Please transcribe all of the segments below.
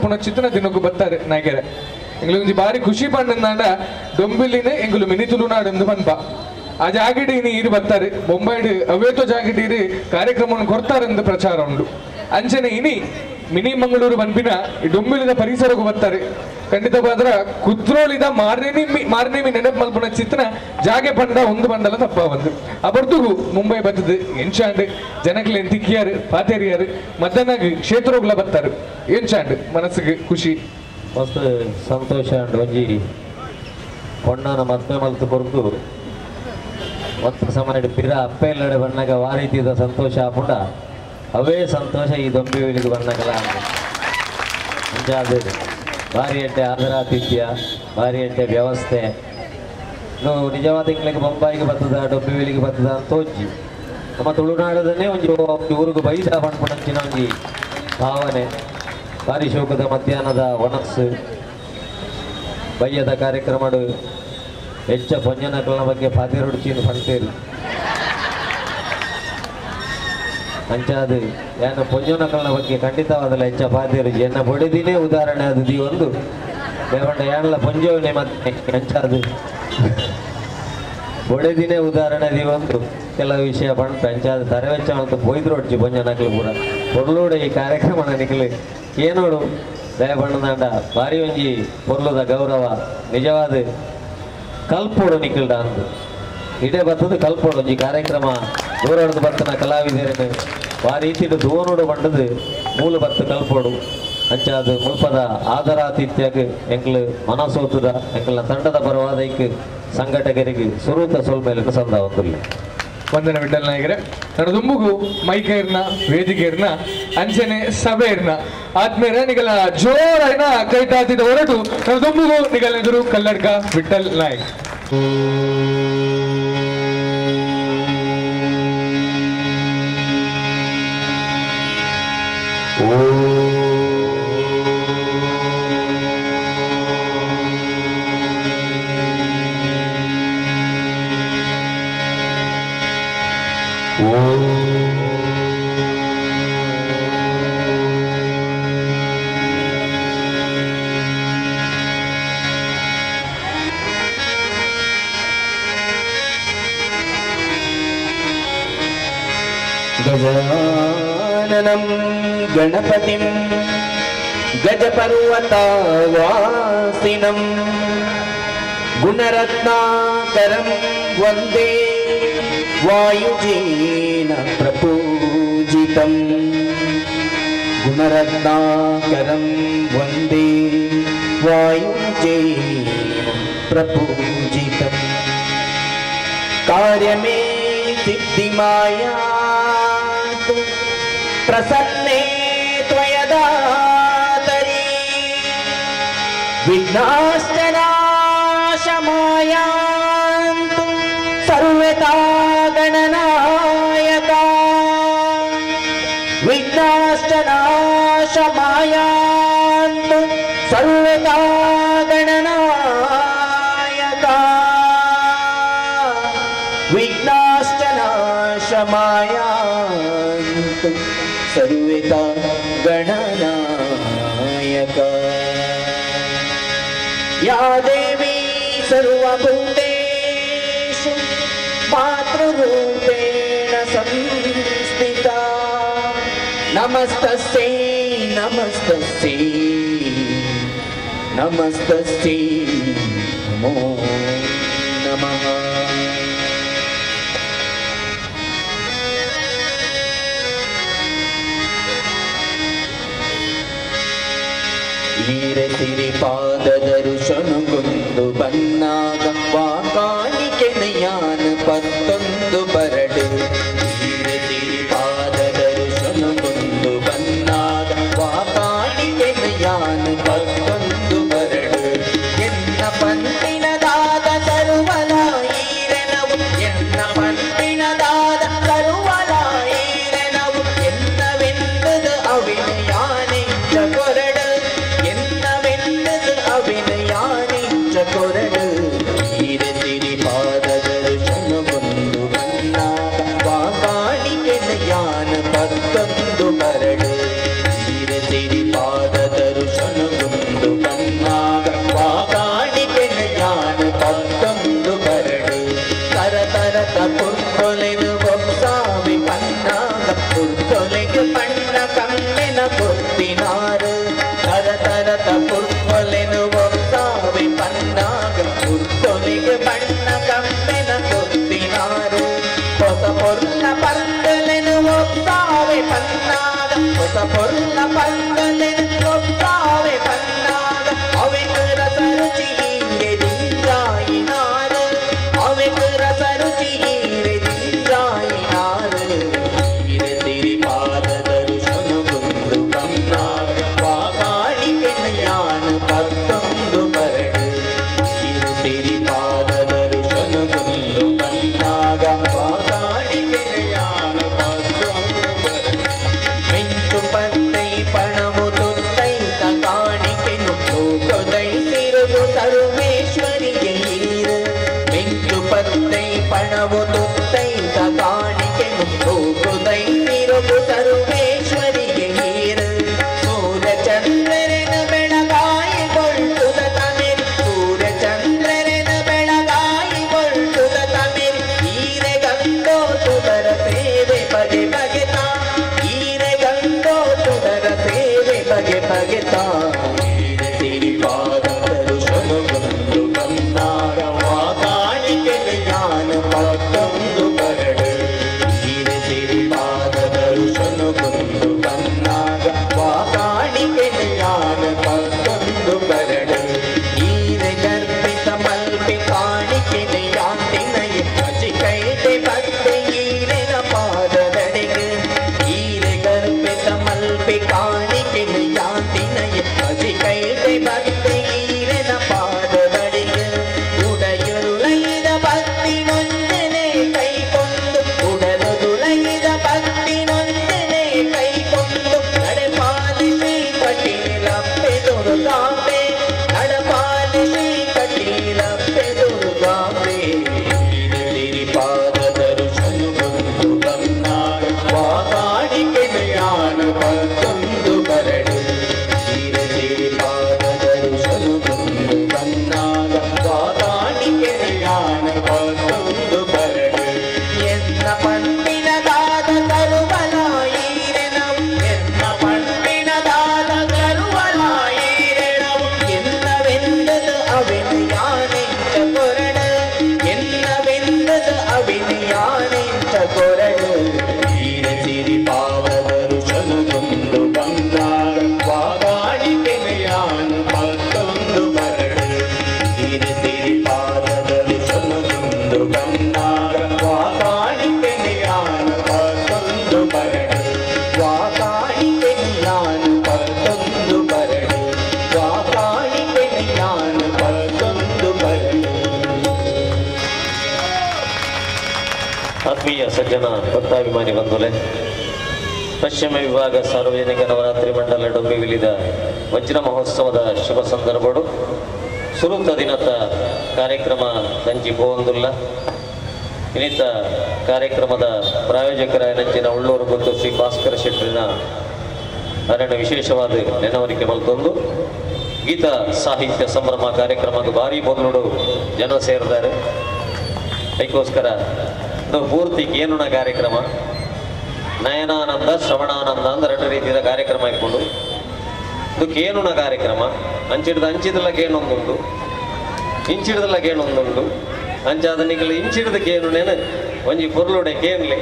ಕೊರ್ಪುನ ಚಿತ್ರ ದಿನಕ್ಕೂ ಬರ್ತಾರೆ ನಾಯಕರೇ. ಎಂಗ್ಲು ಬಾರಿ ಖುಷಿ ಪಂಡಂದಾಂಡ ಡೊಂಬಿಲಿನ ಎಂಗುಲು ಮಿನಿ ತುಳುನಾಡು ಎಂದು ಪನ್ಪ ಆ ಜಾಗಿಡಿ ನೀರು ಬರ್ತಾರೆ ಬೊಂಬೈಡ್ ಅವೇತೋ ಜಾಗಿಡಿ ಕಾರ್ಯಕ್ರಮವನ್ನು ಕೊಡ್ತಾರೆ ಎಂದು ಪ್ರಚಾರ ಉಂಡು. ಅಂಚನೆ ಇನಿ ಮಿನಿ ಮಂಗಳೂರು ಪನ್ಪಿನ ಡೊಂಬಿಲಿದ ಪರಿಸರಕ್ಕೂ ಬರ್ತಾರೆ. ಖಂಡಿತವಾದ್ರ ಕುದ್ರೋಳಿದ ಮಾರ್ನೇಮಿ ನೆನಪು ಮಲ್ಪುನ ಚಿತ್ರ ಜಾಗೆ ಪಂಡ ಒಂದು ಬಂಡಲ ತಪ್ಪ ಬಂದು ಅಬರ್ತುಗು ಮುಂಬೈ ಬತ್ತದು ಎಂಚಾಂಡ್ ಜನಕ್ಲೇನ್ ತಿಕ್ಕಿಯಾರು ಪಾತೇರಿಯಾರು ಮಧ್ಯಾಹ್ನ ಕ್ಷೇತ್ರಗಳ ಬರ್ತಾರೆ ಎಂಚಾಂಡ್ ಮನಸ್ಸಿಗೆ ಖುಷಿ ಮಸ್ತ್ ಸಂತೋಷ ಅಂಡ್ ಒಂಜಿ ಪೊಣ್ಣನ ಮದ್ಮೆ ಮಲ್ತು ಕೊರ್ದು ಒಂದು ಸಮಯ ಪಿರ ಅಪ್ಪೆ ಇಲ್ಲಡೆ ಬಣ್ಣಗ ವಾರೀತಿದ ಸಂತೋಷ ಆಪುಂಡ ಅವೇ ಸಂತೋಷ ಈ ದೊಂಬಿ ಬಣ್ಣಗಲ ಅಂಚಾದ ಭಾರಿ ಎಡ್ಡೆ ಆದರಾತಿಥ್ಯ ಭಾರಿ ಎಡ್ಡೆ ವ್ಯವಸ್ಥೆ. ನಿಜವಾದ ಇಂಗ್ಲಿಗೆ ಬೊಂಬಾಯಿಗೆ ಬರ್ತದ ಡೊಂಬಿವಿಲಿಗೆ ಬರ್ತದ ಅಂತ ಒಂಜಿ ನಮ್ಮ ತುಳುನಾಡದನ್ನೇ ಒಂಜಿ ಊರಿಗೆ ಬೈದ ಪಣ್ಪುಣಂಚಿನ ಒಂಜಿ ಭಾವನೆ. ಭಾರಿ ಶೋಕದ ಮಧ್ಯಾಹ್ನದ ಒಣಸ್ಸು ಬಯ್ಯದ ಕಾರ್ಯಕ್ರಮಡು ಹೆಚ್ಚ ಪೊಂಜನಕಲ್ನ ಬಗ್ಗೆ ಪಾತಿರೊಡ್ಚಿನ ಪಂತೇರು ಅಂಚಾದ ಏನ ಪೊಂಜನಕಲ್ನ ಬಗ್ಗೆ ಖಂಡಿತವಾದಲ್ಲ ಹೆಚ್ಚ ಪಾತಿರು ಎನ್ನ ಬೊಡೆದಿನೇ ಉದಾಹರಣೆ ಅದು the ಒಂದು ದೇವಂಡ ಏనಲ್ಲ ಪೊಂಜೋನೆ ಮತ್ತೆ ಅಂಚಾದ ಬೊಡೆದಿನೇ ಉದಾಹರಣೆ the ಒಂದು ಕೆಲವು ವಿಷಯ ಪಂಪ ಅಂಚಾದ ತರವೆಚ್ಚ ಅಂತ ಪೊಯ್ದ್ರೊಡ್ಚಿ ಪೊಂಜನಕಲು ಕೂಡ ಪೊರ್ಲೋಡ ಈ ಕಾರ್ಯಕ್ರಮ ನಿಖಲು ಏನೋಡು ದಯಬಣ್ಣದಾಂಡ ಭಾರಿ ಒಂಜಿ ಪೊರ್ಲುದ ಗೌರವ ನಿಜವಾದ ಕಲ್ಪೋಡು ನಿಖಲ್ಡ ಅಂದು ಇಡೇ ಬರ್ತದ ಕಲ್ಪೋಡು ಒಂಜಿ ಕಾರ್ಯಕ್ರಮ ದೂರಡ್ದು ಬರ್ತನ ಕಲಾವಿದರನ್ನು ಆ ರೀತಿಡು ದೂರೋಡು ಬಂಡದು ಮೂಲ ಬತ್ತು ಕಲ್ಪೋಡು ಅಂಚಾದ ಮುಲ್ಪದ ಆದರಾತಿಥ್ಯಕ್ಕೆ ಎಂಕ್ಲು ಮನಸೋತದ ಎಂಕ್ಲ ತಂಡದ ಪರವಾದೈಕ್ ಸಂಘಟಕರಿಗೆ ಸುರೂತ ಸೊಲ್ಮೇಲೆ ಸಂದ ಹೊಂದಿಲ್ಲ. ವಂದನೆ ವಿಠಲ್ ನಾಯಕರೇ. ನನ್ನ ದುಂಬುಗು ಮೈಕೇರ್ನ ವೇದಿಕೆರ್ನ ಅಂಚನೆ ಸಭೆರ್ನ ಆತ್ಮೇರ ನಿಗಲ ಜೋರಾಯಿನ ಕೈತಾತಿದ ಹೊರಟು ನನ್ನ ದುಂಬುಗು ನಿಗಲೆದುರು ಕಲ್ಲಡ್ಕ ವಿಠಲ್ ನಾಯಕ್. गजाननं गणपतिं गजपर्वतावासिनं गुणरत्नाकरं वन्दे वायुजेन प्रपूजितं गुणरत्नाकरं वन्दे वायुजेन प्रपूजितं कार्यमे सिद्धिमाया प्रसन्ने त्वयदातरी विघ्नाश्च नाशमायान्तु सर्वथा गणनायका विघ्नाश्च नाशमायान्तु सर्वथा गणनायका विघ्नाश्च नाशमायान्तु सर्वथा गणनायक. या देवी सर्वभूतेषु मातृरूपेण संस्थिता नमस्तस्यै नमस्तस्यै नमस्तस्यै नमो नमः. ಸಿರಿ ಪಾದದರುಷನುಗೊಂದು ಬನ್ನಾಗ ವಾಕಾಣಿಕೆನೆಯಾನ ಪತ್ತೊಂದು ಬರಡು. ಸಿರಿ ಪಾದದರುಷನುಗೊಂದು ಬನ್ನಾಗ ವಾಕಾಣಿಕೆನೆಯಾನ ಪತ್ತೊಂದು ಬರಡು. ಎನ್ನ ಪಂಪಿನದಾದ ಸರ್ವಲಾಯಿರೆನವು ಎನ್ನ ಪಂಪಿನದಾದ ಸರ್ವಲಾಯಿರೆನವು ಎನ್ನವೆನ್ನದ ಅವಿನಯಾನೆಂಚ ಕೊರಡು ಕೊರಡು. ಸಿರಿ ಪಾದದರ್ಶನಗೊಂದು ಬನ್ನಾಗ ಪುರ್ಕೊಲೆನು ಬೊಕ್ಸಾವಿ ಪನ್ನಾಗ ಪುರ್ಕೊಲೆಗೆ ಬಣ್ಣ ಕಮ್ಮೆನ ಕೊತ್ತಿನಾರು ತರ ತರತ ಪುರ್ಕೊಲೆನು ಬೊಕ್ಸಾವಿ ಪನ್ನಾಗ ಪುರ್ಕೊಲೆಗೆ ಬಣ್ಣ ಕಮ್ಮೆನ ಕೊತ್ತಿನಾರು ಹೊಸ ಪೊರ್ಲ ಪಂದಲೆನು ಒಪ್ಪಾವೆ ಪನ್ನಾಗ ಹೊಸ ಪೊರ್ಲ ಪಂದಲೆನು ಒಪ್ಪಾವೆ ಪನ್ನಾಗ ಅವೆಕ್ ರಸ ರುಚಿ ಈರೆದಿಂಜಾಯಿನಾರು ಅವೆಕ್ ರಸ ರುಚಿ ಈರೆದಿಂಜಾಯಿನಾರು ಈರೆ ಪಾದದರು ಶನುಗುಂದು ಕನ್ನಾಗ ವಾಗಾಣಿಕೆ ಯಾನು ಪತ್ತೊಂದು ಬರಡು ಈರೆ ಪಾದದರು ಶನುಗುಂದು ಕನ್ನಾಗ ವಾಗಾಣಿಕೆ ಯಾನು ಪತ್ತೊಂದು ಬರಡು ಮಿಂಚು ಪತ್ತೈ ಪಣವು ತುತ್ತೈತ ಕಾಣಿಕೆನು ಲೋಕದೈಸಿರುದು ಸರ್ವೇಶ್ವರಿಗೆ ಈರು ಮಿಂಚು ಪತ್ತೈ ಪಣವು ತುತ್ತೈತ ಕಾಣಿಕೆನು ಲೋಕದೈಸಿರುದು ಸರ್ವೇಶ್ವರಿಗೆ ಈರು ಸೂರ್ಯಚಂದ್ರನ ಬೆಳಗಾಯಿ ಕೊಳ್ತುದ ತಮಿರ್ ಸೂರ್ಯಚಂದ್ರನ ಬೆಳಗಾಯಿ ಕೊಳ್ತುದ ತಮಿರ್ ಈರೆ ಗಂಗೋ ತುದರ ಸೇವೆ ಬಗೆ ಬಗೆತಾ ಈರೆ ಗಂಗೋ ತುದರ ಸೇವೆ ಬಗೆ ಬಗೆತಾ ಈರೆ ಸಿರಿಪಾದರು ಶನುಗೊಂದು ಕನ್ನಾಗ ವಾಗಾಣಿಕೆ ಜ್ಞಾನ ಪತ್ತೊಂದು ಬರಡು ಈರೆ ಸಿರಿಪಾದರು ಶನುಗೊಂದು ಕನ್ನಾಗ ವಾಗಾಣಿಕೆ ಜ್ಞಾನ ಪತ್ತೊಂದು ಬರಡು ಈರೆ ಗರ್ಭಿತ ಮಲ್ಪಿ ಕಾಣಿಕೆ ಯಾಂತಿನಯ ಅಚಿಕೈಟೆ ಭಕ್ತಿ ಈರೆನ ಪಾದದಡೆಗೆ ಈರೆ ಗರ್ಭಿತ ಮಲ್ಪಿ ಕಾಣಿಕೆ ಯಾಂತಿನಯ ಅಚಿಕೈಟೆ ಭಕ್ತಿ ಈರೆನ ಪಾದದಡೆಗೆ ಉಡೆಯುರುಳೈದ ಭಕ್ತಿ ನೊಂದನೆ ಕೈಕೊಂಡು ಉಡಲುದುಳೈದ ಭಕ್ತಿ ನೊಂದನೆ ಕೈಕೊಂಡು ನಡೆಪಾಲಿಸಿ ಕಟೀಲಪ್ಪೆ ದುರ್ಗಾಂಬೆ ನಡಪಾಲಿಸಿ ಕಟೀಲಪ್ಪೆ ದುರ್ಗಾಂಬೆ ಪಾದದರು ಶನುಗೊಂದು ಕನ್ನಾಡ ವಾಗಾಣಿಕೆ ಜ್ಞಾನ ಪತ್ತೊಂದು ಬರಡು ಪಾದದರು ಶನುಗೊಂದು ಕನ್ನಾಡ ವಾಗಾಣಿಕೆ ಜ್ಞಾನ ಪತ್ತೊಂದು ಬರಡು ಎನ್ನ ಪಂಪಿನ ದಾದ ತರುವಲಾಯಿರೆನವು ಎನ್ನ ಪಂಪಿನ ದಾದ ತರುವಲಾಯಿರೆನವು ಎನ್ನವೆಂದದು ಅವಿನ ಯಾನೆಂಚ ಕೊರಡು ಎನ್ನವೆಂದದು ಅವಿನ ಯಾನೆಂಚ ಕೊರಡು ಈರೆ ಸಿರಿ ಪಾವದರು ಶನುಗೊಂದು ಬಂಗಾರ ವಾಗಾಣಿಕೆ ಯಾನ ಪತ್ತೊಂದು ಬರಡು ಈರೆ ಸಿರಿ ಪಾದದರು ಶನುಗೊಂದು ಬಂಗಾರ ವಾಗಾಣಿಕೆ ಯಾನ ಪತ್ತೊಂದು ಬರಡು ವಾಗಾಣಿಕೆ ಯಾನ ಪತ್ತೊಂದು ಬರಡು ವಾಗಾಣಿಕೆ ಯಾನ ಪತ್ತೊಂದು ಬರಡು. ಆತ್ಮೀಯ ಸಜ್ಜನ ಭಕ್ತಾಭಿಮಾನಿ ಬಂಧುಲೆ, ಪಶ್ಚಿಮ ವಿಭಾಗ ಸಾರ್ವಜನಿಕ ನವರಾತ್ರಿ ಮಂಡಲ ಡೊಂಬಿವಿಲಿದ ವಜ್ರ ಮಹೋತ್ಸವದ ಶುಭ ಸಂದರ್ಭಡು ಸುರುತ ದಿನದ ಕಾರ್ಯಕ್ರಮ ದಂಚಿ ಪೋವಂದುಲ್ಲ. ಇನ್ನಿತ ಕಾರ್ಯಕ್ರಮದ ಪ್ರಾಯೋಜಕರ ನೆಚ್ಚಿನ ಉಳ್ಳೂರು ಗೊತ್ತು ಶ್ರೀ ಭಾಸ್ಕರ ಶೆಟ್ಟರಿನ ಅರಣ್ಯ ವಿಶೇಷವಾದ ನೆನವರಿಕೆ ಮಲ್ತೊಂದು ಗೀತ ಸಾಹಿತ್ಯ ಸಂಭ್ರಮ ಕಾರ್ಯಕ್ರಮಕ್ಕೆ ಭಾರಿ ಬೊರ್ಲುಡು ಜನ ಸೇರಿದ್ದಾರೆ. ಅದಕ್ಕೋಸ್ಕರ ಇದು ಪೂರ್ತಿ ಕೇನುಣ ಕಾರ್ಯಕ್ರಮ, ನಯನಾನಂದ ಶ್ರವಣಾನಂದ ಅಂದ್ರೆ ಎರಡು ರೀತಿಯ ಕಾರ್ಯಕ್ರಮ ಇಟ್ಕೊಂಡು ಇದು ಕೇನುಣ ಕಾರ್ಯಕ್ರಮ. ಅಂಚಿಡ್ದ ಅಂಚಿದಲ್ಲ ಕೇನೊಂದುಂಡು, ಇಂಚಿಡ್ದಲ್ಲ ಕೇನೊಂದುಂಡು, ಅಂಚಾದ ನಿಗಲು ಇಂಚಿಡ್ದ ಕೇನುನೇನು ಒಂಜಿ ಪೊರ್ಲುಡೆ ಕೇನ್ಲಿ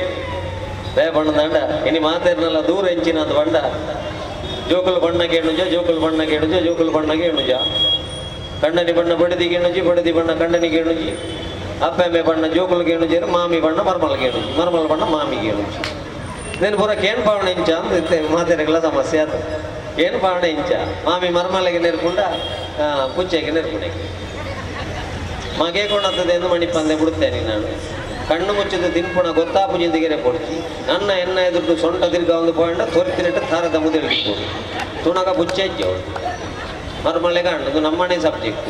ದಯ ಬಣ್ಣದಂಡ ಇನಿ ಮಾತೇರ್ನಲ್ಲ ದೂರ ಎಂಚಿನದು ಬಂಡ ಜೋಕುಲು ಬಣ್ಣ ಕೇಣುಜ, ಜೋಕುಲು ಬಣ್ಣ ಕೇಣುಜ, ಜೋಕುಲು ಬಣ್ಣ ಕೇಣುಜ, ಕಣ್ಣನಿ ಬಣ್ಣ ಬಡದಿ ಕೇಣುಜಿ, ಬಡದಿ ಬಣ್ಣ ಕಣ್ಣನಿ ಕೇಣುಜಿ, ಅಪ್ಪಮ್ಮೆ ಬಣ್ಣ ಜೋಕುಲು ಕೇಣುಜೇರು, ಮಾಮಿ ಬಣ್ಣ ಮರ್ಮಲ್ ಕೇಣುಜಿ, ಮರ್ಮಲ್ ಬಣ್ಣ ಮಾಮಿ ಕೇಣುಜಿ. నేను ಪೂರ ಕೇನ್ ಪಾವಣೆ ಇಂಚ ಅಂತ ಮಾತಾಡಕ್ಕೆಲ್ಲ ಸಮಸ್ಯೆ ಅದು. ಏನು ಪಾವಣೆ ಇಂಚ ಮಾಮಿ ಮರ್ಮಲೆಗೆ ನೆರ್ಪುಂಡ ಪುಚ್ಚೆಗೆ ನೆರ್ಪುಂಡೆ ಮಗೆ ಕೊಂಡು ಮಣಿಪಂದೆ ಬಿಡುತ್ತೇನೆ ನಾನು. ಕಣ್ಣು ಮುಚ್ಚಿದ ತಿನ್ಪುಣ ಗೊತ್ತಾಪುಜಿಂದಿಗೆರೆ ಪೊಡ್ಚಿ ನನ್ನ ಎನ್ನ ಎದುರು ಸೊಂಟ ತಿರ್ಗ ಒಂದು ಪಾಯಿಂಡ ತೊರಿತಿನಿಟ್ಟು ಥಾರದ ಮುದಿಳಿಬೋದು ತುಣಗ ಬುಚ್ಚೆಜ್ಜೆ ಅವಳು ಮರ್ಮಲೆ ಕಾಣು. ಇದು ನಮ್ಮನೆ ಸಬ್ಜೆಕ್ಟ್.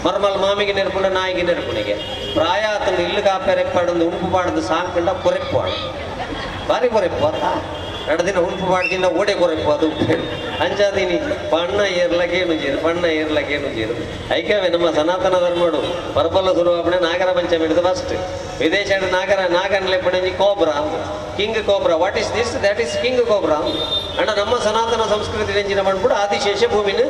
ಮರ್ಮಲ್ ಮಾಮಿಗೆ ನೆರ್ಪುಂಡ ನಾಯಿಗೆ ನೆರ್ಪುಣಿಗೆ ಪ್ರಾಯ ಆತನ ಇಲ್ಲು ಕಾಪೆರೆಪ್ಪಾಡೊಂದು ಉಂಪು ಪಾಡದು ಸಾಂಕಂಡ ಕೊರೆಪ್ಪಾಡು ಬಾರಿ ಕೊರೆಪ್ಪು ಅತ್ತ ಎರಡು ದಿನ ಉಂಪು ಮಾಡ್ತಿಂದ ಓಡೆ ಕೊರಕು ಅದು ಅಂಚಾದಿನಿ ಪಣ್ಣ ಏರ್ಲಕ್ಕೇನು ಜೀರು ಪಣ್ಣ ಏರ್ಲಕ್ಕೇನು ಜೀರು ಐಕವೇ ನಮ್ಮ ಸನಾತನ ಧರ್ಮಡು ಪರ್ಬಲ ಸುರುವಾಪಣೆ ನಾಗರ ಪಂಚಮಿ ಹಿಡಿದು ಫಸ್ಟ್ ವಿದೇಶ ನಾಗರ ನಾಗನ್ಲೆಪ್ಪಣೆ cobra king cobra what is this that is king cobra ಅಂಡ ನಮ್ಮ ಸನಾತನ ಸಂಸ್ಕೃತಿ ಎಂಜಿನ ಮಾಡ್ಬಿಟ್ಟು ಆದಿಶೇಷ ಭೂಮಿನ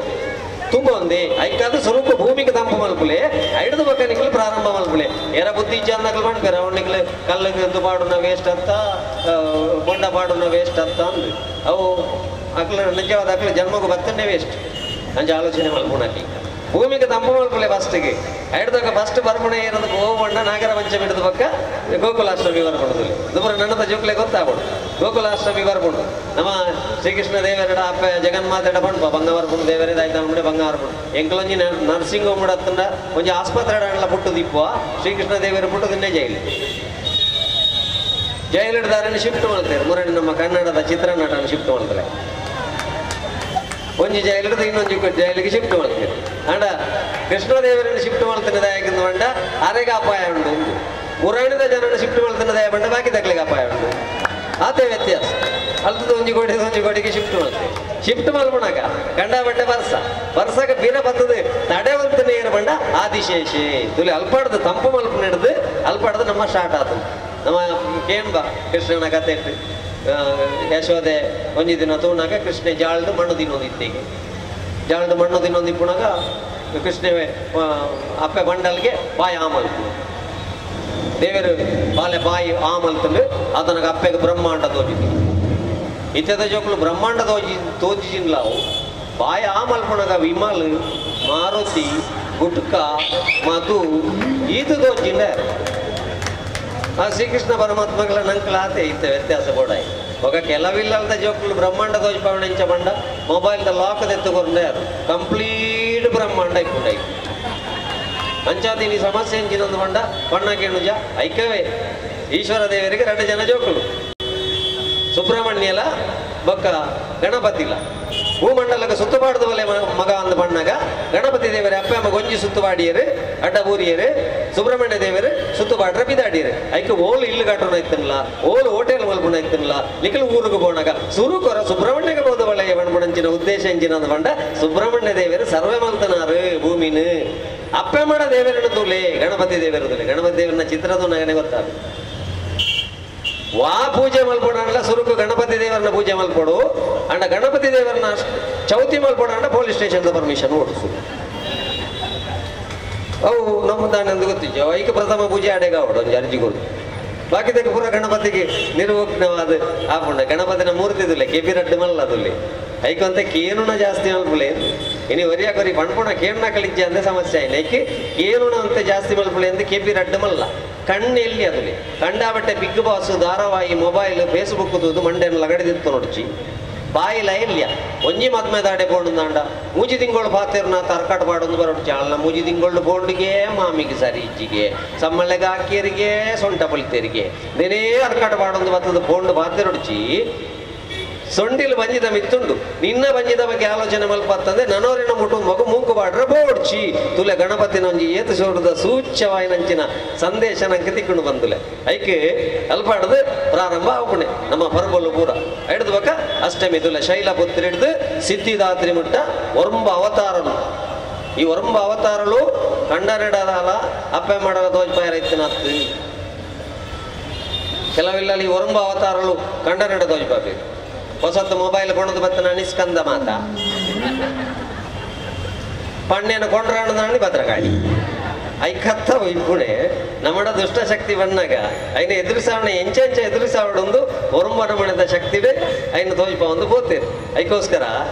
ತುಂಬ ಒಂದೇ ಐಕಾದ ಸ್ವರೂಪ ಭೂಮಿಗೆ ತಂಪು ಮಲ್ಪುಲೆ ಐಡ್ದು ಬಕ್ಕನಿಕಲು ಪ್ರಾರಂಭ ಮಲ್ಪುಲೆ ಏರ ಬುದ್ಧಿ ಇಜ್ಜಾಂದಕಲು ಮಾಡ್ತಾರೆ ಅವನಿಗೆ ಕಲ್ಲಿಗೆ ಎಂದು ಪಾಡುನ ವೇಸ್ಟ್ ಅಂತ ಬೊಂಡ ಪಾಡುನ ವೇಸ್ಟ್ ಅಂತ ಅಂದು ಅವು ಅಕ್ಲ ನಿಜವಾದ ಅಕ್ಲ ಜನ್ಮకు ಬತ್ತನೆ ವೇಸ್ಟ್ ಅಂಚ ಆಲೋಚನೆ ಮಲ್ಪುಣಕ್ಕೆ ಭೂಮಿಗೆ ತಂಪು ಮಲ್ಪುಲೆ ಫಸ್ಟಿಗೆ ಐಡ್ದಾಗ ಫಸ್ಟ್ ಬರ್ಪಣೆ ಏನದು ಹೋಗಬಂಡ ನಾಗರ ಪಂಚಮಿ ಹಿಡಿದು ಪಕ್ಕ ಗೋಕುಲಾಷ್ಟಮಿ ಬರ್ಪಣದಲ್ಲಿ ದುಬರ ನನ್ನದ ಜೋಕ್ಲೆ ಗೊತ್ತಾಗ್ಬೋದು ಗೋಕುಲಾಷ್ಟಮಿ ಬರ್ಪುಂಡು ನಮ್ಮ ಶ್ರೀಕೃಷ್ಣ ದೇವರಡ ಅಪ್ಪ ಜಗನ್ಮಾತೆಡ ಪಂಡ್ಪ ಬಂಗಾರಪುಂಡು ದೇವರೇ ದಾಯ್ತಾಂಬುಡೆ ಬಂಗಾರಪುಂಡು ಎಂಕಲೊಂಜಿ ನರ್ಸಿಂಗ್ ಹೋಮ್ ಹತ್ತಂಡ ಒಂಜಿ ಆಸ್ಪತ್ರೆ ಅಣ್ಣ ಪುಟ್ಟು ದಿಪ್ಪ ಶ್ರೀಕೃಷ್ಣ ದೇವರ ಪುಟ್ಟು ತಿನ್ನೇ ಜೈಲು ಜೈಲಿಡ್ದಾರನ್ನು ಶಿಫ್ಟ್ ಮಾಡ್ತಾರೆ ಮುರಣಿ ನಮ್ಮ ಕನ್ನಡದ ಚಿತ್ರನಟನ ಶಿಫ್ಟ್ ಮಾಡ್ತಾರೆ ಒಂಜಿ ಜೈಲಿಡ್ದು ಇನ್ನೊಂಜಿ ಜೈಲಿಗೆ ಶಿಫ್ಟ್ ಮಾಡ್ತಾರೆ ಅಂಡ ಕೃಷ್ಣದೇವರನ್ನು ಶಿಫ್ಟ್ ಮಾಡ್ತಾನೆ ದಾಯಕಂದು ಬಂಡ ಅರೆಗೆ ಅಪಾಯ ಉಂಟು ಮುರಾಣಿದ ಜನನ ಶಿಫ್ಟ್ ಮಾಡ್ತಾನೆ ದಯ ಬಂಡ ಬಾಕಿ ತಕ್ಲಿಗೆ ಅಪಾಯ ಉಂಟು ಆತೆ ವ್ಯತ್ಯಾಸ ಅಲ್ತದ ಒಂಜಿ ಕೋಟಿ ಒಂಜಿ ಕೋಟಿಗೆ ಶಿಫ್ಟ್ ಮಾಡ್ತೇವೆ ಶಿಫ್ಟ್ ಮಲ್ಪಣಾಗ ಕಂಡ ಬಟ್ಟೆ ಬರ್ಸ ಬರ್ಸಕ ಬೀರ ಬರ್ತದೆ ತಡೆ ಒಂದು ನೇರ ಬಂಡ ಆದಿಶೇಷಿ ತುಲಿ ಅಲ್ಪಾಡ್ದು ತಂಪು ಮಲ್ಪ ಹಿಡಿದು ಅಲ್ಪಾಡ್ದು ನಮ್ಮ ಸ್ಟಾರ್ಟ್ ಆತು ನಮ್ಮ ಕೇಂಬ ಕೃಷ್ಣನ ಕತೆ ಇಟ್ಟು ಯಶೋದೆ ಒಂಜಿ ದಿನ ತೂನಾಗ ಕೃಷ್ಣೆ ಜಾಳ್ದು ಮಣ್ಣು ತಿನ್ನೋದಿತ್ತೀಗ ಜಾಳ್ದು ಮಣ್ಣು ತಿನ್ನೋದಿಪ್ಪುಣಾಗ ಕೃಷ್ಣವೇ ಅಪ್ಪೆ ಬಂಡಲ್ಗೆ ಬಾಯಿ ಆಮಲ್ಪು ದೇವರು ಬಾಲೆ ಬಾಯಿ ಆಮಲ್ತಂದು ಆತನಗ ಅಪ್ಪೆಗೆ ಬ್ರಹ್ಮಾಂಡ ತೋಜಿದ್ವಿ ಇತ್ಯದ ಜೋಕುಲು ಬ್ರಹ್ಮಾಂಡ ತೋಜಿ ತೋಜಿಜಿನ್ಲಾವು ಬಾಯಿ ಆಮಲ್ಪುಣಗ ವಿಮಲ್ ಮಾರುತಿ ಗುಟ್ಕ ಮಧು ಈತ ತೋಜಿಂಡ ಆ ಶ್ರೀಕೃಷ್ಣ ಪರಮಾತ್ಮಗಳ ನಂಕಲ ಆತೆ ಇತ್ತ ವ್ಯತ್ಯಾಸ ಬೋಡಾಯಿ ఒక ಕೆಲವಿಲ್ಲದ ಜೋಕುಲು ಬ್ರಹ್ಮಾಂಡ ತೋಜಿಪವಣಿಂಚ ಬಂಡ ಮೊಬೈಲ್ದ ಲಾಕ್ ತೆತ್ತುಕೊಂಡೆ ಕಂಪ್ಲೀಟ್ ಬ್ರಹ್ಮಾಂಡ ಇಪ್ಪುಂಡೈ ಅಂಚಾದಿನಿ ಸಮಸ್ಯೆ ಎಂಚಿನೊಂದು ಬಂಡ ಬಣ್ಣ ಕೇಳುಜ ಐಕವೇ ಈಶ್ವರ ದೇವರಿಗೆ ಎರಡು ಜನ ಜೋಕುಲು ಸುಬ್ರಹ್ಮಣ್ಯಲ ಬೊಕ್ಕ ಗಣಪತಿಲ ಭೂಮಂಡಲಕ್ಕೆ ಸುತ್ತುಪಾಡದ ಬಲೆ ಮಗ ಅಂದ ಬಣ್ಣಗ ಗಣಪತಿ ದೇವರೇ ಅಪ್ಪ ಅಮ್ಮ ಗೊಂಜಿ ಸುತ್ತುವಾಡಿಯರು ಅಡ್ಡ ಬೂರಿಯರು ಸುಬ್ರಹ್ಮಣ್ಯ ದೇವರು ಸುತ್ತುಪಾಡ್ರ ಬಿದಾಡಿಯರು ಐಕೆ ಓಲು ಇಲ್ಲು ಕಟ್ಟೋಣ ಇತ್ತನ್ಲ ಓಲು ಹೋಟೆಲ್ ಮಲ್ಪುಣ ಇತ್ತನ್ಲ ನಿಖಲ್ ಊರಿಗೆ போனாಗ ಸುರುಕೊರ ಸುಬ್ರಹ್ಮಣ್ಯಕ್ಕೆ போದ ಬಳೆಯ ಬಣ್ಬಣಂಚಿನ ಉದ್ದೇಶ ಎಂಚಿನ ಅಂದ ಬಂಡ ಸುಬ್ರಹ್ಮಣ್ಯ ದೇವರು ಸರ್ವೆ ಮಲ್ತನಾರು ಭೂಮಿನು ಅಪ್ಪೆ ಮಾಡ ದೇವರನ್ನು ತೂಲೆ ಗಣಪತಿ ದೇವರು ತೂಲೆ ಗಣಪತಿ ದೇವರನ್ನ ಚಿತ್ರದ ನಗನೆ ಗೊತ್ತಾಗ ವಾ ಪೂಜೆ ಮಲ್ಪೋಣ ಸುರುಕು ಗಣಪತಿ ದೇವರನ್ನ ಪೂಜೆ ಮಲ್ಪೋಡು ಅಂಡ ಗಣಪತಿ ದೇವರನ್ನ ಚೌತಿ ಮಲ್ಪೋಣ ಅಂಡ police station permission ಓಡಿಸು ಅವು ನಮ್ಮ ದಾನಂದು ಗೊತ್ತಿಜ್ಜು ಐಕ ಪ್ರಥಮ ಪೂಜೆ ಅಡೆಗ ಅವಡು ಒಂಜಿ ಅರ್ಜಿ ಕೊಡು ಬಾಕಿದಕ್ಕೆ ಪೂರ ಗಣಪತಿಗೆ ನಿರ್ವಿಘ್ನವಾದ ಆಪುಂಡ ಗಣಪತಿನ ಮೂರ್ತಿ ತುಲೆ ಕೆಪಿ ರಡ್ಡು ಮಲ್ಲ ತುಲೆ ಐಕೊಂತ ಕೇನುಣ ಜಾಸ್ತಿ ಮಲ್ಪುಲೆ ಇನಿ ಒರಿಯ ಕೊರಿ ಪಣ್ಪುಣ ಕೇನುಣ ಕಳಿಜ್ಜೆ ಅಂದ್ರೆ ಸಮಸ್ಯೆ ಆಯ್ತು ಐಕೆ ಕೇನುಣ ಅಂತ ಜಾಸ್ತಿ ಮಲ್ಪುಲೆ ಅಂದ್ರೆ ಕೆಪಿ ರಡ್ಡು ಮಲ್ಲ ಕಣ್ಣು ಎಲ್ಲಿ ಅದುಲೆ ಕಂಡಾಬಟ್ಟೆ ಬಿಗ್ ಬಾಸ್ ಧಾರಾವಾಹಿ ಮೊಬೈಲ್ ಫೇಸ್ಬುಕ್ ತೂದು ಮಂಡೆನ ಲಗಡಿದಿತ್ತು ನೋಡ್ಚಿ ಬಾಯಿಲ ಎಲ್ಲಿಯ ಒಂಜಿ ಮದ್ಮೆ ದಾಡೆ ಬೋಂಡು ಮೂಜಿ ತಿಂಗಳು ಪಾತೆರ್ನ ತರ್ಕಾಟ ಪಾಡೊಂದು ಬರೋಡು ಚಾಳನ ಮೂಜಿ ತಿಂಗಳು ಬೋಂಡಿಗೆ ಮಾಮಿಗೆ ಸರಿ ಇಜ್ಜಿಗೆ ಸಮ್ಮಳೆಗೆ ಹಾಕಿಯರಿಗೆ ಸೊಂಟ ಪೊಲಿತೇರಿಗೆ ದಿನೇ ಅರ್ಕಾಟ ಪಾಡೊಂದು ಬತ್ತದ ಬೋಂಡು ಪಾತೆರೊಡ್ಚಿ ಸೊಂಡಿಲು ಬಂಜಿದ ಮಿತ್ತುಂಡು ನಿನ್ನ ಬಂಜಿದ ಬಗ್ಗೆ ಆಲೋಚನೆ ಮಲ್ಪತ್ತಂದ್ರೆ ನನೋರಿನ ಮುಟು ಮಗು ಮೂಕು ಬಾಡ್ರ ಬೋಡ್ಚಿ ತುಲೆ ಗಣಪತಿನ ಒಂಜಿ ಏತು ಸೋಡುದ ಸೂಚ್ಯವಾಯಿನಂಚಿನ ಸಂದೇಶ ನಂಗೆ ತಿಕ್ಕೊಂಡು ಬಂದುಲೆ ಐಕೆ ಅಲ್ಪಾಡದು ಪ್ರಾರಂಭ ಆಪುಣೆ ನಮ್ಮ ಪರ್ಬಲು ಪೂರ ಹಿಡಿದು ಬಕ್ಕ ಅಷ್ಟಮಿ ತುಲೆ ಶೈಲಪುತ್ರಿ ಹಿಡಿದು ಸಿದ್ಧಿದಾತ್ರಿ ಮುಟ್ಟ ಒರಂಬ ಅವತಾರನು ಈ ಒರಂಬ ಅವತಾರಲು ಕಂಡನೆಡದಾಲ ಅಪ್ಪೆ ಮಾಡಲ ತೋಜ್ಪಾಯರ ಇತ್ತಿನತ್ತು ಕೆಲವಿಲ್ಲ ಈ ಒರಂಬ ಅವತಾರಲು ಕಂಡನೆಡ ತೋಜ್ಪಾಬೇಕು ಹೊಸತ್ತು ಮೊಬೈಲ್ ಕೊಂಡದು ಬತ್ತ ನಾನು ಸ್ಕಂದ ಮಾತ ಪಣ್ಣೆಯನ್ನು ಕೊಂಡ್ರಾಣದಾಣಿ ಭದ್ರಕಾಳಿ ಐಕತ್ತ ಇಪ್ಪುಣೆ ನಮ್ಮಡ ದುಷ್ಟಶಕ್ತಿ ಬಣ್ಣಾಗ ಐನ ಎದುರಿಸಾವಣ ಎಂಚೆಂಚ ಎದುರಿಸಾವಡೊಂದು ಒರಂಬನ ಮಣದ ಶಕ್ತಿಡೆ ಐನ ತೋಜ್ಪ ಒಂದು ಬೋತೇರು ಐಕೋಸ್ಕರ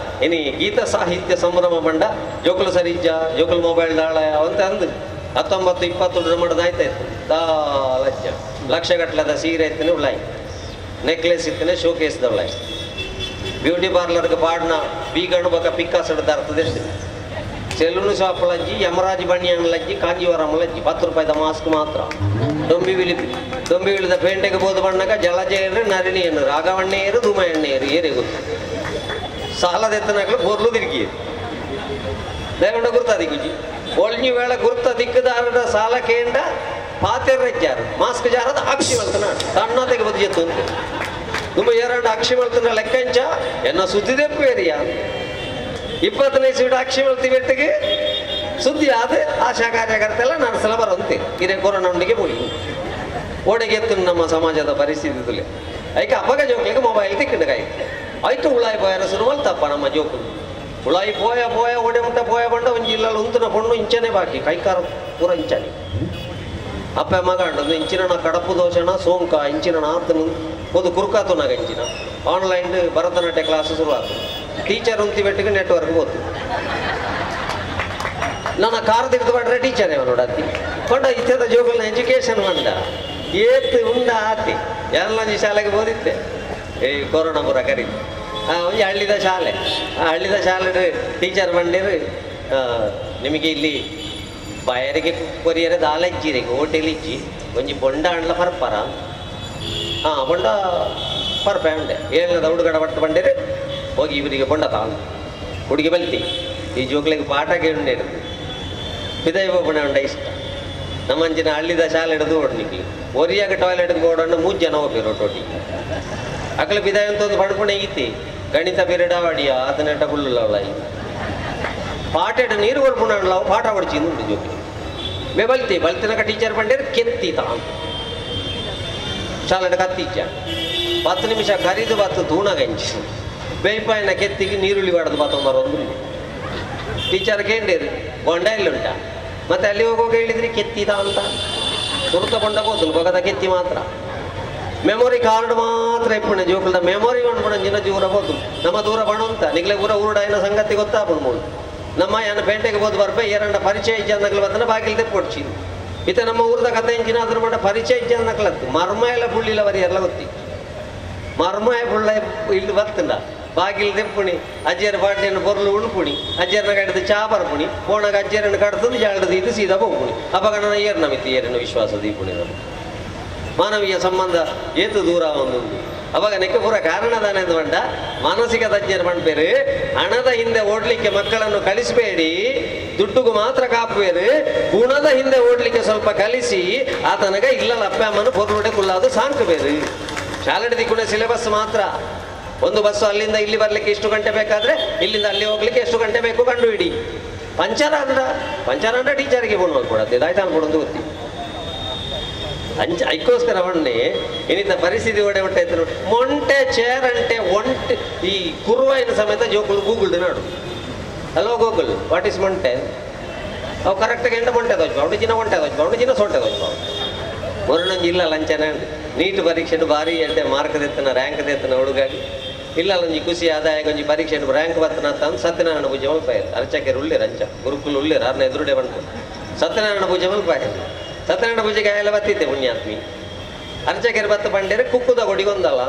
ಇನಿ ಗೀತ ಸಾಹಿತ್ಯ ಸಂಭ್ರಮ ಬಂಡ ಜೋಕುಲು ಸರಿಜ್ಜ ಜೋಕುಲು ಮೊಬೈಲ್ ದಾಳ ಅವಂತ ಅಂದು 19 20 ನಮ್ಮಡದ ಆಯ್ತಾಯ್ತು ದಾಲಜ್ಜ ಲಕ್ಷಗಟ್ಟಲದ ಸೀರೆ ಇತ್ತನೆ ಉಳ್ಳಾಯಿ ನೆಕ್ಲೆಸ್ ಇತ್ತನೆ ಶೋಕೇಸ್ದ ಉಳ್ಳಾಯಿ ಬ್ಯೂಟಿ ಪಾರ್ಲರ್ಗೆ ಪಾಡ್ನ ಬೀಗಣ್ಣು ಬಕ್ಕ ಪಿಕ್ಕಾಸಡ್ದ ಅರ್ಥದ salon shop ಲಜ್ಜಿ Yamraj ಬಣಿಯನ್ ಲಜ್ಜಿ Kanjeevaram ಲಜ್ಜಿ 10 ರೂಪಾಯಿದ mask ಮಾತ್ರ ದೊಂಬಿ ವಿಳಿ ದೊಂಬಿ ವಿಳಿದ ಪೇಂಟೆಗೆ ಬೋದು ಬಣ್ಣಕ ಜಲಜೇರು ನರಿಣಿ ಎಣ್ಣು ರಾಘವಣ್ಣೇರು ಧೂಮ ಎಣ್ಣೇರು ಏರೇ ಗೊತ್ತು ಸಾಲದೆತ್ತನಾಗಲು ಬೋರ್ಲು ತಿರುಗಿ ದೇವಂಡ ಗುರ್ತಾದಿ ಗುಜ್ಜಿ ಒಳ್ಳಿ ವೇಳೆ ಗುರ್ತ ದಿಕ್ಕದಾರರ ಸಾಲ ಕೇಂಡ ಪಾತೆರ್ರೆಜ್ಜಾರು ಮಾಸ್ಕ್ ಜಾರದ ಅಕ್ಷಿ ಮಲ್ತನ ತಣ್ಣ ತೆಗೆ ಬದು ಜೆತ್ತು ಅಂತ ದುಮ್ಮ ಏರಾಂಡ ಅಕ್ಷಿ ಮಲ್ತನ ಲೆಕ್ಕಂಚ ಎನ್ನ ಸುದ್ದಿ ದೆಪ್ಪೇರಿಯ 20ನೇ ಸೀಟ್ ಅಕ್ಷಿ ಮಲ್ತಿ ಬೆಟ್ಟಿಗೆ ಸುದ್ದಿ ಆದ ಆಶಾ ಕಾರ್ಯಕರ್ತೆಲ್ಲ ನಾನು ಬರಂತೆ ಇದೇ ಕೊರೋನಾ ಉಂಡಿಗೆ ಹೋಗಿ ಓಡೆಗೆತ್ತು ನಮ್ಮ ಸಮಾಜದ ಪರಿಸ್ಥಿತಿ ತುಲೆ ಐಕೆ ಅಪ್ಪಗ ಜೋಕ್ಲಿಗೆ ಮೊಬೈಲ್ ತಿಕ್ಕಿಂಡ ಕಾಯಿ ಆಯ್ತು ಉಳಾಯಿ ಪೋಯರ ಶುರು ತಪ್ಪ ನಮ್ಮ ಜೋಕುಲು ಉಳಾಯಿ ಪೋಯ ಪೋಯ ಓಡೆ ಮುಟ್ಟ ಪೋಯ ಬಂಡ ಒಂಜಿ ಇಲ್ಲಲ್ಲ ಉಂತುನ ಪೊಣ್ಣು ಇಂಚನೆ ಬಾಕಿ ಕೈಕಾರ ಪೂರ ಇಂಚನೆ ಅಪ್ಪ ಮಗ ಅಂಡೊಂದು ಇಂಚಿನ ಕಡಪು ದೋಷಣ ಸೋಂಕ ಇಂಚಿನ ಆತನು ಒಂದು ಕುರುಕಾತುನಾಗ ಇಂಚಿನ ಆನ್ಲೈನ್ ಭರತನಾಟ್ಯ ಕ್ಲಾಸ್ ಶುರು ಆತು ಟೀಚರ್ ಉಂತಿ ಬೆಟ್ಟಿಗೆ ನೆಟ್ವರ್ಕ್ ಹೋತು ನನ್ನ ಕಾರ್ ತೆಗೆದು ಮಾಡ್ರೆ ಟೀಚರ್ ನೋಡತ್ತಿ ಕೊಂಡ ಇತ್ಯದ ಜೋಗುಲ್ನ ಎಜುಕೇಶನ್ ಮಂಡ ಏತ್ ಉಂಡ ಆತಿ ಎಲ್ಲ ಶಾಲೆಗೆ ಓದಿತ್ತೆ ಈ ಕೊರೋನಾ ಪೂರ ಕರಿ ಒಂಜಿ ಹಳ್ಳಿದ ಶಾಲೆ ಆ ಹಳ್ಳಿದ ಶಾಲೆ ಟೀಚರ್ ಬಂದಿರು ನಿಮಗೆ ಇಲ್ಲಿ ಬಾಯರಿಗೆ ಕೊರಿಯರೆ ದಾಲಜ್ಜಿರಿಗೆ ಹೋಟೆಲ್ ಇಜ್ಜಿ ಒಂಜಿ ಬೊಂಡ ಅಂಡ್ಲ ಪರ್ಪರ ಹಾಂ ಬೊಂಡ ಪರ್ಪೆ ಅಂಡೆ ಏಳನೇದ ಹುಡುಗಡ ಬಟ್ಟು ಬಂಡಿರಿ ಹೋಗಿ ಇವರಿಗೆ ಬೊಂಡ ತಾಳು ಹುಡುಗಿ ಬಲ್ತಿ ಈ ಜೋಕ್ಲಿಗೆ ಪಾಠ ಕೇಳುಂಡೇರು ಪಿದೈ ಬೋಪಣೆ ಉಂಡ ಇಷ್ಟ ನಮ್ಮಂಚಿನ ಹಳ್ಳಿದ ಶಾಲೆ ಹಿಡಿದು ಓಡ್ನಿಕ್ಲಿ ಒರಿಯಾಗ ಟಾಯ್ಲೆಟ್ ಓಡೋಣ 3 ಜನ ಹೋಗಿರೋ ಟೋಟಿ ಅಕಲ ಪಿದಾಯ ಅಂತ ಒಂದು ಪಡ್ಪಣೆ ಐತಿ ಗಣಿತ ಪೀರಿಯಡ್ ಅವಡಿಯ ಆತನೆಟ ಗುಳ್ಳುಲ್ಲ ಪಾಠ ನೀರು ಕೊಡ್ಪುಣ ಪಾಠ ಹೊಡ್ಚಿಂದು ಉಂಟು ಜೋಕಿ ಬೇ ಬಲ್ತಿ ಬಲ್ತಿನಕ ಟೀಚರ್ ಬಂಡೇರು ಕೆತ್ತಿ ತಾನು ಶಾಲೆಡ ಕತ್ತಿಚ್ಚ 10 ನಿಮಿಷ ಕರಿದು ಬತ್ತು ತೂಣಗಂಚಿ ಬೇಯ್ಪಾಯಿನ ಕೆತ್ತಿಗೆ ನೀರುಳ್ಳಿ ಬಾಡದು ಬಾತೊಂಬರೊಂದು ಟೀಚರ್ ಕೇಂಡಿರು ಬೊಂಡ ಇಲ್ಲುಂಟ ಮತ್ತೆ ಅಲ್ಲಿ ಹೋಗುವಾಗ ಹೇಳಿದ್ರಿ ಕೆತ್ತಿದ ಅಂತ ಸುರುತ ಬೊಂಡ ಹೋದ್ರು ಬಗದ ಕೆತ್ತಿ ಮಾತ್ರ ಮೆಮೊರಿ ಕಾರ್ಡ್ ಮಾತ್ರ ಇಪ್ಪಣ ಜೋಕುಲ್ದ ಮೆಮೊರಿ ಉಂಡ್ಪಣ ಜಿನ ಜೂರ ಹೋದ್ರು ನಮ್ಮ ದೂರ ಬಣ ಅಂತ ನಿಗ್ಲೆ ಊರ ಊರುಡಾಯಿನ ಸಂಗತಿ ಗೊತ್ತಾಪಣ ಮೂಳು ನಮ್ಮ ಯಾನ ಪೇಟೆಗೆ ಹೋದ್ ಬರ್ಪೆ ಏರಂಡ ಪರಿಚಯ ಇಜ್ಜಂದಕ್ಲ ಬತ್ತನ ಬಾಗಿಲು ತೆಪ್ಪೊಡ್ಚಿ ಇತ್ತ ನಮ್ಮ ಊರದ ಕತೆ ಇಂಚಿನ ಅದ್ರ ಮಟ್ಟ ಪರಿಚಯ ಇಜ್ಜಂದಕ್ಲತ್ತು ಮರ್ಮ ಎಲ್ಲ ಪುಳ್ಳಿಲ್ಲ ಬರಿ ಎಲ್ಲ ಗೊತ್ತಿ ಮರ್ಮಾಯ ಪುಳ್ಳ ಇಲ್ಲಿ ಬತ್ತಂಡ ಬಾಗಿಲು ತೆಪ್ಪುಣಿ ಅಜ್ಜಿಯರ ಪಾಟಿಯನ್ನು ಪೊರ್ಲು ಉಣುಪುಣಿ ಅಜ್ಜಿಯರನ್ನ ಕಡಿದು ಚಾ ಬರ್ಪುಣಿ ಪೋಣಗ ಅಜ್ಜಿಯರನ್ನು ಕಡ್ತದ್ದು ಜಾಳದ ಇದು ಸೀದಾ ಹೋಗ್ಪುಣಿ ಅಪಗಣನ ಏರ್ನ ಮಿತಿ ಏರಿನ ವಿಶ್ವಾಸ ದೀಪುಣಿ ನಮ್ಮ ಮಾನವೀಯ ಸಂಬಂಧ ಏತು ದೂರ ಒಂದು ಅವಾಗ ನೆಕ್ಕೆ ಪೂರ ಕಾರಣದಾನೆ ಬಂಡ ಮಾನಸಿಕ ತಜ್ಞರು ಪಣ್ಪೇರು ಹಣದ ಹಿಂದೆ ಓಡ್ಲಿಕ್ಕೆ ಮಕ್ಕಳನ್ನು ಕಳಿಸಬೇಡಿ ದುಡ್ಡುಗೂ ಮಾತ್ರ ಕಾಪುವೇರು ಗುಣದ ಹಿಂದೆ ಓಡ್ಲಿಕ್ಕೆ ಸ್ವಲ್ಪ ಕಲಿಸಿ ಆತನಗ ಇಲ್ಲಲ್ಲ ಅಪ್ಪ ಅಮ್ಮನ ಪೊರ್ಲುಡೆ ಕುಲ್ಲಾದು ಸಾಂಕಬೇರು ಶಾಲೆಡೆ ದಿಕ್ಕುಣ ಸಿಲೆಬಸ್ ಮಾತ್ರ ಒಂದು ಬಸ್ಸು ಅಲ್ಲಿಂದ ಇಲ್ಲಿ ಬರಲಿಕ್ಕೆ ಇಷ್ಟು ಗಂಟೆ ಬೇಕಾದ್ರೆ ಇಲ್ಲಿಂದ ಅಲ್ಲಿ ಹೋಗ್ಲಿಕ್ಕೆ ಎಷ್ಟು ಗಂಟೆ ಬೇಕು ಕಂಡು ಹಿಡಿ ಪಂಚರ ಅಂದ್ರ ಪಂಚರ ಅಂದ್ರೆ ಟೀಚರ್ಗೆ ಫೋನ್ ಮಾಡ್ಕೊಡತ್ತೆ ಇದಾಯ್ತು ಅನ್ಕೊಡೋದು ಗೊತ್ತಿ ಅಂಚ ಐಕ್ಕೋಸ್ಕರ ಹೊಣ್ಣೆ ಇನ್ನಿತ ಪರಿಸ್ಥಿತಿ ಒಡೆ ಹೊಟ್ಟೆ ಮೊಂಟೆ ಚೇರ್ ಅಂಟೆ ಒಂಟೆ ಈ ಕುರುವಾಯಿನ ಸಮೇತ ಜೋಕುಲು Google Nadu hello Google what is Monte ಅವು ಕರೆಕ್ಟಾಗಿ ಎಂಟ ಮೊಂಟೆ ತೋಚ್ ಅವಡು ಜಿನ ಒಂಟೆ ತೋಚ್ ಅವಡು ಜಿನ ಸೊಂಟೆ ತೋಚ್ ಮೊರಣಂಜಿ ಇಲ್ಲ ಲಂಚನ ನೀಟ್ ಪರೀಕ್ಷೆ ಭಾರಿ ಎಡ್ಡೆ ಮಾರ್ಕ್ ತೆತ್ತನ ರ್ಯಾಂಕ್ ತೆತ್ತನ ಹುಡುಗಾಗಿ ಇಲ್ಲ ಒಂಜಿ ಖುಷಿ ಆದಾಯ ಒಂಜಿ ಪರೀಕ್ಷೆ ರ್ಯಾಂಕ್ ಬತ್ತನ ಅಂತ ಸತ್ಯನಾರಾಯಣ ಪೂಜೆ ಮಲ್ಪಾಯರು ಅರ್ಚಕರು ಉಳ್ಳೇರು ಅಂಚ ಗುರುಕುಲು ಉಳ್ಳೇರು ಅರ್ನ ಎದುರುಡೆ ಬಂತು ಸತ್ಯನಾರಾಯಣ ಪೂಜೆ ಮಲ್ಪಾಯರು ಸತ್ಯನಾರಾಯಣ ಪೂಜೆಗೆ ಆಯಲ್ಲ ಬತ್ತಿದ್ದೆ ಪುಣ್ಯಾತ್ಮಿ ಅರ್ಚಕರು ಬತ್ತ ಬಂಡೇರೆ ಕುಕ್ಕುದ ಕೊಡಿಗೊಂದಲ್ಲ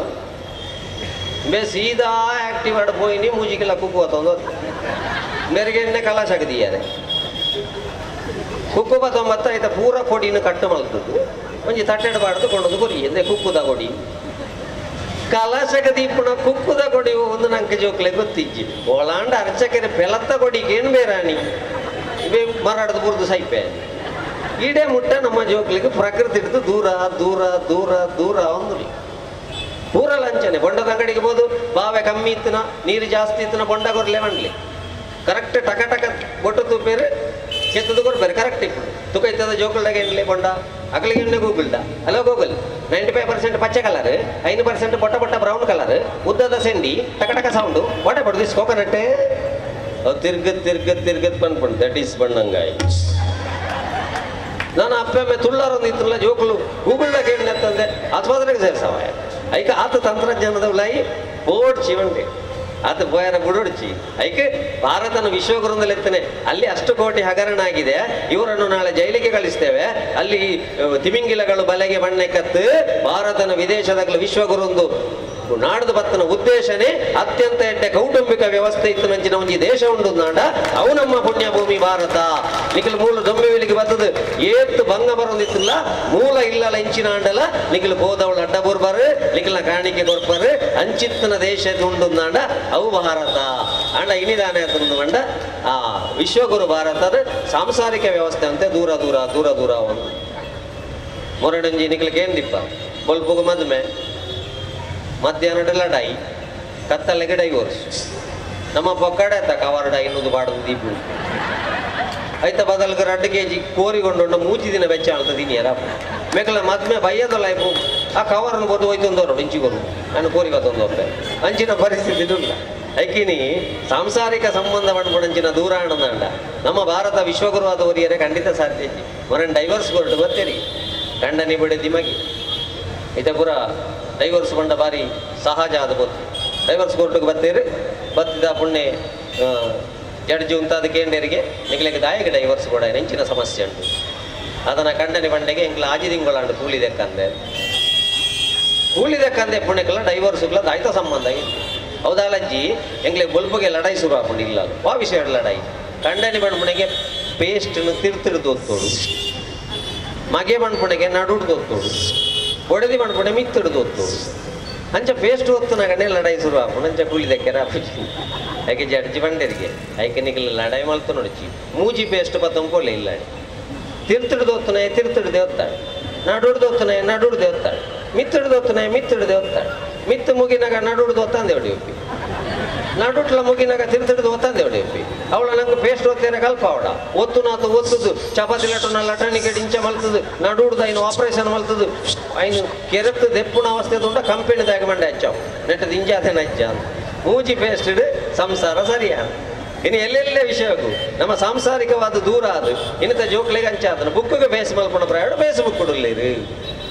ಬೇ ಸೀದಾ ಆಕ್ಟಿವ್ ಆಡ್ ಪೋಯಿನಿ ಮೂಜಿಗೆಲ್ಲ ಕುಕ್ಕು ಬತ್ತೊಂದು ಮೇರೆಗೆ ಎಣ್ಣೆ ಕಲಾಶ ಆಗದಿದ್ದಾರೆ ಕುಕ್ಕು ಬತ್ತೊಂಬತ್ತ ಆಯ್ತಾ ಪೂರ ಕೊಡಿನ ಕಟ್ಟು ಮಲ್ತದ್ದು ಒಂಜಿ ತಟ್ಟೆಡಬಾರ್ದು ಕೊಂಡೊಂದು ಕೊಡಿ ಎಂದೆ ಕುಕ್ಕುದ ಕೊಡಿ ಕಲಾಶಕ ದೀಪುಣ ಕುಕ್ಕುದ ಕೊಡಿ ಒಂದು ನಂಗೆ ಜೋಕ್ಲೆ ಗೊತ್ತಿಜ್ಜಿ ಒಳಾಂಡ ಅರ್ಚಕರೆ ಪೆಲತ್ತ ಕೊಡಿ ಏನ್ ಬೇರಾಣಿ ಬೇ ಮರಾಡದು ಬುರ್ದು ಸೈಪೆ ಈಡೇ ಮುಟ್ಟ ನಮ್ಮ ಜೋಕ್ಲಿಗೆ ಪ್ರಕೃತಿ ಹಿಡಿದು ದೂರ ದೂರ ದೂರ ದೂರ ಒಂದು ಪೂರ ಲಂಚನೆ ಬೊಂಡದ ಅಂಗಡಿಗೆ ಬೋದು ಬಾವೆ ಕಮ್ಮಿ ಇತ್ತನ ನೀರು ಜಾಸ್ತಿ ಇತ್ತನ ಬೊಂಡ ಕೊರ್ಲೆ ಬಂಡ್ಲಿ ಕರೆಕ್ಟ್ ಟಕ ಟಕ ಬೊಟ್ಟು ತೂಪೇರು ಕೆತ್ತದು ಕೊಡ್ಬೇರೆ ಕರೆಕ್ಟ್ ಇಪ್ಪು ತುಕ ಇತ್ತದ ಜೋಕುಲ್ದಾಗ ಎಣ್ಣೆ ಬೊಂಡ ಅಗಲಿಗೆ ಎಣ್ಣೆ ಗೂಗಲ್ದ ಹಲೋ ಗೂಗಲ್ 95% ಪಚ್ಚೆ ಕಲರ್ 5% ಬೊಟ್ಟ ಬೊಟ್ಟ ಬ್ರೌನ್ ಕಲರ್ ಉದ್ದದ ಸೆಂಡಿ ಟಕ ಟಕ sound what about this coconut ತಿರ್ಗ ತಿರ್ಗ ತಿರ್ಗದ್ ಪನ್ಪುಂಡು that is ಬಣ್ಣಂಗಾಯಿ ನಾನು ಅಪ್ಪಮ್ಮೆ ತುಳ್ಳಾರೊಂದು ಇತ್ತಲ್ಲ ಜೋಕುಲು ಗೂಗಲ್ದಾಗ ಎಣ್ಣೆ ಆಸ್ಪತ್ರೆಗೆ ಸೇರ್ಸವ ಐಕ ಆತ ತಂತ್ರಜ್ಞಾನದ ಉಲಾಯಿ ಬೋಡ್ಚಿ ಉಂಟೆ ಆತ ಬೋಯರ ಬುಡೋಡ್ಚಿ ಐಕೆ ಭಾರತನ ವಿಶ್ವಗುರುಂದಲೆತ್ತನೆ ಅಲ್ಲಿ ಅಷ್ಟು ಕೋಟಿ ಹಗರಣ ಆಗಿದೆ ಇವರನ್ನು ನಾಳೆ ಜೈಲಿಗೆ ಕಳಿಸ್ತೇವೆ ಅಲ್ಲಿ ತಿಮಿಂಗಿಲಗಳು ಬಲೆಗೆ ಬಣ್ಣೆ ಕತ್ತು ಭಾರತನ ವಿದೇಶದಾಗಲು ವಿಶ್ವಗುರುಂದು ನಾಡ್ದು ಬತ್ತನ ಉದ್ದೇಶನೇ ಅತ್ಯಂತ ಎಡ್ಡೆ ಕೌಟುಂಬಿಕ ವ್ಯವಸ್ಥೆ ಇತ್ತು ನಂಚಿನ ಒಂಜಿ ದೇಶ ಉಂಡು ನಾಡ ಅವು ನಮ್ಮ ಪುಣ್ಯಭೂಮಿ ಭಾರತ ನಿಖಲ್ ಮೂಲ ದೊಂಬೆವಿಲಿಗೆ ಬತ್ತದು ಏತ್ತು ಭಂಗ ಬರೋದಿತ್ತಿಲ್ಲ ಮೂಲ ಇಲ್ಲಲ ಇಂಚಿನ ಆಂಡಲ ನಿಖಲ್ ಬೋದವಳು ಅಡ್ಡ ಬೋರ್ಬಾರು ನಿಖಲ್ನ ಕಾಣಿಕೆ ಕೊರ್ಪಾರು ಅಂಚಿತ್ತನ ದೇಶ ಉಂಡು ನಾಡ ಅವು ಭಾರತ ಅಂಡ ಇನಿದಾನೆ ಅಂತಂದು ಮಂಡ ಆ ವಿಶ್ವಗುರು ಭಾರತದ ಸಾಂಸಾರಿಕ ವ್ಯವಸ್ಥೆ ಅಂತೆ ದೂರ ದೂರ ದೂರ ದೂರ ಒಂದು ಮೊರಡಂಜಿ ನಿಖಲ್ಗೆ ಏನ್ ದಿಪ್ಪ ಬೊಲ್ಪುಗು ಮದುವೆ ಮಧ್ಯಾಹ್ನದ ಲಡಾಯಿ ಕತ್ತಲೆಗೆ ಡೈವೋರ್ಸ್ ನಮ್ಮ ಪೊಕ್ಕಡೆ ಆತ ಕವರ್ಡ ಇನ್ನೊಂದು ಬಾಡದು ದೀಪು ಐತ ಬದಲ್ಗೆ 2 ಕೆಜಿ ಕೋರಿಗೊಂಡು ಮೂಜಿ ದಿನ ಬೆಚ್ಚ ಅಂತ ದಿನಿಯರ ಮೇಕಲ ಮದ್ಮೆ ಬಯ್ಯದ ಲೈಫು ಆ ಕವರ್ನ ಬೊದು ಹೋಯ್ತೊಂದವರು ಇಂಚಿಗೊರು ನಾನು ಕೋರಿ ಬತ್ತೊಂದು ಒಪ್ಪೆ ಅಂಚಿನ ಪರಿಸ್ಥಿತಿ ಇಲ್ಲ. ಐಕಿನಿ ಸಾಂಸಾರಿಕ ಸಂಬಂಧ ಪಂಡ್ಪುಣಂಚಿನ ದೂರ ಆಣಂದಾಂಡ ನಮ್ಮ ಭಾರತ ವಿಶ್ವಗುರುವಾದ ಒರಿಯರೆ ಖಂಡಿತ ಸಾಧ್ಯ ಇಜ್ಜಿ. ಮೊರನ್ ಡೈವರ್ಸ್ ಕೊರಟು ಗೊತ್ತೇರಿ ಗಂಡನಿ ಬಿಡದಿ ಮಗಿ ಇತ ಪೂರ ಡೈವರ್ಸ್ ಬಂಡ ಬಾರಿ ಸಹಜ ಆದ ಗೊತ್ತು. ಡೈವರ್ಸ್ ಕೋರ್ಟ್ಗೆ ಬತ್ತೀರಿ ಬತ್ತಿದ ಪುಣ್ಯ ಜಡ್ಜಿ ಉಂತಾದ ಕೇಂದ್ರಿಗೆ ನಿಗ್ಲಿಗೆ ದಾಯಿಗೆ ಡೈವರ್ಸ್ ಕೂಡ ನೆಂಚಿನ ಸಮಸ್ಯೆ ಉಂಟು. ಅದನ್ನ ಕಂಡನಿ ಬಂಡೆಗೆ ಎಂಕ್ಲ ಆಜಿ ತಿಂಗಳಂಡು ಕೂಲಿ ದೆಕ್ಕಂದೆ ಕೂಲಿ ದೆಕ್ಕಂದೆ ಪುಣ್ಯಕ್ಕೆಲ್ಲ ಡೈವರ್ಸ್ಗಳ ದಾಯ್ತ ಸಂಬಂಧ ಇತ್ತು. ಹೌದಾ ಅಜ್ಜಿ ಎಂಗ್ಲೆ ಬೊಲ್ಪುಗೆ ಲಡಾಯಿ ಶುರು ಹಾಕೊಂಡು ಇಲ್ಲ ವಾ ವಿಷಯ ಲಡಾಯಿ ಕಂಡನಿ ಬಂಡ್ಪುಣೆಗೆ ಪೇಸ್ಟ್ನು ತಿರ್ತಿಡ್ದು ಒತ್ತೋಡು ಮಗೆ ಬಂಡ್ಪುಣೆಗೆ ನಡುಡ್ದು ಒತ್ತೋಡು ಒಡೆದಿ ಬಂಡ್ಪುಣೆ ಮಿತ್ತಿಡ್ದು ಒತ್ತೋಡು ಅಂಚ ಪೇಸ್ಟ್ ಒತ್ತುನ ಕಡೆ ಲಡಾಯಿ ಶುರು ಆಪುಂಡು ಅಂಚ ಕೂಲಿ ದೆಕ್ಕೆರ ಆಪುಜಿ ಐಕೆ ಜಡ್ಜಿ ಬಂಡೆರಿಗೆ ಐಕೆ ನಿಕಲ್ ಲಡಾಯಿ ಮಲ್ತು ನೋಡಿಚಿ ಮೂಜಿ ಪೇಸ್ಟ್ ಪತ್ತೊಂಬೋಲೆ ಇಲ್ಲ ತಿರ್ತಿಡ್ದು ಒತ್ತುನೆ ತಿರ್ತಿಡ್ದೆ ಒತ್ತಾಳೆ ನಡುಡ್ದು ಒತ್ತುನೆ ನಡುಡ್ದೆ ಒತ್ತಾಳೆ ಮಿತ್ತಿಡ್ದು ಒತ್ತುನೆ ಮಿತ್ತಿಡ್ದೆ ಒತ್ತಾಳೆ ಮಿತ್ತು ಮುಗಿನಾಗ ನಡುಡ್ದು ಒತ್ತಂದೆ ಹೊಡಿ ಒಪ್ಪಿ ನಡುಟ್ಲ ಮುಗಿನಾಗ ತಿರ್ತಿಡ್ದು ಒತ್ತಂದೆ ಹೊಡಿ ಒಪ್ಪಿ ಅವಳ ನಂಗೆ ಪೇಸ್ಟ್ ಒತ್ತೇನೆ ಕಲ್ಪ ಅವಡ ಒತ್ತು ನಾತು ಒತ್ತುದು ಚಪಾತಿ ಲಟನ ಲಟಣಿಗೆ ಇಂಚ ಮಲ್ತದು ನಡುಡ್ದು ಐನು ಆಪರೇಷನ್ ಮಲ್ತದು ಐನು ಕೆರತ್ತು ದೆಪ್ಪುನ ಅವಸ್ಥೆ ತುಂಡ ಕಂಪೆನಿ ದಾಗ ಮಂಡೆ ಹಚ್ಚಾವು ನೆಟ್ಟದ ಇಂಜಾತೇನ ಹಚ್ಚ ಮೂಜಿ ಪೇಸ್ಟ್ ಸಂಸಾರ ಸರಿಯ. ಇನ್ನು ಎಲ್ಲೆಲ್ಲೇ ವಿಷಯಕ್ಕೂ ನಮ್ಮ ಸಾಂಸಾರಿಕವಾದ ದೂರ ಅದು ಇನ್ನಿತ ಜೋಕ್ಲೆಗೆ ಅಂಚಾತನ ಬುಕ್ಕಿಗೆ ಫೇಸ್ ಮಲ್ಪುಣ ಪ್ರಯಾಣ ಫೇಸ್ ಬುಕ್ ಕೊಡಲಿರು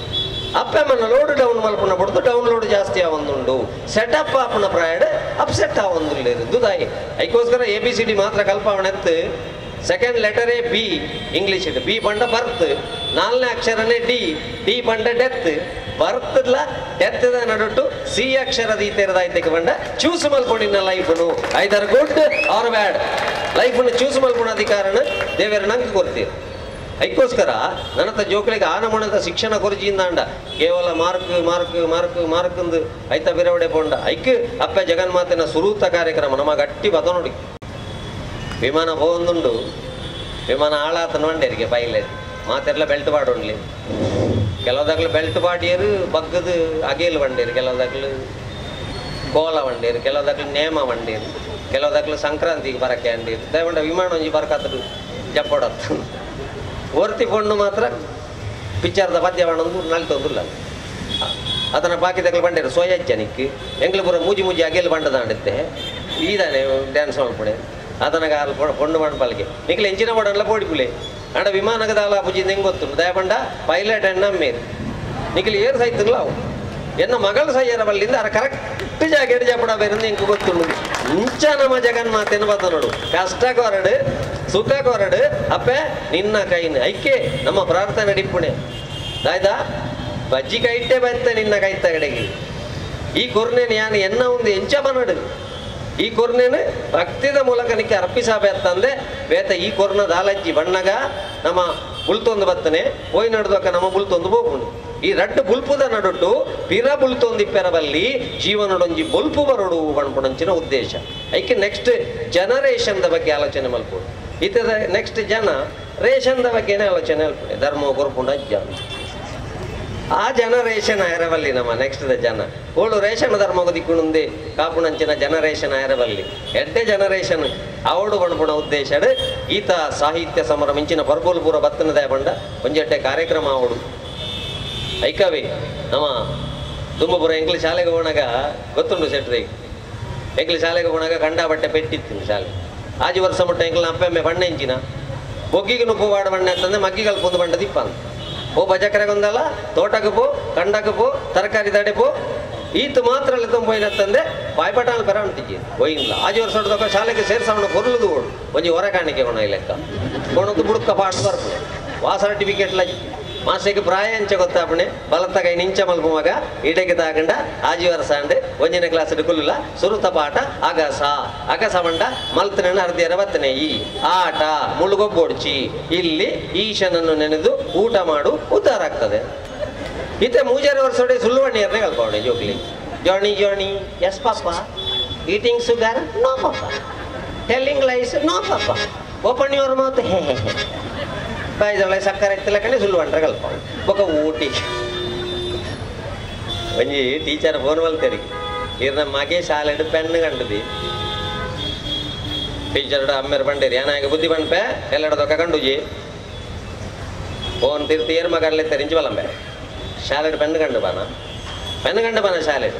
ಅಪ್ಪಮ್ಮನ ಲೋಡ್ ಡೌನ್ ಮಲ್ಪುಣ ಬಡ್ದು ಡೌನ್ಲೋಡ್ ಜಾಸ್ತಿ ಆವೊಂದುಂಡು ಸೆಟಪ್ ಆಪುನ ಪ್ರಯಾಣ ಅಪ್ಸೆಟ್ ಆವೊಂದುಲ್ಲೇರು ದುದಾಯಿ ಐಕೋಸ್ಕರ A B C D ಮಾತ್ರ ಕಲ್ಪಾವಣೆತ್ತು. ಸೆಕೆಂಡ್ ಲೆಟರೇ ಬಿ ಇಂಗ್ಲೀಷ್ ಇಟ್ಟು ಬಿ ಬಂಡ ಬರ್ತ್ 4ನೇ ಅಕ್ಷರನೇ ಡಿ ಡಿ ಬಂಡ ಡೆತ್ ಬರ್ತ್ಲ ಡೆತ್ದ ನಡುಟ್ಟು ಸಿ ಅಕ್ಷರದ ಈ ತೆರದಾಯ್ತಕ್ಕೆ ಬಂಡ ಚೂಸ್ ಮಲ್ಕೊಂಡಿನ ಲೈಫ್ನು ಐದರ್ ಗುಡ್ ಆರ್ ಬ್ಯಾಡ್ ಲೈಫ್ನು ಚೂಸ್ ಮಲ್ಕೊಂಡ ಅಧಿಕಾರನ ದೇವರ ನಂಗೆ ಕೊಡ್ತೀರಿ. ಐಕೋಸ್ಕರ ನನ್ನತ್ತ ಜೋಕ್ಲಿಗೆ ಆನಮಣದ ಶಿಕ್ಷಣ ಕೊರಜಿಂದಾಂಡ ಕೇವಲ mark mark mark ಮಾರ್ಕಂದು ಐತ ಬಿರವಡೆ ಪೋಂಡ ಐಕ್ ಅಪ್ಪ ಜಗನ್ಮಾತಿನ ಸುರೂತ ಕಾರ್ಯಕ್ರಮ ನಮ್ಮ ಗಟ್ಟಿ ಬತ ನೋಡಿ ವಿಮಾನ ಹೋಗಂದುಂಡು ವಿಮಾನ ಆಳಾತನ వండేರಿಗೆ ಪೈಲಟ್ ಮಾತೆಲ್ಲ ಬೆಲ್ಟ್ ಪಾಡೊಂಡ್ಲಿ ಕೆಲವುದಾಗ್ಲು ಬೆಲ್ಟ್ ಪಾಡಿಯರು ಬಗ್ಗದು ಅಗೇಲು వండేರು ಕೆಲವುದಾಗ್ಲು ಕೋಲ వండేರು ಕೆಲವುದಾಗ್ಲು ನೇಮ వండేರು ಕೆಲವುದಾಗ್ಲು ಸಂಕ್ರಾಂತಿಗೆ ಬರಕ್ಕೆ ಅಂಡೇರು ದಯವಂಡ ವಿಮಾನ ಒಂಜಿ ಬರಕಾತಡು ಜಪ್ಪಡತ್ತು ಒರ್ತಿ ಪೊಣ್ಣು ಮಾತ್ರ ಪಿಕ್ಚರ್ದ ಪದ್ಯ ಪಣ್ಣೊಂದು ನಲ್ತೊಂದುಲ್ಲ ಅದನ್ನ ಬಾಕಿ ತಗಲು ಬಂಡೇರು ಸೋಯಜ್ಜನಿಕ್ ಎಂಗ್ಲು ಪೂರ ಮೂಜಿ ಮೂಜಿ ಅಗೇಲು ಬಂಡದಾಂಡುತ್ತೆ ಈದಾನೆ ಡ್ಯಾನ್ಸ್ ಮಲ್ಪುಣೆ ಅದನಗ ಪೊಣ್ಣು ಮಂಡಪಲ್ಗೆ ನಿಕ್ಲೆ ಎಂಚಿನ ಮಾಡಲ್ಲ ಪೋಡಿಪುಲೆ ಅಂಡ ವಿಮಾನದ ದಾಲ ಪುಜಿಂದ ಹೆಂಗೆ ಗೊತ್ತು ದಯಪಂಡ ಪೈಲಟ್ ಎಣ್ಣ ಮೇರು ನಿಕ್ಲೆ ಏರು ಸೈತಲ್ಲ ಅವು ಎನ್ನ ಮಗಳು ಸೈಯರ ಬಲ್ಲಿಂದ ಅರ ಕರೆಕ್ಟ್ ಜಾಗ ಎಡು ಜಪಡ ಬೇರಿಂದ ಎಂಕು ಗೊತ್ತುಂಡು ಇಂಚ ನಮ್ಮ ಜಗನ್ಮಾತೆಯನ್ನು ಬತ್ತ ನೋಡು ಕಷ್ಟ ಕೊರಡು ಸುಖ ಕೊರಡು ಅಪ್ಪೆ ನಿನ್ನ ಕೈನ ಐಕೆ ನಮ್ಮ ಪ್ರಾರ್ಥನೆ ಡಿಪ್ಪುಣೆ ದಾಯ್ದಾ ಬಜ್ಜಿ ಕೈಟ್ಟೆ ಬತ್ತ ನಿನ್ನ ಕೈತ ಕಡೆಗೆ ಈ ಕೊರ್ನೇನು ಯಾನು ಎನ್ನ ಒಂದು ಎಂಚ ಬನಡು ಈ ಕೊರ್ನೇನು ಭಕ್ತಿದ ಮೂಲಕ ನಿಕ್ಕೆ ಅರ್ಪಿಸಬೇಕಂದೆ ಬೇತ ಈ ಕೊರ್ನ ದಾಲಜ್ಜಿ ಬಣ್ಣಗ ನಮ್ಮ ಬುಲ್ತೊಂದು ಬತ್ತನೆ ಹೋಯ್ ನಡ್ದಕ್ಕ ನಮ್ಮ ಬುಲ್ತೊಂದು ಹೋಗುಣು ಈ ರಡ್ಡು ಬುಲ್ಪುದ ನಡುಟ್ಟು ಪಿರ ಬುಲ್ತೊಂದು ಇಪ್ಪೆರಬಲ್ಲಿ ಜೀವನಡೊಂಜಿ ಬೊಲ್ಪು ಬರೋಡು ಬಣ್ಪುಣಂಚಿನ ಉದ್ದೇಶ. ಐಕೆ ನೆಕ್ಸ್ಟ್ ಜನರೇಷನ್ದ ಬಗ್ಗೆ ಆಲೋಚನೆ ಮಲ್ಪುಡು ಇತದ ನೆಕ್ಸ್ಟ್ ಜನ ರೇಷನ್ದ ಬಗ್ಗೆನೇ ಆಲೋಚನೆ ಅಲ್ಪುಡೆ ಧರ್ಮ ಕೊರ್ಪುಂಡ ಅಜ್ಜ ಆ ಜನರೇಷನ್ ಆಯರವಲ್ಲಿ ನಮ್ಮ ನೆಕ್ಸ್ಟ್ the ಜನ ಓಳು ರೇಷನ್ ಧರ್ಮಗ ದಿಕ್ಕುಣುಂದೆ ಕಾಪುಣಂಚಿನ ಜನರೇಷನ್ ಆಯರವಲ್ಲಿ ಎಡ್ಡೆ ಜನರೇಷನ್ ಅವಡು ಬಣ್ಪುಣ ಉದ್ದೇಶ ಗೀತಾ ಸಾಹಿತ್ಯ ಸಮರ ಮಿಂಚಿನ ಪರ್ಬೋಲ್ಪುರ ಬತ್ತನ ದಯಬಂಡ ಒಂಜೆಡ್ಡೆ ಕಾರ್ಯಕ್ರಮ ಅವಡು ಐಕವೇ ನಮ್ಮ ದುಂಬಪುರ ಎಂಕ್ಲ ಶಾಲೆಗೆ ಹೋಣಾಗ ಗೊತ್ತುಂಟು ಸೆಟ್ರಿ ಎಂಕ್ಲ ಶಾಲೆಗೆ ಹೋಣಾಗ ಕಂಡ ಬಟ್ಟೆ ಪೆಟ್ಟಿತ್ತು ಶಾಲೆ ಆಜಿ ವರ್ಷ ಮುಟ್ಟ ಎಂಕ್ಲ ಅಪ್ಪೆಮ್ಮೆ ಬಣ್ಣ ಎಂಚಿನ ಬೊಗ್ಗಿಗೆ ನುಪ್ಪು ವಾಡ ಬಣ್ಣ ಅಂತಂದ್ರೆ ಮಗ್ಗಿಗಳು ಪೊಂದು ಬಂಡ ದಿಪ್ಪ ಅಂತ ಓ ಬಜಕರೆಗೊಂದಲ್ಲ ತೋಟಕ್ಕೆ ಪೋ ಕಂಡಕ್ಕೆ ಪೋ ತರಕಾರಿ ತಡೆ ಪೋ ಈತ ಮಾತ್ರ ಅಲ್ಲಿ ತುಂಬೋಯ್ನತ್ತಂದೆ ಬಾಯ್ಪಟಾಲ್ ಪರ ಉಂಟಿಜಿ ಒಯ್ಯಿಲ್ಲ ಆಜಿ ವರ್ಷ ಹೊಡೆದಕ್ಕ ಶಾಲೆಗೆ ಸೇರ್ಸವಣ ಕೊರ್ಲುದು ಓಡು ಒಂಜಿ ಹೊರ ಕಾಣಿಕೆ ಕೊಣ ಈ ಲೆಕ್ಕ ಕೊಣದು ಬುಡುಕ ಪಾಠ ಬರ್ಪು ವಾ ಸರ್ಟಿಫಿಕೇಟ್ ಲಜ್ಜಿ ಮಾಸ್ಟರ್ಗೆ ಪ್ರಾಯ ಅಂಚ ಗೊತ್ತಾಪಣೆ ಬಲತ್ತ ಕೈ ನಿಂಚ ಮಲ್ಪು ಮಗ ಈಡೆಗೆ ತಾಗಂಡ ಆಜಿ ವರ್ಷ ಅಂಡೆ ಒಂಜನೇ ಕ್ಲಾಸ್ ಕುಲ್ಲುಲ ಸುರುತ ಪಾಠ ಅಗಸ ಅಗಸ ಬಂಡ ಮಲ್ತನ ಅರ್ಧಿಯರ ಬತ್ತನೆ ಈ ಆಟ ಮುಳುಗೊಬ್ಬೊಡ್ಚಿ ಇಲ್ಲಿ ಈಶನನ್ನು ನೆನೆದು ಊಟ ಮಾಡು ಉದ್ಧಾರ ಆಗ್ತದೆ. ಇತ್ತೆ ಮೂಜಾರು ವರ್ಷ ಸುಳ್ಳುವಣ್ಣಿಯರ್ನೇ ಕಲ್ಪವಣೆ Choksi Johnny Johnny yes papa eating sugar no papa telling lies no papa open your mouth ಹೇ ಹೇ ಹೇ ಬಾಯ್ದೊಳೆ ಸಕ್ಕರೆ ಎತ್ತಲಕಂಡೆ ಸುಳ್ಳು ಅಂಟ್ರೆ ಕಲ್ಪ ಬೊಕ ಊಟಿ ಒಂಜಿ ಟೀಚರ್ ಫೋನ್ ಮಲ್ತೇರಿ ಇರ್ ನಮ್ಮ ಮಗೆ ಶಾಲೆಡ್ ಪೆನ್ ಕಂಡದಿ ಟೀಚರ್ ಅಮ್ಮೇರು ಬಂಡೇರಿ ಏನಾಗ ಬುದ್ಧಿ ಬಂಡ್ಪೆ ಎಲ್ಲಡದೊಕ್ಕ ಕಂಡುಜಿ ಫೋನ್ ತಿರ್ತಿ ಏರ್ ಮಗರ್ಲೆ ತೆರಿಂಚು ಬಲಂಬೆ ಶಾಲೆಡ್ ಪೆನ್ ಕಂಡು ಬಾನ ಪೆನ್ ಕಂಡು ಬಾನ ಶಾಲೆಡ್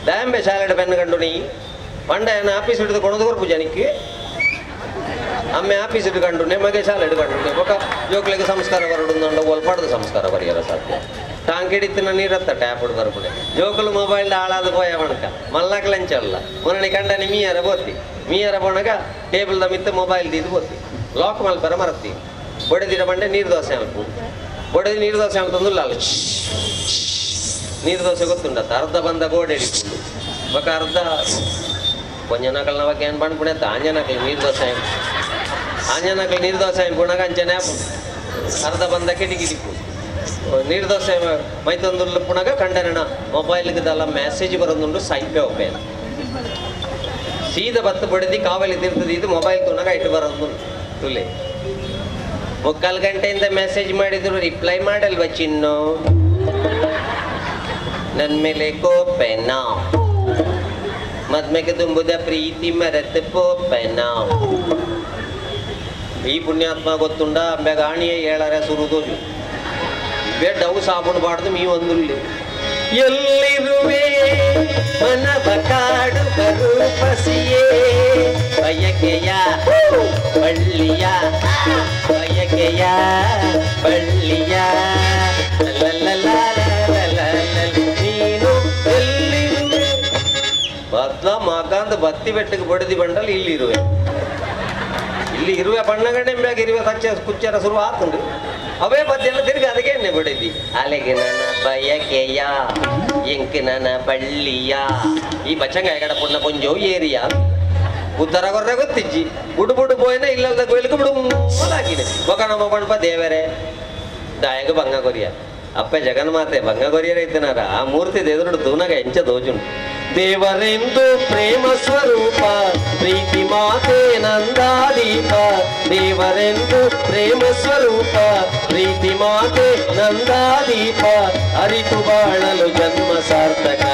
ದಾಂಬೆ ಶಾಲೆಡ್ ಪೆನ್ ಕಂಡು ನೀ ಪಂಡ ಏನ ಆಫೀಸ್ ಹಿಡಿದು ಕೊಣದು ಕೊರ್ಪು ಜನಕ್ಕೆ ಅಮ್ಮೆ ಆಫೀಸ್ ಇಟ್ಟು ಕಂಡು ಮಗೆ ಶಾಲೆಡ್ ಕಂಡು ಬೊಕ ಜೋಕ್ಲಿಗೆ ಸಂಸ್ಕಾರ ಬರಡು ಒಲ್ಪಾಡ್ದು ಸಂಸ್ಕಾರ ಬರಿಯರ ಸಾಧ್ಯ ಟಾಂಕ್ ಹಿಡಿತಿನ ನೀರತ್ತ ಟ್ಯಾಪ್ ಬರ್ಪುಡೆ ಜೋಕುಲು ಮೊಬೈಲ್ ಹಾಳಾದ ಪೋಯ ಬಣಕ ಮಲ್ಲಕ್ ಲಂಚಲ್ಲ ಮೊನ್ನೆ ಕಂಡನಿ ಮೀಯರ ಬೋತಿ ಮೀಯರ ಬೋಣಗ ಟೇಬಲ್ the ಮಿತ್ತ ಮೊಬೈಲ್ ದೀದು ಬೋತಿ ಲಾಕ್ ಮಲ್ಪರ ಮರತ್ತಿ ಬೊಡೆದಿರ ಬಂಡೆ ನೀರು ದೋಸೆ ಅಲ್ಪ ಬೊಡೆದಿ ನೀರು ದೋಸೆ ಅಂತಂದುಲ್ಲ ಅಲ್ಲ ನೀರು ದೋಸೆ ಗೊತ್ತುಂಡತ್ತ ಅರ್ಧ ಬಂದ ಗೋಡೆ ಹಿಡಿತು ಬಕ ಅರ್ಧ ಕೊಂಜನಕಲ್ನ ಬಗ್ಗೆ ಏನು ಬಂಡ್ಪುಣೆ ಆಂಜನಕಲ್ ನೀರು ದೋಸೆ ಆಂಜನಕಲ್ ನೀರು ದೋಸೆ ಪುಣಗ ಅಂಚನೆ ಅರ್ಧ ಬಂದ ಕಿಟಿಕಿಟಿಪ್ಪು ನೀರು ದೋಸೆ ಮೈತಂದುಲ್ಲ ಪುಣಗ ಕಂಡನ ಮೊಬೈಲ್ಗೆ ಮೆಸೇಜ್ ಬರೋದುಂಡು ಸೈಪೆ ಒಪ್ಪೇನ ಸೀದ ಬತ್ತು ಬಡಿದು ಕಾವಲಿ ತಿರ್ತದೆ ಇದು ಮೊಬೈಲ್ ತುಣಗ ಇಟ್ಟು ಬರೋದು ತುಲೆ 3/4 ಗಂಟೆಯಿಂದ ಮೆಸೇಜ್ ಮಾಡಿದ್ರು ರಿಪ್ಲೈ ಮಾಡಲ್ವ ಚಿನ್ನು ನನ್ನ ಮೇಲೆ ಕೋಪೆನಾ ಮದ್ಮೆಗೆ ತುಂಬುದ ಪ್ರೀತಿ ಮರೆತು ಪೋಪೆನಾ ಈ ಪುಣ್ಯಾತ್ಮ ಗೊತ್ತುಂಡ ಅಂಬೆಗ ಆಣಿಯೇ ಏಳರೆ ಸುರುದೋಜು ಡವ್ ಸಾಬೂನು ಬಾಡ್ದು ಮೀ ಒಂದುಲ್ಲಿ ಎಲ್ಲಿರುವೆ ಮನವ ಕಾಡುವ ರೂಪಸಿಯೇ ಬಯಕೆಯ ಬಳ್ಳಿಯ ಬಯಕೆಯ ಬಳ್ಳಿಯ ನೀನು ಎಲ್ಲಿರುವೆ ಬದ್ಲ ಮಗಂದ ಬತ್ತಿ ಬೆಟ್ಟಕ್ಕೆ ಬಡದಿ ಬಂಡಲ್ ಇಲ್ಲಿರುವೆ ಇಲ್ಲಿ ಇರುವೆ ಬಣ್ಣಗಡೆ ಮ್ಯಾಗ ಇರುವೆ ತಚ್ಚ ಕುಚ್ಚರ ಶುರು ಆತುಂಡು ಅವೇ ಬದ್ದೆಲ್ಲ ತಿರ್ಗಿ ಅದಕ್ಕೆ ಎಣ್ಣೆ ಬಡಿದಿ ಅಲೆಗೆ ನನ್ನ ಬಯಕೆಯ ಎಂಕ್ ನನ್ನ ಬಳ್ಳಿಯ ಈ ಬಚ್ಚಂಗ ಎಗಡ ಪುಣ್ಣ ಪೊಂಜೋ ಏರಿಯಾ ಉತ್ತರ ಕೊರ್ರೆ ಗೊತ್ತಿಜ್ಜಿ ಬುಡು ಬುಡು ಪೋಯಿನ ಇಲ್ಲದ ಕೊಯ್ಲಿಗೆ ಬುಡು ಹಾಕಿದೆ ಬೊಕಣಮ್ಮ ಬಣ್ಪ ದೇವರೇ ದಾಯಗ ಬಂಗ ಕೊರಿಯ ಅಪ್ಪ ಜಗನ್ಮಾತೆ ಬಂಗ ಕೊರಿಯರ ಐತನಾರ ಆ ಮೂರ್ತಿ ಎದುರುಡು ತೂನಗ ಎಂಚ ದೋಜುಂಡು ದೇವರೆಂದು ಪ್ರೇಮ ಸ್ವರೂಪ ಪ್ರೀತಿ ಮಾತೆ ನಂದಾದೀಪ ದೇವರೆಂದು ಪ್ರೇಮ ಸ್ವರೂಪ ಪ್ರೀತಿ ಮಾತೆ ನಂದಾದೀಪ ಅರಿತು ಬಾಳಲು ಜನ್ಮ ಸಾರ್ಥಕ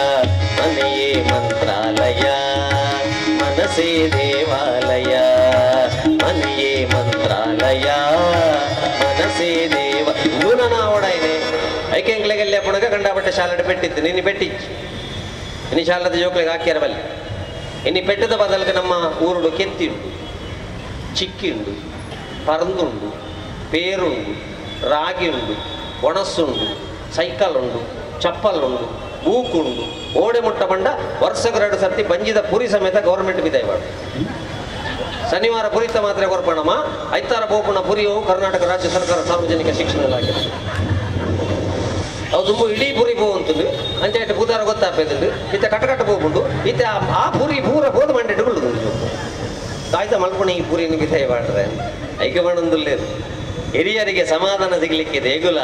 ಮನೆಯೇ ಮಂತ್ರಾಲಯ ಮನಸೇ ದೇವಾಲಯ ಮನೆಯೇ ಮಂತ್ರಾಲಯ ಮನಸೇ ದೇವ ನನ್ನ ಓಡಾಯ್ನೆ ಐಕೆಂಗ್ಲೆಗೆಲ್ಲ ಪುಣಗ ಕಂಡಾಪಟ್ಟೆ ಶಾಲೆಡ್ ಪೆಟ್ಟಿತ್ತು ನಿನ್ನೆ ಪೆಟ್ಟಿಚ್ಚು ಇನ್ನು ಶಾಲದ ಜೋಕ್ಲಿಗೆ ಹಾಕ್ಯಾರ ಬಲ್ಲಿ ಇನ್ನು ಪೆಟ್ಟದ ಬದಲಿಗೆ ನಮ್ಮ ಊರುಡು ಕೆತ್ತಿಂಡು ಚಿಕ್ಕಿಂಡು ಪರಂದುಂಡು ಪೇರುಂಡು ರಾಗಿ ಉಂಡು ಒಣಸುಂಡು ಸೈಕಲ್ ಉಂಡು ಚಪ್ಪಲ್ ಉಂಡು ಬೂಕುಂಡು ಓಡೆ ಮುಟ್ಟ ಬಂಡ ವರ್ಷಕ್ಕೆ 2 ಸರ್ತಿ ಬಂಜಿದ ಪುರಿ ಸಮೇತ ಗೌರ್ಮೆಂಟ್ ಬಿದಾಯವಾಡು ಶನಿವಾರ ಪುರಿತ ಮಾತ್ರ ಕೊರ್ಪಣಮ್ಮ ಐತಾರ ಬೋಪುಣ ಪುರಿಯು ಕರ್ನಾಟಕ ರಾಜ್ಯ ಸರ್ಕಾರ ಸಾರ್ವಜನಿಕ ಶಿಕ್ಷಣ ಇಲಾಖೆ ಅವು ತುಂಬ ಇಡೀ ಪುರಿ ಪೋವಂತುಂಡು ಅಂಚೆ ಇಟ್ಟು ಪೂತಾರ ಗೊತ್ತಾಪೇದುಂಡು ಇತ್ತ ಕಟ್ಟ ಕಟ್ಟ ಪೋಪುಂಡು ಇತ್ತ ಆ ಪುರಿ ಪೂರ ಪೋದು ಮಂಡೆಟ್ಟುಕೊಳ್ಳುದು ತಾಯ್ತ ಮಲ್ಪುಣ ಈ ಪುರಿಯನ್ನು ಬಿತಾಯ ಮಾಡ್ರೆ ಐಕೆ ಮಾಡೊಂದುಲ್ಲೇದು ಹಿರಿಯರಿಗೆ ಸಮಾಧಾನ ಸಿಗಲಿಕ್ಕೆ ದೇಗುಲ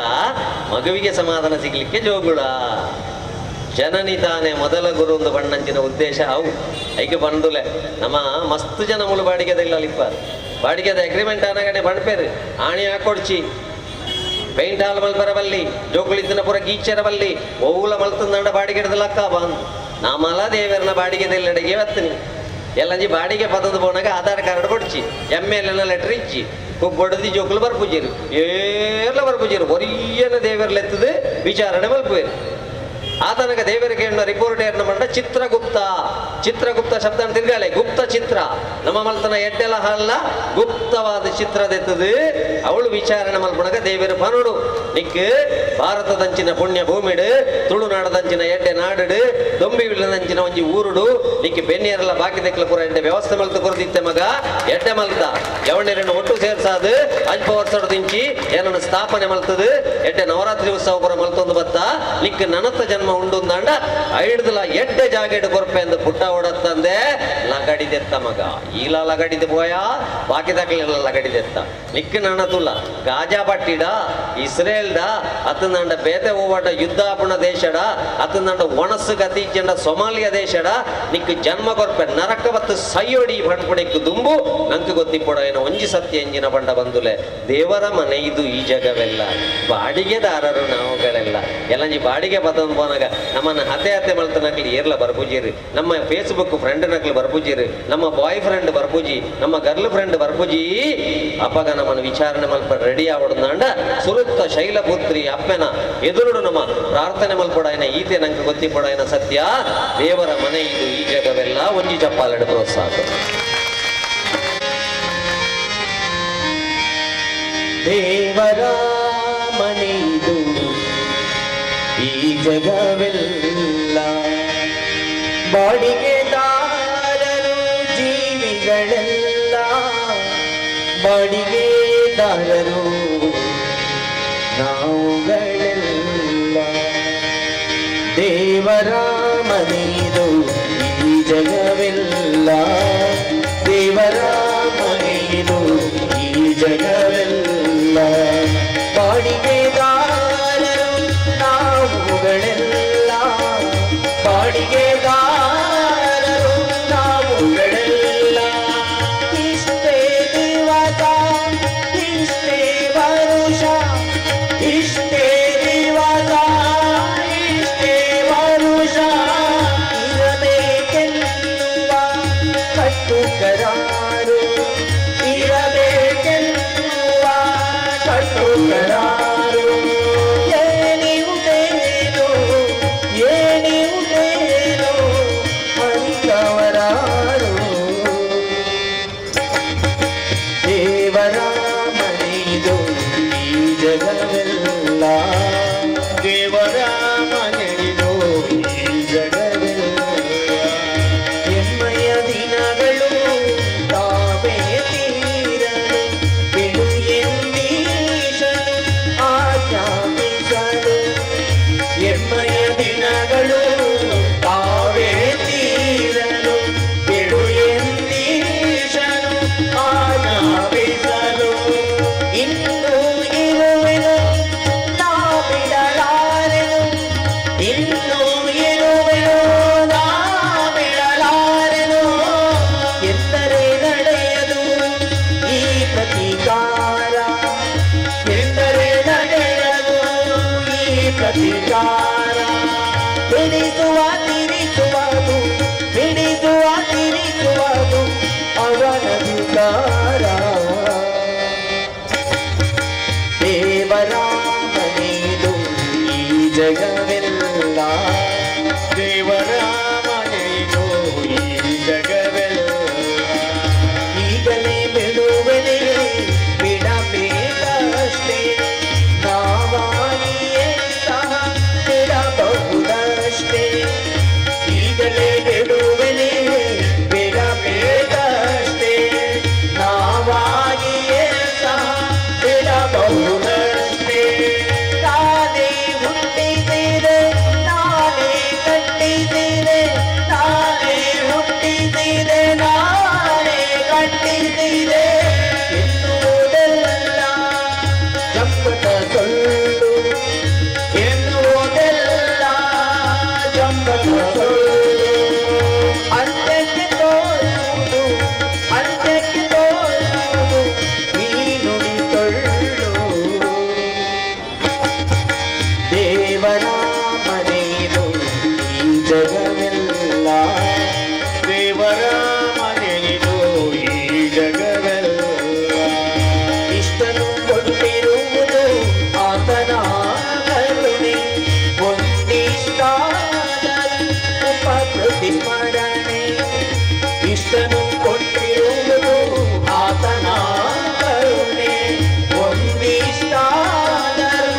ಮಗುವಿಗೆ ಸಮಾಧಾನ ಸಿಗಲಿಕ್ಕೆ ಜೋಗುಳ ಜನನಿ ತಾನೇ ಮೊದಲ ಗುರು ಒಂದು ಬಣ್ಣಂಚಿನ ಉದ್ದೇಶ ಅವು ಐಕೆ ಬಂದುಲೆ ನಮ್ಮ ಮಸ್ತ್ ಜನ ಮುಳು ಬಾಡಿಗೆದ ಇಲ್ಲ ಇಪ್ಪಾರು ಬಾಡಿಗೆದ ಅಗ್ರಿಮೆಂಟ್ ಆನಗಡೆ ಬಣ್ಪೇರು ಆಣಿ ಹಾಕೊಡ್ಚಿ ಪೇಂಟ್ ಹಾಲ್ ಮಲ್ಪರ ಬಲ್ಲಿ ಜೋಕುಳಿದ್ದನ ಪೂರ ಗೀಚರ ಬಲ್ಲಿ ಒವ್ವುಲ ಮಲ್ತಂದಂಡ ಬಾಡಿಗೆ ಹಿಡ್ದಲಕ್ಕ ಬಂದು ನಾಮಲ ದೇವರನ ಬಾಡಿಗೆದೆಲ್ಲಡೆಗೆ ಬತ್ತೀನಿ ಎಲ್ಲಂಜಿ ಬಾಡಿಗೆ ಪದದ ಬೋನಾಗ ಆಧಾರ್ ಕಾರ್ಡ್ ಕೊಡ್ಚಿ ಎಮ್ ಎಲ್ ಎನ ಲೆಟರ್ ಇಚ್ಚಿ ಬಡದಿ ಜೋಕುಲು ಬರ್ಪುಜೀರು ಏರ್ಲ ಬರ್ಪುಜೀರು ಒರಿಯನ ದೇವರ್ಲೆತ್ತದು ವಿಚಾರಣೆ ಮಲ್ಪುವೇರು ಆತನಗ ದೇವರಿಗೆ ರಿಪೋರ್ಟ್ ಏರ್ನ ಮಂಡ ಚಿತ್ರಗುಪ್ತ ಚಿತ್ರಗುಪ್ತ ಶಬ್ದ ತಿರ್ಗಾಳೆ ಗುಪ್ತ ಚಿತ್ರ ನಮ್ಮ ಮಲ್ತನ ಎಡ್ಡೆಲ ಹಲ್ಲ ಗುಪ್ತವಾದ ಚಿತ್ರದೆತ್ತದು ಅವಳು ವಿಚಾರಣೆ ಮಲ್ಪುಣಗ ದೇವರು ಪನುಡು ನಿಕ್ ಭಾರತದಂಚಿನ ಪುಣ್ಯ ಭೂಮಿಡು ತುಳುನಾಡದಂಚಿನ ಎಡ್ಡೆ ನಾಡುಡು ದೊಂಬಿವಿಲ್ಲದಂಚಿನ ಒಂಜಿ ಊರುಡು ನಿಕ್ ಬೆನ್ನಿಯರೆಲ್ಲ ಬಾಕಿ ದೆಕ್ಲ ಪೂರ ಎಡ್ಡೆ ವ್ಯವಸ್ಥೆ ಮಲ್ತ ಕೊರದಿತ್ತೆ ಮಗ ಎಡ್ಡೆ ಮಲ್ತ ಯವಣ್ಣರನ್ನು ಒಟ್ಟು ಸೇರ್ಸಾದು ಅಲ್ಪ ವರ್ಷದಿಂಚಿ ಏನನ್ನು ಸ್ಥಾಪನೆ ಮಲ್ತದು ಎಡ್ಡೆ ನವರಾತ್ರಿ ಉತ್ಸವ ಪೂರ ಮಲ್ತೊಂದು ಬತ್ತ ನಿಕ್ ನನತ್ತ ಜನ್ಮ ಉಂಡುಂದಾಂಡ ಐಡ್ದಲ ಎಡ್ಡೆ ಜಾಗೆಡ್ ಕೊರ್ಪೆ ಅಂದ್ ಪುಟ್ಟ ಓಡತ್ತಂದೆ ಲಗಡಿದೆತ್ತ ಮಗ ಈಲ ಲಗಡಿದ ಪೋಯ ಬಾಕಿ ದಾಖಲೆಲ್ಲ ಲಗಡಿದೆತ್ತ ನಿಕ್ ನನತುಲ್ಲ ಗಾಜಾ ಪಟ್ಟಿಡ ಇಸ್ರೇಲ್ಡ ಅತ್ತಂದಾಂಡ ಬೇತೆ ಹೋವಾಟ ಯುದ್ಧ ಆಪುಣ ದೇಶಡ ಅತ್ತಂದಾಂಡ ಒಣಸು ಗತಿ ಜಂಡ ಸೊಮಾಲಿಯ ದೇಶಡ ನಿಕ್ ಜನ್ಮ ಕೊರ್ಪೆ ನರಕ ಬತ್ತು ಸೈಯೋಡಿ ಬಣ್ಪುಣಿಕ್ ದುಂಬು ನಂಗೆ ಗೊತ್ತಿಪ್ಪೊಡ ಏನೋ ಒಂಜಿ ಸತ್ಯ ಎಂಜಿನ ಬಂಡ ಬಂದುಲೆ ದೇವರ ಮನೆ ಇದು ಈ ಜಗವೆಲ್ಲ ಬಾಡಿಗೆ ಬಾಡಿಗೆದಾರರು ನಾವುಗಳೆಲ್ಲ ಎಲ್ಲಂಜಿ ಬಾಡಿಗೆ ಬತ್ತಂದು ಪೋನಾಗ ನಮ್ಮನ್ನು ಹತೆ ಹತೆ ಮಲ್ತನಕ್ಲಿ ಏರ್ಲ ಬರ್ಪುಜೀರು ನಮ್ಮ ಫೇಸ್ಬುಕ್ ಫ್ರೆಂಡ್ ನಕ್ಲು ಬರ್ಪುಜೀರು ನಮ್ಮ ಬಾಯ್ ಫ್ರೆಂಡ್ ಬರ್ಪುಜಿ ನಮ್ಮ ಗರ್ಲ್ ಫ್ರೆಂಡ್ ಬರ್ಪುಜಿ ಅಪ್ಪಗ ನಮ್ಮನ್ನು ವಿಚಾರಣೆ ಮಲ್ಪ ರೆಡಿ ಆವಡ್ದಾಂಡ ಸುರುತ್ತ ಶೈಲಪುತ್ರಿ ಅಪ್ಪನ ಎದುರುಡು ನಮ್ಮ ಪ್ರಾರ್ಥನೆ ಮಲ್ಪಡಾಯನ ಈತೆ ನಂಗೆ ಗೊತ್ತಿಪಡಾಯನ ಸತ್ಯ ದೇವರ ಮನೆ ಇದು ಈ ಜಗವೆಲ್ಲ ಒಂಜಿ ಚಪ್ಪಾಲೆಡು ಪ್ರೋತ್ಸಾಹ. ದೇವರ ಮನೆಯಿದು ಈ ಜಗವೆಲ್ಲ ಬಾಡಿಗೆದಾರರು ಜೀವಿಗಳೆಲ್ಲ ಬಾಡಿಗೆದಾರರು ನಾವುಗಳೆಲ್ಲ ದೇವರ ಮನೆಯಿದು ಈ ಜಗವೆಲ್ಲ ದೇವರ ಮನೆಯಿದು ಈ ಜಗವೆಲ್ಲ ಬಾಡಿಗೆದಾರರು ನಾವುಗಳೆಲ್ಲ ಬಾಡಿಗೆದಾರರು ನಾವುಗಳೆಲ್ಲ ಇಷ್ಟೇ ದಿವಸ ಇಷ್ಟೇ ವರುಷ ಇಷ್ಟೇ ದಿವಸ ಇಷ್ಟೇ ವರುಷ ಇರಬೇಕೆನ್ನುವ ಕಟ್ಟು ಕರಾರು ಇರಬೇಕೆನ್ನುವ ಕಟ್ಟು ಕರಾರು ಏನಿವುದೇನು ಏನಿವುದೇನು ಅರಿತವರಾರು ದೇವರ ಮನೆಯಿದು ಈ ಜಗವೆಲ್ಲ ದೇವರ ಮನೆಯಿದು ಈ ಜಗವೆಲ್ಲ ಎಮ್ಮಯ ದಿನಗಳು ತಾವೇ ತೀರಲು ಬಿಡು ಎಂದೀಶನು ಆಜ್ಞಾಪಿಸಲು ಎಮ್ಮಯ ದಿನಗಳು ತಾವೇ ತೀರಲು ಬಿಡು ಎಂದೀಶನು ಆಜ್ಞಾಪಿಸಲು ಇನ್ನು ಇರುವೆನು ನಾ ಬಿಡಲಾರೆನು ಇನ್ನು ಇರುವೆನು ನಾ ಬಿಡಲಾರೆನು ಎಂದರೆ ನಡೆಯದು ಈ ಪ್ರತೀಕಾರ ಎಂದರೆ ನಡೆಯದು ಈ ಪ್ರತೀಕಾರ ಬಿಡಿಸುವ ತಿರಿಸುವುದು ಬಿಡಿಸುವ ತಿರಿಸುವುದು ಅವನ ಅಧಿಕಾರ ದೇವರ ಮನೆಯಿದು ಈ ಜಗವೆಲ್ಲ ದೇವರ ಮನೆಯಿದು ಈ ಜಗವೆಲ್ಲ ಈಗಲೇ ಬಿಡುವೆನೆ ಬಿಡಬೇಕಷ್ಟೇ ನಾವಾಗಿಯೇ ಸಹ ಬಿಡಬಹುದಷ್ಟೇ ಈಗಲೇ ಬಿಡುವೆನೆ ಬಿಡಬೇಕಷ್ಟೇ ನಾವಾಗಿಯೇ ಸಹ ಬಿಡಬಹುದಷ್ಟೇ ತಾನೇ ಹುಟ್ಟಿದಿರೆ ನಾನೇ ಕಟ್ಟಿದಿರೆ ತಾನೇ ಹುಟ್ಟಿದಿರೆ ನಾನೇ ಕಟ್ಟಿದಿರೆ ಎನ್ನುವುದೆಲ್ಲ ಜಂಪಟ ಸೊಳ್ಳು ಎನ್ನುವುದೆಲ್ಲ ಜಂಪಟ ಸೊಳ್ಳು ಅಂತ್ಯಕ್ಕೆ ತೋರುವುದು ಅಂತ್ಯಕ್ಕೆ ತೋರುವುದು ಈ ನುಡಿ ತೊಳ್ಳು ದೇವರ ಮನೆಯಿದು ಈ ಜಗವೆಲ್ಲ ದೇವರ ಮನೆಯಿದು ಈ ಜಗವೆಲ್ಲ ಇಷ್ಟನು ಕೊಟ್ಟಿರುವುದು ಆತನ ಕರುಣೆ ಒಂದಿಷ್ಟಾದರೂ ಉಪಕೃತಿ ಸ್ಮರಣೆ ಇಷ್ಟನು ಕೊಟ್ಟಿರುವುದು ಆತನ ಕರುಣೆ ಒಂದಿಷ್ಟಾದರೂ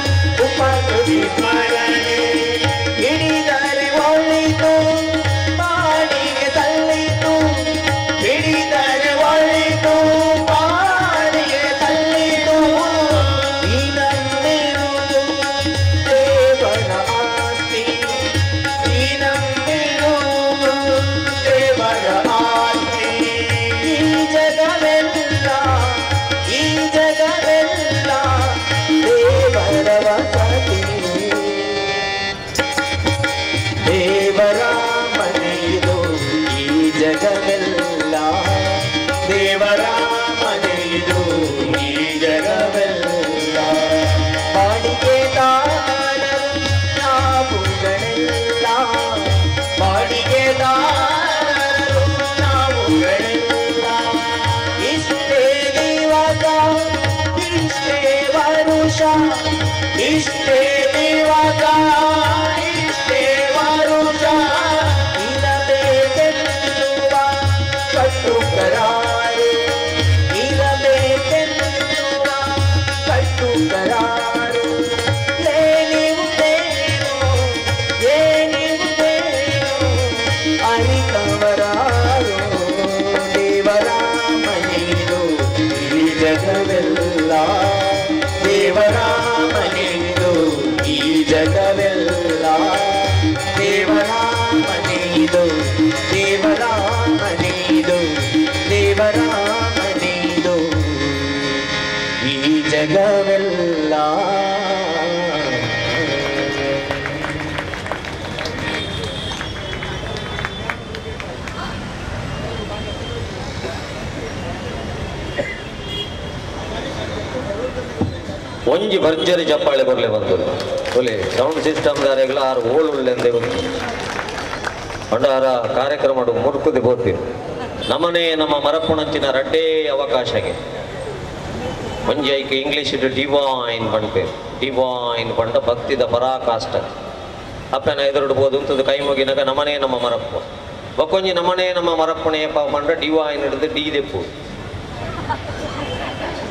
ಉಪಕೃತಿ ಸ್ಮರಣೆ ಹಿಡಿದರೆ ಒಳಿತು ಬಾಡಿಗೆ ತಳ್ಳಿತು ಹಿಡಿದರೆ ಒಳಿತು ಬಾಡಿಗೆ ತಳ್ಳಿತು ನೀನಂದಿರುವುದು ದೇವರ ಆಸ್ತಿ ನೀನಂದಿರುವುದು ದೇವರ ಆಸ್ತಿ ಈ ಜಗವೆಲ್ಲ ಈ ಜಗವೆಲ್ಲ ದೇವರ ವಸತಿ ದೇವರ ಮನೆಯಿದು ಈ ಜಗವೆಲ್ಲ ದೇವರ ಮನೆಯಿದು ಈ ಜಗವೆಲ್ಲ ಬಾಡಿಗೆ ಒಂಜಿ ಭರ್ಜರಿ ಚಪ್ಪಾಳೆ ಬರಲಿ ಬಂತು ಒಲೆ ಸೌಂಡ್ ಸಿಸ್ಟಮ್ ದಾರೆಗಳ ಆರು ಓಳುಳ್ಳೆಂದೇ ಗೊತ್ತು ಭಂಡಾರ ಕಾರ್ಯಕ್ರಮ ಮುರುಕುದಿ ಬೋತೀವಿ ನಮ್ಮನೆ ನಮ್ಮ ಮರಪ್ಪುಣಂಚಿನ ರಡ್ಡೇ ಅವಕಾಶಗೆ ಒಂಜಿ ಐಕೆ ಇಂಗ್ಲೀಷ್ ಡಿವೈನ್ ಪಂಪೇರು ಡಿವೈನ್ ಪಂಡ ಭಕ್ತಿದ ಪರಾಕಾಷ್ಠ ಅಪ್ಪನ ಎದುರುಡ್ಬೋದು ಅಂತದ್ದು ಕೈ ಮುಗಿನಾಗ ನಮ್ಮನೆ ನಮ್ಮ ಮರಪ್ಪ ಒಕ್ಕೊಂಜಿ ನಮ್ಮನೆ ನಮ್ಮ ಮರಪ್ಪಣೆ ಪಂಡ ಡಿವೈನ್ ಹಿಡಿದು ಡಿ ದೆಪ್ಪು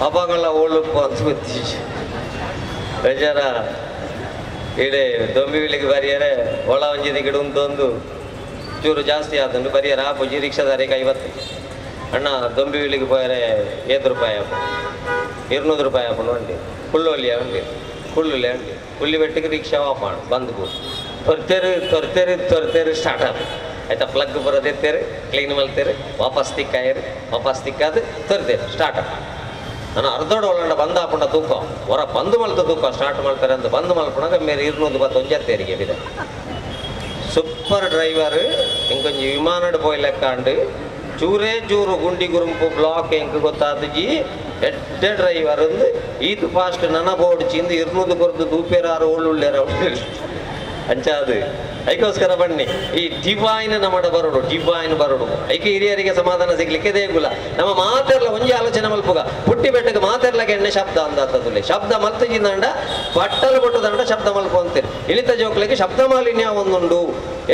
ಅಪಗಳ ಓಳುಪ್ಪು ಅಂತ ಗೊತ್ತಿ ಬೇಜಾರ ಇಡೇ ದೊಂಬಿವಿಲಿಗೆ ಬರಿಯರೆ ಒಳ ಒಂಜಿ ಗಿಡ ಉಂಟೊಂದು ಚೂರು ಜಾಸ್ತಿ ಆತಂಡು ಬರಿಯರ ಆಪುಜಿ ರಿಕ್ಷಾದಾರಿಗೆ 50 ಅಣ್ಣ ದೊಂಬಿವಿಲಿಗೆ ಪೋಯರೆ 7 ರೂಪಾಯಿ ಆಪು 200 ರೂಪಾಯಿ ಆಪುಂಡು ಉಂಡಿ ಕುಳ್ಳೊಲಿಯ ಉಂಡಿ ಕುಳ್ಳುಲೆ ಉಂಡಿ ಕುಳ್ಳಿ ಬೆಟ್ಟಿಗೆ ರಿಕ್ಷಾ ವಾಪಾಣ ಬಂದು ತೊರ್ತೇರು ತೊರ್ತೇರು ತೊರ್ತೇರು ಸ್ಟಾರ್ಟ್ ಆದ ಆಯ್ತಾ ಪ್ಲಗ್ ಬರೋದಿತ್ತೇರು ಕ್ಲೀನ್ ಮಲ್ತೇರು ವಾಪಸ್ ತಿಕ್ಕಾಯರು ವಾಪಸ್ ತಿಕ್ಕಾದು ತೊರ್ತೇರು ಸ್ಟಾರ್ಟ್ ಆಪ ನಾನು ಅರ್ಧೋಡ ಒಳಂಡ ಬಂದ ಹಾಪುಂಡ ತೂಕ ಹೊರ ಬಂದು ಮಲ್ತ ತೂಕ ಸ್ಟಾರ್ಟ್ ಮಾಡ್ತಾರೆ ಅಂತ ಬಂದು ಮಲ್ಪುಣಾಗ ಮೇರೆ 200 ಬತ್ತ ಒಂಜತ್ತೇರಿಗೆ ಬಿದ ಸೂಪರ್ ಡ್ರೈವರ್ ಇಂಕೊಂಜಿ ವಿಮಾನಡ್ ಪೋಯ್ ಲೆಕ್ಕಾಂಡು ಚೂರೇ ಚೂರು ಗುಂಡಿ ಗುರುಂಪು ಬ್ಲಾಕ್ ಎಂಕ್ ಗೊತ್ತಾತಜಿ ಎಡ್ಡೆ ಡ್ರೈವರ್ ಅಂದು ಈತು ಫಾಸ್ಟ್ ನನ ಬೋರ್ಡ್ ಚಿಂದು 200 ಕೊರ್ದು ದೂಪೇರಾರು ಓಳುಳ್ಳೇರ ಅಂಚಾದು ಐಕೋಸ್ಕರ ಬನ್ನಿ ಈ ಡಿವೈನ್ ನಮ್ಮಡ ಬರೋಡು ಡಿವೈನ್ ಬರೋಡು ಐಕೆ ಹಿರಿಯರಿಗೆ ಸಮಾಧಾನ ಸಿಗ್ಲಿಕ್ಕೆ ದೇಗುಲ ನಮ್ಮ ಮಾತೆರ್ಲ ಒಂಜಿ ಆಲೋಚನೆ ಮಲ್ಪುಗ ಪುಟ್ಟಿ ಬೆಟ್ಟಕ್ಕೆ ಮಾತೆರ್ಲಕ್ಕೆ ಎಣ್ಣೆ ಶಬ್ದ ಅಂದಾತದುಲೆ ಶಬ್ದ ಮಲ್ತಜಿಂದಂಡ ಬಟ್ಟಲು ಬಟ್ಟುದಂಡ ಶಬ್ದ ಮಲ್ಪು ಅಂತೀರಿ ಇಳಿತ ಜೋಕ್ಲಿಗೆ ಶಬ್ದ ಮಾಲಿನ್ಯ ಒಂದುಂಡು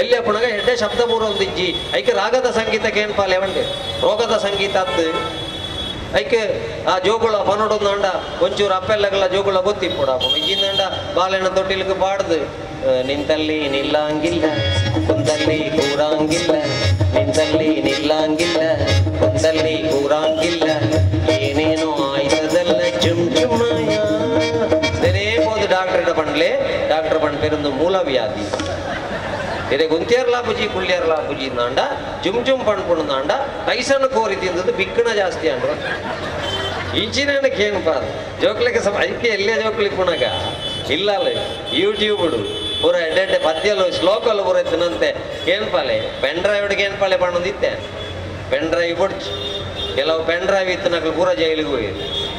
ಎಲ್ಲಿ ಅಪ್ಪಣಗ ಎಡ್ಡೆ ಶಬ್ದ ಮೂರೊಂದಿಜ್ಜಿ ಐಕೆ ರಾಗದ ಸಂಗೀತಕ್ಕೆ ಏನ್ ಪಾಲೆ వండి ರೋಗದ ಸಂಗೀತ ಅತ್ತು ಐಕೆ ಆ ಜೋಗುಳ ಪನೊಡೊಂದಂಡ ಒಂಚೂರು ಅಪ್ಪೆಲ್ಲಗಲ ಜೋಗುಳ ಗೊತ್ತಿಪ್ಪುಡ ಇಜ್ಜಿಂದಂಡ ಬಾಲೆನ ತೊಟ್ಟಿಲಿಗೆ ಬಾಡ್ದು ನಿಂತಲ್ಲಿ ನಿಲ್ಲಂಗಿಲ್ಲ ಕುಂತಲ್ಲಿ ಕೂರಂಗಿಲ್ಲ ನಿಂತಲ್ಲಿ ನಿಲ್ಲಂಗಿಲ್ಲ ಕುಂತಲ್ಲಿ ಕೂರಂಗಿಲ್ಲ ಏನೇನೋ ಆಯ್ತದಲ್ಲ ಚುಮ್ ಚುಮ್ಮಾಯ ಬೋದು ಡಾಕ್ಟರ್ ಪಂಡ್ಲೆ ಡಾಕ್ಟರ್ ಪಂಡ್ ಪೇರೊಂದು ಮೂಲ ವ್ಯಾಧಿ ಇದೇ ಗುಂತಿಯರ್ಲಾ ಬುಜಿ ಕುಳ್ಳಿಯರ್ಲಾ ಬುಜಿ ಅಂದ ಜುಮ್ ಜುಮ್ ಪಣ್ಪುಂಡ ಟೈಸನ್ ಕೋರಿ ತಿಂದದ್ದು ಬಿಕ್ಕಣ ಜಾಸ್ತಿ ಅಂಡ್ರು ಇಂಚಿನ ಕೇನು ಪಾದ ಜೋಕ್ಲಿಕ್ಕೆ ಸಮ ಅದಕ್ಕೆ ಎಲ್ಲೇ ಜೋಕ್ಲಿಕ್ಕೆ ಪುಣಗ ಇಲ್ಲ ಅಲ್ಲ ಯೂಟ್ಯೂಬ್ಡು ಪೂರ ಎಡ್ಡೆ ಪದ್ಯಲು ಶ್ಲೋಕಲು ಪೂರ ತಿನ್ನಂತೆ ಏನು ಪಾಲೆ ಪೆನ್ ಡ್ರೈವ್ಗೆ ಏನು ಪಾಲೆ ಪಣ್ಣೊಂದಿತ್ತೆ ಪೆನ್ ಡ್ರೈವ್ ಕೊಡ್ಚು ಕೆಲವು ಪೆನ್ ಡ್ರೈವ್ ಇತ್ತು ನಕಲು ಪೂರ ಜೈಲಿಗೆ ಹೋಗಿ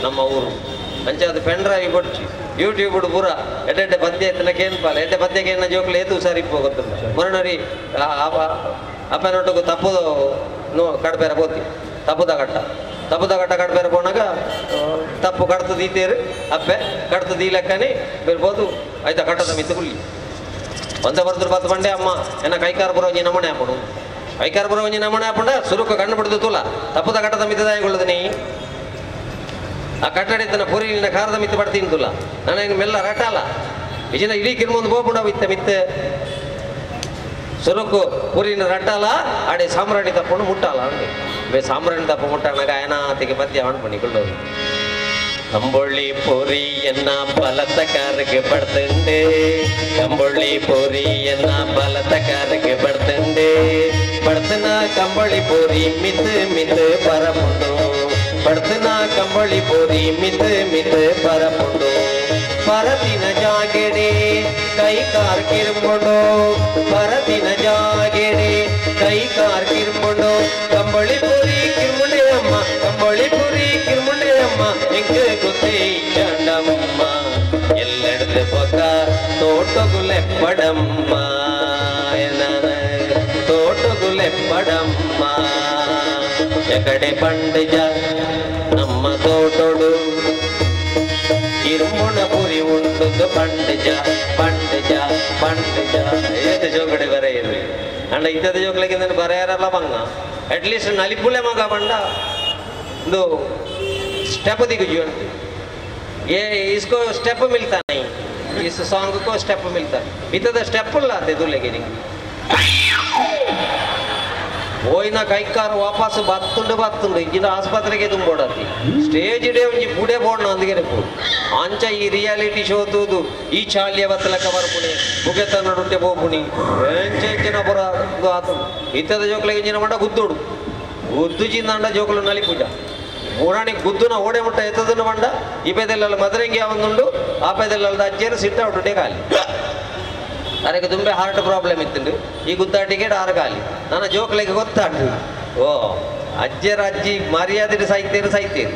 ನಮ್ಮ ಊರು ಅಂಚೆ ಅದು ಪೆನ್ ಡ್ರೈವ್ ಕೊಡ್ಚು ಯೂಟ್ಯೂಬ್ಡು ಪೂರ ಎಡ್ಡೆ ಪದ್ಯ ಎತ್ತನಕ್ಕೆ ಏನು ಪಾಲೆ ಎಡ್ಡೆ ಪದ್ಯಕ್ಕೆ ಏನ ಜೋಕ್ಲು ಏತು ಸರಿಪೋ ಗೊತ್ತುಂಟು ಮರಣರಿ ಅಪ್ಪನೊಟ್ಟಿಗೂ ತಪ್ಪು ನೋ ಕಡ್ಬೇರ ಬೋತಿ ತಪ್ಪುದ ಕಟ್ಟ ತಪ್ಪುದ ಕಟ್ಟ ಕಡ್ಬೇರ ಪೋನಾಗ ತಪ್ಪು ಕಡ್ತು ದೀತೇರು ಅಪ್ಪೆ ಕಡ್ತು ದೀಲಕ್ಕನೆ ಬರ್ಬೋದು ಆಯ್ತಾ ಕಟ್ಟದ ಮಿತ್ತು ಕುಲ್ಲಿ ಒಂದ ಬರ್ದ್ರು ಬತ್ತು ಬಂಡೆ ಅಮ್ಮ ಏನ ಕೈಕಾರ ಬರೋ ಒಂಜಿ ನಮಣೆ ಹಾಪಡು ಕೈಕಾರ ಬರೋ ಒಂಜಿ ನಮಣೆ ಹಾಪುಂಡ ಸುರುಕ ಕಣ್ಣು ಬಿಡ್ದು ತುಲ ತಪ್ಪುದ ಕಟ್ಟದ ಮಿತ್ತದಾಯಗೊಳ್ಳದು ನೀ ಆ ಕಟ್ಟಡಿತನ ಪುರಿ ನಿನ್ನ ಖಾರದ ಮಿತ್ತು ಪಡ್ತೀನಿ ತುಲ ನಾನು ಇನ್ನು ಮೆಲ್ಲ ರಟಾಲ ಇಜಿನ ಇಡೀ ಕಿರ್ಮೊಂದು ಬೋಪುಂಡ ಮಿತ್ತ ಮಿತ್ತ ಸುರುಕು ಪುರಿನ ರಟ್ಟಾಲ ಆಡೆ ಸಾಮ್ರಾಣಿ ತಪ್ಪುಂಡು ಮುಟ್ಟಾಲ ಅಂದೆ ಬೇ ಸಾಮ್ರಾಣಿ ತಪ್ಪು ಮುಟ್ಟಾನಾಗ ಆಯನಾತಿಗೆ ಪದ್ಯ ಅಣ್ಪಣಿಕೊಳ್ಳೋದು ಕಂಬೊಳ್ಳಿ ಪೊರಿಯನ್ನ ಬಲತ ಕಾರಿಗೆ ಬಡ್ತಂಡೆ ಕಂಬೊಳ್ಳಿ ಪೊರಿಯನ್ನ ಬಲತ ಕಾರಿಗೆ ಬಡ್ತಂಡೆ ಬಡ್ತನ ಕಂಬಳಿ ಪೊರಿ ಮಿತ್ ಮಿತ್ ಪರಪುಂಡು ಬಡ್ತನ ಕಂಬಳಿ ಪೊರಿ ಮಿತ್ ಮಿತ್ ಪರಪುಂಡು ಪರತಿನ ಜಾಗೆಡೆ ಕೈ ಕಾರ್ ಕಿರ್ಮುಂಡು ಪರತಿನ ಜಾಗೆಡೆ ಕೈ ಕಾರ್ ಕಿರ್ಮುಂಡು ಕಂಬಳಿ ಪುರಿ ಕಿರ್ಮುಂಡೆ ಅಮ್ಮ ಕಂಬಳಿ ಪುರಿ ಕಿರ್ಮುಂಡೆ ಅಮ್ಮ ಎಂಗೆ ಗೊತ್ತೇ ಚಂಡಮ್ಮ ಎಲ್ಲೆಡ್ದು ಪಕ್ಕ ತೋಟಗುಲೆಪ್ಪಡಮ್ಮ ತೋಟಗುಲೆಪ್ಪಡಮ್ಮ ಎಕಡೆ ಪಂಡಜ ನಮ್ಮ ತೋಟೋಡು ಕಿರ್ಮುಣ ಪುರಿ ಉಂಟು ಪಂಡಜ ಪಂಡಜ ಪಂಡಜ ಏತ ಜೋಗಡೆ ಬರೆಯಿರಿ ಅಂಡ ಇದ್ದದ ಜೋಗ್ಲಿಕ್ಕೆ ನಾನು ಬರೆಯಾರಲ್ಲ ಬಂಗ ಅಟ್ಲೀಸ್ಟ್ ನಲಿಪುಲೆ ಮಗ ಬಂಡ ಒಂದು स्टेप दिखी ये इसको स्टेप मिलता नहीं इस सॉन्ग को स्टेप मिलता इतना स्टेप लाते दूल्हे ಹೋಯ್ನ ಕೈಕಾರು ವಾಪಸ್ ಬತ್ತುಂಡು ಬತ್ತುಂಡು ಇಂಜಿನ ಆಸ್ಪತ್ರೆಗೆ ತುಂಬೋಡತಿ ಸ್ಟೇಜ್ ಡೇ ಒಂಜಿ ಪುಡೆ ಬೋಡ್ನ ಅಂದಿಗೆ ಅಂಚ ಈ ರಿಯಾಲಿಟಿ ಶೋ ತೂದು ಈ ಚಾಲ್ಯ ಬತ್ತಲಕ ಬರ್ಪುಣಿ ಬುಗೆತ ನಡುಂಟೆ ಬೋಪುಣಿ ಎಂಚ ಎಂಚಿನ ಪುರ ಆತು ಇತ್ತದ ಜೋಕ್ಲಿಗೆ ಇಂಜಿನ ಮಂಡ ಗುದ್ದುಡು ಗುದ್ದು ಚಿಂದಂಡ ಜೋಕುಲು ನಲಿ ಪೂಜಾ ಮೂರಾಣಿ ಗುದ್ದುನ ಓಡೆ ಮುಟ್ಟ ಎತ್ತದನ್ನ ಮಂಡ ಈ ಪೇದೆಲ್ಲ ಮದರಂಗಿ ಒಂದುಂಡು ಆ ಪೇದೆಲ್ಲ ಅಜ್ಜಿಯರು ಸಿಟ್ಟ ಉಂಟು ಖಾಲಿ ಅದಕ್ಕೆ ತುಂಬೆ ಹಾರ್ಟ್ ಪ್ರಾಬ್ಲಮ್ ಇತ್ತು ಈ ಗುದ್ದಾಟಿಗೆ ಆರು ಖಾಲಿ ನನ್ನ ಜೋಕ್ಲಿಗೆ ಗೊತ್ತಾಗ್ತದೆ ಓ ಅಜ್ಜಿಯರ ಅಜ್ಜಿ ಮರ್ಯಾದೆ ಸಾಯ್ತೇರು ಸಾಯ್ತೇರು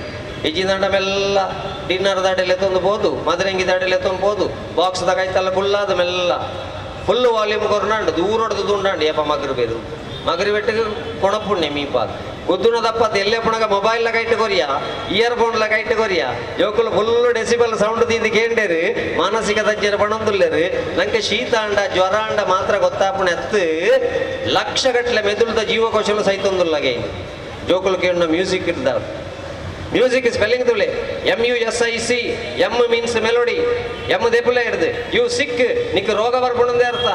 ಇಜ್ಜಿದಂಡ ಮೆಲ್ಲ ಡಿನ್ನರ್ ದಾಡೆಲೆ ತೊಂದು ಮದರಂಗಿ ದಾಡೆಲೆ ತೊಂಬೋದು ಬಾಕ್ಸ್ ದಾಗ ಐತಲ್ಲ ಕುಲ್ಲಾದ ಮೆಲ್ಲ ಫುಲ್ ವಾಲ್ಯೂಮ್ ಕೊರ್ನಾಂಡು ದೂರೊಡ್ದು ದುಂಡಾಂಡು ಏಪ ಮಗರು ಬೇರು ಮಗರಿ ಬೆಟ್ಟಿಗೆ ಕೊಣಪುಣ್ಯ ಮೀಪಾದ ಗುದ್ದುನ ದಪ್ಪತ್ ಎಲ್ಲೇ ಪುಣಗ ಮೊಬೈಲ್ ಲಗೈಟ್ ಕೊರಿಯಾ ಇಯರ್ ಫೋನ್ ಲಗೈಟ್ ಕೊರಿಯಾ ಜೋಕುಲು ಫುಲ್ ಡೆಸಿಬಲ್ ಸೌಂಡ್ ದಿಂದ ಕೇಂಡೇರು ಮಾನಸಿಕ ತಜ್ಜರ ಪಣೊಂದುಲ್ಲೇರು ನಂಗೆ ಶೀತ ಅಂಡ ಜ್ವರ ಅಂಡ ಮಾತ್ರ ಗೊತ್ತಾಪುಣೆ ಅತ್ತು ಲಕ್ಷ ಗಟ್ಟಲೆ ಮೆದುಳ್ದ ಜೀವಕೋಶಲು ಸೈತೊಂದುಲ್ಲಗೆ ಜೋಕುಲು ಕೇಳಿನ ಮ್ಯೂಸಿಕ್ ಇರ್ದಾರ ಮ್ಯೂಸಿಕ್ ಸ್ಪೆಲ್ಲಿಂಗ್ ತುಳೆ M U S I C M means melody M ದೇಪುಲೆ ಹಿಡ್ದು you ಸಿಕ್ ನಿಕ್ ರೋಗ ಬರ್ಪುಂಡಂದೇ ಅರ್ಥ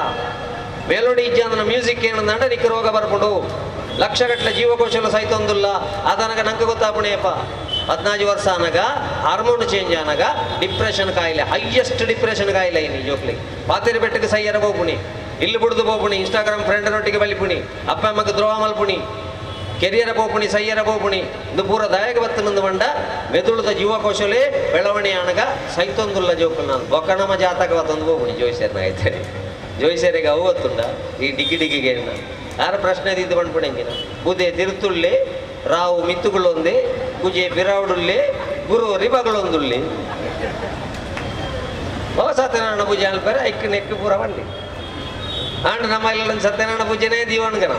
ಮೆಲೋಡಿ ಇಜ್ಜ ಮ್ಯೂಸಿಕ್ ಏನಂದ ನಿಕ್ ರೋಗ ಬರ್ಪುಂಡು ಲಕ್ಷಗಟ್ಟಲೆ ಜೀವಕೋಶಲು ಸೈತೊಂದುಲ್ಲ ಅದನಗ ನಂಗೆ ಗೊತ್ತಾಪುಣೇಪ 14 ವರ್ಷ ಅನಗ ಹಾರ್ಮೋನ್ ಚೇಂಜ್ ಅನಗ ಡಿಪ್ರೆಷನ್ ಕಾಯಿಲೆ ಹೈಯೆಸ್ಟ್ ಡಿಪ್ರೆಷನ್ ಕಾಯಿಲೆ ಇನ್ನು ಜೋಕ್ಲಿ ಪಾತೆರಿ ಬೆಟ್ಟಕ್ಕೆ ಸೈಯರ ಬೋಪುಣಿ ಇಲ್ಲಿ ಬುಡ್ದು ಬೋಪುಣಿ ಇನ್ಸ್ಟಾಗ್ರಾಮ್ ಫ್ರೆಂಡ್ ನೊಟ್ಟಿಗೆ ಬಲಿಪುಣಿ ಅಪ್ಪ ಅಮ್ಮಗೆ ದ್ರೋಹ ಮಲ್ಪುಣಿ ಕೆರಿಯರ ಬೋಪುಣಿ ಸೈಯರ ಬೋಪುಣಿ ಇದು ಪೂರ ದಾಯಕ ಬತ್ತನಂದು ಬಂಡ ಮೆದುಳುದ ಜೀವಕೋಶಲೇ ಬೆಳವಣಿ ಅಣಗ ಸೈತೊಂದುಲ್ಲ ಜೋಕುಲ್ ನಾನು ಬೊಕ್ಕಣಮ ಜಾತಕ ಬತ್ತೊಂದು ಬೋಪುಣಿ ಜೋಯಿಸೇರ್ನ ಆಯ್ತಾರೆ ಜೋಯಿಸೇರಿಗೆ ಅವು ಗೊತ್ತುಂಡ ಈ ಡಿಗ್ಗಿ ಡಿಗ್ಗಿಗೆ ಯಾರ ಪ್ರಶ್ನೆ ಇದ್ದು ಬಂದ್ಬಿಡಂಗಿನ ಬುದೆ ತಿರುತುಳ್ಳೆ ರಾವು ಮಿತ್ತುಗಳೊಂದೆ ಕುಜೆ ಬಿರಾವುಡುಳ್ಳೆ ಗುರು ರಿಬಗಳೊಂದುಳ್ಳೆ ಓ ಸತ್ಯನಾರಾಯಣ ಪೂಜೆ ಅನ್ಪೇರೆ ಐಕ್ ನೆಕ್ಕು ಪೂರ ಬಂಡಿ ಆಂಡ್ ನಮ್ಮ ಇಲ್ಲ ಸತ್ಯನಾರಾಯಣ ಪೂಜೆನೇ ದೀವಣ್ಗನ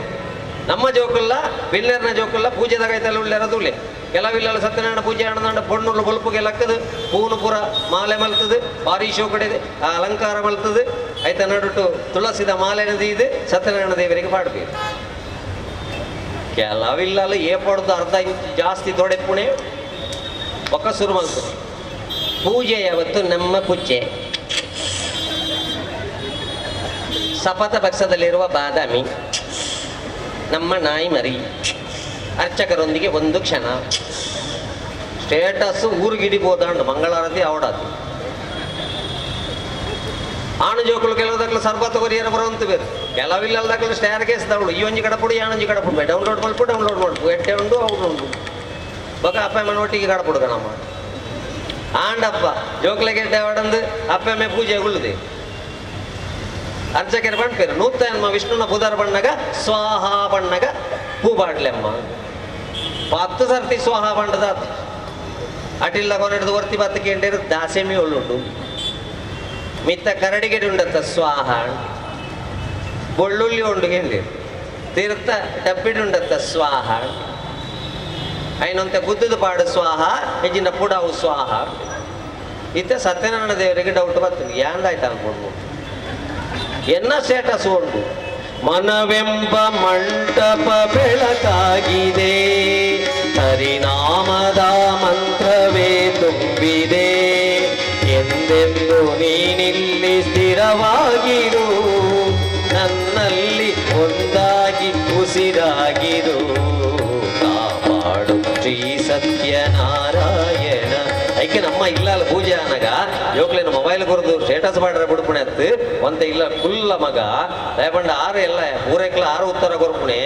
ನಮ್ಮ ಜೋಕುಲ್ಲ ಬಿಲ್ಲೆರ್ನ ಜೋಕುಲ್ಲ ಪೂಜೆದಾಗ ಐತಲ್ಲ ಉಳ್ಳೆರದುಳ್ಳೆ ಕೆಲವಿಲ್ಲ ಸತ್ಯನಾರಾಯಣ ಪೂಜೆ ಆಡದಂಡ ಪೊಣ್ಣುಳ್ಳು ಬೊಲ್ಪುಗೆ ಲಕ್ಕದು ಹೂನು ಪೂರ ಮಾಲೆ ಮಲ್ತದು ಭಾರಿ ಶೋ ಕಡೆ ಅಲಂಕಾರ ಮಲ್ತದು ಐತ ನಡುಟು ತುಳಸಿದ ಮಾಲೆ ಇದು ಸತ್ಯನಾರಾಯಣ ದೇವರಿಗೆ ಪಾಡ್ಬೇಕು ಕೆಲವಿಲ್ಲ ಏ ಪಡ್ದು ಅರ್ಧ ಇಂಚ್ ಜಾಸ್ತಿ ತೊಡೆಪುಣೆ ಒಕ್ಕ ಶುರು ಮಲ್ತದೆ ಪೂಜೆ ಯಾವತ್ತು ನಮ್ಮ ಪೂಜೆ ಸಪಥ ಪಕ್ಷದಲ್ಲಿರುವ ಬಾದಾಮಿ ನಮ್ಮ ನಾಯಿ ಮರಿ ಅರ್ಚಕರೊಂದಿಗೆ ಒಂದು ಕ್ಷಣ ಸ್ಟೇಟಸ್ ಊರಿಗಿಡಿಬೋದಾಂಡು ಮಂಗಳಾರತಿ ಅವಡಾತಿ ಆಣು ಜೋಕುಲು ಕೆಲವು ದಾಖಲು ಸರ್ಬತ್ ಕೊರಿಯರ ಬರುವಂತ ಬೇರೆ ಕೆಲವಿಲ್ಲ ದಾಖಲು ಸ್ಟೇರ್ ಕೇಸ್ ದವಳು ಈ ಒಂಜಿ ಕಡಪುಡು ಯಾಣೊಂಜಿ ಕಡಪುಡು ಡೌನ್ಲೋಡ್ ಮಲ್ಪು ಡೌನ್ಲೋಡ್ ಮಲ್ಪು ಎಟ್ಟೆ ಉಂಡು ಅವು ಉಂಡು ಬೊಕ ಅಪ್ಪ ಅಮ್ಮನ ಒಟ್ಟಿಗೆ ಕಡಪುಡು ಕಣಮ್ಮ ಆಂಡಪ್ಪ ಜೋಕ್ಲೆಗೆ ಎಟ್ಟೆ ಅವಡಂದು ಅಪ್ಪ ಅಮ್ಮೆ ಪೂಜೆ ಉಳ್ಳುದೆ ಅರ್ಚಕರ ಪಣ್ಪೇರು ನೂತನ ವಿಷ್ಣುನ ಪುದರ್ ಬಣ್ಣಗ ಸ್ವಾಹ ಬಣ್ಣಗ ಪೂ ಬಾಡ್ಲೆಮ್ಮ 10 ಸರ್ತಿ ಸ್ವಾಹ ಬಂಡದ ಅಟಿಲ್ಲ ಕೊನೆಡ್ದು ವರ್ತಿ ಬತ್ತು ಕೇಂಡೇರು ದಾಸೆಮಿ ಒಳ್ಳುಂಡು ಮಿತ್ತ ಕರಡಿಗೆಡೆ ಉಂಡತ್ತ ಸ್ವಾಹ ಬೊಳ್ಳುಳ್ಳಿ ಉಂಡು ಕೇಂಡೇರು ತೀರ್ಥ ಡಬ್ಬಿಡು ಉಂಡತ್ತ ಸ್ವಾಹ ಐನೊಂತೆ ಗುದ್ದದ ಪಾಡು ಸ್ವಾಹ ಹೆಚ್ಚಿನ ಪುಡವು ಸ್ವಾಹ ಇತ್ತ ಸತ್ಯನಾರಾಯಣ ದೇವರಿಗೆ ಡೌಟ್ ಬರ್ತದೆ ಯಾಂದಾಯ್ತು ಅನ್ಕೊಂಡು ಎನ್ನ ಸ್ಟೇಟಸ್ ಉಂಟು ಮನವೆಂಬ ಮಂಟಪ ಬೆಳಕಾಗಿದೆ ಹರಿನಾಮದ ಮಂತ್ರವೇ ತುಂಬಿದೆ ಎಂದೆಂದು ನೀನಿಲ್ಲಿ ಸ್ಥಿರವಾಗಿರು ನನ್ನಲ್ಲಿ ಒಂದಾಗಿ ಉಸಿರಾಗಿರು ಕಾಪಾಡು ಶ್ರೀ ಸತ್ಯನಾರಾಯಣ. ಐಕೆ ನಮ್ಮ ಇಲ್ಲ ಅಲ್ಲ ಪೂಜೆ ಅನಗ ಯೋಕ್ಲೇನು ಮೊಬೈಲ್ ಕೊರದು ಸ್ಟೇಟಸ್ ಮಾಡ್ರೆ ಬಿಡ್ಪುಣೆ ಅತ್ತು ಒಂತ ಇಲ್ಲ ಕುಲ್ಲ ಮಗ ದಯಪಂಡ ಆರು ಎಲ್ಲ ಪೂರೈಕ್ಲ ಆರು ಉತ್ತರ ಕೊರ್ಪುಣೆ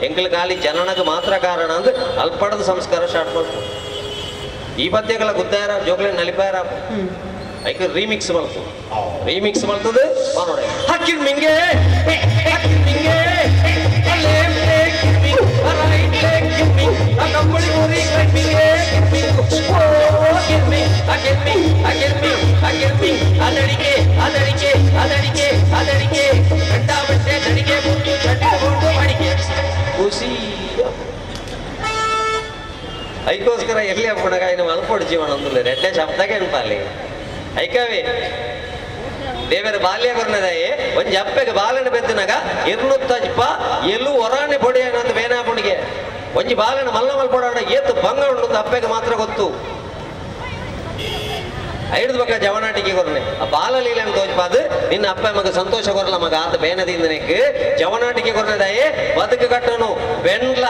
ಎಂಕ್ಲ ಖಾಲಿ ಜನನಕ್ಕೆ ಮಾತ್ರ ಕಾರಣ ಅಂದ್ರೆ ಅಲ್ಪಡದ ಸಂಸ್ಕಾರ ಸ್ಟಾರ್ಟ್ ಮಾಡ್ಪು. ಈ ಪದ್ಯಗಳ ಗುದ್ದಾರ ಜೋಕ್ಲೇನು ನಲಿಪಾರ ಐಕೆ ರೀಮಿಕ್ಸ್ ಮಲ್ಪು ರೀಮಿಕ್ಸ್ ಮಲ್ತದೆ ನೋಡ ಹಾಕಿರ್ ಮಿಂಗೆ ಮಿಂಗೆ ಐಕೋಸ್ಕರ ಎಲ್ಲಿ ಅಪ್ಪಣಗ ಇನ್ನು ಮಲ್ಪೊಡು ಜೀವನ ಅಂದುಲ್ಲ ರೆಡ್ಡೆ ಶಬ್ದಕ್ಕೆ ಎನ್ಪಾಲಿ ಐಕವೇ ದೇವರ ಬಾಲ್ಯ ಕೊರ್ನದಾಯೆ ಒಂಜಿ ಅಪ್ಪೆಗೆ ಬಾಲನ ಬೆತ್ತನಾಗ ಇರ್ನುತ್ತಜ್ಪ ಎಲ್ಲೂ ಹೊರಾಣೆ ಪೊಡಿ ಅನ್ನೋದು ಬೇನಾಪುಣಿಗೆ ಒಂಜಿ ಬಾಲನ ಮಲ್ಲ ಮಲ್ಪೊಡಾಣ ಏತು ಭಂಗ ಉಂಟು ಅಪ್ಪೆಗೆ ಮಾತ್ರ ಗೊತ್ತು. ಐದು ಬಕ್ಕ ಜವನಾಟಿಕೆ ಕೊರ್ನೆ ಆ ಬಾಲಲೀಲೆ ತೋಜ್ಪಾದು ನಿನ್ನ ಅಪ್ಪ ಮಗ ಸಂತೋಷ ಕೊರಲ ಮಗ ಆತ ಬೇನದಿಂದನೆಕ್ ಜವನಾಟಿಕೆ ಕೊರ್ನದಾಯೆ ಬದುಕು ಕಟ್ಟನು ಬೆಂಡ್ಲ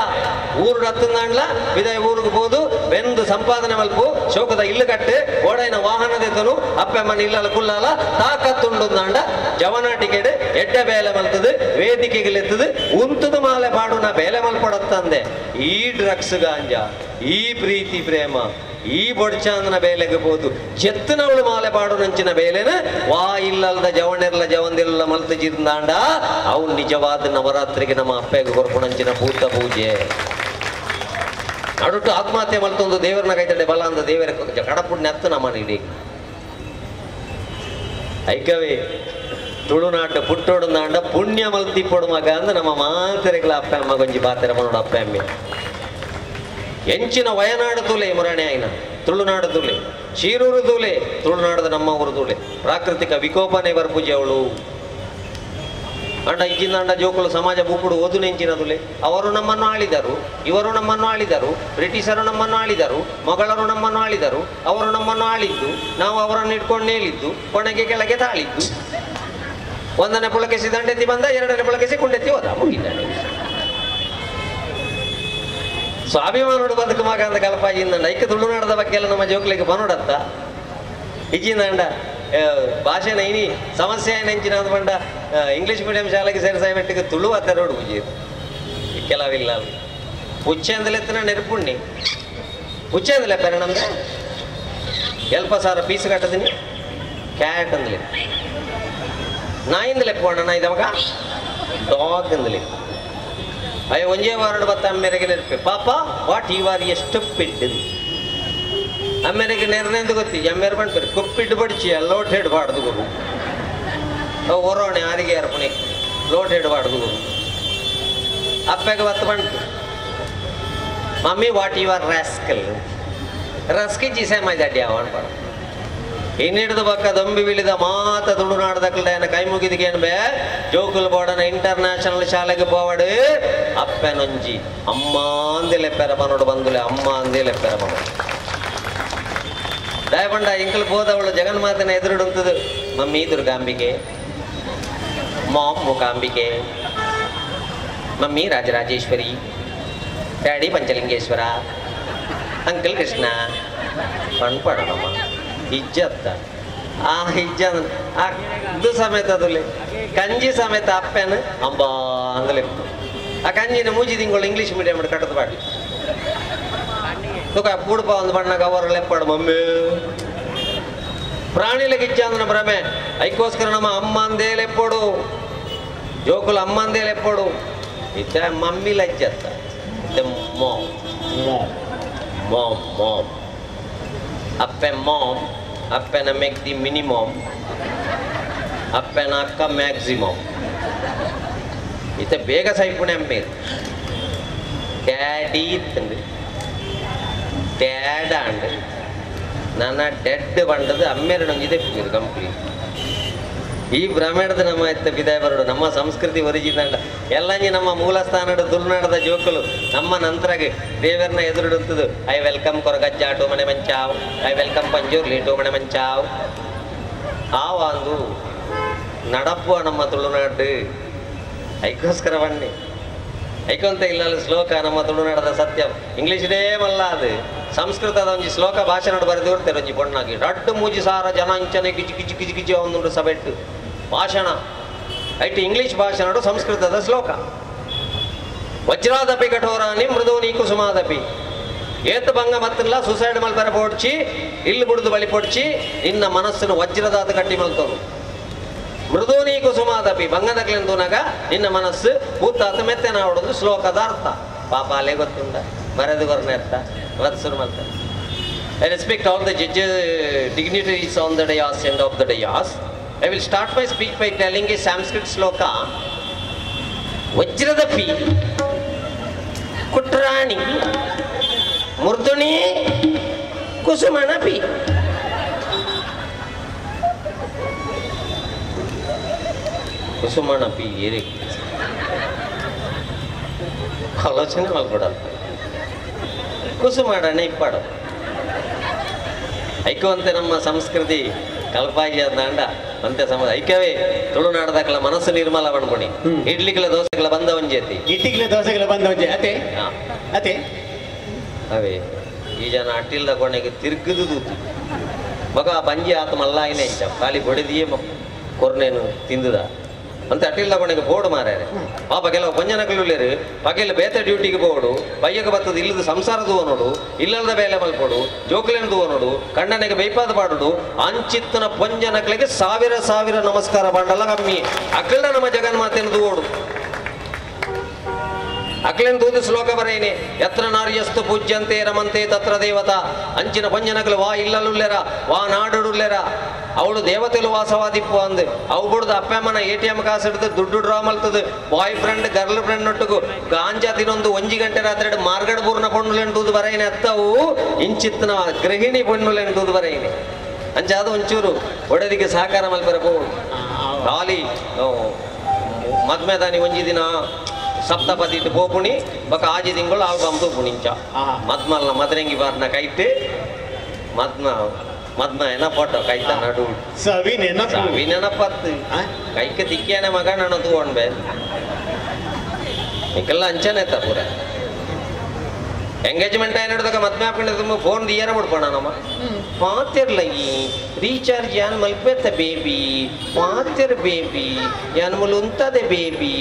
ಊರು ರತ್ತಂದಾಂಡ್ಲ ವಿದಾಯ ಊರಿಗೆ ಹೋದು ಬೆಂದು ಸಂಪಾದನೆ ಮಲ್ಪು ಶೋಕದ ಇಲ್ಲು ಕಟ್ಟು ಓಡೈನ ವಾಹನದೆತ್ತನು ಅಪ್ಪ ಅಮ್ಮನ ಇಲ್ಲಲ ಕುಲ್ಲಾಲ ತಾಕತ್ತುಂಡುಂದಾಂಡ ಜವನಾಟಿಕೆಡು ಎಡ್ಡೆ ಬೇಲೆ ಮಲ್ತದು ವೇದಿಕೆಗಳೆತ್ತದು ಉಂತದ ಮಾಲೆ ಪಾಡುನ ಬೇಲೆ ಮಲ್ಪಡತ್ತಂದೆ. ಈ ಡ್ರಗ್ಸ್ ಗಾಂಜಾ ಈ ಪ್ರೀತಿ ಪ್ರೇಮ ಈ ಬೊಡ್ಚಾಂದನ ಬೇಲೆಗೆ ಬೋದು ಚೆತ್ತನವಳು ಮಾಲೆ ಪಾಡು ನಂಚಿನ ಬೇಲೆನ ವಾ ಇಲ್ಲಲ್ದ ಜವನೆರ್ಲ ಜವಂದಿಲ್ಲ ಮಲ್ತು ಜಿಂದಾಂಡ ಅವು ನಿಜವಾದ ನವರಾತ್ರಿಗೆ ನಮ್ಮ ಅಪ್ಪೆಗೆ ಕೊರ್ಪುಣಂಚಿನ ಭೂತ ಪೂಜೆ. ನಡುಟ್ಟು ಆತ್ಮಹತ್ಯೆ ಮಲ್ತೊಂದು ದೇವರನ್ನ ಕೈತಡೆ ಬಲ ಅಂದ ದೇವರ ಕಡಪುಣ್ಯ ಅತ್ತು ನಮ್ಮ ಇಡೀ ಐಕವೇ ತುಳುನಾಟ ಪುಟ್ಟೋಡು ನಾಂಡ ಪುಣ್ಯ ಮಲ್ತಿಪ್ಪೊಡು ಮಗ ಅಂದ ನಮ್ಮ ಮಾತೆರೆಗಳ ಅಪ್ಪ ಅಮ್ಮ ಗೊಂಜಿ ಪಾತೆರ ಮನೋಡು ಅಪ್ಪ ಅಮ್ಮೆ ಎಂಚಿನ ವಯನಾಡು ತೂಲೆ ಮುರಾಣಿ ಆಯ್ನ ತುಳುನಾಡು ತೂಲೆ ಶೀರೂರು ತೂಲೆ ತುಳುನಾಡದ ನಮ್ಮ ಊರು ತೂಲೆ ಪ್ರಾಕೃತಿಕ ವಿಕೋಪನೆ ಬರ್ಪೂಜೆ ಅವಳು ಅಂಡ ಇಜ್ಜಿಂದ ಅಂಡ ಜೋಕುಲು ಸಮಾಜ ಬೂಕುಡು ಓದು ನೆಂಚಿನ ತುಲೆ ಅವರು ನಮ್ಮನ್ನು ಆಳಿದರು ಇವರು ನಮ್ಮನ್ನು ಆಳಿದರು ಬ್ರಿಟಿಷರು ನಮ್ಮನ್ನು ಆಳಿದರು ಮೊಘಲರು ನಮ್ಮನ್ನು ಆಳಿದರು ಅವರು ನಮ್ಮನ್ನು ಆಳಿದ್ದು ನಾವು ಅವರನ್ನು ಇಟ್ಕೊಂಡು ನೇಲಿದ್ದು ಕೊನೆಗೆ ಕೆಳಗೆ ತಾಳಿದ್ದು ಒಂದನೇ ಪುಳಕೆಸಿ ದಂಡೆತ್ತಿ ಬಂದ ಎರಡನೇ ಪುಳಕೆಸಿ ಕುಂಡೆತ್ತಿ ಹೋದ ಮುಗಿದ್ದಾನೆ. ಸ್ವಾಭಿಮಾನೋಡು ಬದುಕು ಮಗ ಅಂತ ಕಲ್ಪಾಜಿಂದ ಐಕ ತುಳುನಾಡದ ಬಗ್ಗೆ ಎಲ್ಲ ನಮ್ಮ ಜೋಕ್ಲಿಗೆ ಬನೋಡತ್ತ ಇಜ್ಜಿಂದ ಅಂಡ ಭಾಷೆನ ಇನಿ ಸಮಸ್ಯೆ ನೆಂಚಿನ ಬಂಡ ಇಂಗ್ಲೀಷ್ ಮೀಡಿಯಂ ಶಾಲೆಗೆ ಸೇರಿಸಾಯ್ಬಿಟ್ಟಿಗೆ ತುಳು ಅತ್ತ ರೋಡ್ ಪೂಜೆ ಕೆಲವಿಲ್ಲ ಉಚ್ಚೆಂದಲೆತ್ತನ ನೆರಪುಣ್ಣಿ ಉಚ್ಚೆಂದಲೆ ಪೆರಣಂದ್ರೆ ಎಲ್ಪ ಸಾರ ಪೀಸ್ ಕಟ್ಟದಿನಿ ಕ್ಯಾಟ್ ಅಂದಲೆ ನಾಯಿಂದಲೆ ಪೋಣ ನಾಯ್ದವಾಗ ಡಾಗ್ ಅಂದಲೆ ಅಯ್ಯೋ ಒಂಜೇ ವಾರಡು ಬತ್ತ ಅಮ್ಮೆರೆಗೆ ನೆನಪೆ ಪಾಪ what ಈ ವಾರ ಎಷ್ಟು ಪಿಡ್ಡು ಅಮ್ಮೆರೆಗೆ ನೆರನೆಂದು ಗೊತ್ತಿ ಅಮ್ಮೇರು ಬಂಡ್ತಾರೆ ಕೊಪ್ಪಿಟ್ಟು ಬಡಿಚಿ ಲೋಟ್ ಹಿಡಬಾರ್ದು ಗುರು ಒರೋಣೆ ಆರಿಗೆ ಅರ್ಪಣೆ ಲೋಟ್ ಹಿಡಬಾರ್ದು ಗುರು ಅಪ್ಪಗೆ ಬತ್ತ ಬಂತು mummy what you are rascal ರಸ್ಕಿ ಚಿಸೆ ಮೈದಾಡಿ ಅವ ಅನ್ಬಾರ್ದು ಇನ್ನಿಡ್ದು ಪಕ್ಕ ದೊಂಬಿ ಬೀಳಿದ ಮಾತ ತುಳುನಾಡದಕ್ಕಲ್ದ ಕೈ ಮುಗಿದಿಗೇನು ಬೇ ಜೋಕುಲ್ ಬೋರ್ಡನ ಇಂಟರ್ನ್ಯಾಷನಲ್ ಶಾಲೆಗೆ ಪೋವಡು ಅಪ್ಪೆನೊಂಜಿ ಅಮ್ಮ ಅಂದಿಲೆ ಪೆರ ಬನೋಡು ಬಂದುಲೆ ಅಮ್ಮ ಅಂದಿಲೆ ಪೆರ ಬನೋಡು ದಯಪಂಡ Ilkal ಹೋದವಳು ಜಗನ್ಮಾತನ ಎದುರುಡುಂತದು mummy Durgambike mom Mookambike mummy Rajarajeshwari daddy Panchalingeshwara uncle Krishna ಪಣ್ಪಡಮ್ಮ ಇಜ್ಜತ್ತ ಆ ಇಜ್ಜ ಇದು ಸಮೇತ ಅದುಲೆ ಕಂಜಿ ಸಮೇತ ಅಪ್ಪನ ಅಂಬಾ ಅಂದಲೆ ಆ ಕಂಜಿನ ಮೂಜಿ ತಿಂಗಳು ಇಂಗ್ಲೀಷ್ ಮೀಡಿಯಂ ಕಟ್ಟದ ಬಾಡಿ ತುಕ ಪೂಡ್ಪ ಒಂದು ಬಣ್ಣ ಕವರ್ ಲೆಪ್ಪಾಡು ಮಮ್ಮಿ ಪ್ರಾಣಿಲೆಗೆ ಇಜ್ಜ ಅಂದನ ಭ್ರಮೆ ಐಕ್ಕೋಸ್ಕರ ನಮ್ಮ ಅಮ್ಮ ಅಂದೇ ಲೆಪ್ಪೋಡು ಜೋಕುಲು ಅಮ್ಮ ಅಂದೇ ಲೆಪ್ಪೋಡು ಇತ್ತ ಮಮ್ಮಿ ಲಜ್ಜತ್ತ ಇತ್ತೆ ಮಾಮ್ ಮಾಮ್ ಮಾಮ್ ಮಾಮ್ ಅಪ್ಪೆ ಮಾಮ್ ಅಪ್ಪೆನ ಮೆಗ್ದಿ ಮಿನಿಮಮ್ ಅಪ್ಪೆನ ಅಕ್ಕ ಮ್ಯಾಕ್ಸಿಮಮ್ ಇತ್ತೆ ಬೇಗ ಸೈಪುಣೆ ಅಮ್ಮೇರು ಡ್ಯಾಡಿ ಇತ್ತಂದು ಡ್ಯಾಡ್ ಅಂಡ್ ನನ್ನ ಡೆಡ್ ಬಂಡದು ಅಮ್ಮೇರಡೊಂಜಿದೆ ಕಂಪ್ಲೀಟ್ ಈ ಭ್ರಮೇಡದ ನಮ್ಮ ಇತ್ತ ಬಿದಾಯ ಬರೋಡು ನಮ್ಮ ಸಂಸ್ಕೃತಿ ಒರಿಜಿನಲ್ ಎಲ್ಲಂಜಿ ನಮ್ಮ ಮೂಲ ಸ್ಥಾನದ ತುಳುನಾಡದ ಜೋಕುಲು ನಮ್ಮ ನಂತರಗೆ ದೇವರನ್ನ ಎದುರುಡುತ್ತದು I welcome Koragajja to ಮನೆ ಮಂಚಾವ್ I welcome Panjurli to ಮನೆ ಮಂಚಾವ್ ಆವಾಂದು ನಡಪ್ಪುವ ನಮ್ಮ ತುಳುನಾಡು ಐಕ್ಕೋಸ್ಕರ ಬನ್ನಿ ಐಕೊಂತ ಇಲ್ಲ ಶ್ಲೋಕ ನಮ್ಮ ತುಳುನಾಡದ ಸತ್ಯ ಇಂಗ್ಲೀಷ್ಡೇ ಮಲ್ಲ ಅದು ಸಂಸ್ಕೃತದ ಒಂಜಿ ಶ್ಲೋಕ ಭಾಷಣ ಬರೆದು ಇರ್ತಾರೆ ಒಂಜಿ ಪೊಣ್ಣಾಗಿ ರಡ್ಡು ಮೂಜಿ ಸಾರ ಜನ ಅಂಚನೆ ಗಿಜಿ ಗಿಜಿ ಗಿಜಿ ಗಿಜಿ ಒಂದುಂಡು ಸಬೆಟ್ಟು ಭಾಷಣ ಐಟ್ ಇಂಗ್ಲೀಷ್ ಭಾಷಣ ಸಂಸ್ಕೃತದ ಶ್ಲೋಕ ವಜ್ರಾದಪಿ ಕಠೋರಾನಿ ಮೃದೋನಿ ಕುಸುಮಾದಪಿ ಏತ ಭಂಗ ಮತ್ತಲ್ಲ ಸುಸೈಡ್ ಮಲ್ಪರ ಪೋಡ್ಚಿ ಇಲ್ಲು ಬುಡ್ದು ಬಳಿ ಪೊಡ್ಚಿ ನಿನ್ನ ಮನಸ್ಸನ್ನು ವಜ್ರದಾತ ಕಟ್ಟಿ ಮಲ್ತೋನು ಮೃದೋನಿ ಕುಸುಮಾದಪಿ ಭಂಗದಕ್ಲೆಂದೂನಾಗ ನಿನ್ನ ಮನಸ್ಸು ಭೂತಾತ ಮೆತ್ತೆನ ಹೊಡೋದು ಶ್ಲೋಕದ ಅರ್ಥ ಪಾಪ ಅಲ್ಲೇ ಗೊತ್ತುಂಡ ಬರೆದು ಕೊರನೆ ಅರ್ಥ ವತ್ಸರು ಮಲ್ತಾರೆ I respect all the judges, dignitaries on the dais and of the dais. I will start my speech by telling a Sanskrit sloka. Vajradapi, Kutrani, Murduni, Kusumanapi. Kusumanapi, ere. ಆಲೋಚನೆ ಮಾಡ್ಕೊಡಲ್ಲ ಕುಸುಮಾಡನೆ ಇಪ್ಪಾಡು ಐಕ್ಯವಂತೆ ನಮ್ಮ ಸಂಸ್ಕೃತಿ ಕಲ್ಪಾಗಿ ಅಂದ ಅಂತೆ ಸಮ ಐಕ್ಯವೇ ತುಳುನಾಡದಕ್ಕಲ ಮನಸ್ಸು ನಿರ್ಮಲ ಪಣ್ಪುಣಿ ಇಡ್ಲಿಗಳ ದೋಸೆಗಳ ಬಂದ ಒಂಜೇತಿ ಇಡ್ಲಿಗಳ ದೋಸೆಗಳ ಬಂದ ಒಂಜೆ ಅತೆ ಅತೆ ಅವೇ ಈ ಜನ ಅಟ್ಟಿಲ್ದ ಕೊನೆಗೆ ತಿರುಗುದು ದೂತಿ ಮಗ ಬಂಜಿ ಆತ ಮಲ್ಲಾಯಿನೇ ಇಚ್ಚ ಖಾಲಿ ಬಡಿದಿಯೇ ಕೊರ್ನೇನು ತಿಂದುದ ಅಂತ ಅಟ್ಟಿಲ್ದ ಕೊನೆಗೆ ಬೋರ್ಡ್ ಮಾರ್ಯಾರೆ ಪಾಪ ಕೆಲವು ಪಂಜನಕಲು ಪಗೆಲ್ ಬೇತ ಡ್ಯೂಟಿಗೆ ಬೋಡು ಬಯ್ಯಕ್ಕೆ ಬತ್ತದ ಇಲ್ಲದ ಸಂಸಾರ ದೂವನೋಡು ಇಲ್ಲದ ಬೇಲೆ ಮಲ್ಪೋಡು ಜೋಕ್ಲೇನು ದೂವನೋಡು ಕಣ್ಣನಿಗೆ ಬೇಪಾದ ಪಾಡುಡು ಅಂಚಿತ್ತನ ಪಂಜನಕಲಿಗೆ ಸಾವಿರ ಸಾವಿರ ನಮಸ್ಕಾರ ಬಂಡಲ ಕಮ್ಮಿ ಅಕ್ಕಳ ನಮ್ಮ ಜಗನ್ಮಾತೆಯನ್ನು ದೂವೋಡು ಅಕ್ಲೆನ್ ತೂದು ಶ್ಲೋಕ ಬರೆಯಿನಿ ಯತ್ರ ನಾರ್ಯಸ್ತು ಪೂಜ್ಯಂತೆ ರಮಂತೆ ತತ್ರ ದೇವತಾ ಅಂಚಿನ ಪಂಜನಕಲು ವಾ ಇಲ್ಲಲುಲ್ಲೆರ ವಾ ನಾಡುಡುಲ್ಲೆರ ಅವಳು ದೇವತೆಲು ವಾಸವಾದಿಪ್ಪು ಅಂದು ಅವು ಬುಡ್ದು ಅಪ್ಪಮ್ಮನ ಎ ಟಿ ಎಂ ಕಾಸು ಹಿಡಿದು ದುಡ್ಡು ಡ್ರಾ ಮಲ್ತದು ಬಾಯ್ ಫ್ರೆಂಡ್ ಗರ್ಲ್ ಫ್ರೆಂಡ್ ಒಟ್ಟುಗು ಗಾಂಜಾ ತಿನ್ನೊಂದು ಒಂಜಿ ಗಂಟೆ ರಾತ್ರಿ ಮಾರ್ಗಡ್ ಬೂರ್ನ ಪೊಣ್ಣುಲೆನ್ ತೂದು ಬರೆಯಿನಿ ಅತ್ತವು ಇಂಚಿತ್ತನ ಗೃಹಿಣಿ ಪೊಣ್ಣುಲೆನ್ ತೂದು ಬರೆಯಿನಿ ಅಂಚಾದ ಒಂಚೂರು ಒಡೆದಿಗೆ ಸಹಕಾರ ಮಲ್ಪೆರ ಪೋವು ಖಾಲಿ ಮದ್ಮೆದಾನಿ ಒಂಜಿ ದಿನ ಸಪ್ತಪದಿ ಪೋಪುಣಿ ಬೊಕ ಆಜಿ ತಿಂಗಳು ಆಲ್ಬಮ್ ತೂಪುಣಿ ಇಂಚ ಮದ್ಮಲ್ನ ಮದರಂಗಿ ಬಾರ್ನ ಕೈಟ್ ಮದ್ಮ ಮದ್ಮ ಏನ ಫೋಟೋ ಕೈತ ನಡು ಸವಿ ನೆನಪು ಸವಿ ನೆನಪತ್ತು ಕೈಕ್ ತಿಕ್ಕಿಯಾನೆ ಮಗ ನಾನು ತೂಕೊಂಡ್ಬೆ ನಿಕ್ಕೆಲ್ಲ ಅಂಚನೆ ಪೂರ ಎಂಗೇಜ್ಮೆಂಟ್ ಆಯ್ನಡ್ದಾಗ ಮದ್ಮೆ ಹಾಕೊಂಡು ತುಂಬ ಫೋನ್ ದಿಯಾರ ಬಿಡ್ಪೋಣ ನಮ್ಮ ಪಾತಿರ್ಲ ಈ ರೀಚಾರ್ಜ್ ಯಾನ್ ಮಲ್ಪೆತ್ತ ಬೇಬಿ ಪಾತಿರ್ ಬೇಬಿ ಯಾನ್ ಮುಲ್ ಉಂತದೆ ಬೇಬಿ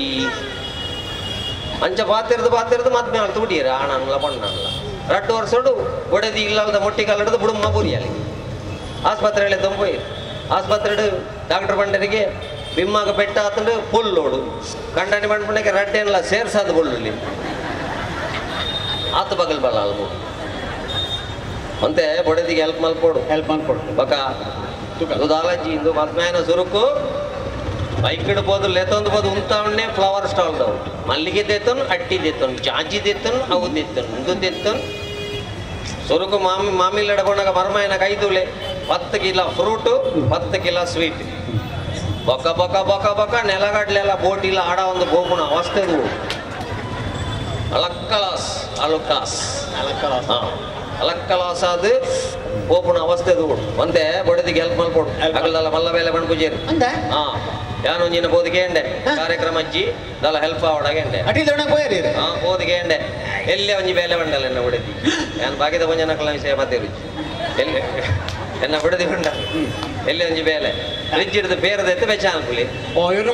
ಅಂಚ ಪಾತಿರ್ದು ಪಾತಿರ್ದು ಮದ್ಮೆ ಆಳ್ತು ಬಿಡಿಯರ ಆಣನ್ಲ ಪಣ್ಣನ್ಲ ರಡ್ಡು ವರ್ಷಡು ಒಡೆದಿ ಇಲ್ಲದ ಮೊಟ್ಟಿ ಕಾಲಿಡ್ದು ಬುಡುಮ್ಮ ಬುರಿಯಾಲಿ ಆಸ್ಪತ್ರೆಯಲ್ಲಿ ತಂಪೋಯಿ ಆಸ್ಪತ್ರೆ ಡಾಕ್ಟರ್ ಬಂಡರಿಗೆ ಬಿಮ್ಮಾಗ ಬೆಟ್ಟ ಆತಂಡು ಪುಲ್ಲೋಡು ಕಂಡನಿ ಬಂಡ್ಪಣ್ಣಕ್ಕೆ ರಡ್ಡೇನಲ್ಲ ಸೇರ್ಸಾದ ಬುಳ್ಳುಲಿ ಆತ ಬಗಲ್ ಬಲ್ಲ ಅಲ್ಮು ಅಂತೆ ಬೊಡೆದಿಗೆ ಹೆಲ್ಪ್ ಮಲ್ಪೋಡು ಹೆಲ್ಪ್ ಮಲ್ಪೋಡು ಬಕ ದಾಲಜ್ಜಿ ಇಂದು ಮದ್ಮೇನ ಸುರುಕು ಬೈಕ್ ಇಡ್ಬೋದು ಲೇತೊಂದು ಬೋದು ಉಂತಾವಣ್ಣೆ ಫ್ಲವರ್ ಸ್ಟಾಲ್ ದವು ಮಲ್ಲಿಗೆ ದೇತನ್ ಅಟ್ಟಿ ದೇತನ್ ಜಾಜಿ ದೇತನ್ ಅವು ದೇತನ್ ಇಂದು ದೇತನ್ ಸುರುಕು ಮಾಮಿ ಮಾಮಿಲ್ ಎಡಕೊಂಡಾಗ ಮರ್ಮಾಯನ ಕೈದೂಲೆ 10 ಕಿಲೋ ಫ್ರೂಟು 10 ಕಿಲೋ ಸ್ವೀಟ್ ಬೊಕ ಬೊಕ ಬೊಕ ಬೊಕ ನೆಲಗಡ್ಲೆಲ್ಲ ಬೋಟಿಲ್ಲ ಆಡ ಒಂದು ಬೋಗುಣ ಅವಸ್ಥೆದು ಅಲಕ್ಕಲಾಸ್ ಅಲುಕಾಸ್ ಅಲಕ್ಕಲಾಸ್ ಅಲಕ್ಕಲಾಸ್ ಅದು ಪೋಪುಣ ಅವಸ್ಥೆ ಒಂದೇ ಬೊಡೆದಿಗೆ ಹೆಲ್ಪ್ ಮಲ್ಪೋಡು ಅಗಲಲ್ಲ ಮಲ್ಲ ಬೇಲೆ ಬಣ್ಣ ಪೂಜೇರಿ ಹಾ ಯಾನು ಒಂಜಿನ ಬೋದಿಗೆ ಎಂಡೆ ಕಾರ್ಯಕ್ರಮ ಅಜ್ಜಿ ದಲ್ಲ ಹೆಲ್ಪ್ ಆವಡಾಗ ಎಂಡೆ ಹಾ ಬೋದಿಗೆ ಎಂಡೆ ಎಲ್ಲೇ ಒಂಜಿ ಬೇಲೆ ಬಂಡಲ್ಲ ಎನ್ನ ಬೊಡೆದಿ ಯಾನು ಬಾಗಿದ ಪಂಜನಕಲ ವಿಷಯ ಬತ್ತೇರು ಎಲ್ಲಿ ಎನ್ನ ಬೊಡೆದಿ ಬಂಡ ಎಲ್ಲೇ ಒಂಜಿ ಬೇಲೆ ಫ್ರಿಜ್ ಹಿಡಿದು ಬೇರೆದೈತೆ ಬೆಚಾನ್ ಪುಲಿ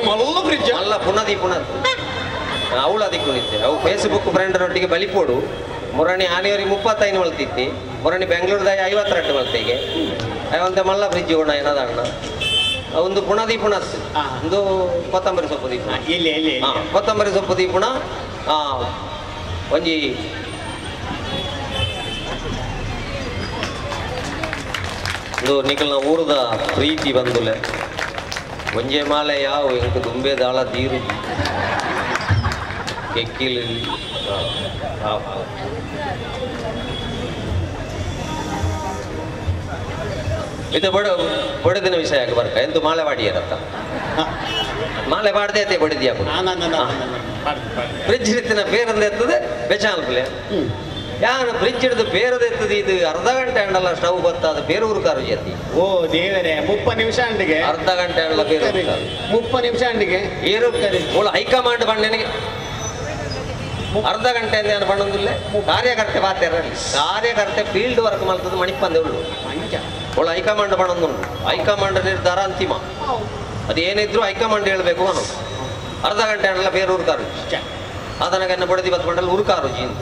ಮಲ್ಲ ಫ್ರಿಜ್ ಮಲ್ಲ ಪುನದಿ ಪುನದಿ ಅವಳು ಅದಕ್ಕೆ ನಿಂತೆ ಅವು ಫೇಸ್ಬುಕ್ ಫ್ರೆಂಡ್ರೊಟ್ಟಿಗೆ ಬಲಿಪೋಡು ಮೊರಣಿ ಆನೆಯವರಿಗೆ 35 ಮಲ್ತಿತ್ತಿ ಮೊರಣಿ ಬೆಂಗಳೂರದಾಗ 52 ಮಲ್ತಿಗೆ ಅವಂತೆ ಮಲ್ಲ ಫ್ರಿಜ್ ಗುಣ ಏನದ ಅಣ್ಣ ಒಂದು ಪುಣದಿ ಪುಣಸ್ ಒಂದು ಕೊತ್ತಂಬರಿ ಸೊಪ್ಪು ದೀಪುಣ ಇಲ್ಲಿ ಇಲ್ಲಿ ಕೊತ್ತಂಬರಿ ಸೊಪ್ಪು ದೀಪುಣ ಒಂಜಿ ಒಂದು ನಿಕಲ್ನ ಊರದ ಪ್ರೀತಿ ಬಂದುಲೆ ಒಂಜೆ ಮಾಲೆ ಯಾವ ಇಂಕ ದುಂಬೆ ದಾಳ ತೀರು ಕೆಕ್ಕಿಲಿ ಇದು ಬಡ ಬಡದಿನ ವಿಷಯ ಆಗ ಬರ್ಕ ಎಂತು ಮಾಲೆ ವಾಡಿಯರತ್ತ ಮಾಲೆ ಬಾಡದೆ ಅತ್ತೆ ಬಡಿದ್ಯಾ ಫ್ರಿಜ್ ಇರ್ತಿನ ಬೇರಂದ ಎತ್ತದೆ ಬೆಚಾನ್ಪುಲೆ ಯಾನು ಫ್ರಿಜ್ ಹಿಡಿದು ಬೇರೆದ ಎತ್ತದೆ ಇದು ಅರ್ಧ ಗಂಟೆ ಅಂಡಲ್ಲ ಸ್ಟವ್ ಬತ್ತಾದ ಬೇರೆ ಊರು ಜೊತೆ ಓ ದೇವರೇ 30 ನಿಮಿಷ ಅಂಡಿಗೆ ಅರ್ಧ ಗಂಟೆ ಅಂಡಲ್ಲ ಬೇರೆ 30 ನಿಮಿಷ ಅಂಡಿಗೆ ಏರು ಅವಳು ಹೈಕಮಾಂಡ್ ಬಂಡೆನಿಗೆ ಅರ್ಧ ಗಂಟೆ ಅಂತ ಬಣ್ಣೊಂದಿಲ್ಲ ಕಾರ್ಯಕರ್ತೆ ಬಾತೆರಲ್ಲಿ ಕಾರ್ಯಕರ್ತೆ ಫೀಲ್ಡ್ ವರ್ಕ್ ಮಾಡ್ತದೆ ಮಣಿಪಂದೆ ಉಳ್ಳು ಅವಳು ಹೈಕಮಾಂಡ್ ಬಣ್ಣೊಂದುಂಟು ಹೈಕಮಾಂಡ್ ನಿರ್ಧಾರ ಅಂತಿಮ ಅದೇನಿದ್ರು ಹೈಕಮಾಂಡ್ ಹೇಳಬೇಕು ಅನ್ನೋದು ಅರ್ಧ ಗಂಟೆ ಅಂಡಲ್ಲ ಬೇರೆ ಊರು ಆತನಗ ಬಡದಿ ಬತ್ ಮಂಡಲ ಉರುಕಾರು ಜೀನ್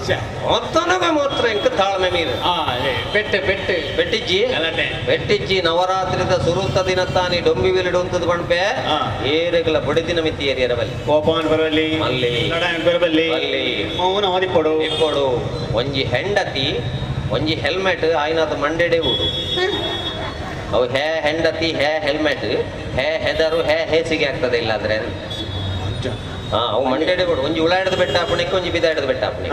ಆತನಗ ಮಾತ್ರ ಎಂಕ ತಾಳ್ಮೆ ಮೀರು ಬೆಟ್ಟೆ ಬೆಟ್ಟೆ ಬೆಟ್ಟಿಜ್ಜಿ ಬೆಟ್ಟಿಜ್ಜಿ ನವರಾತ್ರಿದ ಸುರುತ ದಿನ ತಾನಿ ಡೊಂಬಿ ವೆಲಿಡು ಅಂತದ ಪಣಪೆ ಏರೆಗಲ ಬಡದಿನ ಮಿತಿ ಏರಿಯರ ಬಲ್ಲಿ ಕೋಪಾನ್ ಬರಲಿ ಅಲ್ಲಿ ಬರಬಲ್ಲಿ ಅಲ್ಲಿ ಮೌನ ಓದಿಪೊಡು ಇಪ್ಪೊಡು ಒಂಜಿ ಹೆಂಡತಿ ಒಂಜಿ ಹೆಲ್ಮೆಟ್ ಆಯ್ನಾತ ಮಂಡೆಡೆ ಉಡು ಅವು ಹೇ ಹೆಂಡತಿ ಹೇ ಹೆಲ್ಮೆಟ್ ಹೇ ಹೆದರು ಹೇ ಹೇಸಿಗೆ ಆಗ್ತದೆ ಇಲ್ಲಾಂದ್ರೆ ಅವು ಮಂಡೆಡೆ ಬಿಡು ಒಂಜಿ ಉಳ ಹಿಡಿದು ಬೆಟ್ಟ ಹಾಪಣಕ್ಕೆ ಒಂಜಿ ಬಿದ ಹಿಡಿದು ಬೆಟ್ಟ ಹಾಪಣೆ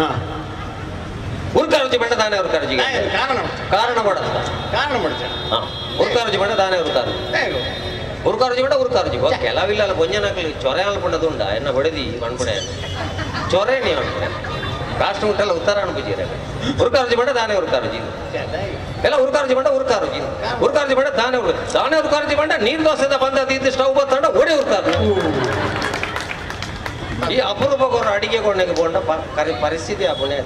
ಉರ್ಕಾರುಜಿ ಬಣ್ಣ ತಾನೇ ಉರ್ಕಾರುಜಿಗೆ ಕಾರಣ ಕೊಡತ್ತ ಕಾರಣ ಮಾಡ್ತ ಉರ್ಕಾರುಜಿ ಬಣ್ಣ ತಾನೇ ಉರ್ಕಾರುಜಿ ಉರ್ಕಾರುಜಿ ಬಣ್ಣ ಉರ್ಕಾರುಜಿ ಕೆಲವಿಲ್ಲ ಅಲ್ಲ ಬೊಂಜನಾಕಲಿ ಚೊರೆ ಅನ್ಕೊಂಡದುಂಡ ಎನ್ನ ಬಡದಿ ಅನ್ಕೊಡೆ ಚೊರೆ ನೀವು ಅನ್ಕೊಡೆ ರಾಷ್ಟ್ರ ಮುಟ್ಟಲ್ಲ ಉತ್ತರ ಅನ್ಪುಜೀರ ಉರ್ಕಾರುಜಿ ಬಣ್ಣ ತಾನೇ ಉರ್ಕಾರುಜಿ ಎಲ್ಲ ಉರ್ಕಾರುಜಿ ಬಣ್ಣ ಉರ್ಕಾರುಜಿ ಉರ್ಕಾರುಜಿ ಬಣ್ಣ ತಾನೇ ಉರ್ ತಾನೇ ಉರ್ಕಾರುಜಿ ಬಣ್ಣ ನೀರು ದೋಸೆದ ಬಂದ ಇದ್ದು ಸ್ಟವ್ ಬತ್ತಂಡ ಓಡಿ ಉರ್ಕಾರು ಈ ಅಪರೂಪಗೋರ ಅಡಿಗೆ ಕೊಂಡೆಗೆ ಬೋಂಡ ಪರಿಸ್ಥಿತಿ ಅಪುಣೆ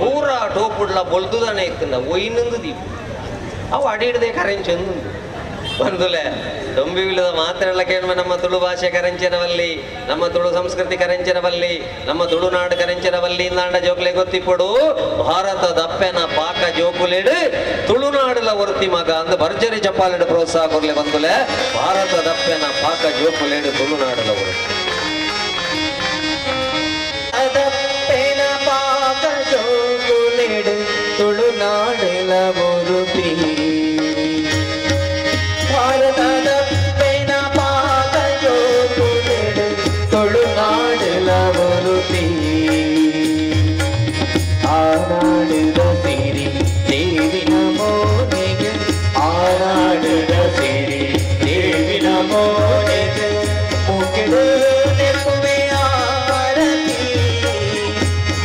ಪೂರ ಟೋಪುಡ್ಲ ಬೊಲ್ದುದಾನೆ ಇತ್ತಂದ ಒಯ್ನಂದು ದೀಪ ಅವು ಅಡಿ ಹಿಡ್ದೆ ಕರೆಂಚಂದು ಬಂದುಲೆ ಡೊಂಬಿವಿಲ್ಲದ ಮಾತ್ರೆಲ್ಲ ಕೇಳ್ಮೆ ನಮ್ಮ ತುಳು ಭಾಷೆ ಕರೆಂಚನವಲ್ಲಿ ನಮ್ಮ ತುಳು ಸಂಸ್ಕೃತಿ ಕರೆಂಚನವಲ್ಲಿ ನಮ್ಮ ತುಳುನಾಡು ಕರೆಂಚನವಲ್ಲಿ ಇಂದಾಂಡ ಜೋಕ್ಲೆ ಗೊತ್ತಿಪ್ಪಡು ಭಾರತದ ಅಪ್ಪೆನ ಪಾಕ ಜೋಕುಲೇಡು ತುಳುನಾಡುಲ ಒರ್ತಿ ಮಗ ಅಂದ ಭರ್ಜರಿ ಚಪ್ಪಾಲೆಡು ಪ್ರೋತ್ಸಾಹ ಕೊರ್ಲೆ ಬಂದುಲೆ ಭಾರತದ ಅಪ್ಪೆನ ಪಾಕ ಜೋಕುಲೇಡು ತುಳುನಾಡುಲ ಒರ್ತಿ. ಒರುತಿ ಭಾರತದ ಪೇನ ಪಾತ ಜೋಕುಲೆಡು ತುಳುನಾಡುಲ ಒರುತಿ ಆನಾಡುದ ಸಿರಿ ದೇವಿನ ಮೋನೆಗೆ ಆನಾಡುದ ಸಿರಿ ದೇವಿನ ಮೋನೆಗೆ ಮೂಕೆಡು ನೆಪ್ಪುವೆ ಆರತಿ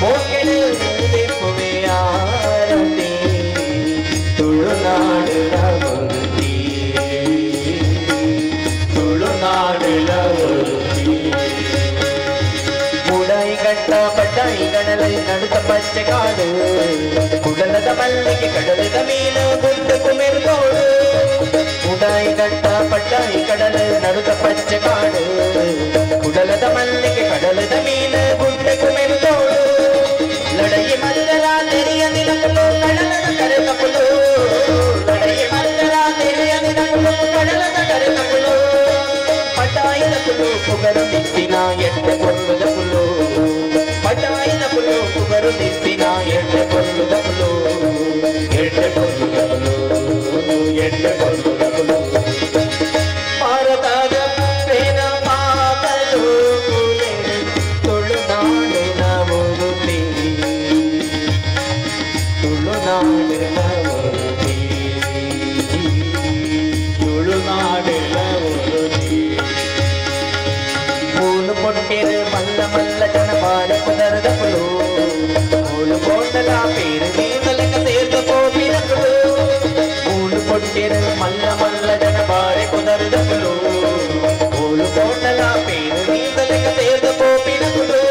ಮೂಕೆಡು ನೆಪ್ಪುವೆ ಆರತಿ ತುಳುನಾಡುಲ ಒರುತಿ ತುಳುನಾಡುಲ ಒರುತಿ ಮೂಡಾಯಿ ಗಟ್ಟ ಪಡ್ಡಾಯಿ ಗಣಲೈ ನಡುತ್ತ ಪಚ್ಚೆ ಕಾಡು ಕುಡಲದ ಮಲ್ಲಿಗೆ ಕಡಲದ ಮೀನು ಗುಡ್ಡ ಕುಮಿರ್ಗೋಡು ಮೂಡಾಯಿ ಗಟ್ಟ ಪಡ್ಡಾಯಿ ಕಡಲ ನಡುತ್ತ ಪಚ್ಚೆ ಕಾಡು ಕುಡಲದ ಮಲ್ಲಿಗೆ ಕಡಲದ ಮೀನು ಗುಡ್ಡ ಕುಮಿರ್ಗೋಡು ಲಡಯಿ ಮಲ್ಲರ ತೆರೆಯ ನಿನಕುಲು ಕಡಲದ ಕರೆತಪುಲು ಲಡಯಿ ಮಲ್ಲರ ತೆರೆಯ ನಿನಕುಲು ಕಡಲದ ಕರೆತಪುಲು ಪಟಾಯಿನ ಕುಲು ಪುಗರು ನಿತ್ತಿನ ಎಟ್ಟೆ ಕೊಲ್ಲುದ ಕುಲು ಪಟಾಯಿನ ಕುಲು ಪುಗರು ನಿತ್ತಿನ ಎಟ್ಟೆ ಕೊಲ್ಲುದ ಕುಲು ಎಟ್ಟೆ ಕೊಲ್ಲುದ ಕುಲು ಎಟ್ಟೆ ಕೊಲ್ಲುದ ಕುಲು ಭಾರತದ ಪೇನ ಪಾತ ಜೋಕುಲೆಡು ತುಳುನಾಡಿನ ಒರುತಿ ತುಳುನಾಡಿನ ಒರುತಿ ತುಳುನಾಡಿನ ಒರುತಿ ಮೂಲು పొట్టేరు మల్ల మల్ల జన బాల కుదరదపులు మూలు కోటల పేరు నీతలక సేర్కపోపినకులు మూలు పొట్టేరు మల్ల మల్ల జన బాల కుదరదపులు మూలు కోటల పేరు నీతలక సేర్కపోపినకులు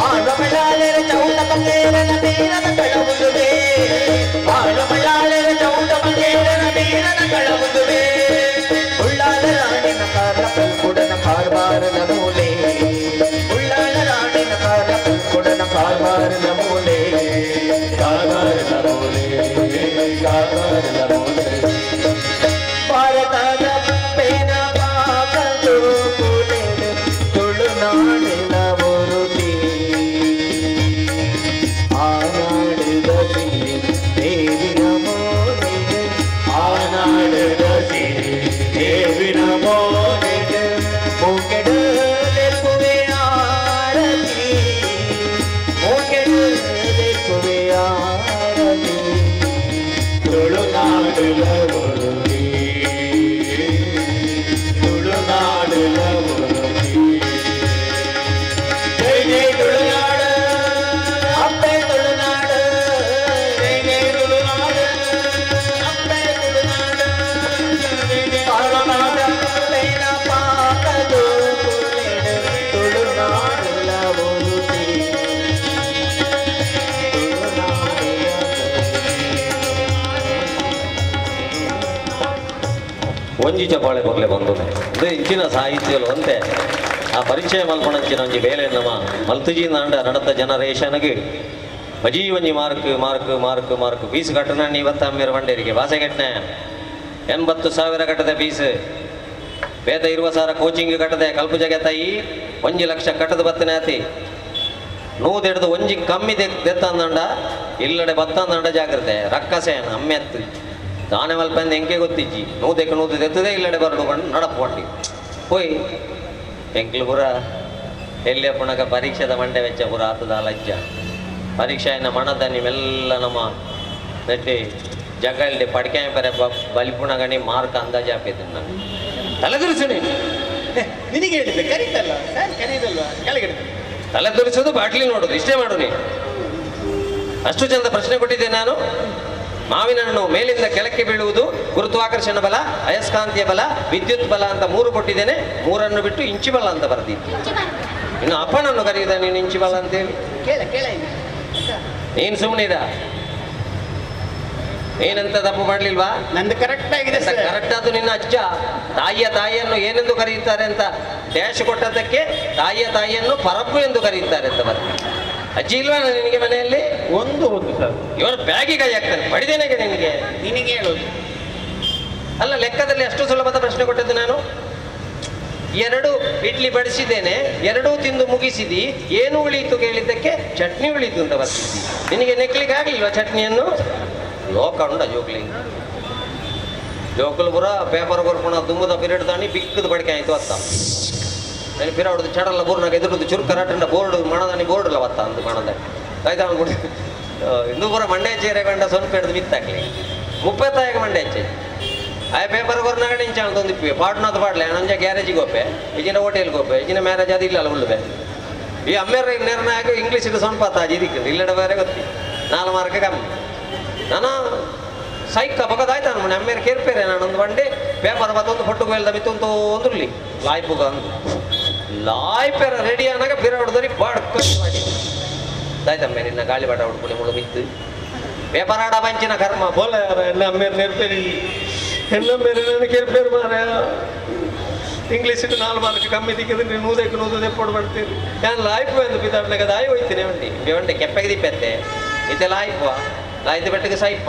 ఆడమళాలెర చౌట పకేరన వీరన కళవుదువే ఆడమళాలెర చౌట పకేరన వీరన కళవుదువే ಉಳ್ಳಾಲ ರಾಣಿನ ಕಾರ ಕುಡನ ಕಾರ್ಬಾರನ ಮೂಲೆ ಉಳ್ಳಾಲ ರಾಣಿನ ಕಾರ ಕುಡನ ಕಾರ್ಬಾರನ ಮೂಲೆ ಕಾರ್ಬಾರನ ಮೂಲೆ ಕಾರ್ಬಾರನ ಮೂಲೆ ಭಾರತದ ಪೇನ ಪಾತ ಜೋಕುಲೆಡು ತುಳುನಾಡಿನ ಒರುತಿ ಆನಾಡುದ ಸಿರಿ ದೇವಿನ ಮೋನೆಗೆ ಆನಾಡುದ ಸಿರಿ ದೇವಿನ ಮೋನೆಗೆ ಮೂಕೆಡು ನೆಪ್ಪುವೆ ಆರತಿ ಮೂಕೆಡು ನೆಪ್ಪುವೆ ಆರತಿ ತುಳುನಾಡುಲ ಒರುತಿ ತುಳುನಾಡುಲ ಒರುತಿ ಜೈ ಜೈ ತುಳುನಾಡು ಅಪ್ಪೆ ತುಳುನಾಡು ಜೈ ಜೈ ತುಳುನಾಡು ಅಪ್ಪೆ ತುಳುನಾಡು ಭಾರತದ ಪೇನ ಪಾತ ಜೋಕುಲೆಡು ತುಳುನಾಡುಲ ಒರುತಿ ಒಂಜಿ ಚಪಾಳೆ ಕೊರ್ಲೆ ಬಂದು ಇದು ಇಂಚಿನ ಸಾಹಿತ್ಯಲು ಅಂತೆ ಆ ಪರಿಚಯ ಮಲ್ಪಣಂಚಿನ ಒಂಜಿ ಬೇಲೆ ನಮ್ಮ ಮಲ್ತುಜಿ ನಾಂಡ ನಡತ ಜನರೇಷನ್ಗೆ ಬಜೀ ಒಂಜಿ mark mark mark mark fees ಕಟ್ಟನ ಇವತ್ತ ಅಮ್ಮೇರು ಬಂಡೇರಿಗೆ ಭಾಷೆ ಕಟ್ಟನೆ 80,000 ಕಟ್ಟದೆ ಫೀಸ್ ಬೇತ 20,000 ಕೋಚಿಂಗ್ ಕಟ್ಟದೆ ಕಲ್ಪು ಜಗ ತಾಯಿ 1 ಲಕ್ಷ ಕಟ್ಟದ ಬತ್ತನೆ ಆತಿ ನೂದೆಡ್ದು ಒಂಜಿ ಕಮ್ಮಿ ದೆತ್ತಂದಂಡ ಇಲ್ಲಡೆ ಬತ್ತಂದಂಡ ಜಾಗ್ರತೆ ರಕ್ಕಸೇನ ಅಮ್ಮೆತ್ತು ದಾನೆ ಮಲ್ಪಂದು ಎಂಕೆ ಗೊತ್ತಿಜ್ಜಿ ನೂದೆಕ್ಕೆ ನೂದು ದೆತ್ತದೆ ಇಲ್ಲಡೆ ಬರಡು ಬಂದು ನಡಪು ಬಂಡಿ ಹೋಯ್ ಎಂಕ್ಲು ಪೂರ ಎಲ್ಲಿ ಪುಣಕ ಪರೀಕ್ಷೆದ ಮಂಡೆ ವೆಚ್ಚ ಪೂರ ಆತದ ಲಜ್ಜ ಪರೀಕ್ಷೆಯ ಮಣದ ನಿಮ್ಮೆಲ್ಲ ನಮ್ಮ ನೆಟ್ಟಿ ಜಗಲ್ಡಿ ಪಡ್ಕೆ ಪರೆ ಬಲಿಪುಣಗಣಿ ಮಾರ್ಕ್ ಅಂದಾಜು ಹಾಕಿದ್ದೀನಿ ನಾನು ತಲೆದುರಿಸು ನೀನು ನಿನಗೆ ಹೇಳಿದ್ದೆ ಕರೀತಲ್ಲ ಸರ್ ಕರೀತಲ್ವಾ ಕೆಳಗಡೆ ತಲೆ ತುರಿಸೋದು ಬಾಟ್ಲಿ ನೋಡೋದು ಇಷ್ಟೇ ಮಾಡು ನೀನು. ಅಷ್ಟು ಚಂದ ಪ್ರಶ್ನೆ ಕೊಟ್ಟಿದ್ದೆ ನಾನು. ಮಾವಿನ ಹಣ್ಣು ಮೇಲಿಂದ ಕೆಳಕ್ಕೆ ಬೀಳುವುದು ಗುರುತ್ವಾಕರ್ಷಣ ಬಲ, ಅಯಸ್ಕಾಂತೀಯ ಬಲ, ವಿದ್ಯುತ್ ಬಲ ಅಂತ ಮೂರು ಕೊಟ್ಟಿದ್ದೇನೆ. ಮೂರನ್ನು ಬಿಟ್ಟು ಇಂಚಿ ಬಲ ಅಂತ ಬರೆದಿದ್ದೆ. ಇನ್ನು ಅಪ್ಪನನ್ನು ಕರೆಯುದ ನೀನು ಇಂಚಿ ಬಲ ಅಂತೇಳಿ? ನೀನು ಸುಮ್ಮನಿದ, ನೀನಂತ ತಪ್ಪು ಮಾಡ್ಲಿಲ್ವಾ? ನಂದು ಕರೆಕ್ಟ್ ಆಗಿದೆ ಸರ್. ಕರೆಕ್ಟ್ ಅದು ನಿನ್ನ ಅಜ್ಜ. ತಾಯಿಯ ತಾಯಿಯನ್ನು ಏನೆಂದು ಕರೆಯುತ್ತಾರೆ ಅಂತ ಡ್ಯಾಶ್ ಕೊಟ್ಟದ್ದಕ್ಕೆ ತಾಯಿಯ ತಾಯಿಯನ್ನು ಪರಪ್ಪು ಎಂದು ಕರೆಯುತ್ತಾರೆ ಅಂತ ಬರ್ತದೆ. ಅಜ್ಜಿ ಇಲ್ವಾ ನಿನಗೆ ಮನೆಯಲ್ಲಿ? ಒಂದು ಒಂದು ಸರ್. ಇವರು ಬ್ಯಾಗಿ ಕೈ ಹಾಕ್ತಾನೆ, ಬಡಿದೇನೆಗೆ ನಿನಗೆ? ನಿನಗೆ ಹೇಳೋದು ಅಲ್ಲ. ಲೆಕ್ಕದಲ್ಲಿ ಅಷ್ಟು ಸುಲಭದ ಪ್ರಶ್ನೆ ಕೊಟ್ಟದ್ದು ನಾನು. 2 ಇಡ್ಲಿ ಬಡಿಸಿದ್ದೇನೆ, 2 ತಿಂದು ಮುಗಿಸಿದಿ, ಏನು ಉಳಿಯಿತು ಕೇಳಿದ್ದಕ್ಕೆ ಚಟ್ನಿ ಉಳಿಯಿತು ಅಂತ ಬರ್ತಿದ್ದಿ. ನಿನಗೆ ನೆಕ್ಲಿಕ್ಕೆ ಆಗ್ಲಿಲ್ವಾ ಚಟ್ನಿಯನ್ನು? ಲೋಕ ಉಂಡ ಜೋಕ್ಲಿ ಜೋಕುಲು ಪೂರ ಪೇಪರ್ ಕೊರ್ಪುಣ ದುಂಬುದ ಪೀರಿಯಡ್ ದಾನಿ ಬಿಕ್ಕದ ಬಡಿಕೆ ಆಯ್ತು ಅತ್ತ ನಾನು ಪಿರ ಹೊಡೆದು ಚಡಲ್ಲ ಬೋರ್ನಾಗ ಎದುರುದು ಚುರುಕ ರಟ್ಟಂಡ ಬೋರ್ಡ್ ಮಣದಾನಿ ಬೋರ್ಡ್ ಇಲ್ಲ ಬತ್ತ ಅಂದು ಮಣದ ಆಯ್ತಾ ಅಂದ್ಬಿಟ್ಟು ಇಂದು ಪೂರ ಮಂಡೆ ಚೇರೆ ಗಂಡ ಸೊನ್ಪೆ ಹಿಡಿದು ಮಿತ್ತಾಕ್ಲಿ ಮುಪ್ಪತ್ತಾಯಕ ಮಂಡೆ ಹಚ್ಚೆ ಆ ಪೇಪರ್ ಕೊರ್ನಾಗ ನಿಂಚ ಅಂತಂದಿಪ್ಪಿ ಪಾಡ್ನಾದ ಪಾಡ್ಲೆ ನಂಜ ಗ್ಯಾರೇಜಿಗೆ ಹೋಪೆ ಈಗಿನ ಹೋಟೆಲ್ಗೆ ಹೋಪೆ ಈಗಿನ ಮ್ಯಾರೇಜ್ ಅದು ಇಲ್ಲ ಉಳ್ಳುವೆ ಈ ಅಮ್ಮೇರ ನಿರ್ಣಯ ಇಂಗ್ಲೀಷ್ ಸೊನ್ಪ ತಾಜಿ ಇದಕ್ಕೆ ಇಲ್ಲಡ ಬೇರೆ ಗೊತ್ತಿ 4 ಮಾರ್ಕ್ ಕಮ್ಮಿ ನಾನು ಸೈಕ ಬಗದಾಯ್ತು ಅನ್ಮನೆ ಅಮ್ಮೇರ ಕೇರ್ಪೇರೆ ನಾನೊಂದು ಬಂಡೆ ಪೇಪರ್ ಬತ್ತೊಂದು ಫೊಟ್ಟು ಗೋಯಲ್ದ ಮಿತ್ತೊಂದು ಒಂದುರ್ಲಿ ಲಾಯ್ಪುಗ ಅಂದು ಲಾಯ್ಪೇರ ರೆಡಿ ಅನ್ನಾಗ ಪಿರ ಹೊಡೆದರಿ ಬಾಡ್ ಕಟ್ ಮಾಡಿ ಆಯ್ತಮ್ಮೆ ನಿನ್ನ ಗಾಳಿ ಬಾಟ ಹೊಡ್ಕೊಳ್ಳಿ ಮುಳು ಮಿತ್ತು ಪೇಪರ್ ಆಡ ಬಂಚಿನ ಕರ್ಮ ಬೋಲ ಎಲ್ಲ ಅಮ್ಮೇರು ನೆರ್ಪೇರಿ ಎಲ್ಲ ಮೇರೆ ನಾನು ಕೇರ್ಪೇರು ಮಾರ ಇಂಗ್ಲೀಷ್ 4 ಮಾರ್ಕ್ ಕಮ್ಮಿ ದಿಕ್ಕಿದ್ರೆ ನೀನು ನೂದಕ್ಕೆ ನೂದು ದೆಪ್ಪೋಡು ಮಾಡ್ತೀರಿ ನಾನು ಲಾಯ್ಪು ಎಂದು ಪಿತಾಡ್ಲಾಗ ದಾಯಿ ಹೋಯ್ತೀನಿ ಬಂಡಿ ಬೇವಂಡೆ ಕೆಪ್ಪಗೆ ದಿಪ್ಪತ್ತೆ ಇದೆಲ್ಲ ಆಯ್ಪುವ ಲಾಯ್ತು ಬೆಟ್ಟಗೆ ಸೈಪ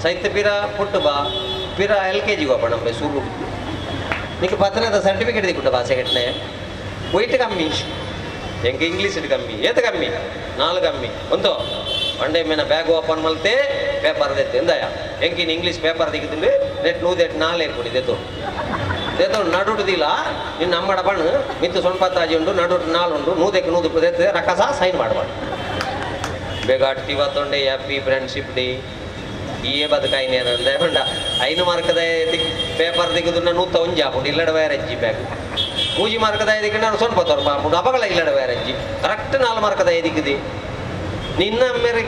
ಸೈತ ಪಿರ ಪುಟ್ಟು ಬಾ ಪಿರ LKG ಗೋಪ ನಮ್ಮ ಸುರು నీకు పత్తనేద ಸರ್ಟಿಫಿಕೇಟ್ ದಿಕ್ಕುಂಟ ಭಾಷೆ ಕಟ್ಟನೆ ವೈಟ್ ಕಮ್ಮಿ ಎಂಕ ಇಂಗ್ಲೀಷ್ ಕಮ್ಮಿ ಏತ ಕಮ್ಮಿ 4 ಕಮ್ಮಿ ಒಂದು ಒಂಡೆ ಮೇನ ಬ್ಯಾಗ್ ಓಪನ್ ಮಲ್ತೆ ಪೇಪರ್ ದೆತ್ತೆ ಎಂದಯ ಎಂಕಿನ ಇಂಗ್ಲೀಷ್ ಪೇಪರ್ ದಿಕ್ಕಿದ್ರೆ ನೆಟ್ ನೂದೆಟ್ 4 ಏರ್ಪುಡಿ ದೆತ್ತು ದೆತ್ತು ನಡುಟುದಿಲ್ಲ ನಿನ್ನ ಅಮ್ಮಡ ಬಣ್ಣ ಮಿತ್ತು ಸೊನ್ಪತ್ತಾಜಿ ಉಂಡು ನಡುಟು 4 ಉಂಡು ನೂದಕ್ಕೆ ನೂದು ದೆತ್ತೆ ರಕ್ಕಸ ಸೈನ್ ಮಾಡಬಾರ್ದು ಬೇಗ ಅಟ್ಟಿವ ತೊಂಡೆ ಹ್ಯಾಪಿ ಫ್ರೆಂಡ್ಶಿಪ್ ಡೇ ಈ ಬದುಕಾಯಿನೇನಂದೆ ಬಂಡ 5 ಮಾರ್ಕದ ಪೇಪರ್ ದಿಕ್ಕುದು ನೂತ ಒಂಜಿ ಹಾಕೊಂಡು ಇಲ್ಲಡ ಬೇರೆ ಅಜ್ಜಿ ಬ್ಯಾಗ್ 3 ಮಾರ್ಕದ ದಿಕ್ಕ ನಾನು ಸ್ವಲ್ಪ ತೋರ್ಪ ಹಾಕೊಂಡು ಅಪಗಳ ಇಲ್ಲಡ ಬೇರೆ ಅಜ್ಜಿ ಕರೆಕ್ಟ್ 4 ಮಾರ್ಕದ ದಿಕ್ಕದಿ ನಿನ್ನ ಅಮ್ಮೇರೆ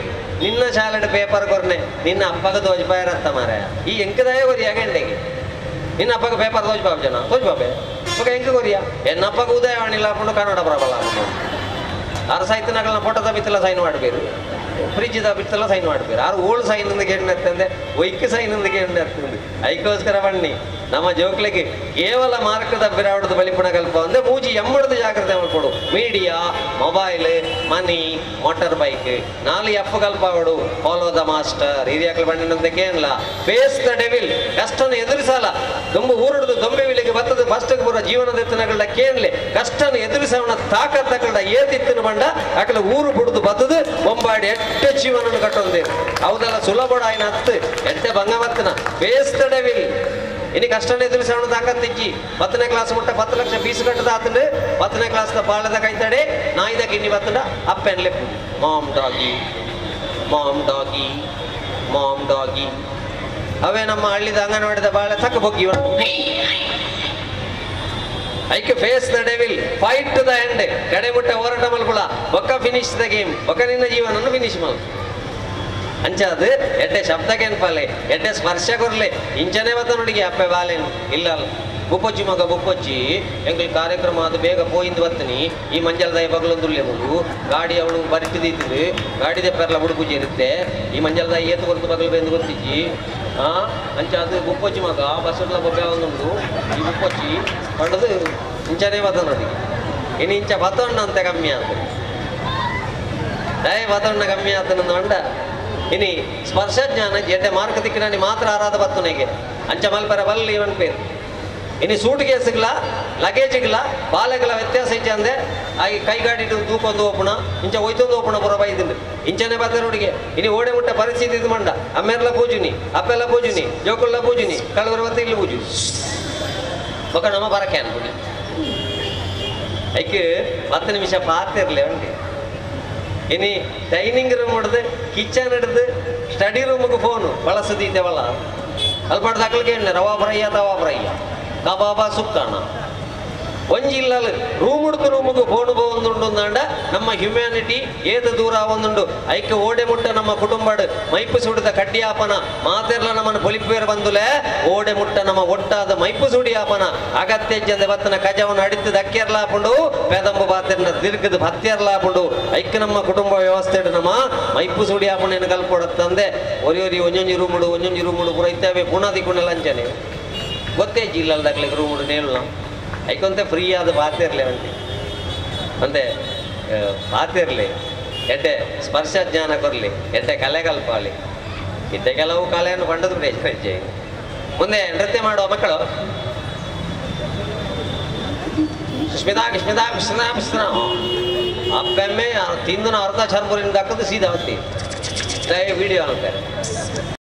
ನಿನ್ನ ಶಾಲೆಡ್ ಪೇಪರ್ ಕೊರ್ನೆ ನಿನ್ನ ಅಪ್ಪಗ ತೋಜ್ಪಾಯರತ್ತ ಮಾರಾಯ ಈ ಎಂಕದಾಯ ಕೊರಿಯ ಗಂಟೆಗೆ ನಿನ್ನ ಅಪ್ಪಗ ಪೇಪರ್ ತೋಜ್ಪಾಪ ಜನ ತೋಜ್ಪಾಪೆ ఒక ಎಂಕ ಕೊರಿಯ ಎನ್ನ ಅಪ್ಪಗ ಉದಯವಾಣಿಲ್ಲ ಹಾಕೊಂಡು ಕನ್ನಡ ಪ್ರಬಲ ಹಾಕೊಂಡು ಆರು ಸಾಹಿತ್ಯನಗಳನ್ನ ಫೋಟೋದ ಬಿತ್ತಲ್ಲ ಸೈನ್ ಮಾಡಬೇಕು ಫ್ರಿಜ್ the ಬಿತ್ತಲ್ಲ ಸೈನ್ ಮಾಡಬೇಕು ಆರು ಓಲ್ಡ್ ಸೈನ್ ಅಂದ ಕೇಳಿರ್ತಂದೆ ಒಯ್ಕ್ ಸೈನ್ ಅಂದ ಕೇಳಿರ್ತಂದೆ ಐಕೋಸ್ಕರ ಬನ್ನಿ ನಮ್ಮ ಜೋಕ್ಲಿಗೆ ಕೇವಲ ಮಾರ್ಕದ ಬಿರಾವಡದ ಬಲಿಪುಣ ಕಲ್ಪ ಅಂದ್ರೆ ಮೂಜಿ ಎಮ್ಮಡದ ಜಾಗ್ರತೆ ಮಾಡ್ಕೊಡು media mobile money motor bike 4 F ಕಲ್ಪಾವಡು follow the master ಹಿರಿಯಾಕ್ಲು ಬಣ್ಣಿನಂತ ಕೇಳಲ್ಲ ಫೇಸ್ the devil ಕಷ್ಟನ ಎದುರಿಸಲ್ಲ ದೊಂಬು ಊರುಡ್ದು ದೊಂಬೆ ವಿಲಿಗೆ ಬತ್ತದ ಫಸ್ಟ್ ಪೂರ ಜೀವನದ ಎತ್ತನಗಳ ಕೇಳಲೆ ಕಷ್ಟನ ಎದುರಿಸವನ ತಾಕತ್ತಗಳ ಏತಿತ್ತಿನ ಬಂಡ ಆಕಲ ಊರು ಬುಡ್ದು ಬತ್ತದು ಬೊಂಬಾಡಿ ಎಟ್ಟೆ ಜೀವನ ಕಟ್ಟೊಂದೇರು ಹೌದಲ್ಲ ಸುಲಭ ಆಯ್ನ ಹತ್ತು ಎಟ್ಟೆ ಭಂಗ ಬತ್ತನ ಫೇಸ್ the devil ಇನ್ನು ಕಷ್ಟನೇ ಎದುರಿಸೋಣ ತಾಕತ್ತಿಜ್ಜಿ 10ನೇ ಕ್ಲಾಸ್ ಮುಟ್ಟ 10 ಲಕ್ಷ ಫೀಸ್ ಕಟ್ಟದ ಆತಂಡು 10ನೇ ಕ್ಲಾಸ್ ಬಾಳದ ಕೈತಡೆ ನಾಯಿದ ಕಿನ್ನಿ ಬತ್ತಂಡ ಅಪ್ಪೆನ್ ಲೆಪ್ಪು mom doggy mom doggy mom doggy ಅವೇ ನಮ್ಮ ಹಳ್ಳಿದ ಅಂಗನವಾಡಿದ ಬಾಳ ತಕ್ಕ ಬೊಗ್ಗಿ ಐಕೆ face the devil fight to the end ಕಡೆ ಮುಟ್ಟ ಹೋರಾಟ ಮಲ್ಕುಳ ಒಕ್ಕ ಫಿನಿಶ್ the game ಒಕ್ಕ ನಿನ್ನ ಜೀವನನ್ನು ಫಿನಿಶ್ ಮಲ್ ಅಂಚಾದು ಎಡ್ಡೆ ಶಬ್ದಕ್ಕೆ ಅನ್ಪಾಲೆ ಎಡ್ಡೆ ಸ್ಪರ್ಶ ಕೊರ್ಲೆ ಇಂಚನೆ ಬತ್ತ ನೋಡಿಗೆ ಅಪ್ಪೆ ಬಾಲೇನು ಇಲ್ಲ ಅಲ್ಲ ಬುಪ್ಪೊಚ್ಚಿ ಮಗ ಬುಪ್ಪೊಚ್ಚಿ ಎಂಗ್ಲ ಕಾರ್ಯಕ್ರಮ ಅದು ಬೇಗ ಪೋಯಿಂದು ಬತ್ತನಿ ಈ ಮಂಜಲ್ದಾಯ ಬಗಲೊಂದುಲ್ಲೆ ಮಗು ಗಾಡಿ ಅವಳು ಬರಿತಿದ್ದೀತಿದ್ದು ಗಾಡಿದೆ ಪೆರ್ಲ ಬುಡುಪೂಜೆ ಇರುತ್ತೆ ಈ ಮಂಜಲ್ದಾಯ ಏತು ಕೊರತು ಬಗಲು ಬೆಂದು ಗೊತ್ತಿಜ್ಜಿ ಅಂಚ ಅದು ಬುಪ್ಪೊಚ್ಚಿ ಮಗ ಬಸ್ಸುಡ್ಲ ಬೊಬ್ಬೆ ಒಂದುಂಡು ಈ ಬುಪ್ಪೊಚ್ಚಿ ಪಂಡದು ಇಂಚನೆ ಬತ್ತ ನೋಡಿಗೆ ಇನ್ನು ಇಂಚ ಬತ್ತಣ್ಣ ಅಂತ ಕಮ್ಮಿ ಆತ ದಯ ಬತ್ತಣ್ಣ ಕಮ್ಮಿ ಆತನಂದು ಅಂಡ ಇನಿ ಸ್ಪರ್ಶ ಜ್ಞಾನ ಎಡ್ಡೆ ಮಾರ್ಕ ದಿಕ್ಕಿನ ಮಾತ್ರ ಆರಾಧ ಬತ್ತುನೆಗೆ ಅಂಚ ಮಲ್ಪರ ಬಲ್ಲಿ ಇವನ್ ಪೇರು ಇನಿ ಸೂಟ್ ಕೇಸ್ಗಳ ಲಗೇಜ್ಗಳ ಬಾಲೆಗಳ ವ್ಯತ್ಯಾಸ ಇಚ್ಚಂದೆ ಆಗಿ ಕೈಗಾಡಿ ದೂಕೊಂದು ಓಪುಣ ಇಂಚ ಒಯ್ತೊಂದು ಓಪುಣ ಪುರ ಬೈದಿಂಡು ಇಂಚನೆ ಬತ್ತರೋಡಿಗೆ ಇನಿ ಓಡೆ ಮುಟ್ಟ ಪರಿಸ್ಥಿತಿ ಇದು ಮಂಡ ಅಮ್ಮೆರ್ಲ ಪೂಜುನಿ ಅಪ್ಪೆಲ್ಲ ಪೂಜುನಿ ಜೋಕುಲ್ಲ ಪೂಜುನಿ ಕಳವರ ಬತ್ತ ಇಲ್ಲಿ ಪೂಜುನಿ ಬೊಕ ನಮ್ಮ ಬರಕೆ ಅನ್ಕುನಿ ಐಕ್ 10 ನಿಮಿಷ ಪಾತಿರ್ಲೆ ಉಂಟು ಇನಿ ಡೈನಿಂಗ್ ರೂಮ್ ಹಿಡ್ದು ಕಿಚನ್ ಹಿಡ್ದು ಸ್ಟಡಿ ರೂಮ್ಗೆ ಫೋನು ಬಳಸದೀತೆವಲ್ಲ ಅಲ್ಪಾಡ್ ದಾಖಲಿಗೆ ರವಾ ಬ್ರಯ್ಯ ತವಾ ಬ್ರಯ್ಯ ಕಬಾಬ ಸುಕ್ಕಣ ಒಂಜಿ ಇಲ್ಲ ರೂಮ್ ಹುಡುಕು ರೂಮುಗು ಫೋನು ಒಂದುಂಡು ನಮ್ಮ ಹ್ಯುಮ್ಯಾನಿಟಿ ಏತ ದೂರ ಒಂದುಂಡು ಐಕೆ ಓಡೆ ಮುಟ್ಟ ನಮ್ಮ ಕುಟುಂಬಡು ಮೈಪು ಸುಡಿದ ಕಡ್ಡಿಯಾಪನ ಮಾತೆರ್ಲ ನಮ್ಮನ್ನು ಪೊಲಿಪೇರು ಬಂದುಲೆ ಓಡೆ ಮುಟ್ಟ ನಮ್ಮ ಒಟ್ಟಾದ ಮೈಪು ಸುಡಿಯಾಪನ ಅಗತ್ಯ ಜಂದೆ ಬತ್ತನ ಕಜವನ್ನು ಅಡಿತದ ಅಕ್ಕಿರ್ಲಾಪುಂಡು ಪೆದಂಬು ಬಾತೆರ್ನ ದೀರ್ಘದ ಭತ್ಯರ್ಲಾಪುಂಡು ಐಕೆ ನಮ್ಮ ಕುಟುಂಬ ವ್ಯವಸ್ಥೆ ನಮ್ಮ ಮೈಪು ಸುಡಿಯಾಪಣೆಯನ್ನು ಕಲ್ಪೊಡತ್ತಂದೆ ಒರಿ ಒರಿ ಒಂಜೊಂಜಿ ರೂಮುಡು ಒಂಜೊಂಜಿ ರೂಮುಡು ಪುರ ಇತ್ತವೆ ಪುನಃ ದಿಕ್ಕೊಂಡೆಲ್ಲ ಅಂಚನೆ ಗೊತ್ತೇ ಜಿಲ್ಲಲ್ದಾಗ್ಲಿಕ್ಕೆ ರೂಮುಡು ನೇಳು ಐಕೊಂತೆ ಫ್ರೀ ಆದ ಬಾತಿರ್ಲಿ ಅಂತೆ ಅಂತೆ ಬಾತಿರ್ಲಿ ಎಡ್ಡೆ ಸ್ಪರ್ಶ ಜ್ಞಾನ ಕೊರಲಿ ಎಡ್ಡೆ ಕಲೆ ಕಲ್ಪಾಲಿ ಇದ್ದೆ ಕೆಲವು ಕಲೆಯನ್ನು ಪಂಡದು ಹೆಜ್ಜೆ ಮುಂದೆ ನೃತ್ಯ ಮಾಡುವ ಮಕ್ಕಳು ಸುಸ್ಮಿತಾ ಕಿಸ್ಮಿತಾ ಪಿಸ್ತಾ ಪಿಸ್ತಾ ಅಪ್ಪೆಮ್ಮೆ ತಿಂದು ಅರ್ಧ ಚರ್ಮುರಿನ ದಕ್ಕದು ಸೀದಾ ಹೊತ್ತಿ ವಿಡಿಯೋ ಅಂತಾರೆ.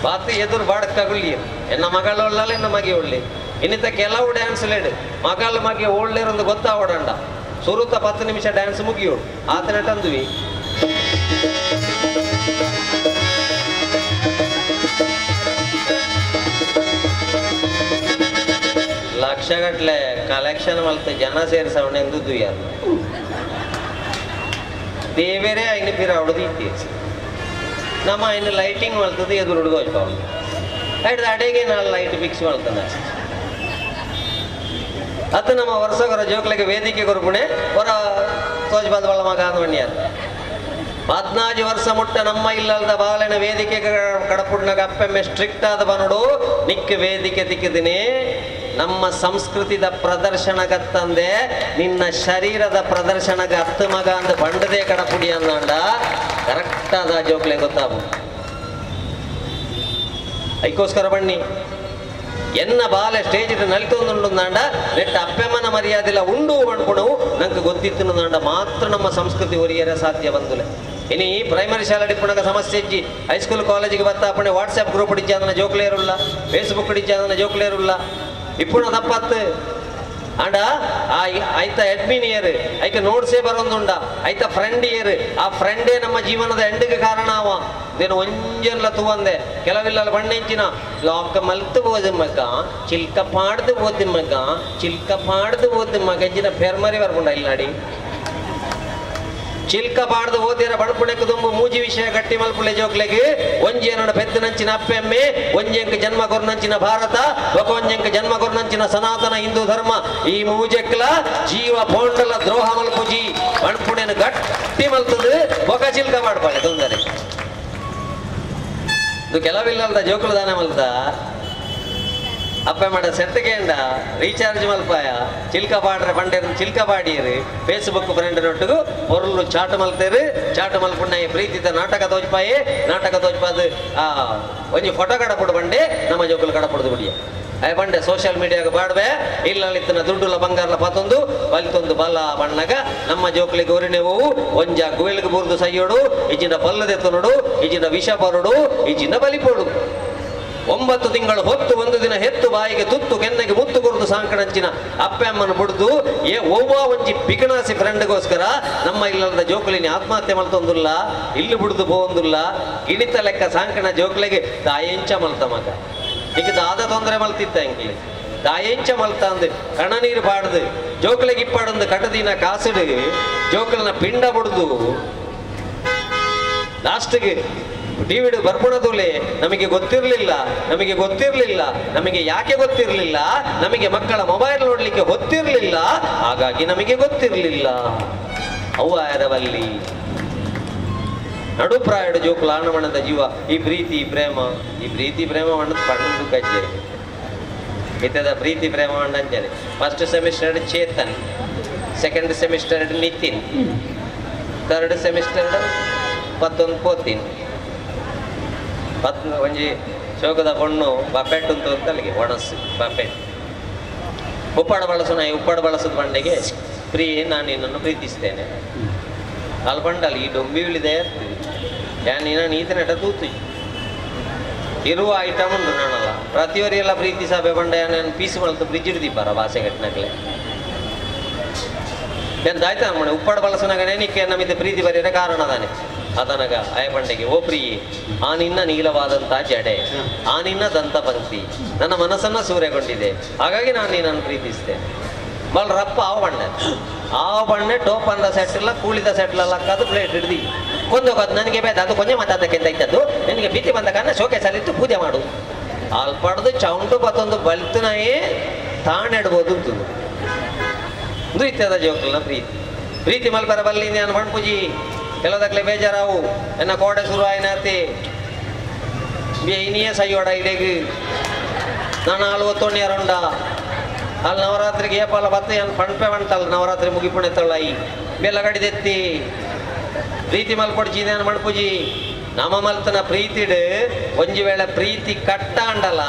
ಬಾತು ಎದುರು ಬಾಡಕ್ಕಾಗುಳ್ಳಿ ಎನ್ನ ಮಗಳು ಒಳ್ಳಲ್ಲ ಎನ್ನ ಮಗೆ ಒಳ್ಳೆ ಇನ್ನಿತ ಕೆಲವು ಡ್ಯಾನ್ಸ್ ಲೇಡು ಮಗಳ ಮಗೆ ಒಳ್ಳೆರೊಂದು ಗೊತ್ತಾವಡಂಡ ಸುರುತ 10 ನಿಮಿಷ ಡ್ಯಾನ್ಸ್ ಮುಗಿಯೋಡು ಆತನ ತಂದುವಿ ಲಕ್ಷಗಟ್ಲೆ ಕಲೆಕ್ಷನ್ ಮಲ್ತ ಜನ ಸೇರಿಸವಣ ಎಂದು ಯಾರು ದೇವರೇ ಐನು ಪಿರ ಹೊಡೆದು ನಮ್ಮ ಇನ್ನು ಲೈಟಿಂಗ್ ಮಲ್ತದೆ ಎದುರು ಹುಡುಗ ಹೋಯ್ತು ಅಡೆಗೆ ನಾನು ಲೈಟ್ ಫಿಕ್ಸ್ ಮಾಡ್ತಾನೆ ಅತ್ತ ನಮ್ಮ ವರ್ಷಗರ ಜೋಕ್ಲಿಗೆ ವೇದಿಕೆ ಕೊರ್ಪುಣೆ ಹೊರ ತೋಜ್ಬಾದ್ ಬಳ್ಳ ಮಗ ಅಂದ್ಮಣ್ಯಾರ 14 ವರ್ಷ ಮುಟ್ಟ ನಮ್ಮ ಇಲ್ಲದ ಬಾಲೆನ ವೇದಿಕೆ ಕಡಪುಡ್ನಾಗ ಅಪ್ಪೆಮ್ಮೆ ಸ್ಟ್ರಿಕ್ಟ್ ಆದ ಬನೋಡು ನಿಕ್ಕ ವೇದಿಕೆ ತಿಕ್ಕಿದ್ದೀನಿ ನಮ್ಮ ಸಂಸ್ಕೃತಿದ ಪ್ರದರ್ಶನಗತ್ತಂದೆ ನಿನ್ನ ಶರೀರದ ಪ್ರದರ್ಶನಗ ಹತ್ತು ಮಗ ಅಂದ ಬಂಡದೆ ಕಡಪುಡಿ ಅಂದಂಡ ಕರೆಕ್ಟ್ ಆದ ಜೋಕ್ಲೆ ಗೊತ್ತಾಗು ಐಕೋಸ್ಕರ ಬನ್ನಿ ಎನ್ನ ಬಾಲೆ ಸ್ಟೇಜ್ ನಲಿತೊಂದುಂಡ ನೆಟ್ಟ ಅಪ್ಪೆಮ್ಮನ ಮರ್ಯಾದೆಲ್ಲ ಉಂಡು ಬಂಡ್ಕೊಡವು ನಂಗೆ ಗೊತ್ತಿತ್ತು ಮಾತ್ರ ನಮ್ಮ ಸಂಸ್ಕೃತಿ ಒರಿಯರ ಸಾಧ್ಯ ಬಂದುಲೆ. ಇನಿ ಪ್ರೈಮರಿ ಶಾಲೆ ಡಿಪ್ಪುನಗ ಸಮಸ್ಯೆ ಇಜ್ಜಿ ಹೈಸ್ಕೂಲ್ ಕಾಲೇಜಿಗೆ ಬತ್ತ ಅಪ್ಪಣೆ ವಾಟ್ಸ್ಆ್ಯಪ್ ಗ್ರೂಪ್ ಇಜ್ಜಿ ಅದನ್ನ ಜೋಕ್ಲೇರುಲ್ಲ ಫೇಸ್ಬುಕ್ ಇಜ್ಜಿ ಅದನ್ನ ಜೋಕ್ಲೇರುಲ್ಲ ಇಪ್ಪುಣ ತಪ್ಪತ್ತು ಅಂಡ ಆಯ್ತ ಅಡ್ಮಿನ್ ಇಯರ್ ಐಕ ನೋಟ್ಸೇ ಬರೋದುಂಡ ಆಯ್ತ ಫ್ರೆಂಡ್ ಇಯರ್ ಆ ಫ್ರೆಂಡೇ ನಮ್ಮ ಜೀವನದ ಎಂಡಿಗೆ ಕಾರಣ ಅವ ದೇನು ಒಂಜೆಲ್ಲ ತೂವಂದೆ ಕೆಲವಿಲ್ಲ ಬಣ್ಣೆಂಚಿನ ಲಾಕ್ ಮಲ್ತು ಹೋದ ಮಗ ಚಿಲ್ಕ ಪಾಡ್ದು ಹೋದ ಮಗ ಚಿಲ್ಕ ಪಾಡ್ದು ಹೋದ ಮಗ ಎಂಚಿನ ಫೇರ್ಮರಿ ಬರ್ಕೊಂಡ ಇಲ್ಲ ನಾಡಿ ಚಿಲ್ಕ ಪಾಡ್ದು ಓದಿರ ಬಡಪುಣೆಕ್ ತುಂಬು ಮೂಜಿ ವಿಷಯ ಗಟ್ಟಿ ಮಲ್ಪುಳೆ ಜೋಕ್ಲೆಗೆ ಒಂಜೇನಡ ಪೆದ್ದನಂಚಿನ ಅಪ್ಪೆಮ್ಮೆ ಒಂಜೆಂಕ ಜನ್ಮ ಕೊರ್ನಂಚಿನ ಭಾರತ ಒಂಜೆಂಕ ಜನ್ಮ ಕೊರ್ನಂಚಿನ ಸನಾತನ ಹಿಂದೂ ಧರ್ಮ ಈ ಮೂಜೆಕ್ಲ ಜೀವ ಪೋಂಡಲ ದ್ರೋಹ ಮಲ್ಪುಜಿ ಬಣಪುಣೆನ ಗಟ್ಟಿ ಮಲ್ತದು ಬೊಕ ಚಿಲ್ಕ ಮಾಡ್ಪಾಳೆ ತೊಂದರೆ ಇದು ಕೆಲವಿಲ್ಲದ ಜೋಕುಲು ದಾನ ಮಲ್ತ ಅಪ್ಪ ಮಾಡ ಸೆಟ್ಗೆಂಡ ರೀಚಾರ್ಜ್ ಮಲ್ಪಾಯ ಚಿಲ್ಕ ಪಾಡ್ರೆ ಬಂಡೆ ಚಿಲ್ಕ ಪಾಡಿಯರು ಫೇಸ್ಬುಕ್ ಫ್ರೆಂಡ್ ನೊಟ್ಟಿಗೂ ಹೊರಲು ಚಾಟ್ ಮಲ್ತೇರು ಚಾಟ್ ಮಲ್ಪುಣ್ಣ ಪ್ರೀತಿದ ನಾಟಕ ತೋಜ್ಪಾಯಿ ನಾಟಕ ತೋಜ್ಪಾದು ಆ ಒಂಜಿ ಫೋಟೋ ಕಡಪುಡು ಬಂಡೆ ನಮ್ಮ ಜೋಕುಲು ಕಡಪುಡ್ದು ಬಿಡಿಯ ಅಯ್ಯ ಬಂಡೆ ಸೋಷಿಯಲ್ ಮೀಡಿಯಾಗ ಬಾಡ್ವೆ ಇಲ್ಲ ಇತ್ತನ ದುಡ್ಡುಲ ಬಂಗಾರಲ ಪತ್ತೊಂದು ಬಲಿತೊಂದು ಬಲ ಬಣ್ಣಗ ನಮ್ಮ ಜೋಕ್ಲಿಗೆ ಒರಿನೆವು ಒಂಜ ಗುವೆಲ್ಗೆ ಬೂರ್ದು ಸೈಯೋಡು ಇಜಿನ ಬಲ್ಲದೆತ್ತನೋಡು ಇಜಿನ ವಿಷ ಬರೋಡು ಇಜಿನ ಬಲಿಪೋಡು 9 ತಿಂಗಳು ಹೊತ್ತು ಒಂದು ದಿನ ಹೆತ್ತು ಬಾಯಿಗೆ ತುತ್ತು ಕೆನ್ನೆಗೆ ಮುತ್ತು ಕೊರದು ಸಾಂಕಣಂಚಿನ ಅಪ್ಪೆ ಅಮ್ಮನ ಬುಡ್ದು ಏ ಒವ್ವ ಒಂಜಿ ಬಿಕಣಾಸಿ ಫ್ರೆಂಡ್ಗೋಸ್ಕರ ನಮ್ಮ ಇಲ್ಲದ ಜೋಕುಲಿನಿ ಆತ್ಮಹತ್ಯೆ ಮಲ್ತೊಂದುಲ್ಲ ಇಲ್ಲಿ ಬುಡ್ದು ಪೋವೊಂದುಲ್ಲ ಗಿಣಿತ ಲೆಕ್ಕ ಸಾಂಕಣ ಜೋಕುಲಿಗೆ ತಾಯೆಂಚ ಮಲ್ತ ಮಗ ಈಗ ದಾದ ತೊಂದರೆ ಮಲ್ತಿತ್ತ ಎಂಕ್ಲಿ ದಾಯೆಂಚ ಮಲ್ತ ಅಂದು ಕಣ ನೀರು ಪಾಡ್ದು ಜೋಕುಲಿಗೆ ಇಪ್ಪಾಡೊಂದು ಕಟದಿನ ಕಾಸುಡು ಜೋಕುಲನ ಪಿಂಡ ಬುಡ್ದು ಲಾಸ್ಟ್ಗೆ ಟಿವಿಡು ಬರ್ಪುಣದೂಲೆ ನಮಗೆ ಗೊತ್ತಿರಲಿಲ್ಲ ನಮಗೆ ಗೊತ್ತಿರಲಿಲ್ಲ ನಮಗೆ ಯಾಕೆ ಗೊತ್ತಿರಲಿಲ್ಲ ನಮಗೆ ಮಕ್ಕಳ ಮೊಬೈಲ್ ನೋಡಲಿಕ್ಕೆ ಗೊತ್ತಿರಲಿಲ್ಲ ಹಾಗಾಗಿ ನಮಗೆ ಗೊತ್ತಿರಲಿಲ್ಲ ಅವ್ವ ಎರವಲ್ಲಿ ನಡುಪ್ರಾಯಡು ಜೋಕುಲ ಆಣಮಣದ ಜೀವ ಈ ಪ್ರೀತಿ ಪ್ರೇಮ ಈ ಪ್ರೀತಿ ಪ್ರೇಮ ಮಣ್ಣದ ಪಣ್ಣದು ಕಜ್ಜೆ ಇತದ ಪ್ರೀತಿ ಪ್ರೇಮ ಮಣ್ಣಂಜನೆ first semester Chetan second semester Nitin third semester ಪತ್ತೊಂದು ಪೋತಿನ್ ಪತ್ ಒಂಜಿ ಶೋಕದ ಪೊಣ್ಣು ಬಫೆಟ್ ಅಂತ ಅಲ್ಲಿಗೆ ಒಣಸು ಬಫೆಟ್ ಉಪ್ಪಾಡ ಬಳಸು ನಾ ಉಪ್ಪಾಡ ಬಳಸೋದು ಬಂಡೆಗೆ ಪ್ರಿಯೆ ನಾನು ನಿನ್ನನ್ನು ಪ್ರೀತಿಸ್ತೇನೆ ಅಲ್ಲಿ ಬಂಡಲ್ಲಿ ಈ ಡೊಂಬಿ ಇಳಿದೆ ಇರ್ತೀವಿ ಯಾನ್ ನೀತನೆಟ ತೂತು ಇರುವ ಐಟಮ್ ಉಂಟು ನಾನಲ್ಲ ಪ್ರತಿಯೊರಿಯೆಲ್ಲ ಪ್ರೀತಿ ಸಭೆ ಬಂಡೆ ನಾನು ಪೀಸ್ ಮಲ್ತು ಫ್ರಿಜ್ ಹಿಡ್ದಿಪ್ಪಾರ ಭಾಷೆ ಗಟ್ಟಿನಕ್ಲೆ ಎಂತ ಆಯ್ತಾ ಮನೆ ಉಪ್ಪಾಡ ಬಳಸನಾಗನೇ ನಿಕ್ಕೆ ನಮ್ಮಿದ್ದ ಪ್ರೀತಿ ಬರೆಯರ ಕಾರಣ ತಾನೆ ಆತನಗ ಆಯ ಬಂಡೆಗೆ ಓ ಪ್ರಿಯೆ ಆ ನಿನ್ನ ನೀಲವಾದಂತಹ ಜಡೆ ಆ ನಿನ್ನ ದಂತ ಪಂಕ್ತಿ ನನ್ನ ಮನಸ್ಸನ್ನ ಸೂರೆಗೊಂಡಿದೆ ಹಾಗಾಗಿ ನಾನು ನಿನ್ನನ್ನು ಪ್ರೀತಿಸ್ತೇನೆ ಬಲ್ರಪ್ಪ ಆವ ಬಣ್ಣ ಆ ಬಣ್ಣ ಟೋಪ್ ಅಂದ ಸೆಟ್ ಇಲ್ಲ ಕೂಳಿದ ಸೆಟ್ಲ ಅದು ಪ್ಲೇಟ್ ಹಿಡ್ದು ಕೊಂದೋಗೋದು ನನಗೆ ಬೇಡ ಅದು ಕೊಂಜೆ ಮಾತಾಡಕ್ಕೆ ಐತದ್ದು ನಿನಗೆ ಭೀತಿ ಬಂದ ಕಾರಣ ಶೋಕೇಸಲ್ಲಿಟ್ಟು ಪೂಜೆ ಮಾಡು ಅಲ್ಲಿ ಪಡೆದು ಚೌಂಟು ಬತ್ತೊಂದು ಬಲ್ತನಾಯೇ ತಾನೆಡ್ಬೋದು ಅಂತಂದು ಇದು ಇತ್ಯಾದ ಜೋಕಲ್ನ ಪ್ರೀತಿ ಪ್ರೀತಿ ಮಲ್ಪರ ಬಲ್ಲಿ ನಾನು ಮಣ್ಪೂಜಿ ಕೆಲವದಕ್ಲೆ ಬೇಜಾರಾವು ಎನ್ನ ಕೋಡೆ ಶುರು ಆಯ್ನಾತಿ ಇನಿಯೇ ಸೈಯೋಡ ಇಡೆಗ್ ನಾನು ಆಳುವ ತೊಣ್ಣಿಯರುಂಡ ಅಲ್ಲಿ ನವರಾತ್ರಿಗೆ ಏಪಾಲ ಬತ್ತ ಏನು ಪಣ್ಪೆ ಬಂತಲ್ಲ ನವರಾತ್ರಿ ಮುಗಿಪುಣೆ ತಳ್ಳಾಯಿ ಬೆಲ್ಲಗಡಿದೆತ್ತಿ ಪ್ರೀತಿ ಮಲ್ಪೊಡ್ಚಿ ನಾನು ಮಣ್ಪೂಜಿ ನಮ್ಮ ಮಲ್ತನ ಪ್ರೀತಿಡು ಒಂಜಿ ವೇಳೆ ಪ್ರೀತಿ ಕಟ್ಟಾಂಡಲ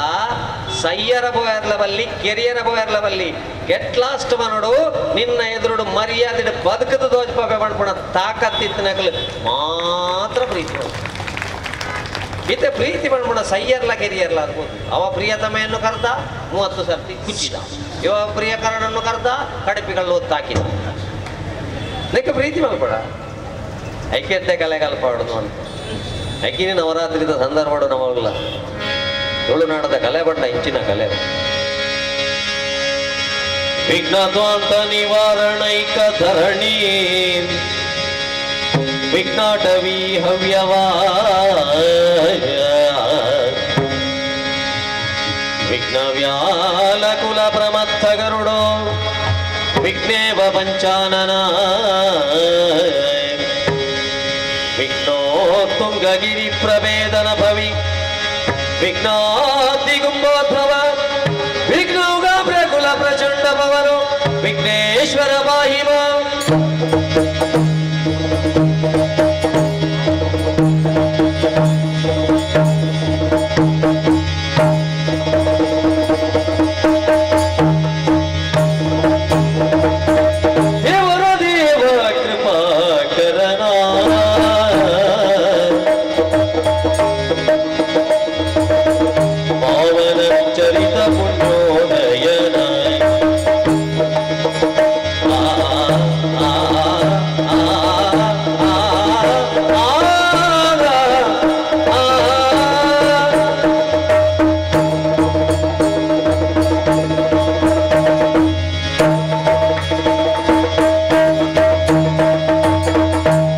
ಸಯ್ಯರ ಬೋಯರ್ಲ ಬಲ್ಲಿ ಕೆರಿಯರ ಬೋಯರ್ಲ ಬಲ್ಲಿ ಗೆಟ್ ಲಾಸ್ಟ್ ಮನೋಡು ನಿನ್ನ ಎದುರುಡು ಮರ್ಯಾದೆ ಬದುಕದ ದೋಜ್ ಪಾಪೆ ಮಾಡ್ಪಣ ತಾಕತ್ತಿತ್ತು ನಕಲು ಮಾತ್ರ ಪ್ರೀತಿ. ಇತ್ತೆ ಪ್ರೀತಿ ಪಣ್ಪುಣ ಸಯ್ಯರ್ಲ ಕೆರಿಯರ್ಲ ಅನ್ಬೋದು. ಅವ ಪ್ರಿಯತಮೆಯನ್ನು ಕರ್ದ 30 ಸರ್ತಿ ಕುಚ್ಚಿದ, ಇವ ಪ್ರಿಯಕರನನ್ನು ಕರ್ದ ಕಡಪಿಗಳು ಒತ್ತಾಕಿದ. ನಿಕ್ಕೆ ಪ್ರೀತಿ ಮಲ್ಪಡ ಐಕ್ಯತೆ ಕಲೆ ಕಲ್ಪಾಡುದು ಅಂತ. ಐಕಿನಿ ನವರಾತ್ರಿದ ಸಂದರ್ಭ ನಮಲ್ಲ ತುಳುನಾಡದ ಕಲೆ ಬಣ್ಣ ಇಂಚಿನ ಕಲೆ. ವಿಘ್ನದ್ವಾಂತ ನಿವಾರಣೈಕ ಧರಣಿ ವಿಘ್ನಾಟವಿ ಹವ್ಯವಾ ವಿಘ್ನವ್ಯಾಲ ಕುಲ ಪ್ರಮತ್ಥ ಗರುಡೋ ವಿಘ್ನೇವ ಪಂಚಾನನ ವಿಘ್ನೋತ್ತುಂಗಗಿರಿ ಪ್ರಭೇದನ ಭವಿ ವಿಘ್ನಾದಿಗುಂಬೋದ್ಭವ ವಿಘ್ನೌಗ ಪ್ರಕುಲ ಪ್ರಚಂಡ ಭವನು ವಿಘ್ನೇಶ್ವರ ಬಾಹಿಮ. ದೇವರ ದೇವ ಕೃಪಾಕರಣ ಪಾವನ ಚರಿತ ಪುಣ್ಯೋದಯನ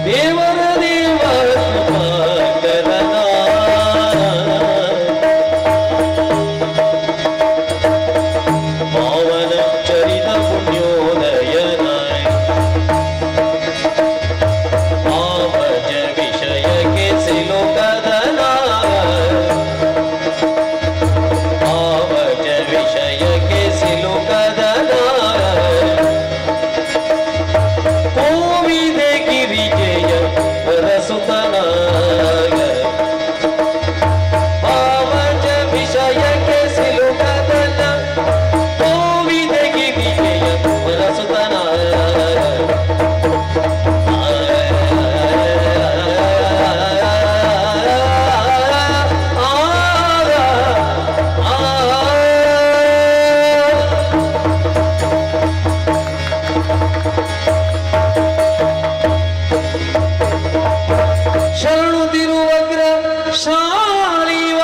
ದೇವರ ದೇವ ಕೃಪಾಕರಣ ಪಾವನ ಚರಿತ ಪುಣ್ಯೋದಯನ ಪಾಪಜ ವಿಷಯಕ್ಕೆ ಸಿಲುಕದನ ಪಾಪಜ ವಿಷಯಕ್ಕೆ ಸಿಲುಕದನ ಕೋವಿದೆ ಗಿರಿಜಯ ವರಸುತನ ಪಾವಜ ವಿಷಯಕ್ಕೆ ಸಿಲುಕದನ ಕೋವಿದೆ ಗಿರಿಜಯ ವರಸುತನ. ಶರಣು ತಿರುವಗ್ರ ಶಾಲಿವಾಹಿನಿ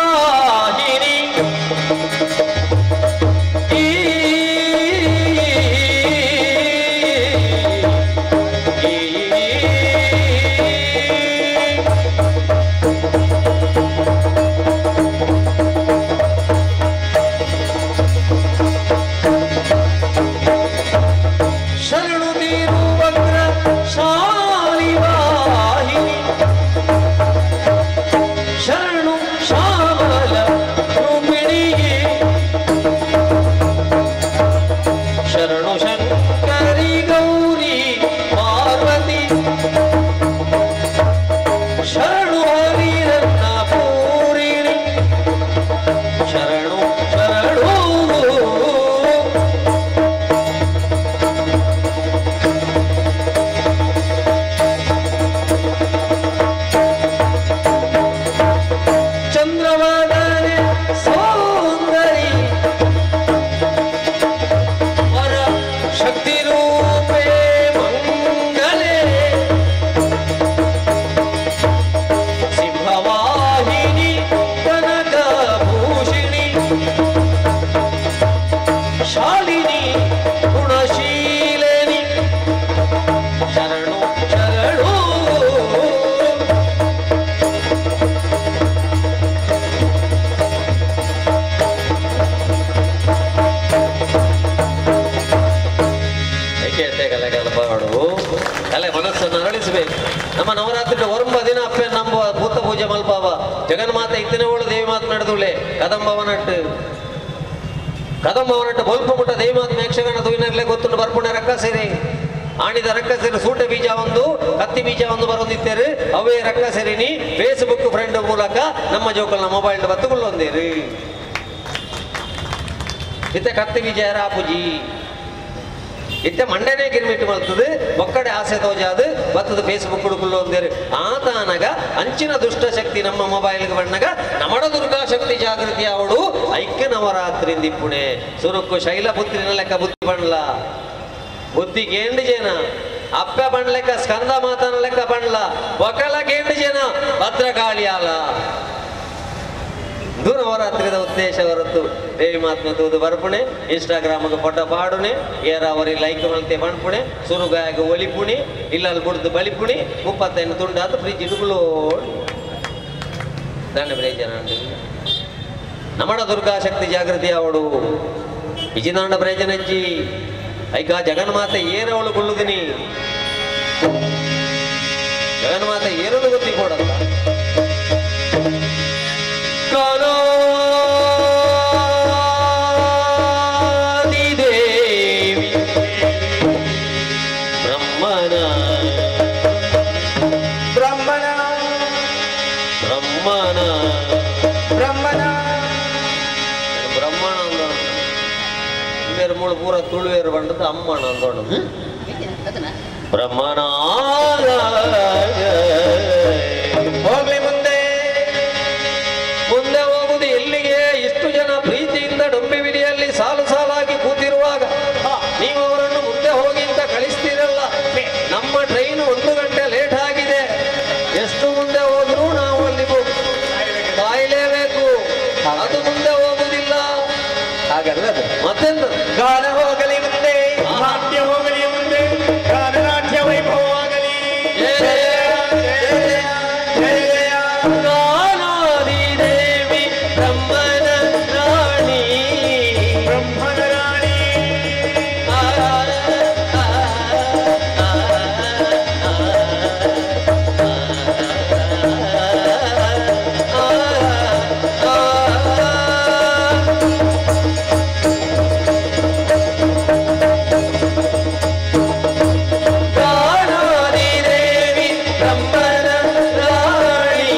ಈ ಶರಣು ತಿರುವಗ್ರ ಶಾಲಿವಾಹಿನಿ ಶರಣು ಶ್ಯಾಮಲ ರೂಪಿಣಿಗೆ ಶರಣು ಶಂಕರಿ ಗೌರಿ ಪಾರ್ವತಿ ಶರಣು ಹರಿರನ್ನ ಪೂರಿಣಿ ಶರಣು ಶರಣು. ಚಂದ್ರವದನೆ ಸೌಂದರಿ ವರ ಶಕ್ತಿ ರೂಪೇ ಮಂಗಲೆ ಸಿಂಹವಾಹಿನಿ ಕನಕ ಭೂಷಿಣಿ ಶಾಲಿನಿ ಗುಣಶೀಲಿನಿ ಶರಣು ಶರಣು. ಏಕೆ ಕಲೆ ಕಲಪಾಡು ಕಲೆ ಮನಸ್ಸನ್ನು ಅರಳಿಸಬೇಕು. ನಮ್ಮ ನವರಾತ್ರಿ ಒರಂಬ ದಿನ ಅಪ್ಪೆ ನಂಬುವ ಭೂತ ಪೂಜೆ ಮಲ್ಪಾವ ಜಗನ್ಮಾತೆ ಇತ್ತಿನವಳು ದೇವಿ ಮಾತು ನಡೆದುಳೆ ಕದಂಬವನಟ್ಟು ಕದಂಬವನಟ್ಟು ಬೊಲ್ಪ ಮುಟ್ಟ ದೇವಿ ಮಾತು ಯಕ್ಷಗಾನ ತುವಿನರ್ಲೆ ಗೊತ್ತುಂಡು ಬರ್ಪುಣ ರಕ್ಕ ಸೇರಿ ಆಣಿದ ರಕ್ಕ ಸೇರಿ ಸೂಟೆ ಬೀಜ ಒಂದು ಕತ್ತಿ ಬೀಜ ಒಂದು ಬರೋದಿತ್ತೇರು ಅವೇ ರಕ್ಕ ಸೇರಿನಿ ಫೇಸ್ಬುಕ್ ಫ್ರೆಂಡ್ ಮೂಲಕ ನಮ್ಮ ಜೋಕಲ್ನ ಮೊಬೈಲ್ ಬತ್ತುಕೊಳ್ಳೊಂದೇರು ಇತ್ತೆ ಕತ್ತಿ ಬೀಜ ಯಾರ ಆಪುಜಿ. ಇತ್ತೆ ಮಂಡನೆ ಗಿರ್ಮಿಟ್ ಮಲ್ತದು ಒಕ್ಕಡೆ ಆಸೆ ತೋಜಾದು ಬತ್ತದ ಫೇಸ್ಬುಕ್ ಹುಡುಕುಲ್ಲು ಒಂದೇರು ಆತಾನಗ ಅಂಚಿನ ದುಷ್ಟಶಕ್ತಿ ನಮ್ಮ ಮೊಬೈಲ್ಗೆ ಬಣ್ಣಗ ನಮಡ ದುರ್ಗಾಶಕ್ತಿ ಜಾಗೃತಿ ಅವಳು ಐಕ್ಯ ನವರಾತ್ರಿ ದಿಪ್ಪುಣೆ ಸುರುಕ್ಕು ಶೈಲಪುತ್ರಿನ ಲೆಕ್ಕ ಬುದ್ಧಿ ಬಣ್ಲ ಬುದ್ಧಿ ಕೇಂಡು ಜನ ಅಪ್ಪ ಬಣ್ಲೆಕ್ಕ ಸ್ಕಂದ ಮಾತನ ಲೆಕ್ಕ ಬಣ್ಲ ಒಕಲ ಕೇಂಡು ಜನ ಭದ್ರಕಾಳಿಯಾಲ ಇದು ನವರಾತ್ರಿದ ಉದ್ದೇಶ ಹೊರತು ದೇವಿ ಮಾತ್ಮೆ ತೂದು ಬರ್ಪುಣೆ ಇನ್ಸ್ಟಾಗ್ರಾಮ್ಗೆ ಫೋಟೋ ಪಾಡುನೆ ಏರಾವರಿ ಲೈಕ್ ಮಲ್ತೆ ಬಣ್ಪುಣೆ ಸುರುಗಾಯಗ ಒಲಿಪುಣಿ ಇಲ್ಲಲ್ಲಿ ಬುಡ್ದು ಬಲಿಪುಣಿ 35 ತುಂಡಾದ ಫ್ರಿಜ್ ಇಡುಗುಲೋ ದಂಡ ಪ್ರಯೋಜನ ನಮಡ ದುರ್ಗಾಶಕ್ತಿ ಜಾಗೃತಿ ಅವಳು ಇಜಿದಾಂಡ ಪ್ರಯೋಜನಜ್ಜಿ ಐಕ ಜಗನ್ಮಾತೆ ಏರವಳು ಗುಳ್ಳುದಿನಿ ಜಗನ್ಮಾತೆ ಏರಲು ಗೊತ್ತಿ ಕೊಡಲ್ಲ ದೇವಿ ಬ್ರಹ್ಮನ ಬ್ರಹ್ಮನ ಬ್ರಹ್ಮನ ಬ್ರಹ್ಮನ ಬ್ರಹ್ಮಣ ಅಂದೋಣ ಮೂಳು ಪೂರ ತುಳುವೇರು ಬಂಡದ್ದು ಅಮ್ಮಣ ಅಂದೋಣ ಬ್ರಹ್ಮಣ ಹೋಗ್ಲಿ ಮುಂದೆ ಮುಂದೆ ಹೋಗುವುದು ಎಲ್ಲಿಗೆ? ಇಷ್ಟು ಜನ ಪ್ರೀತಿಯಿಂದ ಡೊಂಬಿವಿಲಿಯಲ್ಲಿ ಸಾಲು ಸಾಲಾಗಿ ಕೂತಿರುವಾಗ ನೀವು ಅವರನ್ನು ಮುಂದೆ ಹೋಗಿ ಅಂತ ಕಳಿಸ್ತೀರಲ್ಲ. ನಮ್ಮ ಟ್ರೈನ್ 1 ಗಂಟೆ ಲೇಟ್ ಆಗಿದೆ. ಎಷ್ಟು ಮುಂದೆ ಹೋದ್ರೂ ನಾವು ಅಲ್ಲಿ ಕಾಯಲೇಬೇಕು. ಅದು ಮುಂದೆ ಹೋಗುದಿಲ್ಲ. ಹಾಗಲ್ಲ, ಮತ್ತೆಂತ ಗಾನ ಹೋಗಲಿ ಮುಂದೆ, ನಾಟ್ಯ ಹೋಗಲಿ ಮುಂದೆ, ಗಾನ ನಾಟ್ಯ ವೈಭವವಾಗಲಿ. ದೇವಿ ಬ್ರಹ್ಮನ ರಾಣಿ, ಬ್ರಹ್ಮನ ರಾಣಿ. ದೇವಿ ಬ್ರಹ್ಮನ ರಾಣಿ,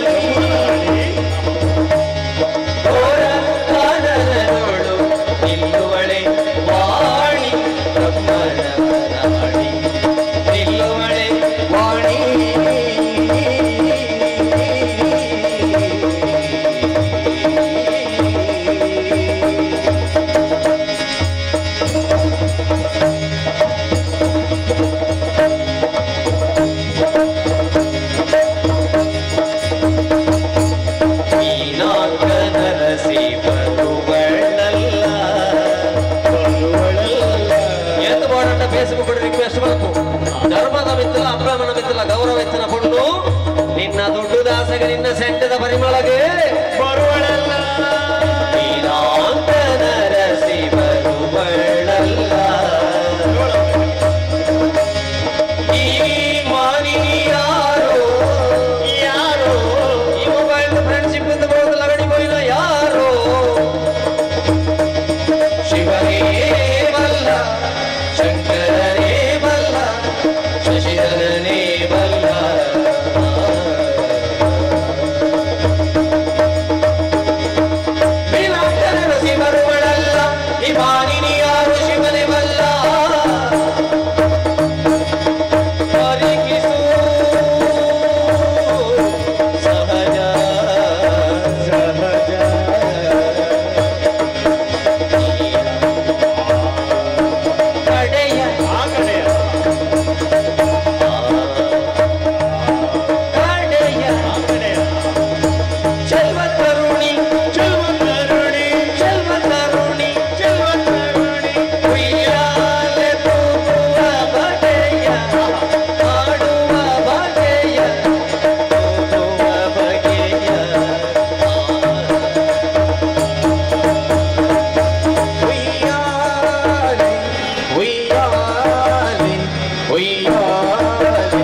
ಘೋರ ಕಾನನದೊಳು ನಿಲ್ಲುವಳೆ ವಾಣಿ, ಬ್ರಹ್ಮನ ರಾಣಿ ನಿಲ್ಲುವಳೆ ವಾಣಿ. ಮೀನಾಕನರಸಿ ಬರುವಳಲ್ಲ ಎಂದು ಬೋಡಂಡ ಫೇಸ್ಬುಕ್ ರಿಕ್ವೆಸ್ಟ್ ಮಾಡಬೇಕು. ಧರ್ಮದ ಮಿತ್ತಲ ಅಬ್ರಾಹ್ಮಣ ಮಿತ್ತಲ ಗೌರವ ಎತ್ತಿನ ಪೊಣ್ಣು ನಿನ್ನ ದುಡ್ಡು ದಾಸಗೆ ನಿನ್ನ ಸೆಂಟದ ಪರಿಮಳಗೆ ಬರುವಳಲ್ಲ. ಮೀನಾಂಕನರಸಿ ಬರುವಳಲ್ಲ. ಈ ಮಾನಿನಿ ಯಾರೋ ಯಾರೋ ಈ ಮೊಬೈಲ್ ಫ್ರೆಂಡ್ಶಿಪ್ ಇಂದ ಬಹುದು ಲಗಡಿ ಬೋಯಿನ ಯಾರೋ ಶಿವನೇ ಬಲ್ಲ, ಶಂಕರನೇ ಬಲ್ಲ, ಶಶಿಧರನೇ ಬಲ್ಲ. ಮೀನಾಂಕನರಸಿ ಬರುವಳಲ್ಲ, ಈ ಮಾನಿನಿ ಯಾರು ಶಿವನೇ ಬಲ್ಲ. ಪರಿಕಿಸು ಸಹಜ ಸಹಜ ಕಡೆಯ ಆ ಕಡೆಯ ಕಡೆಯ ಆ ಕಡೆಯ ಚೆಲ್ವ ತರುಣಿ, ಚೆಲ್ವ ತರುಣಿ, ಚೆಲ್ವ ತರುಣಿ, ಚೆಲ್ವ ತರುಣಿ. ಉಯ್ಯಾಲೆ ತೂಗುವ ಬಗೆಯ, ಹಾಡುವ ಬಗೆಯ, ತೂಗುವ ಬಗೆಯ. ಉಯ್ಯಾಲೆ ಉಯ್ಯಾಲೆ ಉಯ್ಯಾಲೆ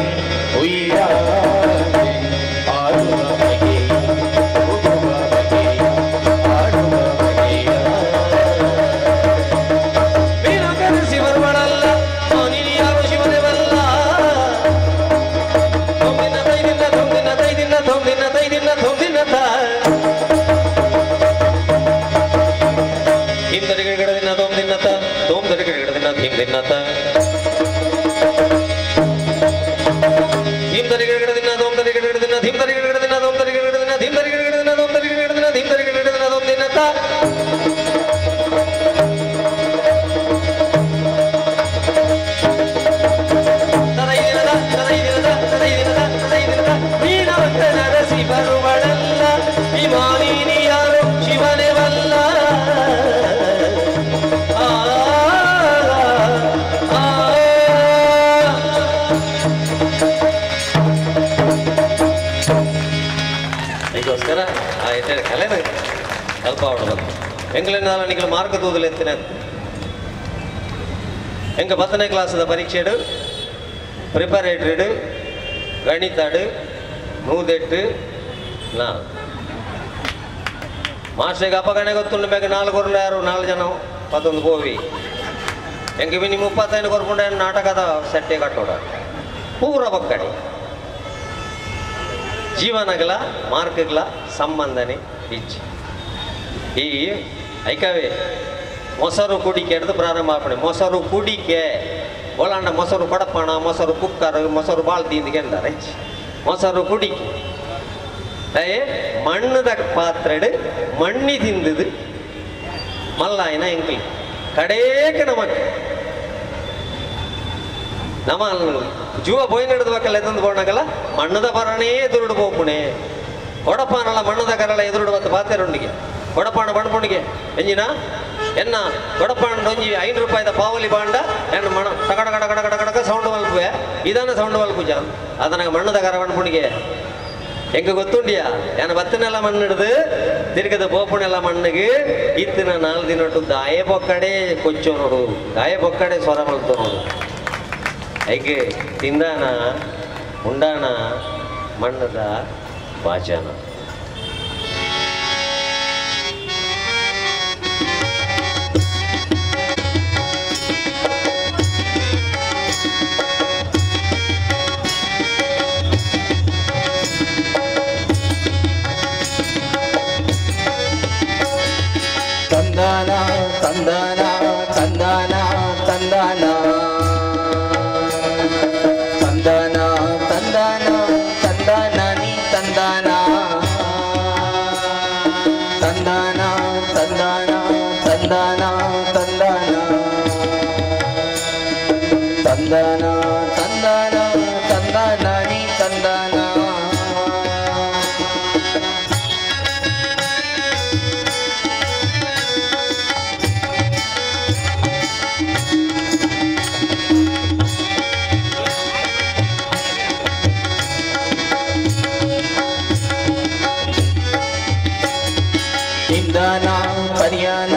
ಉಯ್ಯಾಲೆ ಆಡುವ ಬಗೆಯ, ಹೋಗುವ ಬಗೆಯ, ಆಡುವ ಬಗೆಯ. ಮೀನಾಕನರಸಿ ಬರುವಳಲ್ಲ, ಮಾನಿನಿ ಯಾರು ಶಿವನೇ ಬಲ್ಲ. ತೊಂದಿನ ತೈದಿನ ತೊಂದಿನ ತೈದಿನ ತೊಂದಿನ ತೈದಿನ ತೊಂದಿನ ತ. ಹಿಂದಡಿ ಗಿಡದಿನ ತೊಂದಿನ ತ, ತೋಂದಡಿ ಗಿಡದಿನ ಹಿಂದಿನ ತ. ಬರುವಳಲ್ಲ ವಿಮಾನಿನಿ ಯಾರು ಶಿವನೇ ಬಲ್ಲ. ಆ ಆ ಅದಕ್ಕೋಸ್ಕರ ಆ ಎಟ್ಟೆ ಕಲೆನ ಅಲ್ಪ ಅವಳು ಬಂತು ಎಂಗ್ಲೆಂಡ್ ನಿಖಲು ಮಾರ್ಕ್ ತೂದಲು ಎತ್ತಿನ ಎಂಕ 10ನೇ ಕ್ಲಾಸದ ಪರೀಕ್ಷೆಡು ಪ್ರಿಪರೇಟರಿಡು ಗಣಿತಾಡು 108 4 ಮಾಸ್ಟರ್ಗೆ ಅಪ್ಪಗಣೆ ಗೊತ್ತುಂಡು ಮೇಗ 4 ಕೊರಂಡ ಯಾರು 4 ಜನ 11 ಪೋವಿ ಎಂಕ ಮಿನಿ 35 ಕೊರ್ಪುಂಡ ನಾಟಕದ ಸೆಟ್ಟೆ ಕಟ್ಟೋಡ ಪೂರ ಬಕ್ಕಡಿ ಜೀವನಗಳ ಮಾರ್ಕ್ಗಳ ಸಂಬಂಧನೆ ಇಚ್ಚೆ ಈ ಐಕವೇ ಮೊಸರು ಕುಡಿಕೆ ಹಿಡಿದು ಪ್ರಾರಂಭ ಆಪಣೆ ಮೊಸರು ಕುಡಿಕೆ ಒಳಾಂಡ ಮೊಸರು ಕೊಡಪಣ ಮೊಸರು ಕುಕ್ಕರ್ ಮೊಸರು ಬಾಳ್ತಿ ಇಂದ ಮೊಸರು ಕುಡಿಕೆ ಏ ಮಣ್ಣದ ಪಾತ್ರೆಡು ಮಣ್ಣಿ ತಿಂದದು ಮಲ್ಲಾಯಿನ ಎಂಕಲಿ ಕಡೇಕ ನಮಕ್ ನಮ್ಮ ಜೀವ ಪೋಯ್ ನಡೆದ ಬಕ್ಕಲ್ಲ ಎತ್ತಂದು போனாக்கಲ್ಲ ಮಣ್ಣದ ಪರನೇ ಎದುರುಡು ಪೋಪುಣೆ ಕೊಡಪಾನಲ್ಲ ಮಣ್ಣದ ಕರಳ ಎದುರುಡು ಬತ್ತ ಪಾತೆರುಂಡಿಗೆ ಕೊಡಪಾಣ ಬಣ್ಪುಣಿಗೆ ಎಂಜಿನ ಎನ್ನ ಕೊಡಪಾಣ ಒಂಜಿ 5 ರೂಪಾಯಿದ ಪಾವಲಿ ಬಾಂಡ ಎನ್ನ ಮಣ ಟಕಡ ಕಡ ಕಡ ಕಡ ಕಡಕ ಸೌಂಡ್ ಮಲ್ಪುವೆ ಇದಾನ ಸೌಂಡ್ ಮಲ್ಪುಜ ಅದನಾಗ ಮಣ್ಣದ ಕರ ಬಣ್ಪುಣಿಗೆ ಎಂಗ ಗೊತ್ತುಂಡಿಯಾ ಏನ ಬತ್ತನೆಲ್ಲ ಮಣ್ಣಿಡ್ದು ತಿರ್ಗದ ಬೋಪುಣೆಲ್ಲ ಮಣ್ಣಿಗೆ ಇತ್ತಿನ 4 ದಿನಟ್ಟು ದಾಯ ಬೊಕ್ಕಡೆ ಕೊಚ್ಚೋ ನೋಡು ದಾಯ ಬೊಕ್ಕಡೆ ಸ್ವರ ಮಲ್ತೋ ನೋಡು ಐಕೆ ತಿಂದಾನ ಉಂಡಾನ ಮಣ್ಣದ ವಾಚನ. ತಂದಾನ ತಂದಾನ ತಂದಾನ ತಂದಾನ ತಂದಾನ ತಂದಾನ ತಂದಾನ ನೀ ತಂದಾನ ತಂದಾನ ತಂದಾನ ತಂದಾನ ತಂದಾನ ತಂದಾನ ತಂದಾನ ತಂದಾನ ನೀ ತಂದಾನ. ಇಂದನ ಪರಿಯನ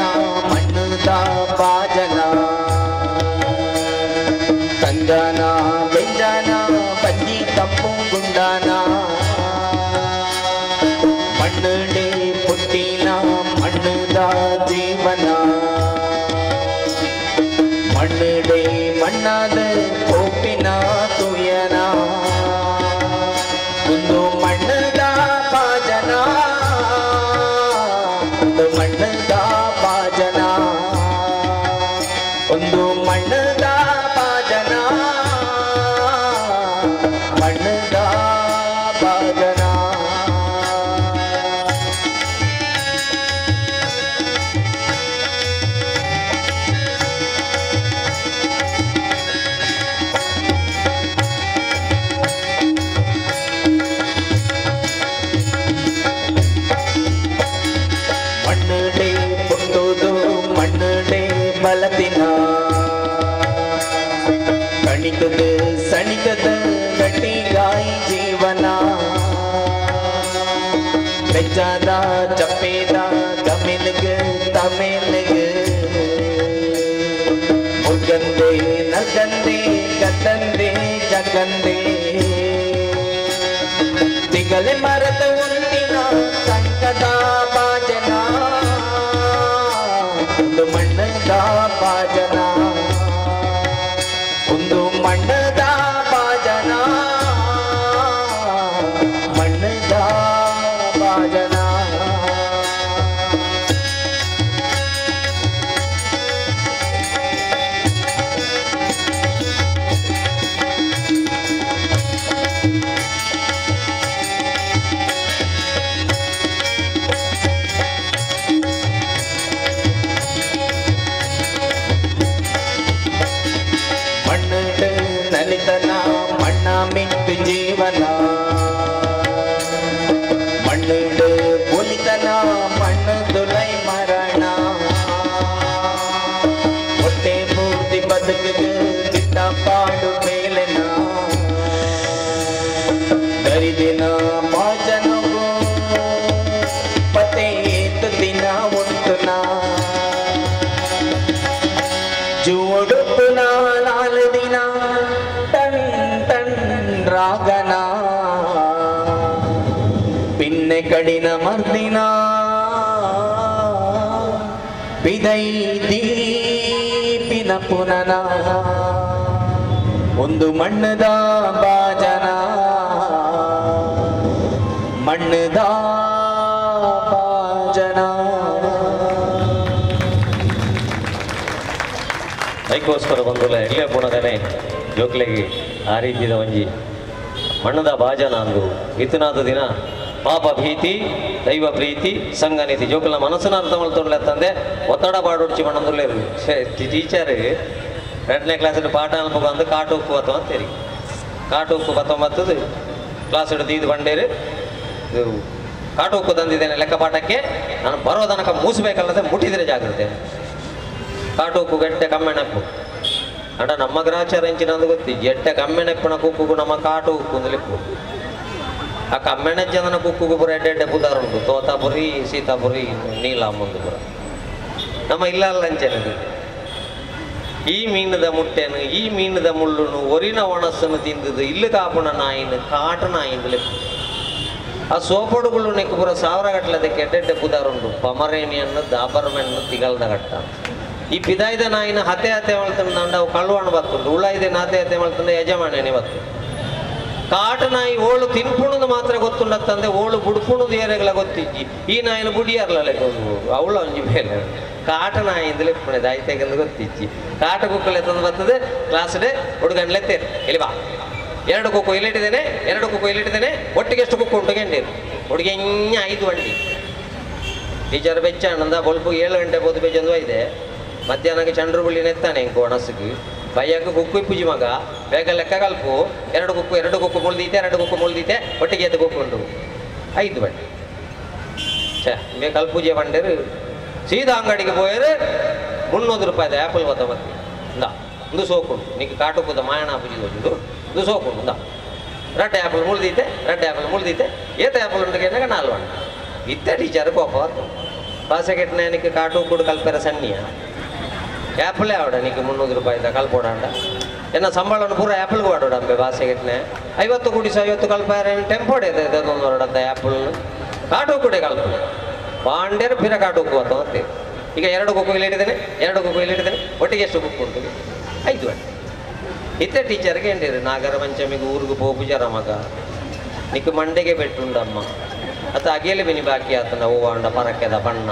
ಮಣ್ಣುದ ಬಾಜನ ತಂಜನ ಬೆಂಜನ ಬನ್ನಿ ತಪ್ಪು ಗುಂಡನ ಮಣ್ಣುಡೆ ಪುಟ್ಟಿನ ಮಣ್ಣುದ ಜೀವನ ಮಣ್ಣುಡೆ ಮಣ್ಣಾದ ಕೋಪಿನ ತುಯನ ಒಂದು ಮಣ್ಣುದ ಬಾಜನ ಒಂದು ಮಣ್ಣದ ಬಾಜನ ಒಂದು ಮಣ್ಣದ ಬಾಜನ ಮಣ್ಣದ ಬಾಜನ. ಮಣ್ಣುಡೆ ಪುಟ್ಟುದು ಮಣ್ಣುಡೆ ಬಲತಿನ ಕಣಿತದ ಸಣಿತದ ಗಟ್ಟಿಗಾಯಿ ಜೀವನ ಬೆಜ್ಜಾದ ಚಪ್ಪೇದ ಗಮಿಲ್ಗ ತಮಿಲ್ಗ ಮುರ್ಗಂದೆ ನಗಂದೆ ಗದ್ದಂದೆ ಜಗಂದೆ ತಿಗಲೆ ಮರದ ಒಂದಿನ ಸಂಕದ ಬಾಜನ ಒಂದು ಮಣ್ಣದ ಬಾಜನ ಒಂದು ಮಣ್ಣದ ಬಾಜನ ಮಣ್ಣದ ಬಾಜನ. ಮಣ್ಣು ನಲಿತನ ಮಣ್ಣ ಮಿಟ್ಟು ಜೀವನ ಪಿನ್ನೆ ಕಡಿನ ಮರ್ದಿನ ಬಿದೈ ದೀಪಿನ ಪುನನ ಒಂದು ಮಣ್ಣದ ಬಾಜನ ಮಣ್ಣದ ಬಾಜನ. ಅದಕ್ಕೋಸ್ಕರ ಬಂದುಲ್ಲ ಎಲ್ಲೇ ಪುಣಗನೆ ಜೋಕ್ಲೆಗೆ ಆ ರೀತಿಯ ಒಂಜಿ ಮಣ್ಣದ ಭಾಜನ ಅಂದು ಇತನಾದ ದಿನ ಪಾಪ ಭೀತಿ ದೈವ ಪ್ರೀತಿ ಸಂಘನೀತಿ ಜೋಕುಲ ಮನಸ್ಸನ್ನ ಅರ್ಥ ಮಲ್ತೊಂಡ್ಲೆತ್ತಂದೆ ಒತ್ತಡ ಬಾಡೊಡ್ಚಿ ಮಣ್ಣಂದುಲ್ಲೇರು. ಟೀಚರ್ 2ನೇ ಕ್ಲಾಸ್ ಪಾಠ ಅನ್ಪುಗ ಅಂದು ಕಾಟು ಉಕ್ಕು ಬತ್ತವ ಅಂತೇರಿ ಕಾಟು ಉಕ್ಕು ಬತ್ತೊಂಬತ್ತದು ಕ್ಲಾಸ್ ಹಿಡಿದು ಬಂಡೇರು ಇದು ಕಾಟು ಉಕ್ಕು ತಂದಿದ್ದೇನೆ ಲೆಕ್ಕ ಪಾಠಕ್ಕೆ ನಾನು ಬರೋ ತನಕ ಮೂಸಬೇಕಲ್ಲದೆ ಮುಟ್ಟಿದ್ರೆ ಜಾಗ್ರತೆ. ಕಾಟು ಉಕ್ಕು ಗಟ್ಟೆ ಕಮ್ಮೆಣಪ್ಪು ಅಂಡ ನಮ್ಮ ಗ್ರಹಚಾರ ಎಂಚಿನಂದು ಗೊತ್ತಿ ಎಟ್ಟೆ ಕಮ್ಮೆಣಪ್ಪನ ಕುಕ್ಕುಗು ನಮ್ಮ ಕಾಟು ಉಕ್ಕು ಅಂದಲಿಪ್ಪು. ಆ ಕಮ್ಮೆಣ ಜನನ ಕುಕ್ಕುಗು ಪೂರ ಎಡ್ಡೆ ಎಡ್ಡೆ ಪುದಾರುಂಟು ತೋತಾಪುರಿ ಸೀತಾಪುರಿ ನೀಲಾಂಬಂದು ಪುರ ನಮ್ಮ ಇಲ್ಲ ಅಲ್ಲ ಅಂಚೆನದು. ಈ ಮೀನದ ಮುಟ್ಟೆನು ಈ ಮೀನದ ಮುಳ್ಳುನು ಒರಿನ ಒಣಸನ್ನು ತಿಂದದು ಇಲ್ಲು ಕಾಪುಣ ನಾಯಿನು ಕಾಟು ನಾಯಿಂದಲಿಪ್ಪು. ಆ ಸೋಪಡುಗಳು ನೆಕ್ಕು ಪೂರ ಸಾವಿರ ಗಟ್ಟಲದಕ್ಕೆ ಎಡ್ಡೆಡ್ಡೆ ಪುದಾರುಂಟು ಪಮರೇನಿಯನ್ನು ದಾಬರ್ಮೆನ್ನು ತಿಗಲ್ದ ಗಟ್ಟ. ಈ ಪಿದಾಯ್ದ ನಾಯಿನ ಹತೆ ಹತೆ ಮಲ್ತಂಡ ಅವು ಕಳ್ಳುವಣ ಬತ್ತುಂಡು ಉಳಾಯ್ದೆ ನಾತೆ ಹತೆ ಮಲ್ತಂಡ ಯಜಮಾನನೆ ಬತ್ತು. ಕಾಟು ನಾಯಿ ಓಳು ತಿನ್ಪುಣದು ಮಾತ್ರ ಗೊತ್ತುಂಡತ್ತಂದೆ ಓಳು ಬುಡ್ಪುಣದು ಏರೆಗಳ ಗೊತ್ತಿಜ್ಜಿ ಈ ನಾಯಿನ ಬುಡಿಯಾರ್ಲಲೆ ಅವಳು ಒಂಜಿ ಬೇಲೆ ಕಾಟು ನಾಯಿ ಇಂದಲೇ ಪುಣೆದ ಆಯ್ತೆಗಂದು ಗೊತ್ತಿಜ್ಜಿ. ಕಾಟು ಕುಕ್ಕಲೆ ತಂದು ಬರ್ತದೆ ಕ್ಲಾಸ್ ಡೇ ಹುಡುಗನ್ಲೆ ತೇರು ಇಲ್ಲಿ ಬಾ 2 ಕುಕ್ಕು ಇಲ್ಲಿಟ್ಟಿದ್ದೇನೆ 2 ಕುಕ್ಕು ಇಲ್ಲಿಟ್ಟಿದ್ದೇನೆ ಒಟ್ಟಿಗೆ ಎಷ್ಟು ಕುಕ್ಕು ಉಂಟು ಗೆಂಡೀರು ಹುಡುಗಿ 5 ಬಂಡಿ. ಟೀಚರ್ ಬೆಚ್ಚ ಅಣ್ಣಂದ ಬೊಲ್ಪು 7 ಗಂಟೆ ಬೋದು ಬೆಚ್ಚಂದು ಇದೆ ಮಧ್ಯಾಹ್ನಕ್ಕೆ ಚಂಡ್ರು ಬುಳ್ಳಿ ನೆತ್ತಾನೆ ಇಂಕು ಒಣಸಿಗೆ ಬಯ್ಯಕ್ಕೆ ಕುಕ್ಕು ಇಪ್ಪುಜಿ ಮಗ ಬೇಗ ಲೆಕ್ಕ ಕಲ್ಪು 2 ಕುಕ್ಕು 2 ಕುಕ್ಕು ಮುಳ್ದೀತೆ 2 ಕುಕ್ಕು ಮುಳ್ದೀತೆ ಒಟ್ಟಿಗೆ ಎದ್ದು ಕುಕ್ಕು ಉಂಟು 5 ಬಂಡಿ. ಛೇ ಮೇ ಕಲ್ಪೂಜೆ ಬಂಡೇರು ಸೀದಾ ಅಂಗಡಿಗೆ ಪೋಯರು 300 ರೂಪಾಯಿದ ಆ್ಯಪಲ್ ಬತ್ತ ಬತ್ತಿ ಇಂದ ಒಂದು ಸೋಕುಂಡು ನೀಕು ಕಾಟುಕುದ ಮಾಯಣ ಪೂಜೆ ಉಂಟು ಒಂದು ಸೋಕುಂಡು ಇಂದ ರಡ್ಡೆ ಆ್ಯಪಲ್ ಮುಳ್ದೀತೆ ರಡ್ಡೆ ಆ್ಯಪಲ್ ಮುಳ್ದೀತೆ ಏತ ಆ್ಯಪಲ್ ಉಂಟು ಕೇಳಿದಾಗ 4 ಬಂಡ. ಇತ್ತೆ ಟೀಚರ್ ಕೋಪ ಬತ್ತು ಪಾಸೆ ಕೆಟ್ಟನ ಕಾಟು ಕೂಡ ಕಲ್ಪೆರ ಸಣ್ಣಿಯ ಆ್ಯಪಲೇ ಆವಡ ನೀಕು 300 ರೂಪಾಯಿದ ಕಲ್ಪೋಡಾಂಡ ಎನ್ನ ಸಂಬಳವನ್ನು ಪೂರ ಆ್ಯಪಲ್ಗೆ ವಾಡೋಡ ಅಂಬೆ ಬಾಸೆ ಕೆಟ್ಟನೆ 50 ಕೂಡಿಸ 50 ಕಲ್ಪಾರ ಟೆಂಪೋಡೆ ಹೊರಡಂತ ಆ್ಯಪಲ್ ಕಾಟು ಕೂಡ ಕಲ್ಪ ಪಾಂಡ್ಯರು ಪಿರ ಕಾಟು ಉಕ್ಕು ಅಂತ ಈಗ 2 ಕುಕ್ಕು ಇಲ್ಲಿಟ್ಟಿದ್ದೇನೆ 2 ಕುಕ್ಕು ಇಲ್ಲಿಟ್ಟಿದ್ದೇನೆ ಒಟ್ಟಿಗೆ ಎಷ್ಟು ಕುಕ್ಕು ಉಂಟು 5 ಬಂಡೆ. ಇತ್ತೆ ಟೀಚರ್ಗೆ ಎಂಡಿರು ನಾಗರ ಪಂಚಮಿಗೆ ಊರಿಗೆ ಪೋಪುಜಾರ ಮಗ ನಿಕ್ಕು ಮಂಡೆಗೆ ಬೆಟ್ಟುಂಡಮ್ಮ ಅತ್ತ ಅಗೇಲಿ ಬಿನಿ ಬಾಕಿ ಆತನ ಹೂವಾಂಡ ಪರಕೆದ ಬಣ್ಣ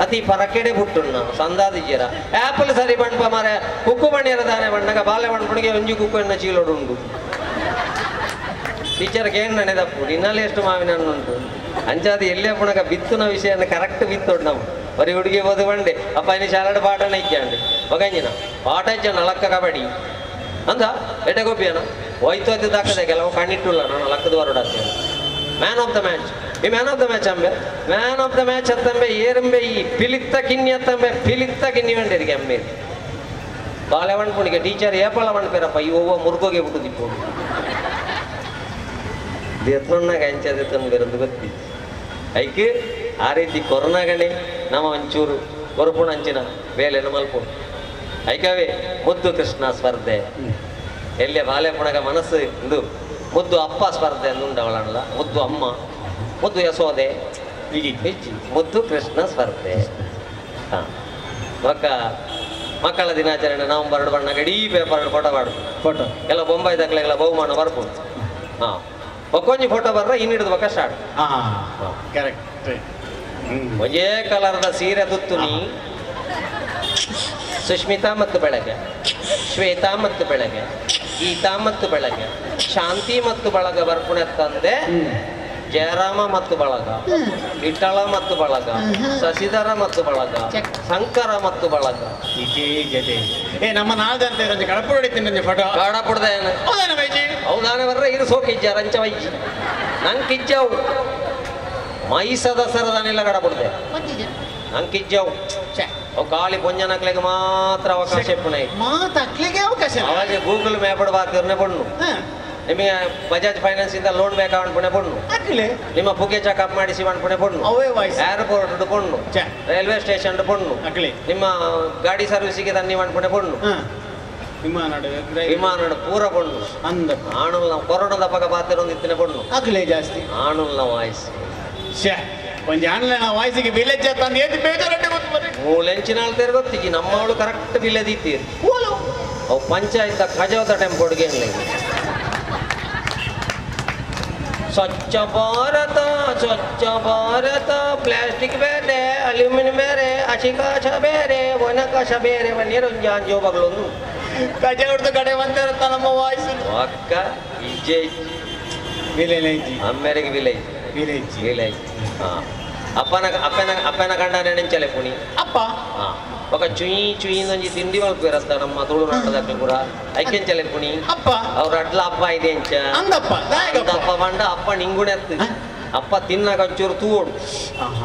ಅತಿ ಪರಕೆಡೆ ಬುಟ್ಟುಣ್ಣ ಸಂದಾದಿಜ್ಜರ ಆ್ಯಪಲ್ ಸರಿ ಬಣ್ಪ ಮಾರೆ ಕುಕ್ಕು ಬಣ್ಣಿಯರ ದಾನೆ ಬಣ್ಣಗ ಬಾಲೆ ಬಣ್ಪುಣಿಗೆ ಒಂಜಿ ಕುಕ್ಕು ಎಣ್ಣ ಚೀಲೋಡುಂಡು. ಟೀಚರ್ಗೆ ಏನು ನಡೆದಪ್ಪು ನಿನ್ನಲ್ಲಿ ಎಷ್ಟು ಮಾವಿನ ಹಣ್ಣು ಉಂಟು ಅಂಚಾದ ಎಲ್ಲೇ ಪುಣಗ ಬಿತ್ತುನ ವಿಷಯನ ಕರೆಕ್ಟ್ ಬಿತ್ತೋಡು ನಾವು ಬರೀ ಹುಡುಗಿ ಓದು ಬಂಡೆ ಅಪ್ಪ ಇನ್ನು ಶಾಲಾಡು ಪಾಠನ ಇಚ್ಚಾಂಡು ಒಗಂಜಿನ ಪಾಠ ಇಚ್ಚ ನಲಕ್ಕ ಕಬಡ್ಡಿ ಅಂದ ಎಟೆ ಗೋಪಿಯನ ಹೋಯ್ತು ಅದು ದಾಕದೆ ಕೆಲವು ಕಣ್ಣಿಟ್ಟುಲ್ಲ ನಾನು ಲಕ್ಕದ ಹೊರಡತ್ತೇನೆ. ಮ್ಯಾನ್ ಆಫ್ the match ಈ man of the match Amba man of the match ಅತ್ತಂಬೆ ಏರಂಬೆ ಈ ಪಿಲಿತ್ತ ಕಿನ್ನಿ ಅತ್ತಂಬೆ ಪಿಲಿತ್ತ ಕಿನ್ನಿ ವಂಡೇರಿಗೆ ಅಂಬೆ ಬಾಳೆ ಪುಣಿಗೆ ಟೀಚರ್ ಏಪಳ ಪೇರಪ್ಪ ಈ ಒವ್ವ ಮುರ್ಗೋಗೆ ಬಿಟ್ಟು ದಿಪ್ಪು ಎತ್ತೊಣ್ಣಾಗ ಅಂಚದೆ ತಂದು ಗೊತ್ತಿತ್ತು ಐಕೆ ಆ ರೀತಿ ಕೊರೋನಾಗಣೆ ನಮ್ಮ ಒಂಚೂರು ಕೊರಪುಣ ಅಂಚಿನ ಬೇಲೆನ ಮಲ್ಪು ಐಕವೇ ಮುದ್ದು ಕೃಷ್ಣ ಸ್ಪರ್ಧೆ ಎಲ್ಲೇ ಬಾಲೆ ಪುಣಗ ಮನಸ್ಸು ಇಂದು ಮುದ್ದು ಅಪ್ಪ ಸ್ಪರ್ಧೆ ಅಂದುಂಡವಳಲ್ಲ ಮುದ್ದು ಅಮ್ಮ ಮುದ್ದು ಯಶೋದೆ ಇಜ್ಜಿ ಮುದ್ದು ಕೃಷ್ಣ ಸ್ಪರ್ಧೆ. ಹಾಂ ಮಕ್ಕ ಮಕ್ಕಳ ದಿನಾಚರಣೆ ನವಂಬರ್ 2 ಬಣ್ಣಗೆ ಇಡೀ ಪೇಪರ್ ಫೋಟೋ ಬಾಡು ಫೋಟೋ ಎಲ್ಲ ಬೊಂಬೈ ದಾಖಲೆಗಳ ಬಹುಮಾನ ಬರ್ಪುಂಡು. ಹಾಂ ಒಕ್ಕೊಂಜಿ ಫೋಟೋ ಬರ್ರ ಇನ್ನಿಡಿದು ಬಕ್ಕ ಸ್ಟಾರ್ಟ್. ಕರೆಕ್ಟ್ ಒಂದೇ ಕಲರ್ದ ಸೀರೆ ತುತ್ತುನಿ ಸುಷ್ಮಿತಾ ಮತ್ತು ಬೆಳಗ್ಗೆ ಶ್ವೇತಾ ಮತ್ತು ಬೆಳಗ್ಗೆ ಗೀತಾ ಮತ್ತು ಬೆಳಗ್ಗೆ ಶಾಂತಿ ಮತ್ತು ಬಳಗ ಬರ್ಪುಣೆ ತಂದೆ ಜಯರಾಮ ಮತ್ತು ಬಳಗ ವಿಠಲ ಮತ್ತು ಬಳಗ ಶಶಿಧರ ಮತ್ತು ಬಳಗ ಶಂಕರ ಮತ್ತು ಬಳಗ ಏ ನಮ್ಮ ನಾಲ್ದಂತ ಕಡಪುಡಿ ತಿನ್ನ ಫೋಟೋ ಕಡಪುಡ್ದ ಹೌದಾನೆ ಬರ್ರ ಇರು ಸೋಕಿಜ್ಜ ರಂಚ ವೈಜಿ ನಂಕಿಜ್ಜವು ಮೈಸದ ಸರದನಿಲ್ಲ ಕಡಪುಡ್ದೆ ನಂಕಿಜ್ಜವು ಅವು ಖಾಲಿ ಪೊಂಜನಕ್ಲೆಗೆ ಮಾತ್ರ ಅವಕಾಶ ಇಪ್ಪುಣೆ ಮಾತಾಕ್ಲಿಗೆ ಅವಕಾಶ ಅವಾಗ ಗೂಗಲ್ ಮ್ಯಾಪ್ ಬಾತಿರ್ನೆ ಪಣ್ಣು ನಿಮಗೆ ಬಜಾಜ್ ಫೈನಾನ್ಸ್ ಇಂದ ಲೋನ್ ಬೇಕಾ ಅನ್ಪುಣೆ ಪಣ್ಣು ನಿಮ್ಮ ಪುಗೆ ಚೆಕಪ್ ಮಾಡಿಸಿ ಅನ್ಪುಣೆ ಪಣ್ಣು ಏರ್ಪೋರ್ಟ್ ಪಣ್ಣು ರೈಲ್ವೆ ಸ್ಟೇಷನ್ ಪಣ್ಣು ನಿಮ್ಮ ಗಾಡಿ ಸರ್ವಿಸಿಗೆ ತನ್ನಿ ಅನ್ಪುಣೆ ಪಣ್ಣು ವಿಮಾನ ಪೂರ ಪಣ್ಣು ಅಂದ ಆಣುಲ್ ನಾವು ಕೊರೋನಾದ ಪಕ್ಕ ಬಾತಿರೊಂದು ಇತ್ತಿನ ಪಣ್ಣು ಅಕ್ಲೆ ಜಾಸ್ತಿ ಆಣುಲ್ನ ವಾಯ್ಸ್ ಒಂಜಿ ಆನ್ಲೈನ್ ವಾಯ್ಸಿಗೆ ವಿಲೇಜ್ ಅಂತ ಏತಿ ಬೇಜಾರಡ್ಡೆ ಗೊತ್ತು ಬರ್ರಿ ಮೂಲೆಂಚಿನಾಳ್ ತೇರ್ ಗೊತ್ತಿಜಿ ನಮ್ಮವಳು ಕರೆಕ್ಟ್ ಬಿಲೆ ದೀತೀರಿ ಅವು ಪಂಚಾಯತ್ ಖಜಾವತ ಟೈಮ್ ಕೊಡುಗೆ ಸ್ವಚ್ಛ ಭಾರತ ಸ್ವಚ್ಛ ಭಾರತ ಪ್ಲಾಸ್ಟಿಕ್ ಬೇರೆ ಅಲ್ಯೂಮಿನಿಯಂ ಬೇರೆ ಹಸಿಕಾಶ ಬೇರೆ ವನಕಾಶ ಬೇರೆ ನೀರೊಂಜಿ ಜೋಬಗಳೊಂದು ಕಜ ಹೊಡೆದು ಕಡೆ ಬಂತಿರುತ್ತ ನಮ್ಮ ವಾಯ್ಸ್ ಅಕ್ಕ ಇಜ್ಜೆ ವಿಲೇಜ್ ಅಮ್ಮೇರಿಗೆ village village village ಹಾಂ ಅಪ್ಪನ ಅಪ್ಪನ ಅಪ್ಪನ ಕಂಡ ನೆನೆಂಚಲೆ ಪುಣಿ ಅಪ್ಪ ಹಾಂ ఒక ಚುಯಿ ಚುಯಿ ಒಂಜಿ ತಿಂಡಿ ಮಲ್ಪೇರತ್ತ ನಮ್ಮ ತುಳುನಾಟದ ಪೂರ ಐಕೆಂಚಲೆ ಪುಣಿ ಅಪ್ಪ ಅವ್ರ ಅಡ್ಲ ಅಪ್ಪ ಇದೆ ಅಂಚ ಅಂದಪ್ಪ ಅಪ್ಪ ಬಂಡ ಅಪ್ಪ ನಿಂಗುಣೆತ್ತು ಅಪ್ಪ ತಿನ್ನಾಗ ಒಂಚೂರು ತೂಡು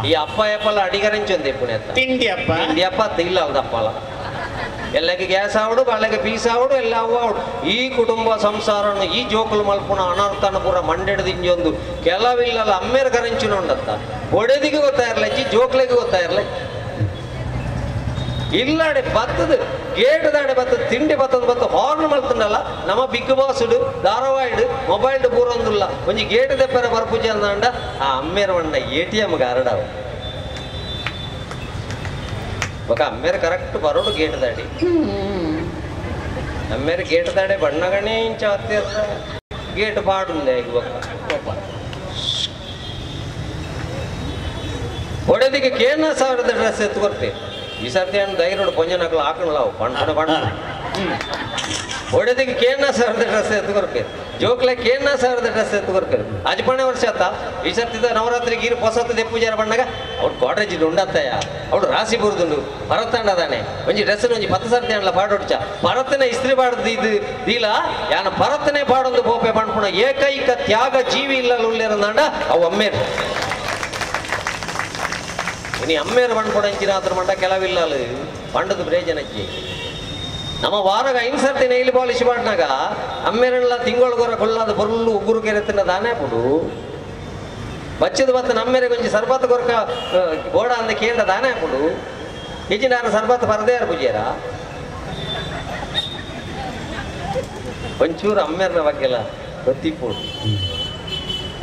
ಈ ಅಪ್ಪ ಎಪ್ಪಲ್ಲ ಅಡಿಗರೆಂಚೊಂದೆ ಪುಣಿ ಅತ್ತ ತಿಂಡಿ ಅಪ್ಪ ತಿಂಡಿ ಅಪ್ಪ ಅತ್ತ ಇಲ್ಲ ಅಲ್ದಪ್ಪಲ್ಲ ಎಲ್ಲಕ್ಕೆ ಗ್ಯಾಸ್ ಆವಡು ಬಳ್ಳಗೆ ಪೀಸ್ ಆವಡು ಎಲ್ಲ ಅವು ಆವಡು ಈ ಕುಟುಂಬ ಸಂಸಾರನು ಈ ಜೋಕುಲು ಮಲ್ಪುಣ ಅನರ್ಥನ ಪೂರ ಮಂಡೆಡ್ದು ಇಂಜೊಂದು ಕೆಲವಿಲ್ಲಲ್ಲ ಅಮ್ಮೇರ ಕರೆಂಚಿನ ಉಂಡತ್ತ ಒಡೆದಿಗೆ ಗೊತ್ತಾ ಇರಲಜ್ಜಿ ಜೋಕ್ಲಿಗೆ ಗೊತ್ತಾ ಇರಲ ಇಲ್ಲಾಡೆ ಬತ್ತದ ಗೇಟ್ ದಾಡೆ ಬತ್ತದ ತಿಂಡಿ ಬತ್ತದ ಬತ್ತ ಹಾರ್ನ್ ಮಲ್ತಂಡಲ್ಲ ನಮ್ಮ ಬಿಗ್ ಬಾಸ್ ಧಾರಾವಾಹಿಡ್ ಮೊಬೈಲ್ ಪೂರೊಂದುಲ್ಲ ಒಂಜಿ ಗೇಟ್ ದೆಪ್ಪರ ಬರ್ಪೂಜೆ ಅಂದಾಂಡ ಆ ಅಮ್ಮೇರ ವಣ್ಣ A T M ಗಾರಡಾವ ఒక ಅಮ್ಮೇರ ಕರೆಕ್ಟ್ ಬರೋಡು ಗೇಟ್ ದಾಡಿ ಅಮ್ಮೇರ ಗೇಟ್ ದಾಡೆ ಬಣ್ಣಗಣೆ ಇಂಚ ಹತ್ತಿರ ಗೇಟ್ ಪಾಡುಂದೆ ಈಗ ಒಡೆದಿಗೆ ಕೇನ ಸಾವಿರದ ಡ್ರೆಸ್ ಎತ್ತು ಬರ್ತೆ ಈ ಸರ್ತಿ ಏನು ಧೈರ್ಯ ಪೊಂಜನಕ್ಲು ಹಾಕಣಲಾವು ಪಣ್ಣ ಪಣ್ಣ ಒಡೆದಿಗೆ ಕೇನ ಸಾವಿರದ ಡ್ರೆಸ್ ಎತ್ತು ಬರ್ಪೇರು ಜೋಕ್ಲೆ ಕೇನ ಸಾವಿರದ ಡ್ರೆಸ್ ಎತ್ತು ಬರ್ಪೇರು ಅಜ್ಪಣೆ ವರ್ಷ ಆತ ಈ ಸರ್ತಿದ ನವರಾತ್ರಿಗೆ ಇರು ಪೊಸತ್ತದೆ ಪೂಜಾರ ಬಣ್ಣಗ ಅವ್ಳು ಗೋಡ್ರೇಜ್ ಉಂಡತ್ತಯ್ಯ ಅವಳು ರಾಸಿ ಬುರುದುಂಡು ಭರತಂಡದಾನೆ ಒಂಜಿ ಡ್ರೆಸ್ ಒಂಜಿ 10 ಸರ್ತಿ ಅಣ್ಣ ಪಾಡೊಡ್ಚ ಭರತನೇ ಇಸ್ತ್ರಿ ಪಾಡದು ಇದು ದೀಲ ಯಾನ ಭರತನೇ ಪಾಡೊಂದು ಬೋಪೆ ಪಣ್ಪುಣ ಏಕೈಕ ತ್ಯಾಗ ಜೀವಿ ಇಲ್ಲ ಉಳ್ಳಿರಂದಾಂಡ ಅವು ಅಮ್ಮೇರು ಇನಿ ಅಮ್ಮೇರು ಪಣ್ಪುಣ ಇಂಚಿನ ಮಂಡ ಕೆಲವಿಲ್ಲ ಪಂಡದ ಪ್ರಯೋಜನಕ್ಕೆ ನಮ್ಮ ವಾರಾಗ 5 ಸರ್ತಿ ನೈಲ್ ಪಾಲಿಶ್ ಮಾಡಿನಾಗ ಅಮ್ಮೇರೆಲ್ಲ ತಿಂಗಳಗೊರ ಕೊಲ್ಲಾದ ಬೊರ್ಲು ಉಗುರು ಕೆರೆ ತಿನ್ನದಾನೆ ಪುಡು ಬಚ್ಚದ ಬತ್ತ ನಮ್ಮೇರೆ ಕೊಂಚ ಸರ್ಬತ್ ಕೊರಕ ಗೋಡ ಅಂದ ಕೇಂದ್ರ ದಾನೆ ಪುಡು ಇಜ್ಜಿ ನಾನು ಸರ್ಬತ್ ಪರದೇ ಯಾರು ಪೂಜಾರ ಒಂಚೂರು ಅಮ್ಮೇರ್ನ ಬಗ್ಗೆಲ್ಲ ಗೊತ್ತಿಪ್ಪುಡು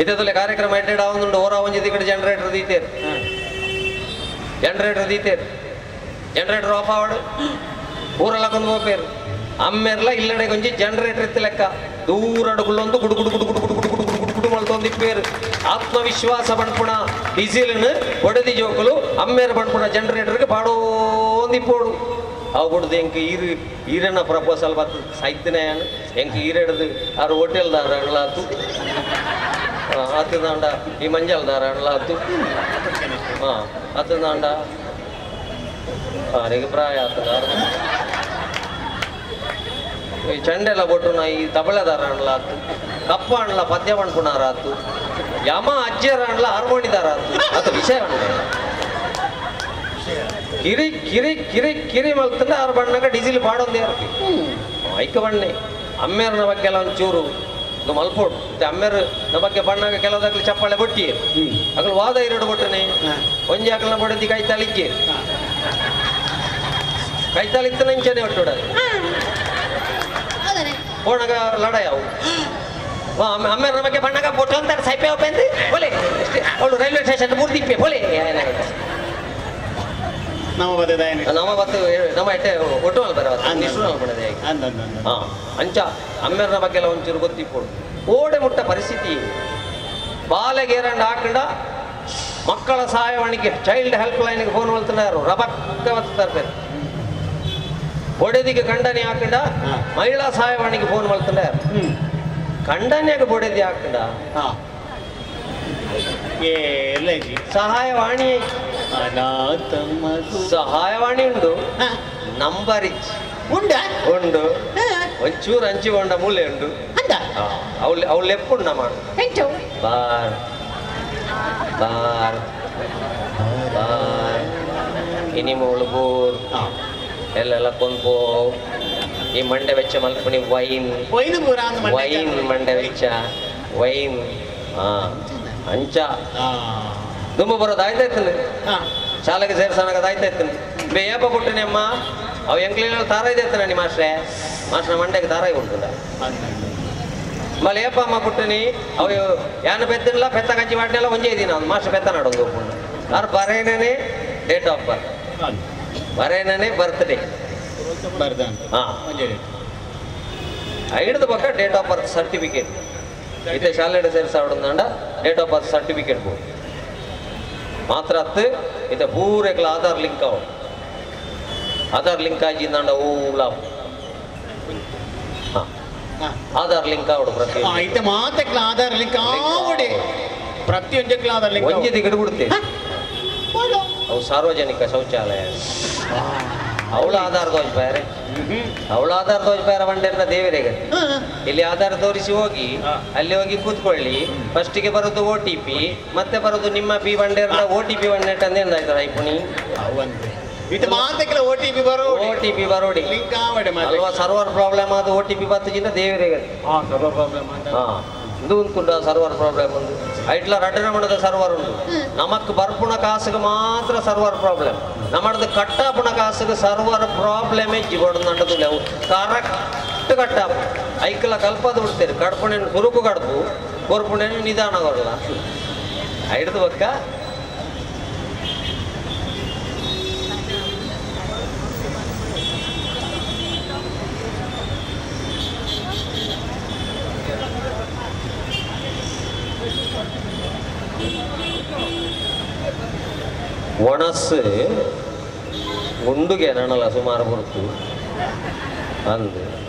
ಇದೇ ಕಾರ್ಯಕ್ರಮ ಎಡ್ಡೆಡ್ ಆವೊಂದುಂಡು ಓರಾ ಒಂಜಿ ದಿಕ್ಕಡೆ ಜನರೇಟರ್ ದೀತೇರು ಜನರೇಟರ್ ದೀತೇರು ಜನರೇಟರ್ ಆಫ್ ಆವಡು ಊರೆಲ್ಲ ಕೊಂದು ಹೋಗ್ಬೇರು ಅಮ್ಮೇರ್ಲ ಇಲ್ಲಡೆ ಕೊಂಚಿ ಜನರೇಟರ್ ಇತ್ತು ಲೆಕ್ಕ ದೂರ ಅಡುಗುಳ್ಳೊಂದು ಗುಡು ಗುಡು ಗುಡು ಗುಡು ಗುಡು ಗುಡು ಗುಡು ಗುಡು ಗುಡು ಮಲ್ತೊಂದು ಇಪ್ಪೇರು ಆತ್ಮವಿಶ್ವಾಸ ಬಣ್ಪುಣ ಡೀಸೆಲ್ನು ಒಡೆದಿ ಜೋಕುಲು ಅಮ್ಮೇರು ಬಣ್ಪುಣ ಜನರೇಟರ್ಗೆ ಪಾಡೋಂದಿಪ್ಪೋಡು ಅವು ಬಿಡ್ದು ಎಂಕ್ ಈರು ಈರನ್ನ ಪ್ರಪೋಸಲ್ ಬತ್ತು ಸೈತನೇ ಎಂಕ್ ಈರೆಡ್ದು ಆರು ಹೋಟೆಲ್ದಾರ ಅಣ್ಲಾತು ಆತದಾಂಡ ಈ ಮಂಜಲ್ದಾರ ಅಣ್ಲಾತು ಹಾಂ ಆತದಾಂಡ ಆರಿಗೆ ಪ್ರಾಯ ಆತದ ಈ ಚಂಡೆಲ್ಲ ಬೊಟ್ಟುನ ಈ ತಬಲದಾರ ಅಣ್ಲಾತು ಕಪ್ಪ ಅಣ್ಲ ಪದ್ಯ ಪಣ್ಪುಣಾರಾತು ಯಮ ಅಜ್ಜರ ಅಣ್ಲ ಹಾರ್ಮೋನಿದಾರ ಆತು ಆತ ವಿಷಯ ಅಣ್ಣ ಕಿರಿ ಕಿರಿ ಕಿರಿ ಕಿರಿ ಮಲ್ತಂದ್ರೆ ಆರು ಬಣ್ಣಗ ಡೀಸೆಲ್ ಪಾಡೊಂದೇ ಇರ್ತಿ ಐಕ ಬಣ್ಣೆ ಅಮ್ಮೇರ್ನ ಬಗ್ಗೆ ಎಲ್ಲ ಒಂಚೂರು ಇದು ಮಲ್ಪೋಡು ಮತ್ತೆ ಅಮ್ಮೇರು ನಮ್ಮ ಬಗ್ಗೆ ಬಣ್ಣಗ ಕೆಲವುದಾಗ್ಲಿ ಚಪ್ಪಾಳೆ ಬೊಟ್ಟಿ ಅಗಲು ವಾದ ಎರಡು ಬೊಟ್ಟನೆ ಒಂಜಿ ಅಗಲ್ನ ಬೊಡದಿ ಕೈ ತಲಿಕ್ಕೆ ಕೈ ತಲಿತ್ತ ನಂಚನೆ ಒಟ್ಟುಡ ಹೋಣಗ ಲಡಾಯವು ಅಮ್ಮೇರ್ನ ಬಗ್ಗೆ ಬಣ್ಣಗ ಬೊಟ್ಟು ಅಂತಾರೆ ಸೈಪೆ ಒಪ್ಪೆಂದು ಬೋಲೆ ಅವಳು ರೈಲ್ವೆ ಸ್ಟೇಷನ್ ಮೂರ್ತಿಪ್ಪೆ ಬೋಲೆ ನಮ್ಮ ಬತ್ತು ನಮ್ಮ ಎಟ್ಟೆ ಒಟ್ಟು ಅಲ್ಬರ ಹಾಂ ಅಂಚ ಅಮ್ಮೇರ್ನ ಬಗ್ಗೆ ಎಲ್ಲ ಒಂಚೂರು ಗೊತ್ತಿಪ್ಪೋಡು ಓಡೆ ಮುಟ್ಟ ಪರಿಸ್ಥಿತಿ ಬಾಲೆಗೇರಂಡ ಹಾಕಂಡ ಮಕ್ಕಳ ಸಹಾಯವಾಣಿಗೆ ಚೈಲ್ಡ್ ಹೆಲ್ಪ್ ಲೈನ್ಗೆ ಫೋನ್ ಮಲ್ತನಾರು ರಬಕ್ಕ ಬತ್ತಾರೆ ಬೊಡೆದಿಗೆ ಖಂಡನೆ ಹಾಕಂಡ ಮಹಿಳಾ ಸಹಾಯವಾಣಿಗೆ ಫೋನ್ ಮಲ್ತನಾರು ಖಂಡನೆಗೆ ಬೊಡೆದಿ ಹಾಕಂಡ ಸಹಾಯವಾಣಿ ಸಹಾಯವಾಣಿ ಉಂಡು ನಂಬರ್ ಉಂಡ ಉಂಡು ಒಂಚೂರು ಅಂಚಿ ಉಂಡ ಮೂಲೆ ಉಂಡು ಅವಳು ಅವಳು ಎಪ್ಪುಂಡ ಮಾಡು bar bar bar ಇನಿ ಮೂಳು ಬೋರ್ ಎಲ್ಲೆಲ್ಲ ಕೊಂಪೋ ಈ ಮಂಡೆ ವೆಚ್ಚ ಮಲ್ಪುಣಿ ವೈನ್ ವೈನ್ ಮಂಡೆ ವೆಚ್ಚ ವೈನ್ ಅಂಚ ದುಂಬು ಬರೋದು ಆಯ್ತಾಯ್ತು ಶಾಲೆಗೆ ಸೇರ್ಸೋಣಗದು ಆಯ್ತಾಯ್ತು ಬೇ ಏಪ ಬಿಟ್ಟನೆ ಅಮ್ಮ ಅವು ಎಂಕ್ಲಿನ ತಾರ ಇದೆ ನಿಮ್ಮ ಮಾಸ್ಟ್ರೆ ಮಾಸ್ಟ್ರ ಮಂಡೆಗೆ ತಾರಾಯಿ ಉಂಟುಂಡ ಮಳೆ ಏಪಮ್ಮ ಪುಟ್ಟನಿ ಅವು ಯಾನ ಪೆತ್ತನಿಲ್ಲ ಪೆತ್ತ ಕಂಚಿ ಮಾಡಿನೆಲ್ಲ ಒಂಜೇ ದಿನ ಒಂದು ಮಾಸ್ಟರ್ ಪೆತ್ತ ನಾಡೊಂದು ಒಪ್ಪುಂಡು ಆರು ಬರೇನೇ ಡೇಟ್ ಆಫ್ ಬರ್ತ್ ಬರೇನೇ ಬರ್ತ್ಡೇ ಹಾಂ ಐಡ್ದ ಪಕ್ಕ ಡೇಟ್ ಆಫ್ ಬರ್ತ್ ಸರ್ಟಿಫಿಕೇಟ್ ಇತ್ತೆ ಶಾಲೆಡ್ ಸೇರ್ಸಾವಡಂದಾಂಡ ಡೇಟ್ ಆಫ್ ಬರ್ತ್ ಸರ್ಟಿಫಿಕೇಟ್ ಬೋದು ಮಾತ್ರ ಅತ್ತು ಇತ್ತೆ ಪೂರೆಕ್ಲ ಆಧಾರ್ ಲಿಂಕ್ ಅವು ಆಧಾರ್ ಲಿಂಕ್ ಆಜಿಂದಾಂಡ ಓ ಲಾಭ ಹಾಂ ಆಧಾರ್ ಲಿಂಕ್ ಆವಡು ಪ್ರತಿ ಇತ್ತೆ ಮಾತೆಕ್ಲ ಆಧಾರ್ ಲಿಂಕ್ ಆವಡೆ ಪ್ರತಿಯೊಂದಕ್ಲ ಆಧಾರ್ ಲಿಂಕ್ ಒಂಜಿ ದಿಗಡು ಬಿಡ್ತೆ ಅವು ಸಾರ್ವಜನಿಕ ಶೌಚಾಲಯ ಅವಳ ಆಧಾರ ತೋಜ್ ಅವಳ ಆಧಾರ ತೋಜ್ ಬೇರೆ ಬಂಡೆನ ದೇವರಿಗೆ ಇಲ್ಲಿ ಆಧಾರ ತೋರಿಸಿ ಹೋಗಿ ಅಲ್ಲಿ ಹೋಗಿ ಕೂತ್ಕೊಳ್ಳಿ. ಫಸ್ಟಿಗೆ ಬರೋದು ಓ ಟಿ ಪಿ, ಮತ್ತೆ ಬರೋದು ನಿಮ್ಮ ಪಿ ಬಂಡೇರ್ನ ಓ ಟಿ ಪಿ ಬಂಡೆಟ್ ಅಂದ್ರೆ ಏನಾಯ್ತು ಐಪುಣಿ ಓ ಟಿ ಪಿ ಬರೋಡಿ ಅಲ್ವಾ ಸರ್ವರ್ ಪ್ರಾಬ್ಲಮ್ ಅದು ಓ ಟಿ ಪಿ ಬತ್ತಜಿಂದ ದೇವರಿಗೆ ಇದು ಉಂಟು ಸರ್ವರ್ ಪ್ರಾಬ್ಲಮ್ ಉಂಟು ಐಟ್ಲ ರಡ್ಡನ ಮಾಡದ ಸರ್ವರ್ ಉಂಟು. ನಮಕ್ ಬರ್ಪುಣ ಕಾಸುಗೆ ಮಾತ್ರ ಸರ್ವರ್ ಪ್ರಾಬ್ಲಮ್, ನಮ್ಮದು ಕಟ್ಟಾಪುಣ ಕಾಸುಗೆ ಸರ್ವರ್ ಪ್ರಾಬ್ಲಮ್ ಜಿಬೋಡು ಲೆವು ಕರೆಕ್ಟ್ ಕಟ್ಟಾಪು ಐಕ್ಲ ಕಲ್ಪದ ಬಿಡ್ತೇನೆ ಕಡ್ಪುಣೇನು ಸುರುಕು ಕಡ್ಪು ಕೊರ್ಪುಣೇನು ನಿಧಾನ ಬರಲ್ಲ ಐಡ್ದು ಬಕ್ಕ ಒಣಸು ಗುಂಡುಗೆ ನನಲ್ಲ ಸುಮಾರು ಬರುತ್ತು ಅಂದು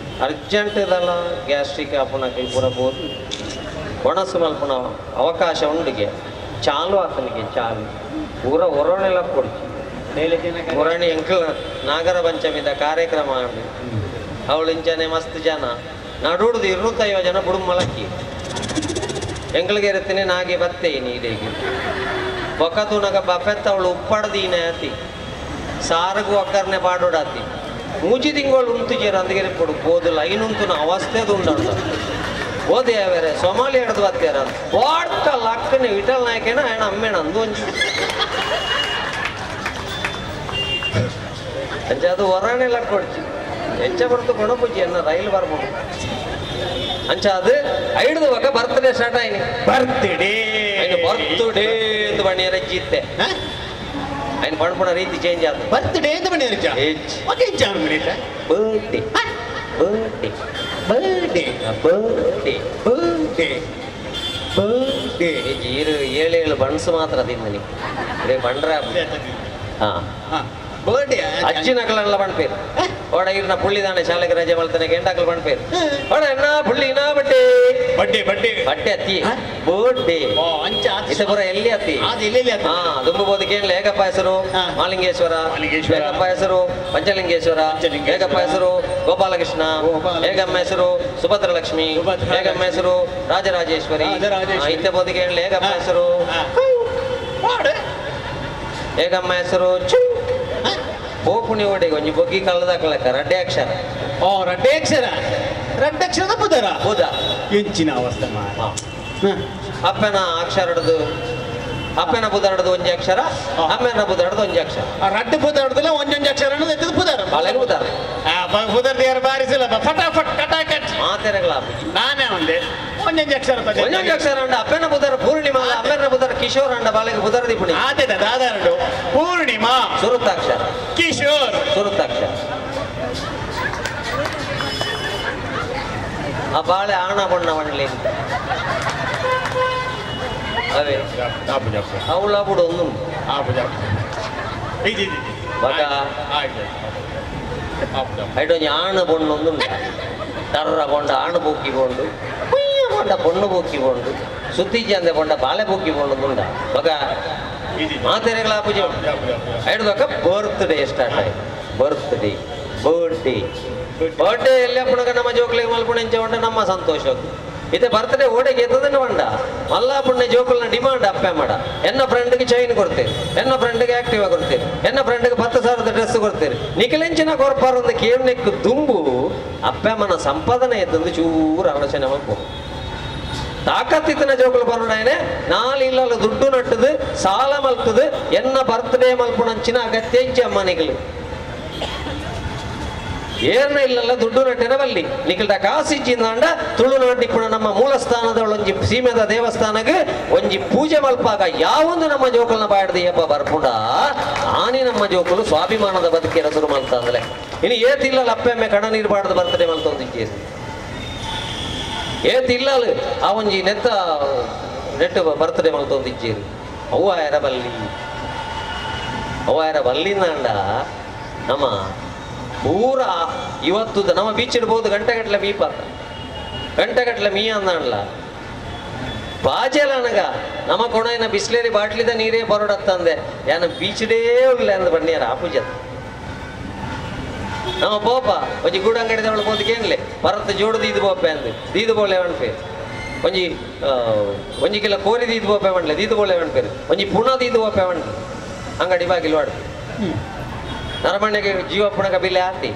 ಅರ್ಜೆಂಟ್ ಇದಲ್ಲ ಗ್ಯಾಸ್ಟ್ರಿಕ್ ಆಪುನಕ್ಕೆ ಪೂರ ಬೋದು ಒಣಸು ಮಲ್ಪುನ ಅವಕಾಶ ಉಂಡುಗೆ ಚಾಲು ಆತನಿಗೆ ಚಾಲು ಪೂರ ಹೊರನೆಲ್ಲ ಕೊಡ್ಚಿ ಹೊರಣಿ ಎಂಕಲ್ ನಾಗರ ಪಂಚಮಿದ ಕಾರ್ಯಕ್ರಮ ಅಂಡು ಅವಳು ಇಂಚನೆ ಮಸ್ತ್ ಜನ ನಡುಡ್ದು 250 ಜನ ಬುಡುಮ್ ಮಲಕ್ಕಿ ಎಂಕಲ್ಗೆ ಇರ್ತೀನಿ ನಾಗೆ ಬತ್ತೇನಿ ಇಡೀ ಬೊಕ್ಕತುನಗ ಬಫೆತ್ತ ಅವಳು ಉಪ್ಪಡದೀನ ಆತಿ ಸಾರಗು ಒಕ್ಕರ್ನೆ ಪಾಡೋಡಾತಿ ಮೂಜಿ ತಿಂಗಳು ಉಂಟು ಜೇರು ಅಂದಗೆ ಪೊಡು ಬೋದು ಲೈನ್ ಉಂಟು ಅವಸ್ಥೆದು ಉಂಟು ಓದೆ ಬೇರೆ ಸೊಮಾಲಿ ಹಿಡಿದು ಬತ್ತೇರ ವಾಡ್ಕ ಲಕ್ಕನೆ ವಿಠಲ್ ನಾಯಕೇನ ఆయన ಅಮ್ಮೇಣ ಅಂದು ಒಂಜಿ ಅಂಚ ಅದು ಹೊರನೆ ಲಕ್ಕ ಕೊಡ್ಚಿ ಎಂಚ ಬರ್ತು ಕೊಣಪುಜಿ ಅನ್ನ ರೈಲು ಬರ್ಬೋದು ಅಂಚ ಅದು ಐಡ್ದು ಒಕ್ಕ ಬರ್ತ್ಡೇ ಸ್ಟಾರ್ಟ್ ಆಯ್ನಿ ಬರ್ತ್ಡೇ ಬರ್ತ್ಡೇ ಅಂತ ಬಣ್ಣಿಯರ ಜಿತ್ತೆ ఆయన ಪಡ್ಪುಣ ರೀತಿ ಚೇಂಜ್ ಆದ ಬರ್ತ್ಡೇ ಅಂತ ಬಣ್ಣಿಯರ okay birthday birthday birthday birthday birthday birthday ಏಳು ಏಳು ಬಣ್ಸು ಮಾತ್ರ ತಿಂದನಿ ಇದೇ ಬಂಡ್ರ ಹಾಂ ಬರ್ಡೇ ಅಜ್ಜಿನಕಲೆಲ್ಲ ಬಣ್ಪೇರು ಓಡ ಇರ್ನ ಪುಳ್ಳಿದಾನೆ ಶಾಲೆಗೆ ರಜೆ ಮಲ್ತಾನೆ ಗಂಟಾಕಲ್ ಬಣ್ಪೇರು ಓಡ ಎನ್ನ ಪುಳ್ಳಿ ಇನ್ನ ಬಡ್ಡೆ ಬಡ್ಡೆ ಬಡ್ಡೆ ಬಟ್ಟೆ ಅತ್ತಿ ಬರ್ಡೇ ಇತ ಪೂರ ಎಲ್ಲಿ ಅತ್ತಿ ಹಾ ದುಂಬ ಬೋದಕ್ಕೆ ಏಕಪ್ಪ ಹೆಸರು ಮಾಲಿಂಗೇಶ್ವರ, ಏಕಪ್ಪ ಹೆಸರು ಪಂಚಲಿಂಗೇಶ್ವರ, ಏಕಪ್ಪ ಹೆಸರು ಗೋಪಾಲಕೃಷ್ಣ, ಏಕಮ್ಮ ಹೆಸರು ಸುಭದ್ರಲಕ್ಷ್ಮಿ, ಏಕಮ್ಮ ಹೆಸರು ರಾಜರಾಜೇಶ್ವರಿ, ಇತ್ತ ಬೋದಿಗೆ ಏಕಪ್ಪ ಹೆಸರು ಏಕಮ್ಮ ಹೆಸರು ಚು ಪೋಪುಣಿ ಓಡಿ ಒಂಜಿ ಬೊಗ್ಗಿ ಕಲ್ಲದಾಕಲಕ್ಕ ರಡ್ಡೆ ಅಕ್ಷರ. ಓ ರಡ್ಡೆ ಅಕ್ಷರ, ರಡ್ಡೆ ಅಕ್ಷರದ ಬುಧರ ಬುಧ ಎಂಚಿನ ಅವಸ್ಥೆ ಅಪ್ಪನ ಅಕ್ಷರಡ್ದು ಅಪ್ಪನ ಬುಧರಡ್ದು ಒಂಜಿ ಅಕ್ಷರ, ಅಮ್ಮನ ಬುಧರಡ್ದು ಒಂಜಿ ಅಕ್ಷರ, ರಡ್ಡೆ ಬುಧರಡ್ದಲ್ಲ ಒಂಜೊಂಜಿ ಅಕ್ಷರ ಅನ್ನೋದು ಬುಧರ ಬಾಳೆ ಬುಧರ ಬುಧರ್ ಯಾರು ಬಾರಿಸಿಲ್ಲ ಫಟಾಫಟ್ ಕಟಾಕಟ್ ಮಾತೆರಗಳ ನಾನೇ ಒಂದೇ ಒಂಜೊಂಜಿ ಅಕ್ಷರ ಒಂಜೊಂಜಿ ಅಕ್ಷರ ಅಂಡ ಅಪ್ಪನ ಬುಧರ ಪೂರ್ಣಿಮಾ, ಅಮ್ಮನ ಬುಧರ ಕಿಶೋರ್ ಅಂಡ ಬಾಳೆಗೆ ಬುಧರ ದಿಪುಣಿ ಆತೆ ದಾದಾರಡು ಪೂರ್ಣಿಮಾ ಸುರುತ್ತಾಕ್ಷರ ಕಿಶೋರ್ ಸುರುತ್ತಾಕ್ಷರ ಆ ಬಾಳೆ ಆಣ ಬಣ್ಣ ಬಣ್ಲಿ ಅವೇ ಅವಳ ಬಿಡು ಒಂದು ಐಟೊಂಜಿ ಆಣ ಬೊಣ್ಣು ಒಂದು ಟರ್ರ ಬೊಂಡ ಆಣು ಬೂಕಿ ಕೊಂಡು ಬೊಂಡ ಪೊಣ್ಣು ಬೂಕಿ ಕೊಂಡು ಸುತ್ತೀಜಿ ಅಂದೆ ಬೊಂಡ ಬಾಳೆ ಬೂಕಿ ಕೊಂಡು ಉಂಡ ಬಗ ಮಾತೆರೆಗಳ ಪೂಜೆ ಐಡ್ದೊಕ್ಕ ಬರ್ತ್ಡೇ ಸ್ಟಾರ್ಟ್ ಆಯ್ತು. ಬರ್ತ್ಡೇ ಬರ್ಡೇ ಬರ್ಡೇ ಎಲ್ಲಿ ಅಪ್ಪಣಗ ನಮ್ಮ ಜೋಕ್ಲಿಗೆ ಮಲ್ಪುಣೆಂಚ ಉಂಡ ನಮ್ಮ ಸಂತೋಷ ಇತ್ತೆ ಬರ್ತ್ಡೇ ಓಡೆಗೆ ಎತ್ತದನ್ನು ಉಂಡ ಮಲ್ಲ ಪುಣ್ಯ ಜೋಕುಲ್ನ ಡಿಮಾಂಡ್ ಅಪ್ಪೆ ಮಾಡ ಎನ್ನ ಫ್ರೆಂಡ್ಗೆ ಚೈನ್ ಕೊಡ್ತೇನೆ, ಎನ್ನ ಫ್ರೆಂಡ್ಗೆ ಆಕ್ಟಿವಾ ಕೊಡ್ತೇನೆ, ಎನ್ನ ಫ್ರೆಂಡ್ಗೆ 10,000 ಡ್ರೆಸ್ ಕೊಡ್ತೇನೆ, ನಿಖಲೆಂಚಿನ ಕೊರ್ಪಾರ ಒಂದು ಕೇಳ್ನೆಕ್ಕು ದುಂಬು ಅಪ್ಪೆ ಮನ ಸಂಪಾದನೆ ಎತ್ತಂದು ಚೂರು ಆಲೋಚನೆ ಮಾಡ್ಬೋದು. ತಾಕತ್ತಿತ್ತನ ಜೋಕುಲು ಬರೋಡಾಯನೆ ನಾಲ್ ಇಲ್ಲಲ್ಲ ದುಡ್ಡು ನಟ್ಟದು ಸಾಲ ಮಲ್ತದು ಎನ್ನ ಬರ್ತ್ಡೇ ಮಲ್ಪುಣಂಚಿನ ಅಗತ್ಯ ಇಜ್ಜಿ ಅಮ್ಮ ನಿಗಲು. ಏರ್ನ ಇಲ್ಲಲ್ಲ ದುಡ್ಡು ನಟ್ಟಿರ ಬಲ್ಲಿ ನಿಖಲ್ಟ ಕಾಸಿಚ್ಚಿಂದಾಂಡ ತುಳುನಾಡು ಇಪ್ಪುನ ನಮ್ಮ ಮೂಲಸ್ಥಾನದ ಒಂಜಿ ಸೀಮೆದ ದೇವಸ್ಥಾನಕ್ಕೆ ಒಂಜಿ ಪೂಜೆ ಮಲ್ಪಾಗ ಯಾವೊಂದು ನಮ್ಮ ಜೋಕಲ್ನ ಬಾಡ್ದ ಏಪ ಬರ್ಪುಂಡ ಆನಿ ನಮ್ಮ ಜೋಕುಲು ಸ್ವಾಭಿಮಾನದ ಬದುಕಿರ ಶುರು ಮಲ್ತಂದ್ರೆ ಇನ್ನು ಏತಿಲ್ಲ ಅಪ್ಪೆಮ್ಮೆ ಕಣ ನೀರು ಬಾಡ್ದು ಬರ್ತಡೆ ಮಲ್ತೊಂದಿದ್ದೀರಿ ಏತಿಲ್ಲ ಆ ಒಂಜಿ ನೆತ್ತ ನೆಟ್ಟು ಬರ್ತಡೆ ಮಲ್ತೊಂದಿದ್ದೀರಿ ಅವ್ವ ಎರಬಲ್ಲಿ ಅವ್ವ ಎರ ಬಲ್ಲಿಂದಾಂಡ ನಮ್ಮ ಪೂರ ಇವತ್ತು ನಮ್ಮ ಬೀಚ್ ಇಡ್ಬೋದು ಗಂಟೆಗಟ್ಟಲೆ ಮೀಪ ಗಂಟೆಗಟ್ಟಲೆ ಮೀ ಅಂದಾಣ್ಲ ಬಾಜೆಲ ಅನಗ ನಮ್ಮ ಕೊಣೈನ ಬಿಸ್ಲೇರಿ ಬಾಟ್ಲಿದ ನೀರೇ ಬರೋಡತ್ತಂದೆ ಯಾನ ಬೀಚ್ಡೇ ಉಳ್ಳೆ ಅಂದ ಬಣ್ಣಿಯಾರ ಆ ಪೂಜೆ ನಮ್ಮ ಪೋಪ ಒಂಜಿ ಗೂಡಂಗಡಿದವಳು ಪೋದಕ್ಕೇನ್ಲೆ ಭರತ ಜೋಡು ದೀದು ಬೋಪೆ ಅಂದು ದೀದು ಬೋಳೆ ಅಣ್ಪೇರು ಒಂಜಿ ಒಂಜಿ ಕಿಲ ಕೋರಿ ದೀದು ಬೋಪೆ ಮಣ್ಲೆ ದೀದು ಬೋಳೆ ಅಣ್ಪೇರು ಒಂಜಿ ಪುಣ ದೀದು ಬೋಪೆ ಮಣ್ಲೆ ಅಂಗಡಿ ಬಾಗಿಲು ವಾಡು ನರಮಣ್ಯಗೆ ಜೀವ ಪುಣಕ ಬಿಲೆ ಆತಿ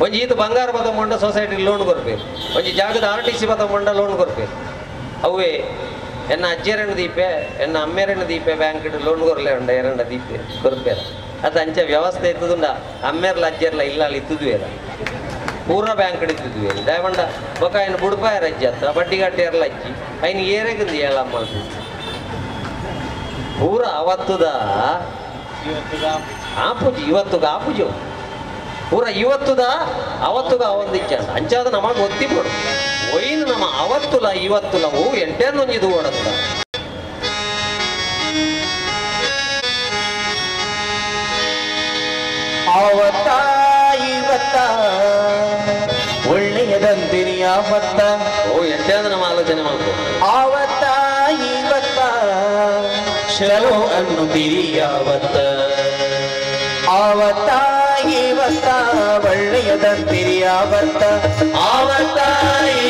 ಒಂಜಿ ಈತ ಬಂಗಾರ ಬತಗೊಂಡ ಸೊಸೈಟಿ ಲೋನ್ ಕೊರ್ಪೇರು ಒಂಜಿ ಜಾಗದ ಆರ್ ಟಿ ಸಿ ಬತಗೊಂಡ ಲೋನ್ ಕೊರ್ಪೇರು ಅವೇ ಎನ್ನ ಅಜ್ಜೆರಣ್ಣ ದೀಪೆ ಎನ್ನ ಅಮ್ಮೆರಣ್ಣ ದೀಪೆ ಬ್ಯಾಂಕ್ ಲೋನ್ ಕೊರ್ಲೆ ಉಂಡ ಎರಣ್ಣ ದೀಪೆ ಕೊರ್ಪೇರ ಅದು ಅಂಚೆ ವ್ಯವಸ್ಥೆ ಇತ್ತದುಂಡ ಅಮ್ಮೆರ್ಲ ಅಜ್ಜೆರ್ಲ ಇಲ್ಲ ಅಲ್ಲಿ ಇತ್ತುದುವೇರ ಪೂರ ಬ್ಯಾಂಕ್ ಇತ್ತುದುವೆ ದಯವಂಡ ಬೊಕ ఆయన ಬುಡ್ಪಾಯರ ಅಜ್ಜಿ ಹತ್ರ ಬಡ್ಡಿ ಗಟ್ಟೆರ್ಲ ಅಜ್ಜಿ ఆయన ಏರೆಗುಂದು ಏಳಮ್ಮ ಪೂರ ಅವತ್ತುದ ಆಪುಜಿ ಇವತ್ತುಗ ಆಪುಜಿ ಪೂರ ಇವತ್ತುದ ಅವತ್ತುಗ ಅವೊಂದು ಇಚ್ಛ ಅಂಚಾದ ನಮಗೆ ಒತ್ತಿಬಿಡು ಒಯ್ದು ನಮ್ಮ ಅವತ್ತುಲ ಇವತ್ತುಲ ಹೂ ಎಂಟೇನೊಂದು ಇದು ಓಡತ್ತ ಅವತ್ತ ಇವತ್ತ ಒಳ್ಳೆಯದಂತಿರಿ ಆವತ್ತ ಓ ಎಂಟೇಂದು ನಮ್ಮ ಆಲೋಚನೆ ಮಾಡ್ಕೊ ಆವತ್ತ ಇವತ್ತ ಚಲೋ ಅನ್ನುತ್ತೀರಿ ಯಾವತ್ತ ಆವತ್ತ ಇವತ್ತ ಒಳ್ಳೆಯದಂತಿರಿ ಆವತ್ತ ಆವತ್ತ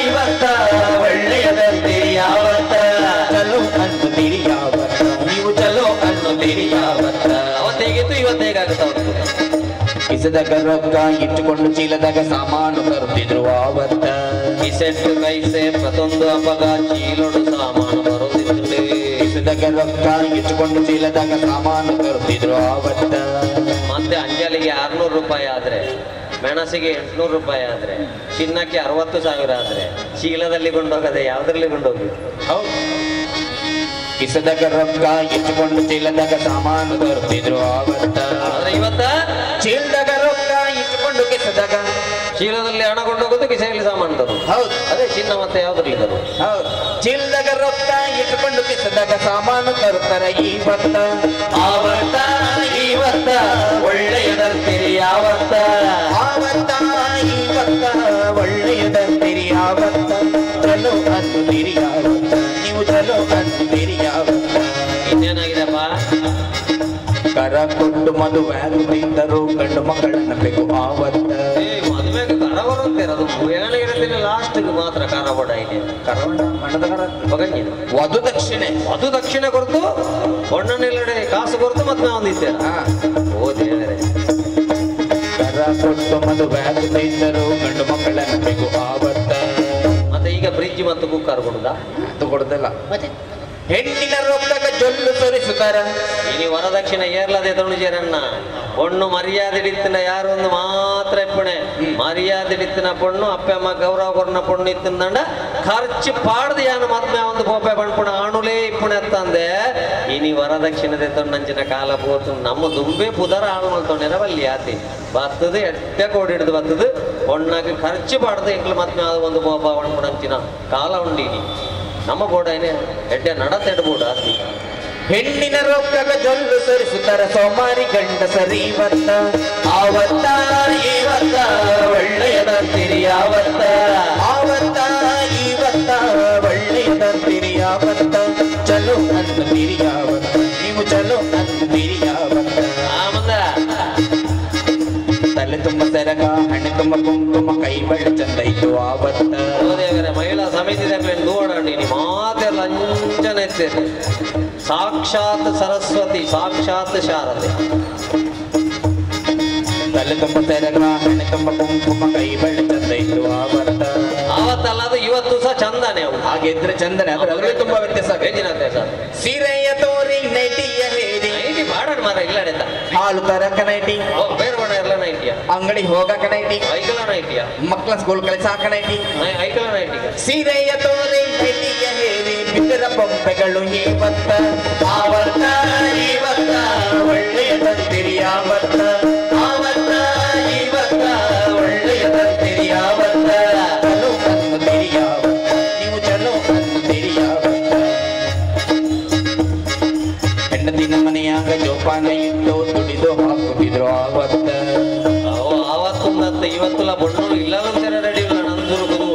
ಇವತ್ತ ಒಳ್ಳೆಯದಂತಿರಿ ಯಾವತ್ತ ಚಲೋ ಅನ್ನುತ್ತೀರಿ ಯಾವತ್ತ ನೀವು ಚಲೋ ಅನ್ನುತ್ತೀರಿ ಯಾವತ್ತ ಅವತ್ತು ಹೇಗಿತ್ತು ಇವತ್ತು ಹೇಗಾಗುತ್ತೆ ಅವತ್ತು ಕಿಸದಾಗ ರೊಕ್ಕ ಇಟ್ಟುಕೊಂಡು ಚೀಲದಾಗ ಸಾಮಾನು ತರುತ್ತಿದ್ರು ಆವತ್ತ ಕಿಸೆಟ್ಟು ಕೈಸೆ ಪ್ರತೊಂದು ಅಪಗ ಚೀಲೊಡು ಸಾಮಾನು ಬರುತ್ತಿದ್ರು ಕಿಸದಾಗ ರೊಕ್ಕ ಇಟ್ಟುಕೊಂಡು ಚೀಲದಾಗ ಸಾಮಾನು ತರುತ್ತಿದ್ರು ಆವತ್ತ ಮತ್ತೆ ಅಂಜಲಿಗೆ 600 ರೂಪಾಯಿ ಆದ್ರೆ ಮೆಣಸಿಗೆ 800 ರೂಪಾಯಿ ಆದ್ರೆ ಚಿನ್ನಕ್ಕೆ 60,000 ಆದ್ರೆ ಚೀಲದಲ್ಲಿ ಕೊಂಡೋಗದೆ ಯಾವ್ದ್ರಲ್ಲಿ ಕೊಂಡೋಗಿ ಹೌದು ಕಿಸದಾಗ ರೊಕ್ಕ ಇಟ್ಟುಕೊಂಡು ಚೀಲದಾಗ ಸಾಮಾನು ತರುತ್ತಿದ್ರು ಆವತ್ತ ಆದ್ರೆ ಇವತ್ತ ಚೀಲದಾಗ ರೊಕ್ಕ ಇಟ್ಟುಕೊಂಡು ಕಿಸದಾಗ ಚೀಲದಲ್ಲಿ ಹಣ ಕೊಂಡೋಗೋದು ಕಿಸೆಯಲ್ಲಿ ಸಾಮಾನು ತರೋದು ಹೌದು ಅದೇ ಚಿನ್ನ ಮತ್ತೆ ಯಾವ್ದ್ರಲ್ಲಿ ತರೋದು ಹೌದು ಚೀಲದಾಗ ರೊಕ್ಕ ಇಟ್ಟುಕೊಂಡು ಕಿಸದಾಗ ಸಾಮಾನು ತರುತ್ತಾರೆ ಇವತ್ತ ಆವತ್ತ ಇವತ್ತ ಒಳ್ಳೆಯದಂತಿರಿ ಯಾವತ್ತ ಆವತ್ತ ಇವತ್ತ ಒಳ್ಳೆಯದಂತಿರಿ ಯಾವತ್ತ ಚಲೋ ಅನ್ನುತ್ತೀರಿ ಯಾವತ್ತ ನೀವು ಚಲೋ ಅನ್ನುತ್ತೀರಿ ಯಾವತ್ತ ಇನ್ನೇನಾಗಿದೆಪ್ಪ ಕರ ಕೊಟ್ಟು ಮದುವೆ ಆಗುತ್ತಿದ್ದರು ಗಂಡು ಮಕ್ಕಳನ್ನ ಬೇಕು ಆವತ್ತ ಮದುವೆಗೆ ಕರ ಬರುತ್ತೆ ಅದು ಏನಾಗಿರುತ್ತೆ ಲಾಸ್ಟ್ ಮಾತ್ರ ಕರ ಬಡ ಇದೆ ಕರವಣ ಮಣದ ಕರ ಬಗಂಜಿ ವಧು ದಕ್ಷಿಣೆ ವಧು ದಕ್ಷಿಣೆ ಕೊರತು ಹೊಣ್ಣನೆಲ್ಲಡೆ ಕಾಸು ಕೊರತು ಮತ್ತೆ ನಾವು ಒಂದಿದ್ದೇವೆ ಓ ದೇವರೇ ಕರ ಕೊಟ್ಟು ಮದುವೆ ಆಗುತ್ತಿದ್ದರು ಗಂಡು ಮಕ್ಕಳನ್ನ ಬೇಕು ಆವತ್ತ ಮತ್ತೆ ಈಗ ಫ್ರಿಜ್ ಮತ್ತು ಕುಕ್ಕರ್ ಕೊಡುದಾ ಅದು ಕೊಡುದಿಲ್ಲ ಮತ್ತೆ ಹೆಣ್ಣಿನ ರೊಕ್ಕಗ ಜೊಲ್ಲು ಸುರಿಸುತ್ತಾರ ಇನಿ ವರದಕ್ಷಿಣೆ ಏರ್ಲದೆ ತೊಣುಜೇರಣ್ಣ ಪೊಣ್ಣು ಮರ್ಯಾದೆ ಇತ್ತಿನ ಯಾರು ಒಂದು ಮಾತ್ರ ಇಪ್ಪಣೆ ಮರ್ಯಾದೆ ಇತ್ತಿನ ಪೊಣ್ಣು ಅಪ್ಪಮ್ಮ ಗೌರವ ಕೊರ್ನ ಪೊಣ್ಣು ಇತ್ತಿಂದಂಡ ಖರ್ಚು ಪಾಡ್ದು ಯಾನು ಮದ್ಮೆ ಒಂದು ಪೋಪೆ ಬಣ್ಪುಣ ಆಣುಲೇ ಇಪ್ಪಣೆ ಅತ್ತಂದೆ ಇನಿ ವರದಕ್ಷಿಣೆ ತೊಣ್ಣಂಚಿನ ಕಾಲ ಪೋತು ನಮ್ಮ ದುಂಬೆ ಪುದರ ಹಾಳು ಮಲ್ತೊಂಡಿರ ಬಲ್ಲಿ ಆತಿ ಬತ್ತದು ಎಟ್ಟೆ ಕೋಡಿ ಹಿಡಿದು ಬತ್ತದು ಪೊಣ್ಣಗೆ ಖರ್ಚು ಪಾಡ್ದು ಎಂಕ್ಲು ಮದ್ಮೆ ಒಂದು ಪೋಪ ಬಣ್ಪುಣಂಚಿನ ಕಾಲ ಉಂಡಿನಿ ನಮ್ಮ ಬೋಡೈನೆ ಎಡ್ಡೆ ನಡತೆಡ್ಬೋಡು ಆತಿ ಹೆಣ್ಣಿನ ರೊಕ್ಕಗ ಜೊಲ್ಲು ಸುರಿಸುತ್ತರ ಸೋಮಾರಿ ಗಂಡ ಸರಿವತ್ತ ಆವತ್ತ ಇವತ್ತ ಒಳ್ಳೆಯದಂತಿರಿ ಯಾವತ್ತ ಆವತ್ತ ಇವತ್ತ ಒಳ್ಳೆಯದಂತಿರಿ ಯಾವತ್ತ ಚಲೋ ಅನ್ನುತ್ತೀರಿ ಯಾವತ್ತ ನೀವು ಚಲೋ ಅನ್ನುತ್ತೀರಿ ಯಾವತ್ತ ತಲೆ ತುಂಬ ಸೆರಗ ಹಣ್ಣೆ ತುಂಬ ಕುಂಕುಮ ಕೈ ಬಳ್ಳಿ ಚಂದ ಇತ್ತು ಆವತ್ತ ಮಹಿಳಾ ಸಮಿತಿ ದೂಡಂಡಿ ಮಾತೆಲ್ಲ ಅಂಜನ ಎತ್ತೇನೆ ಸಾಕ್ಷಾತ್ ಸರಸ್ವತಿ ಸಾಕ್ಷಾತ್ ಶಾರದೆ ತಲೆ ತುಂಬ ಸೆರಗ ಹಣ್ಣೆ ತುಂಬ ಕುಂಕುಮ ಕೈ ಬಳ್ಳಿ ಚಂದ ಇತ್ತು ಆವತ್ತ ಆವತ್ತಲ್ಲ ಅದು ಇವತ್ತು ಸಹ ಚಂದನೆ ಅವು ಹಾಗಿದ್ರೆ ಚಂದನೆ ಆದ್ರೆ ಅದರಲ್ಲಿ ತುಂಬಾ ವ್ಯತ್ಯಾಸ ಹೆಚ್ಚಿನ ವ್ಯತ್ಯಾಸ ಸೀರೆಯ ತೋರಿ ನೈಟಿಯ ಹೇರಿ ನೈಟಿ ಬಾಡ ಮಾರ ಇಲ್ಲ ಹಾಲು ತರಕ ನೈಟಿ ಬೇರೆ ನೈಟಿಯ ಅಂಗಡಿ ಹೋಗಕ ನೈಟಿ ಐಕಲ ನೈಟಿಯ ಮಕ್ಕಳ ಸ್ಕೂಲ್ ಕಳಿಸಾಕ ನೈಟಿ ಐಕಲ ನೈಟಿಗೆ ಸೀರೆಯ ತೋರೆ ನೈಟಿಯ ಹೇರಿ ಬಿದ್ದರ ಬೊಂಬೆಗಳು ಇವತ್ತ ಆವತ್ತ ಇವತ್ತ ಒಳ್ಳೆಯದಂತಿರಿ ಯಾವತ್ತ ಆವತ್ತ ಇವತ್ತ ಒಳ್ಳೆಯದಂತಿರಿ ಯಾವತ್ತ ಚಲೋ ಅನ್ನುತ್ತೀರಿ ಯಾವತ್ತ ನೀವು ಚಲೋ ಅನ್ನುತ್ತೀರಿ ಯಾವತ್ತ ಹೆಂಡತಿನ ಮನೆಯಾಗ ಜೋಪಾನ ಇಟ್ಟು ದುಡಿದು ಹಾಕುತ್ತಿದ್ರು ಆವತ್ತ ಆವತ್ತೊಂದತ್ತ ಇವತ್ತಲ್ಲ ಬಣ್ಣಗಳು ಇಲ್ಲ ರೆಡಿ ಇಲ್ಲ ನನ್ನ ಸುರುಕುದು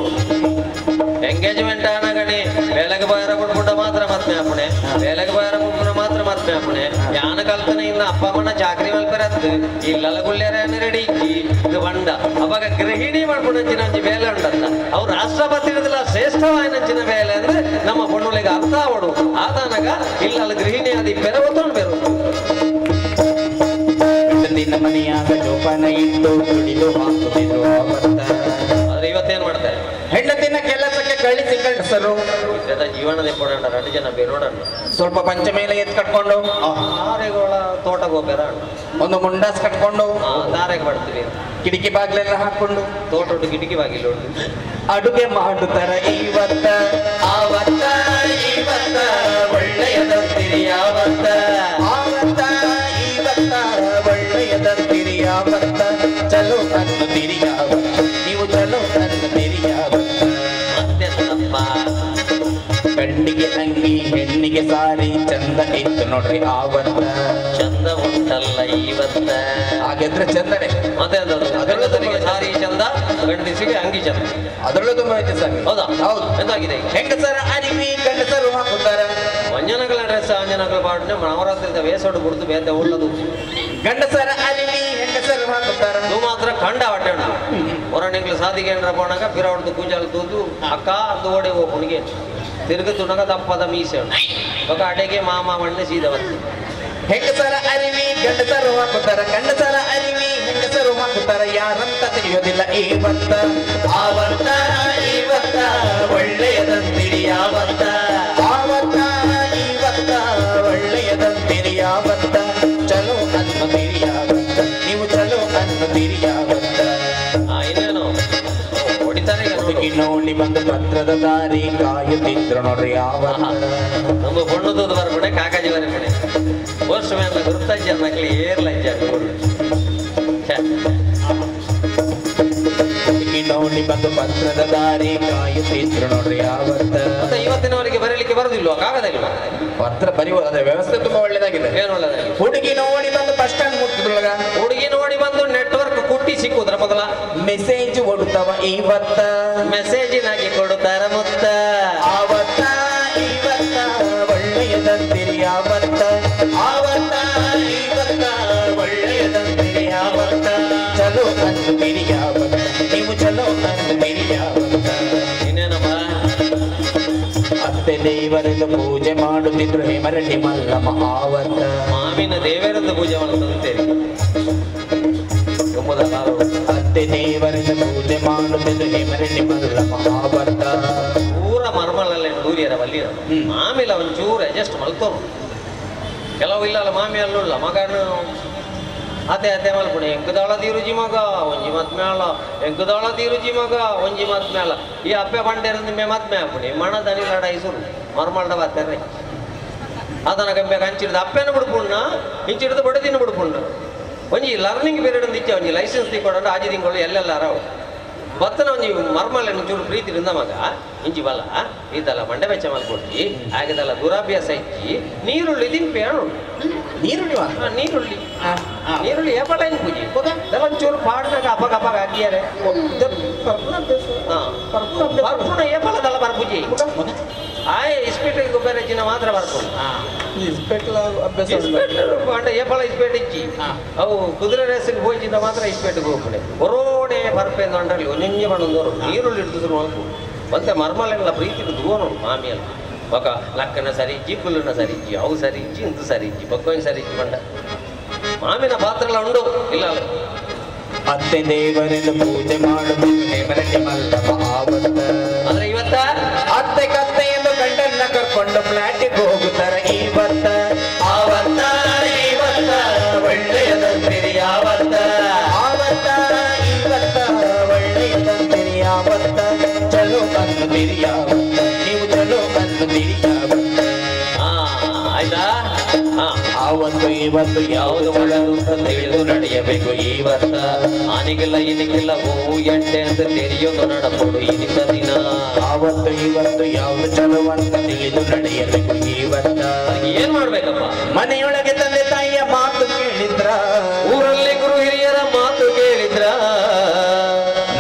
ಎಂಗೇಜ್ಮೆಂಟ್ ಆನಗಣಿ ಬೇಲೆಗೆ ಬಾಯರ ಬಿಟ್ಬಿಟ್ಟ ಮಾತ್ರ ಮತ್ತೆ ಅಪ್ಪಣೆ ಬೇಲೆಗೆ ಬಾಯರ ಬಿಟ್ಬಿಟ್ಟ ಮಾತ್ರ ಮತ್ತೆ ಅಪ್ಪಣೆ ಯಾನ ಕಲ್ತನೆ ಇನ್ನ ಅಪ್ಪ ಅಮ್ಮನ ಚಾಕ್ರಿ ಮಲ್ಪೆರತ್ತು ಇಲ್ಲಲ್ಲ ಗುಳ್ಳ್ಯಾರ ರೆಡಿ ಇದು ಬಂಡ ಅವಾಗ ಗೃಹಿಣಿ ಮಾಡ್ಬಿಡಂಚಿನ ಅಂಚಿ ಬೇಲೆ ಉಂಟಂತ ಅವ್ರು ರಾಷ್ಟ್ರಪತಿ ಇರೋದಿಲ್ಲ ಶ್ರೇಷ್ಠವಾಯಿನಂಚಿನ ಬೇಲೆ ಅಂದ್ರೆ ನಮ್ಮ ಬಣ್ಣುಳಿಗೆ ಅರ್ಥ ಅವಡು ಆದಾನಗ ಇಲ್ಲಲ್ಲ ಗೃಹಿಣಿ ಅದಿ ಪೆರವತ್ತೊಂಡು ಬೆರು ಹೆಂಡತಿನ ಮನೆಯಾಗ ಜೋಪಾನ ಇಟ್ಟು ದುಡಿದು ಹಾಕುತ್ತಿದ್ರು ಆವತ್ತ ಆದ್ರೆ ಇವತ್ತೇನ್ ಮಾಡ್ತಾರೆ ಹೆಂಡತಿನ ಕೆಲಸಕ್ಕೆ ಕಳಿಸಿ ಕಳಿಸರು ಜೀವನದ ಕೊಡೋಣ ಎರಡು ಜನ ಬೇರೋಡಣ್ಣ ಸ್ವಲ್ಪ ಪಂಚ ಮೇಲೆ ಎತ್ ಕಟ್ಕೊಂಡು ಆರೆಗೋಳ ತೋಟಕ್ಕೆ ಹೋಗ್ಬೇರ ಅಣ್ಣ ಒಂದು ಮುಂಡಾಸ್ ಕಟ್ಕೊಂಡು ದಾರೆಗೆ ಮಾಡ್ತೀವಿ ಕಿಟಕಿ ಬಾಗಿಲೆಲ್ಲ ಹಾಕೊಂಡು ತೋಟ ಕಿಟಕಿ ಬಾಗಿಲು ಅಡುಗೆ ಮಾಡುತ್ತಾರೆ ಇವತ್ತ ಆವತ್ತ ಇವತ್ತ ಒಳ್ಳೆಯದಂತಿರಿ ಯಾವತ್ತ ಆವತ್ತ ಇವತ್ತ ಒಳ್ಳೆಯದಂತಿರಿ ಯಾವತ್ತ ಚಲೋ ಅನ್ನುತ್ತೀರಿ ಯಾವತ್ತ ನೀವು ಚಲೋ ಅನ್ನುತ್ತೀರಿ ಯಾವತ್ತ ಮತ್ತೆ ತಪ್ಪ ಗಂಡಿಗೆ ಅಂಗಿ ಹೆಣ್ಣಿಗೆ ಸಾರಿ ಚಂದ ಇತ್ತು ನೋಡ್ರಿ ಆವತ್ತ ಚಂದ ಉಂಟಲ್ಲ ಇವತ್ತ ಹಾಗಿದ್ರೆ ಚಂದನೆ ಮತ್ತೆ ಅದರಲ್ಲೂ ಸಾರಿ ಚಂದ ಗಂಡಸಿಗೆ ಅಂಗಿ ಚಂದ ಅದರಲ್ಲೂ ತುಂಬಾ ವ್ಯತ್ಯಾಸ ಆಗಿದೆ. ಹೌದಾ ಹೌದು ಎಂತಾಗಿದೆ ಈಗ ಹೆಂಗಸರ ಅರಿವಿ ಗಂಡಸರು ಹಾಕುತ್ತಾರೆ ಮಂಜನಗಳ ಡ್ರೆಸ್ ಅಂಜನಗಳ ಪಾಡನೆ ನವರಾತ್ರಿದ ವೇಸೋಡು ಬಿಡ್ದು ಬೇತೆ ಉಳ್ಳದು ಗಂಡಸರ ಅರಿವಿ ಹೆಂಗಸರು ಹಾಕುತ್ತಾರೆ ಅದು ಮಾತ್ರ ಕಂಡ ಹೊಟ್ಟೆ ಉಂಟು ಹೊರಣಿಂಗ್ಲು ಸಾದಿಗೆ ಏನ್ರ ಪೋಣಾಗ ಪಿರ ಹೊಡೆದು ಕೂಜಾಲು ತೂದು ಅಕ್ಕ ಅಂದು ಓಡಿ ಹೋಗುಣಿಗೆ ತಿರುಗು ತುಣಗ ದಪ್ಪದ ಮೀಸೆ ಉಂಟು ఒక ಅಡೆಗೆ ಮಾಮ ಮಣ್ಣು ಸೀದ ಬಂತು ಹೆಂಗಸರ ಅರಿವಿ ಗಂಡಸರು ಹಾಕುತ್ತಾರೆ ಗಂಡಸರ ಅರಿವಿ ಹೆಂಗಸರು ಹಾಕುತ್ತಾರೆ ಯಾರಂತ ತಿಳಿಯೋದಿಲ್ಲ ಇವತ್ತ ಆವತ್ತ ಇವತ್ತ ಒಳ್ಳೆಯದಂತಿರಿ ಯಾವತ್ತ ಆವತ್ತ ಇವತ್ತ ಒಳ್ಳೆಯದಂತಿರಿ ಯಾವತ್ತ ಚಲೋ ಅನ್ನುತ್ತೀರಿ ಯಾವತ್ತ ನೀವು ಚಲೋ ಅನ್ನುತ್ತೀರಿ ಯಾವತ್ತ ಇನ್ನೇನು ಹೊಡಿತಾರೆ ಈಗ ನೋಡು. ಹುಡುಗಿ ನೋಡಿ ಬಂದು ಪತ್ರದ ದಾರಿ ಕಾಯುತ್ತಿದ್ರು ನೋಡ್ರಿ ಯಾವತ್ತ ನಮ್ಮ ಬಣ್ಣದ ಬರ್ಪಣೆ ಕಾಕಾಜಿ ಬರ್ಪಣೆ ವರ್ಷ ಮೇಲೆ ಗುರುತಾಜಿ ಅನ್ನಕ್ಲಿ ಏರ್ಲ ಹುಡುಗಿ ನೋಡಿ ಬಂದು ಪತ್ರದ ದಾರಿ ಕಾಯುತ್ತಿದ್ರು ನೋಡ್ರಿ ಯಾವತ್ತ ಮತ್ತೆ ಇವತ್ತಿನವರಿಗೆ ಬರೀಲಿಕ್ಕೆ ಬರುದಿಲ್ವಾ ಕಾಗದ ಇಲ್ವಾ ಪತ್ರ ಬರೆಯುವುದು ಅದೇ ವ್ಯವಸ್ಥೆ ತುಂಬಾ ಒಳ್ಳೇದಾಗಿದೆ ಏನು ಒಳ್ಳೇದಾಗಿದೆ ಹುಡುಗಿ ನೋಡಿ ಬಂದು ಬಸ್ ಸ್ಟ್ಯಾಂಡ್ ಮುಟ್ಟಿದ್ರೊಳಗ ಹುಡುಗಿ ನೋಡಿ ಬಂದು ನೆಟ್ವರ್ಕ್ ಕುಟ್ಟಿ ಸಿಕ್ಕುದ್ರ ಮೊದಲ ಮೆಸೇಜ್ ಓಡುತ್ತವ ಇವತ್ತ ಮೆಸೇಜಿನಾಗಿ ಕೊಡುತ್ತಾರ ಮುತ್ತ ಆವತ್ತ ಇವತ್ತ ಒಳ್ಳೆಯದಂತಿರಿ ಯಾವತ್ತ ಆವತ್ತ ಇವತ್ತ ಒಳ್ಳೆಯದಂತಿರಿ ಯಾವತ್ತ ಚಲೋ ಅನ್ನುತ್ತೀರಿ ಯಾವತ್ತ ನೀವು ಚಲೋ ಅನ್ನುತ್ತೀರಿ ಯಾವತ್ತ ಇನ್ನೇನಪ್ಪ ಅತ್ತೆ ದೇವರೆಂದು ಪೂಜೆ ಮಾಡುತ್ತಿದ್ರು ಹೇಮರಡ್ಡಿ ಮಲ್ಲಮ್ಮ ಆವತ್ತ ಮಾವಿನ ದೇವರದ್ದು ಪೂಜೆ ಮಾಡ್ತಂತೇಳಿ ಅತ್ತೆ ದೇವರೆಂದು ಪೂಜೆ ಮಾಡುತ್ತಿದ್ರು ಹೇಮರಡ್ಡಿ ಮಲ್ಲಮ್ಮ ಆವತ್ತ ಪೂರ ಮರ್ಮಲಲ್ಲ ದೂರಿಯರ ಬಲ್ಲಿರ ಮಾಮಿಲ ಒಂಚೂರು ಅಡ್ಜಸ್ಟ್ ಮಲ್ತೋರು ಕೆಲವು ಇಲ್ಲ ಅಲ್ಲ ಮಾಮಿ ಅಲ್ಲುಲ್ಲ ಮಗನು ಅತೆ ಅತೆ ಮಲ್ಪುಣೆ ಎಂಕುದಾಳ ತೀರುಜಿ ಮಗ ಒಂಜಿ ಮತ್ ಮೇಳ ಎಂಕುದಾಳ ತೀರುಜಿ ಮಗ ಒಂಜಿ ಮತ್ ಮೇಳ ಈ ಅಪ್ಪೆ ಬಂಡೇರ ಮೇ ಮತ್ ಮೇ ಅಪ್ಪಣೆ ಮಣ ದನಿ ಲಡಾಯಿಸುರು ಮರ್ಮಲ್ಡ ಬಾತಾರೆ ಅದನ್ನ ಕಂಬೆ ಕಂಚಿಡ್ದು ಅಪ್ಪೆನ ಬಿಡ್ಪುಣ್ಣ ಇಂಚಿಡ್ದು ಬಡದಿನ ಬಿಡ್ಪುಣ್ಣ ಒಂಜಿ ಲರ್ನಿಂಗ್ ಪೀರಿಯಡ್ ಒಂದು ಇಚ್ಚೆ ಒಂಜಿ ಲೈಸೆನ್ಸ್ ತಿಕ್ಕೊಡಂಡು ಆಜಿ ತಿಂಗಳು ಎಲ್ಲೆಲ್ಲಾರ ಬತ್ತನ ಒಂಜಿ ಮರ್ಮಲ್ಲ ಒಂಚೂರು ಪ್ರೀತಿ ಇರಿಂದ ಮಗ ಇಂಚಿ ಬಲ ಇದಲ್ಲ ಮಂಡೆ ಬೆಚ್ಚ ಮಲ್ಕೊಡ್ತಿ ಹಾಗೆದಲ್ಲ ದುರಾಭ್ಯಾಸ ಇಚ್ಚಿ ನೀರುಳ್ಳಿ ತಿನ್ಪಿ ನೀರುಳ್ಳಿ ನೀರುಳ್ಳಿ ನೀರುಳ್ಳಿ ಏಪಲ ಏನು ಪೂಜೆ ಇದೆಲ್ಲ ಒಂಚೂರು ಪಾಡ್ನಾಗ ಅಪಗ ಅಪಗ ಹಾಕಿಯಾರೆ ಬರ್ಪುಣ ಏಪಲದಲ್ಲ ಬರ್ಪೂಜಿ ಆಯ್ ಇಸ್ಪೀಟ್ ಗೊಬ್ಬರ ಜಿನ ಮಾತ್ರ ಬರ್ಪುಣ ಇಸ್ಪೀಟ್ ಏಪಲ ಇಸ್ಪೀಟ್ ಇಚ್ಚಿ ಅವು ಕುದುರೆ ರೇಸಿಗೆ ಹೋಯ್ಚಿಂದ ಮಾತ್ರ ಇಸ್ಪೀಟ್ಗೆ ಹೋಗ್ಬಿಡೆ ಹೊರೋಡೆ ಬರ್ಪೆ ಅಂದ್ರಲ್ಲಿ ಒಂಜೊಂಜೆ ಬಣ್ಣದವರು ನೀರುಳ್ಳಿ ಹಿಡಿದು ನೋಡ್ಕು ಮತ್ತೆ ಮರ್ಮಲೆಲ್ಲ ಪ್ರೀತಿ ಹಿಡಿದು ನೋಡು ಮಾಮಿಯಲ್ಲ ಬೊಕ ಲಕ್ಕನ ಸರಿ ಇಜ್ಜಿ ಕುಲ್ಲನ ಸರಿ ಇಜ್ಜಿ ಅವು ಸರಿ ಇಜ್ಜಿ ಇಂದು ಸರಿ ಇಜ್ಜಿ ಬೊಕ್ಕೊಂದು ಸರಿ ಇಜ್ಜಿ ಬಂಡ ಮಾಮಿನ ಪಾತ್ರ ಎಲ್ಲ ಉಂಡು ಇಲ್ಲ ಅಲ್ಲ ಅತ್ತೆ ದೇವರೆಂದು ಪೂಜೆ ಮಾಡುತ್ತಿದ್ರು ಹೇಮರಡ್ಡಿ ಮಲ್ಲಮ್ಮ ಆವತ್ತ ಅಂದ್ರೆ ಇವತ್ತ ಅತ್ತೆ ಕತ್ತೆ ಎಂದು ಗಂಡನ್ನ ಕರ್ಕೊಂಡು ಫ್ಲಾಟಿಗೆ ಹೋಗುತ್ತಾರೆ ಇವತ್ತ ಆವತ್ತ ಇವತ್ತ ಒಳ್ಳೆಯದಂತಿರಿ ಯಾವತ್ತ ಆವತ್ತ ಆವತ್ತು ಇವತ್ತು ಯಾವುದು ಒಳ್ಳೆಯದು ಅಂತ ತಿಳಿದು ನಡೆಯಬೇಕು ಇವತ್ತ. ಆನಿಗಿಲ್ಲ ಇನಿಗಿಲ್ಲ ಹೂವು ಎಟ್ಟೆ ಅಂತ ತಿಳಿಯೋದು ನಡಪಡು ಇನಿತ ದಿನ. ಆವತ್ತು ಇವತ್ತು ಯಾವುದು ಚಲೋ ಅಂತ ತಿಳಿದು ನಡೆಯಬೇಕು ಇವತ್ತ. ಏನ್ ಮಾಡ್ಬೇಕಪ್ಪ? ಮನೆಯೊಳಗೆ ತಂದೆ ತಾಯಿಯ ಮಾತು ಕೇಳಿದ್ರ, ಊರಲ್ಲಿ ಗುರು ಹಿರಿಯರ ಮಾತು ಕೇಳಿದ್ರ,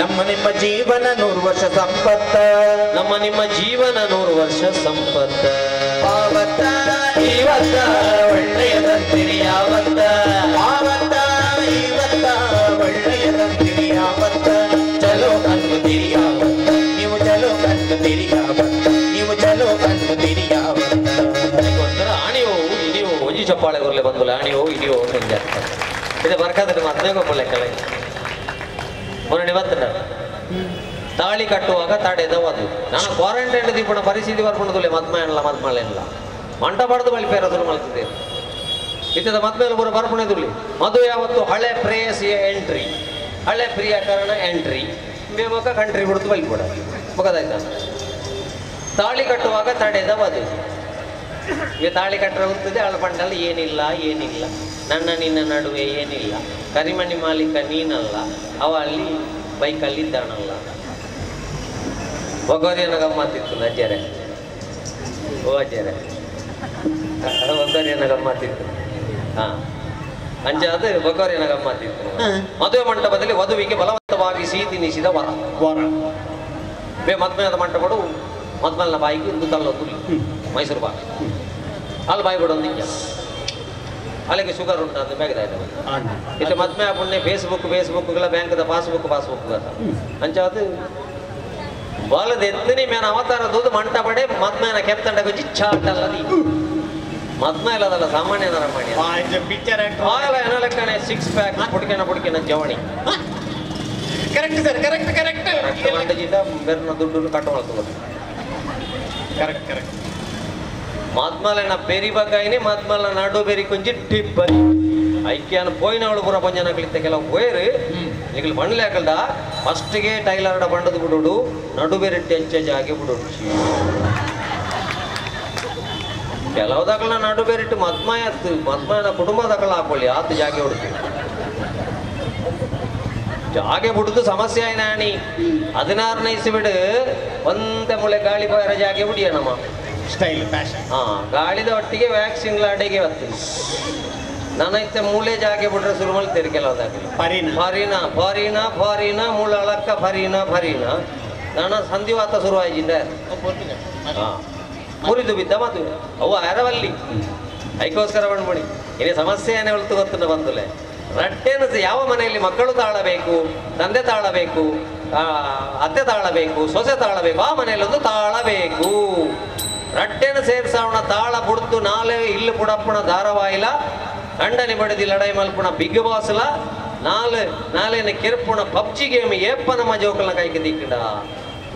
ನಮ್ಮ ನಿಮ್ಮ ಜೀವನ 100 ವರ್ಷ ಸಂಪತ್ತ, ನಮ್ಮ ನಿಮ್ಮ ಜೀವನ 100 ವರ್ಷ ಸಂಪತ್ತ. ಆವತ್ತ ಇವತ್ತ ಒಳ್ಳೆಯದಂತಿರಿ ಯಾವತ್ತ, ಆವತ್ತ ಇವತ್ತ ಒಳ್ಳೆಯದಂತಿರಿ ಯಾವತ್ತ, ಚಲೋ ಅನ್ನುತ್ತೀರಿ ಯಾವತ್ತ, ನೀವು ಚಲೋ ಅನ್ನುತ್ತೀರಿ ಯಾವತ್ತ, ನೀವು ಚಲೋ ಅನ್ನುತ್ತೀರಿ ಯಾವತ್ತ. ಅದಕ್ಕೋಸ್ಕರ ಆಣಿಯೋ ಇಡಿಯೋ ಒಂಜಿ ಚಪ್ಪಾಳೆ ಕೊರ್ಲೆ ಬಂದುಲ್ಲ, ಆಣಿಯೋ ಇಡಿಯೋ ಅಂತ ಇದು ಬರ್ಕಾದ್ರೆ ಮದ್ವೆ ಗೊಬ್ಬಲ್ಲ ಕೆಳ ಮೊನ್ನೆ ಬರ್ತದ. ತಾಳಿ ಕಟ್ಟುವಾಗ ತಡೆದ ಅದು ನಾನು ಕ್ವಾರಂಟೈನ್ ದೀಪಣ ಪರಿಸ್ಥಿತಿ ಬರ್ಕೊಂಡುಲ್ಲ, ಮದ್ಮಲ್ಲ ಮದ್ಮಲ್ಲ ಮಂಟಪಡ್ದು ಬಳಿ ಪೇರದ್ರು ಮಲ್ತಿದ್ದೆ ಇತ್ತದ ಮದ್ಮೇಲೆ ಪೂರ ಬರ್ಪಣೆದುಳ್ಳಿ. ಮದುವೆ ಯಾವತ್ತು ಹಳೆ ಪ್ರೇಯಸಿಯ ಎಂಟ್ರಿ, ಹಳೆ ಪ್ರಿಯಕರಣ ಎಂಟ್ರಿ, ಬೇಮಕ ಕಂಟ್ರಿ ಬಿಡ್ತು ಬಳಿ ಕೂಡ ಮುಗದಾಯ್ತ. ತಾಳಿ ಕಟ್ಟುವಾಗ ತಡೆದ ವಧು. ಈಗ ತಾಳಿ ಕಟ್ಟರೆ ಹೋಗ್ತದೆ, ಅವಳ ಪಂಡಲ್ಲಿ ಏನಿಲ್ಲ ಏನಿಲ್ಲ, ನನ್ನ ನಿನ್ನ ನಡುವೆ ಏನಿಲ್ಲ, ಕರಿಮಣಿ ಮಾಲೀಕ ನೀನಲ್ಲ, ಅವ ಅಲ್ಲಿ ಬೈಕಲ್ಲಿ ಇದ್ದಾನಲ್ಲ. ಒಗ್ಗರಿಯನ್ನ ಗಮ್ಮತ್ತಿತ್ತು ಅಜ್ಜರೆ, ಓ ಅಜ್ಜರೆ ಒಗ್ಗರಿಯನ್ನ ಗಮ್ಮತ್ತಿತ್ತು. ಹಾ ಅಂಚಾದ ಒಗ್ಗರಿಯನ್ನ ಗಮ್ಮತ್ತಿತ್ತು. ಮದುವೆ ಮಂಟಪದಲ್ಲಿ ವಧುವಿಗೆ ಬಲವಂತವಾಗಿ ಸಿಹಿ ತಿನ್ನಿಸಿದ ವರ ವರ ಬೇ ಮದ್ಮೆದ ಮಂಟಪಡು ಮದ್ಮಲ್ನ ಬಾಯಿಗೆ ಇಂದು ತಳ್ಳೊಂದು ಮೈಸೂರು ಬಾಯಿ ಅಲ್ಲಿ ಬಾಯಿ ಬಿಡೊಂದು ಹಿಂಗೆ ಅಲ್ಲಿಗೆ ಶುಗರ್ ಉಂಟು ಅಂತ ಬೇಗದಾಯ್ತು. ಇತ್ತೆ ಮದ್ಮೆ ಪುಣ್ಯ ಫೇಸ್ಬುಕ್ ಫೇಸ್ಬುಕ್ಗಳ ಬ್ಯಾಂಕ್ದ ಪಾಸ್ಬುಕ್ ಪಾಸ್ಬುಕ್ ಅಂತ ಅಂಚಾದ ಬಾಲದ ಎತ್ತನಿ ಮೇನ ಅವತಾರದ್ದು ಮಂಟಪಡೆ ಮದ್ಮೇನ ಕೆಪ್ತಂಡ ಗುಜ್ಜಿ ಚಾಟಲ್ಲದಿ ಮದ್ಮೆ ಇಲ್ಲದಲ್ಲ ಸಾಮಾನ್ಯ ನರಮಾಣಿ ಆಯಲ್ಲ ಏನೋ ಲೆಕ್ಕನೆ 6 ಪ್ಯಾಕ್ ಪುಡ್ಕೆನ ಪುಡ್ಕೆನ ಜವಣಿ. Correct sir, correct correct. ಮಂಡಜಿಂದ ಬೆರ್ನ ದುಡ್ಡು ಕಟ್ಟು ಮಾಡ್ತದೆ. Correct correct. ಮದ್ಮಲನ ಬೆರಿ ಬಗ್ಗಾಯಿನಿ ಮದ್ಮಲ ನಡು ಬೆರಿ ಕೊಂಚಿ ಟಿಬ್ಬರಿ ಐಕ್ಯಾನ ಪೋಯಿನವಳು ಪೂರ ಪಂಜನಗಳಿತ್ತ ಕೆಲವು ಪೋಯರು ನಿಗಲು ಬಂಡ್ಲೆ ಹಾಕಲ್ದ ಫಸ್ಟ್ಗೆ ಟೈಲರ್ಡ ಬಂಡದು ಬಿಡುಡು ನಡು ಬೆರಿ ಟೆಂಚ ಜಾಗೆ ಬಿಡುಡು. ಕೆಲವುದಾಗಲ ನಡು ಬೇರಿಟ್ಟು ಮದ್ಮಯ ಮದ್ಮಯನ ಕುಟುಂಬದಾಗಲ ಹಾಕೊಳ್ಳಿ ಆತ ಜಾಗೆ ಹೊಡ್ತೀವಿ. ಜಾಗೆ ಬಿಡುದು ಸಮಸ್ಯೆ ಆಯ್ನಾಣಿ 16ನೇ ಇಸಿ ಬಿಡು ಒಂದೇ ಮೂಳೆ ಗಾಳಿ ಬಾರ ಜಾಗೆ ಬಿಡಿಯ ನಮ್ಮ ಸ್ಟೈಲ್ ಫ್ಯಾಷನ್. ಹಾ ಗಾಳಿದ ಒಟ್ಟಿಗೆ ವ್ಯಾಕ್ಸಿನ್ ಅಡೆಗೆ ಬರ್ತೀನಿ ನಾನೈತೆ ಮೂಳೆ ಜಾಗೆ ಬಿಟ್ರೆ ಶುರು ಮಾಡ್ತೀರಿ ಕೆಲವುದಾಗಲಿ ಫಾರಿನ ಫಾರಿನ ಫಾರಿನ ಮೂಳಕ್ಕ ಫರೀನ ಫರೀನ ನನ್ನ ಸಂಧಿವಾತ ಶುರು ಆಯ್ತಿಂದ ಮುರಿದು ಬಿದ್ದ ಮದುವೆ ಅವು ಅರವಲ್ಲಿ ಐಕೋಸ್ಕರ ಬಂದ್ಬಿಡಿ. ಏನೇ ಸಮಸ್ಯೆ ಏನೇ ಹೇಳ್ತು ಗೊತ್ತುಂಟ ಬಂದುಲೆ ರಟ್ಟೇನ ಯಾವ ಮನೆಯಲ್ಲಿ ಮಕ್ಕಳು ತಾಳಬೇಕು, ತಂದೆ ತಾಳಬೇಕು, ಅತ್ತೆ ತಾಳಬೇಕು, ಸೊಸೆ ತಾಳಬೇಕು, ಆ ಮನೆಯಲ್ಲೊಂದು ತಾಳಬೇಕು. ರಟ್ಟೆನ ಸೇರ್ಸವಣ ತಾಳ ಬುಡ್ತು ನಾಳೆ ಇಲ್ಲು ಪುಡಪ್ಪಣ ಧಾರಾವಾಹಿಲ ಅಂಡನಿ ಬಡದಿ ಲಡಾಯಿ ಮಲ್ಪುಣ ಬಿಗ್ ಬಾಸ್ಲ ನಾಳೆ ನಾಳೆನ ಕೆರ್ಪುಣ ಪಬ್ಜಿ ಗೇಮ್ ಏಪ್ಪ ನಮ್ಮ ಜೋಕಲ್ನ ಕೈಗೆ ದಿಕ್ಕಡ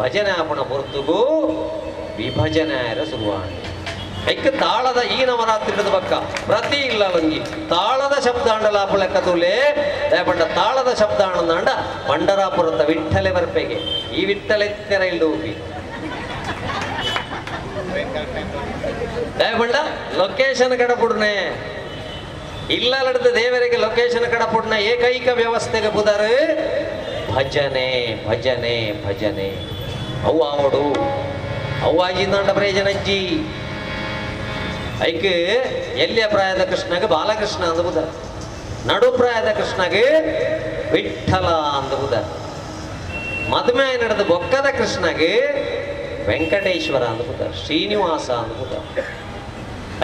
ಭಜನೆ ಆಪಣ ಪೊರ್ತುಗೂ ವಿಭಜನೆ ಆಯರ ಶುರುವಾಣ. ಐಕ್ ತಾಳದ ಈ ನವರಾತ್ರಿದ ಪಕ್ಕ ಪ್ರತಿ ಇಲ್ಲ ಲಂಗಿ ತಾಳದ ಶಬ್ದ ಅಂಡಲಾಪು ಲೆಕ್ಕ ತೂಲೆ ದಯಪಂಡ ತಾಳದ ಶಬ್ದ ಆನಂದ ಪಂಡರಾಪುರದ ವಿಠಲೆ ಬರ್ಪೆಗೆ ಈ ವಿಠಲೆ ತೆರ ಇಲ್ದು ಹೋಗಿ ದಯಪಂಡ ಲೊಕೇಶನ್ ಕಡಪುಡ್ನೆ ಇಲ್ಲಲಡ್ದ ದೇವರಿಗೆ ಲೊಕೇಶನ್ ಕಡಪುಡ್ನ ಏಕೈಕ ವ್ಯವಸ್ಥೆಗೆ ಬುದರು ಭಜನೆ ಭಜನೆ ಭಜನೆ. ಅವು ಆವಡು ಅವ್ವಾಜಿಂದ ಪ್ರಯೋಜನಜ್ಜಿ ಐಕ್ ಎಲ್ಲಿಯ ಪ್ರಾಯದ ಕೃಷ್ಣಗೆ ಬಾಲಕೃಷ್ಣ ಅಂದ ಬುಧ, ನಡು ಪ್ರಾಯದ ಕೃಷ್ಣಗೆ ವಿಠಲ ಅಂದ ಬುಧ, ಮದುವೆ ನಡೆದ ಬೊಕ್ಕದ ಕೃಷ್ಣಗೆ ವೆಂಕಟೇಶ್ವರ ಅಂದ ಬುಧ, ಶ್ರೀನಿವಾಸ ಅಂದ ಬುಧ.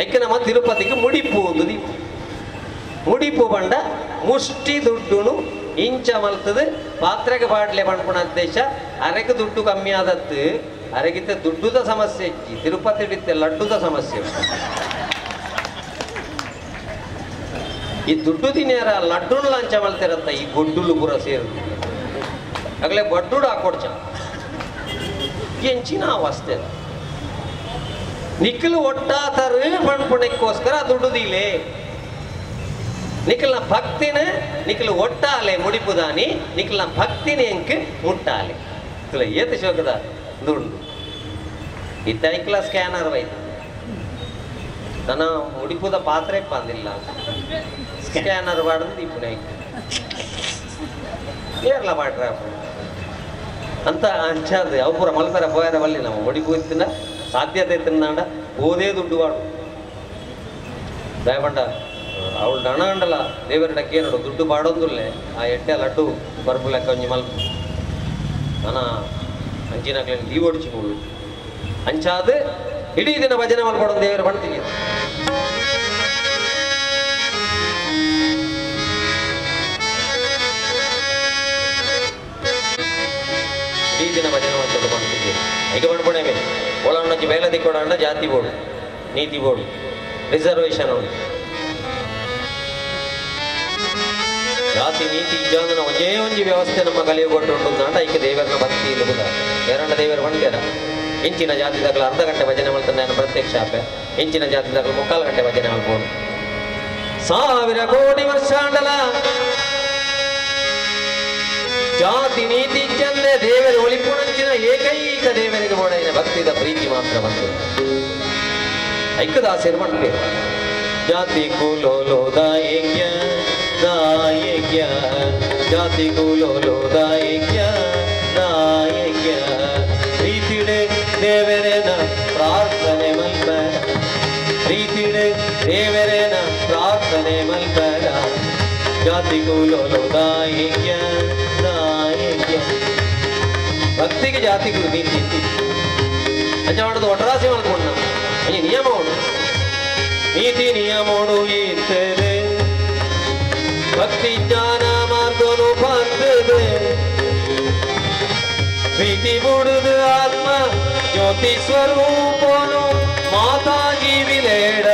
ಐಕ್ ನಮ್ಮ ತಿರುಪತಿಗೆ ಮುಡಿಪು ಒಂದು ದೀಪ ಮುಡಿಪು ಬಂಡ ಮುಷ್ಟಿ ದುಡ್ಡುನು ಇಂಚ ಮಲ್ತದ ಪಾತ್ರೆಗೆ ಬಾಡ್ಲೆ ಪಣ್ಪುಣ ದೇಶ ಅರೆಗೆ ದುಡ್ಡು ಕಮ್ಮಿ ಆದತ್ತು ಅರೆಗಿತ್ತ ದುಡ್ಡುದ ಸಮಸ್ಯೆ ಇಚ್ಚಿ ತಿರುಪತಿ ಹಿಡಿತೆ ಲಡ್ಡುದ ಸಮಸ್ಯೆ. ಈ ದುಡ್ಡು ತಿನ್ಯಾರ ಲಡ್ಡುನು ಲಂಚ ಮಲ್ತಿರತ್ತ ಈ ಗೊಡ್ಡುಲು ಪೂರ ಸೇರು ಆಗಲೇ ಬಡ್ಡುಡು ಹಾಕೊಡ್ಚ ಎಂಚಿನ ಅವಸ್ಥೆ ನಿಖಲು ಒಟ್ಟಾತರು ಪಣ್ಪುಣಕ್ಕೋಸ್ಕರ ದುಡ್ಡುದಿಲೆ ನಿಖಲ್ನ ಭಕ್ತಿನ ನಿಖಲು ಒಟ್ಟಾಲೆ ಮುಡಿಪುದಾನಿ ನಿಖಲ್ನ ಭಕ್ತಿನ ಎಂಕ್ ಮುಟ್ಟಾಲೆ ಏತ ಶೋಕದ ದುಂಡು ಇತ್ತ ಐಕ್ಲ ಸ್ಕ್ಯಾನರ್ ವೈತು ನನ್ನ ಉಡಿಪುದ ಪಾತ್ರೆ ಬಂದಿಲ್ಲ ಸ್ಕ್ಯಾನರ್ ಬಾಡದು ದೀಪುನೆ ಏರ್ಲ ಮಾಡ್ರ ಅಂತ ಅಂಚಾದ ಅವು ಪೂರ ಮಲ್ಪರ ಪೋಯರ ಬಲ್ಲಿ ನಾವು ಒಡಿಪು ಇತ್ತಿನ ಸಾಧ್ಯತೆ ತಿನ್ನಾಂಡ ಓದೇ ದುಡ್ಡು ವಾಡು ದಯಪಂಡ ಅವಳು ದಣ ಅಂಡಲ ದೇವರಡ ಕೇನೋಡು ದುಡ್ಡು ಪಾಡೊಂದುಲ್ಲೆ ಆ ಎಟ್ಟೆ ಲಡ್ಡು ಬರ್ಪು ಲೆಕ್ಕ ಒಂಜಿ ಮಲ್ಪ ನನ ಅಂಚಿನಕ್ಲೆ ದೀ ಒಡಿಚಿ ಮುಳ್ಳು ಅಂಚಾದ ಇಡೀ ದಿನ ಭಜನೆ ಮಲ್ಪಡೋದು ದೇವರ ಬಣ್ತಿಗೆ ಇಡೀ ದಿನ ಭಜನೆ ಮಾಡ್ಕೊಂಡು ಬಂದಿದ್ದೀವಿ ಈಗ ಬಂಡ್ಪುಣೆ ಮೇಲೆ ಒಳಣ್ಣಿ ಬೇಲೆ ದಿಕ್ಕೊಡಣ್ಣ ಜಾತಿ ಬೋರ್ಡು ನೀತಿ ಬೋರ್ಡು ರಿಸರ್ವೇಷನ್ ಉಂಟು ಜಾತಿ ನೀತಿ ಇಜ್ಜಾಂದನ ಒಂಜೇ ಒಂಜಿ ವ್ಯವಸ್ಥೆ ನಮ್ಮ ಕಲಿಯುಗೊಟ್ಟು ಉಂಟು ಅಂಡ ಐಕೆ ದೇವರನ್ನ ಭಕ್ತಿ ಇಲ್ಲುವುದ ಎರಡ ದೇವರ ಬಂಡ್ಯಾರ ಇಂಚಿನ ಜಾತಿ ದಾಖಲು ಅರ್ಧ ಗಂಟೆ ಭಜನೆ ಮಾಡ್ತಾನೆ ನಾನು ಪ್ರತ್ಯಕ್ಷ ಆಪೆ ಇಂಚಿನ ಜಾತಿ ದಾಖಲು ಮುಕ್ಕಾಲು ಗಂಟೆ ಭಜನೆ ಮಾಡ್ಬೋದು 1000 ಕೋಟಿ ವರ್ಷ ಅಂಡಲ ಜಾತಿ ನೀತಿ ಚಂದೆ ದೇವರ ಒಳಿಪುಣಂಚಿನ ಏಕೈಕ ದೇವರಿಗೆ ಬೋಡೈನ ಭಕ್ತಿದ ಪ್ರೀತಿ ಮಾತ್ರ ಬಂತು ಐಕ್ಯದಾಸರು ಬಂಟೆ ಜಾತಿ ಕುಲೋಲೋದಾಯಜ್ಞ ನಾಯಜ್ಞ ಜಾತಿ ಕುಲೋಲೋದಾಯಜ್ಞ ನಾಯಜ್ಞ ಪ್ರೀತಿಡೆ ದೇವರೇನ ಪ್ರಾರ್ಥನೆ ಮಲ್ಪರ ಪ್ರೀತಿಡೆ ದೇವರೇನ ಪ್ರಾರ್ಥನೆ ಮಲ್ಪರ ಜಾತಿ ಕುಲೋಲೋದಾಯಜ್ಞ ನಾಯಜ್ಞ ಭಕ್ತಿಗೆ ಜಾತಿ ಕುಲು ನೀತಿ ಅಂಚ ಮಾಡೋದು ಒಟ್ರಾಸಿ ಮಾಡ್ಕೊಂಡ ಈ ನಿಯಮ ಉಂಟು ನೀತಿ ನಿಯಮೋಡು ಇರ್ತದೆ ಭಕ್ತಿ ಜ್ಞಾನ ಮಾರ್ಗನು ಬಂದದೆ ಪ್ರೀತಿ ಬುಡುದು ಆತ್ಮ ಜ್ಯೋತಿ ಸ್ವರೂಪನು ಮಾತಾಜಿ ವಿಲೇಡ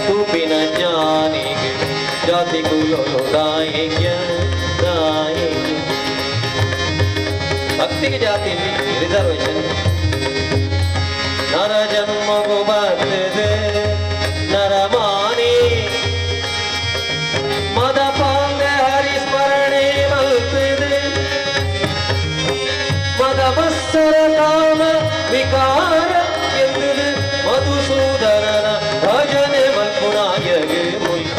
ತೂಪಿನ ಜ್ಞಾನಿಗೆ ಜಾತಿ ಕುಲೋದಾಯಜ್ಞ ನಾಯಜ್ಞ ಭಕ್ತಿಗೆ ಜಾತಿ ರಿಸರ್ವೇಷನ್ ನರ ಜನ್ಮಗು ಬರ್ತದೆ ನರಮಾನಿ ಮದ ಪಾಂಡೆ ಹರಿ ಸ್ಮರಣೆ ಮಲ್ತದೆ ಮದ ಮತ್ಸರ ಕಾಮ ವಿಕಾರ ಎಂದುದು ಮಧುಸೂದನನ ಭಜನೆ ಮಲ್ಪುನಾಯಗೆ ಮುಲ್ಪ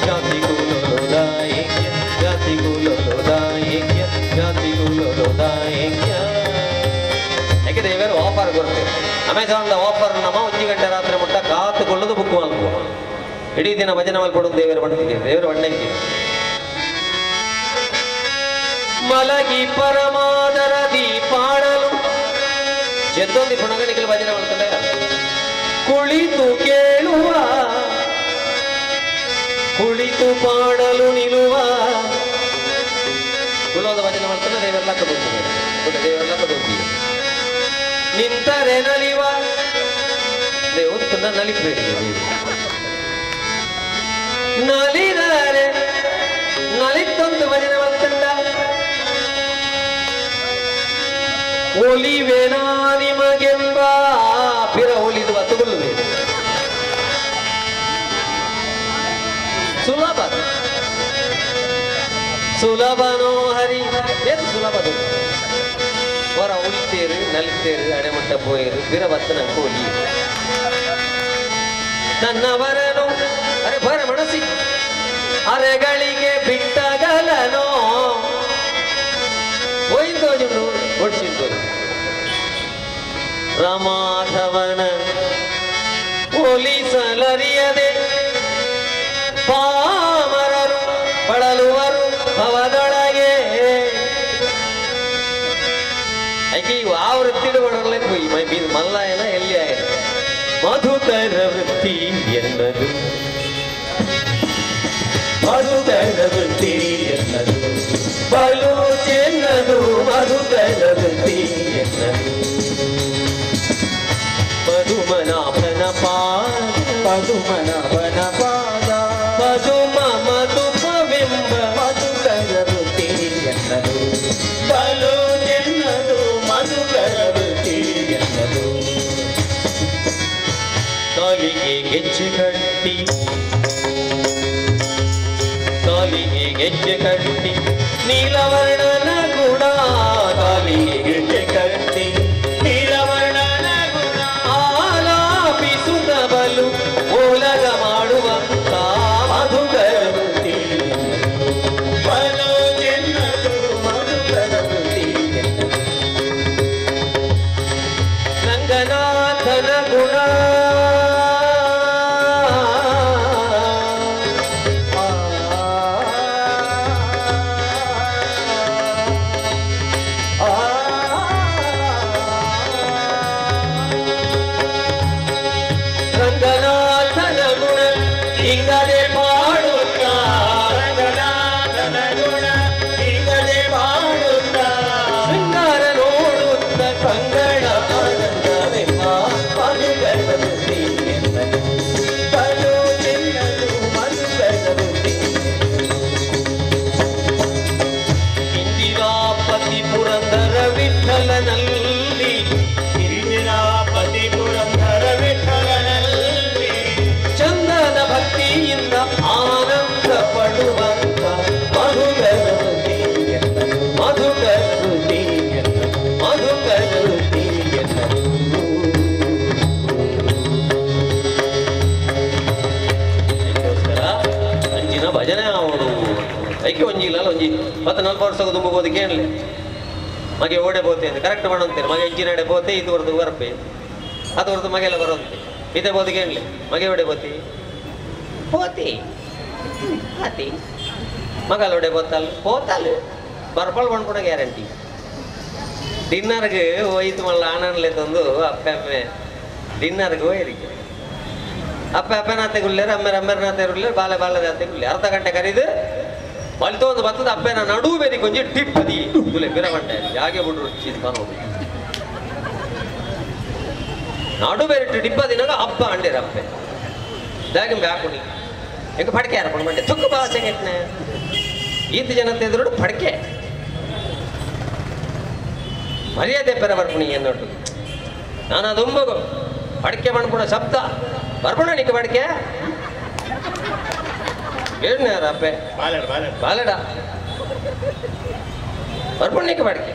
ಜಾತಿ ಕುಲೋದಾಯಜ್ಞ ಜಾತಿ ಕುಲೋದಾಯಜ್ಞ ಜಾತಿ ಕುಲೋದಾಯಜ್ಞ ಯಾಕೆ ದೇವರು ಆಫರ್ ಕೊಡ್ತೇವೆ ಅಮೆಝಾನ್ ಆಫರ್ ನಮ್ಮ 1 ಗಂಟೆ ರಾತ್ರಿ ಮುಟ್ಟ ಕಾತುಕೊಳ್ಳೋದು ಬುಕ್ ಮಾಡ್ಕೊ ಇಡೀ ದಿನ ಭಜನೆ ಮಾಡ್ಕೊಡೋದು ದೇವರ ಬಣ್ಣಿಗೆ ದೇವರ ಬಣ್ಣಕ್ಕೆ ಮಲಗಿ ಪರಮಾದರ ದೀಪಾಡಲು ಜದ್ದೊಂದಿ ಪುಣಗಣಿಕಲು ಭಜನೆ ಮಾಡ್ತಾರೆ ಕುಳಿತು ಕೇಳುವ ಕುಳಿತು ಪಾಡಲು ನಿಲ್ಲುವ ಕುಲೋದ ಭಜನೆ ಮಾಡ್ತಾರೆ ದೇವರ ಲಕ್ಕ ದೊಡ್ಡ ದೇವರ ಲಕ್ಕ ದೊಡ್ಡ ನಿಂತರೆ ನಲಿವ ದೇವತ್ತನ್ನ ನಲಿಪೇಡಿ ನಲಿದರೆ ನಲಿತ್ತೊಂದು ಭಜನೆ ಮಾಡ್ತಂಡ ಒಲಿವೆನಾ ನಿಮಗೆಂಬ ಪಿರ ಒಲಿದು ಬತ್ತುಕೊಳ್ಳುವೆ ಸುಲಭ ಸುಲಭನೋ ಹರಿ ಏನು ಸುಲಭದು ಹೊರ ಉಳಿತೇರು ನಲಿತೇರು ಅಡೆಮಟ್ಟ ಪೋಯರು ಬಿರಬತ್ತನ ಕೋಲಿ ನನ್ನವರನು ಅರೆ ಬರ ಮನಸ್ಸಿ ಅರೆಗಳಿಗೆ ಬಿಟ್ಟಗಲನೋ ಹೋಯಿಂದೋಜುಂಡು ಒಡಿಸಿದ್ದು ರಮಾಧವನ ಒಲಿಸಲರಿಯದೆ ಪಾಮರರು ಬಳಲುವರು ಭವದೊಳಗೆ ಐಕೆ ಆ ವೃತ್ತಿಡು ಬಡವರಲ್ಲೇ ಪೋಯಿ ಮೈ ಬೀದ್ ಮಲ್ಲಾಯನ ಎಲ್ಲಿ ಆಯನ ಮಧುತರ ವೃತ್ತಿ ಎನ್ನದು ಮಧುತರ ವೃತ್ತಿ ಎನ್ನದು ಬಲು ಚೆನ್ನದು ಮಧುತರ ವೃತ್ತಿ ಎನ್ನದು ಪದುಮನಾಭನ ಪಾದ ಪದುಮನಾಭನ ಪಾದ ಪದುಮ ಮಧುಪವೆಂಬ ಮಧುಕರ ವೃತ್ತಿ ಎನ್ನದು ಬಲು ಚೆನ್ನದು ಮಧುಕರ ವೃತ್ತಿ ಎನ್ನದು ಕಾಲಿಗೆ ಗೆಜ್ಜೆ ಕಟ್ಟಿ ಕಾಲಿಗೆ ಗೆಜ್ಜೆ ಕಟ್ಟಿ ನೀಲವರ್ಣನ ಗುಣ ಕಾಲಿಗೆ ಗೆಜ್ಜೆ ಕಟ್ಟಿ ನೀಲವರ್ಣನ ಗುಣ ಆಲಾಪಿಸುತ್ತ ಬಲು ಓಲಗ ಹಿಂಗದೆ ಪಾಡುತ್ತ ರಂಗನಾಥನ ಗುಣ ಹಿಂಗದೆ ಪಾಡುತ್ತ ಶೃಂಗಾರ ನೋಡುತ್ತ ಕಂಗಳ ಆನಂದವೆಂಬ ಮಧುಕರ ಬುದ್ಧಿ ಎನ್ನನು ಬಲು ಚೆನ್ನದು ಮಧುಕರ ಬುದ್ಧಿ. ಇಂದಿರಾಪತಿ ಪುರಂದರ ವಿಠಲನಲ್ಲಿ ಇಂದಿರಾಪತಿ ಪುರಂದರ ವಿಠಲನಲ್ಲಿ ಚಂದನ ಭಕ್ತಿಯಿಂದ ಆನಂದ ಪಡುವಂತ ಮಧುಕರ ಬುದ್ಧಿ ಎನ್ನನು ಮಧುಕರ ಬುದ್ಧಿ ಎನ್ನನು ಮಧುಕರ ಬುದ್ಧಿ ಎನ್ನನು. ಅದಕ್ಕೋಸ್ಕರ ಅಂಚಿನ ಭಜನೆ ಅವಳು ಐಕೆ ಒಂಜಿ ಇಲ್ಲ ಒಂಜಿ ಪತ್ತು ನಲ್ಪ ವರ್ಷಕ್ಕೆ ತುಂಬೋದಕ್ಕೆ ಏನ್ಲೆ ಮಗೆ ಓಡೆ ಬೋತೆ ಅಂತ ಕರೆಕ್ಟ್ ಮಾಡಂತೇನೆ ಮಗೆ ಇಂಚಿನಡೆ ಬೋತೆ ಇದು ಹೊರತು ಬರ್ಪೆ ಅದು ಹೊರತು ಮಗೆಲ್ಲ ಬರೋಂತೆ ಇದೇ ಬೋದಿಗೆ ಏನ್ಲೆ ಮಗೆ ಓಡೆ ಬೋತಿ ಪೋತಿ ಆತಿ ಮಗಲ್ ಒಡೆ ಬೋತಲ್ ಪೋತಲ್ ಬರ್ಪಲ್ ಬಂದ್ಕೊಡ ಗ್ಯಾರಂಟಿ. ಡಿನ್ನರ್ಗೆ ಹೋಯ್ತು ಮಲ್ಲ ಆನಂದ್ಲೆ ತಂದು ಅಪ್ಪೆ ಅಮ್ಮೆ ಡಿನ್ನರ್ಗೆ ಹೋಯ್ರಿಗೆ ಅಪ್ಪೆ ಅಪ್ಪನಾತೆ ಗುಲ್ಲೇರು ಅಮ್ಮೆರ ಅಮ್ಮೆರನಾತೆ ಉಳ್ಳೇರು ಬಾಲೆ ಬಾಲದಾತೆ ಗುಲ್ಲೆ ಅರ್ಧ ಗಂಟೆ ಕರೀದು ಬಲ್ತೋ ಒಂದು ಬತ್ತದ ಅಪ್ಪೆನ ನಡು ಬೇರಿ ಕೊಂಚ ಟಿಪ್ಪದಿ ಗುಲೆ ಬಿರಬಂಟೆ ಜಾಗೆ ಬಿಡ್ರು ಚೀಸ್ ಬರೋದು ನಡು ಬೇರೆ ಟಿಪ್ಪದಿನಾಗ ಅಪ್ಪ ಅಂಡೇರ ಅಪ್ಪೆ ಜಾಗೆ ಬ್ಯಾಕುಣಿ ಎಂಕ ಫಡ್ಕೆ ಯಾರ ಬಂಡೆ ತುಕ್ಕು ಭಾಷೆ ಕೆಟ್ಟನೆ ಈತ ಜನತೆ ಎದುರು ಫಡ್ಕೆ ಮರ್ಯಾದೆ ಪೆರ ಬರ್ಪುಣಿ ಎನ್ನೊಟ್ಟು ನಾನು ಅದೊಂಬಗು ಫಡ್ಕೆ ಬಂಡ್ಪುಣ ಶಬ್ದ ಬರ್ಪುಣ ನಿಕ್ಕ ಫಡ್ಕೆ ಏಳ್ನಾರ ಅಪ್ಪೆ ಬಾಲೆಡ ಬಾಲೆಡ ಬಾಲಡ ಬರ್ಪುಣ ನಿಕ್ಕ ಫಡ್ಕೆ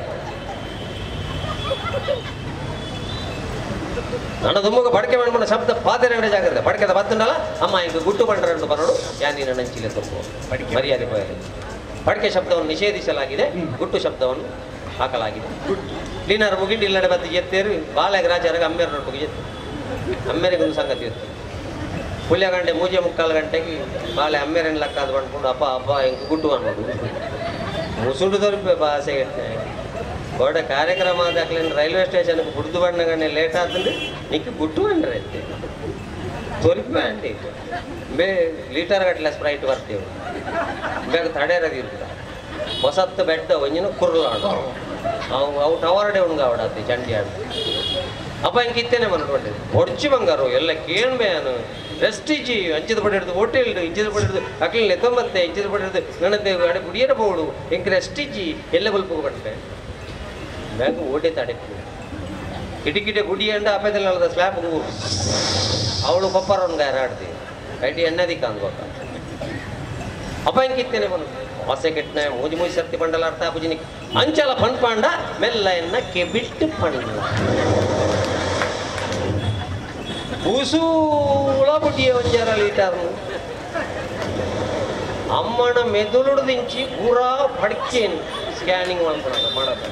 ನನ್ನ ದುಮ್ಮಗ ಬಡಕೆ ಮಾಡ್ಕೊಂಡ ಶಬ್ದ ಪಾತೆರೆ ಜಾಗ್ರತೆ ಬಡಕೆದ ಬತ್ತುಂಡಲ್ಲ ಅಮ್ಮ ಈಗ ಗುಟ್ಟು ಬಂಡ್ರಂಟು ಬರೋಡು ಯಾನಿ ನಂಚಿಲೆ ತಪ್ಪು ಮರ್ಯಾದೆ ಪೋಯರು. ಬಡಕೆ ಶಬ್ದವನ್ನು ನಿಷೇಧಿಸಲಾಗಿದೆ, ಗುಟ್ಟು ಶಬ್ದವನ್ನು ಹಾಕಲಾಗಿದೆ. ಕ್ಲೀನರ್ ಮುಗಿಂಡು ಇಲ್ಲಡೆ ಬತ್ತು ಎತ್ತೇರು ಬಾಲೆಗೆ ರಾಜರಿಗೆ ಅಮ್ಮೇರ ನೊಟ್ಟಿಗೆ ಎತ್ತು ಅಮ್ಮೇರಿಗೆ ಒಂದು ಸಂಗತಿ ಇತ್ತು. ಪುಲ್ಯ ಗಂಟೆ ಮೂಜೆ ಮುಕ್ಕಾಲು ಗಂಟೆಗೆ ಬಾಳೆ ಅಮ್ಮೇರನ್ನ ಲಕ್ಕಾದ ಬಂದ್ಕೊಂಡು ಅಪ್ಪ ಅಪ್ಪ ಹಿಂಗೆ ಗುಟ್ಟು ಅನ್ಬೋದು ಮುಸುಡು ದೊರಪೆ ಭಾಷೆ ಗೋಡೆ ಕಾರ್ಯಕ್ರಮ ಆದಾಗ್ಲೇನು ರೈಲ್ವೆ ಸ್ಟೇಷನ್ಗೆ ಬುಡ್ದು ಬಣ್ಣಗಣ್ಣೆ ಲೇಟ್ ಆತಂದ್ರೆ ನಿಕ್ಕ ಗುಟ್ಟು ಅಂಡ್ರೆ ತೊರಿಪೆ ಅಂಡಿ ಬೇ ಲೀಟರ್ ಗಟ್ಟಲೆ ಸ್ಪ್ರೈಟ್ ಬರ್ತೀವಿ ಬೇಗ ತಡೆಯರೋದು ಇರ್ತದೆ. ಹೊಸತ್ತು ಬೆಡ್ಡ ಒಂಜಿನ ಕುರ್ಲಾಡು ಅವು ಅವು ಟವರ್ ಡೇ ಉಣ್ಗ ಅವಡತ್ತಿ ಚಂಡಿ ಆಡು ಅಪ್ಪ ಹಿಂಗೆ ಇತ್ತೇನೆ ಮನೋಡು ಒಡ್ಚಿ ಬಂಗಾರು ಎಲ್ಲ ಕೇಳ್ಬೇನು ರೆಸ್ಟಿಜಿ ಅಂಚಿದ ಪಡೆ ಹಿಡಿದು ಹೋಟೆಲ್ ಇಂಚಿದ ಪಡೆ ಹಿಡಿದು ಅಕ್ಲಿ ಎತ್ತೊಂಬತ್ತೆ ಇಂಚಿದ ಪಡೆ ಹಿಡಿದು ನನ್ನತ್ತೆ ಅಡೆ ಬುಡಿಯರ ಬೋಡು ಎಂಕ್ ರೆಸ್ಟಿಜಿ ಎಲ್ಲ ಬಲ್ಪು ಬಂಡೆ ಬ್ಯಾಂಕ್ ಓಟೆ ತಡೆ ಕಿಟಕಿಟೆ ಗುಡಿ ಅಂಡ ಅಪ್ಪದಲ್ಲ ಸ್ಲ್ಯಾಬ್ ಊರು ಅವಳು ಪಪ್ಪರೊಂದು ಯಾರಾಡ್ತಿ ಐಟಿ ಎಣ್ಣದಿಕ್ಕ ಅಂದ್ಬೇಕ ಅಪ್ಪ ಹಿಂಗಿತ್ತೇನೆ ಬಂದು ಆಸೆ ಕೆಟ್ಟನೆ ಮೂಜಿ ಮೂಜಿ ಸರ್ತಿ ಬಂಡಲ ಅರ್ಥ ಪೂಜಿನಿ ಅಂಚಲ ಪಂಡ್ ಮೆಲ್ಲ ಎನ್ನ ಕೆಬಿಟ್ಟು ಪಂಡ ಉಸೂಳ ಬುಡಿಯ ಒಂಜಾರ ಲೀಟರ್ನು ಅಮ್ಮನ ಮೆದುಳುದಿಂಚಿ ಪೂರಾ ಪಡ್ಕೇನು ಸ್ಕ್ಯಾನಿಂಗ್ ಮಾಡ್ಕೊಳಲ್ಲ ಮಾಡೋದು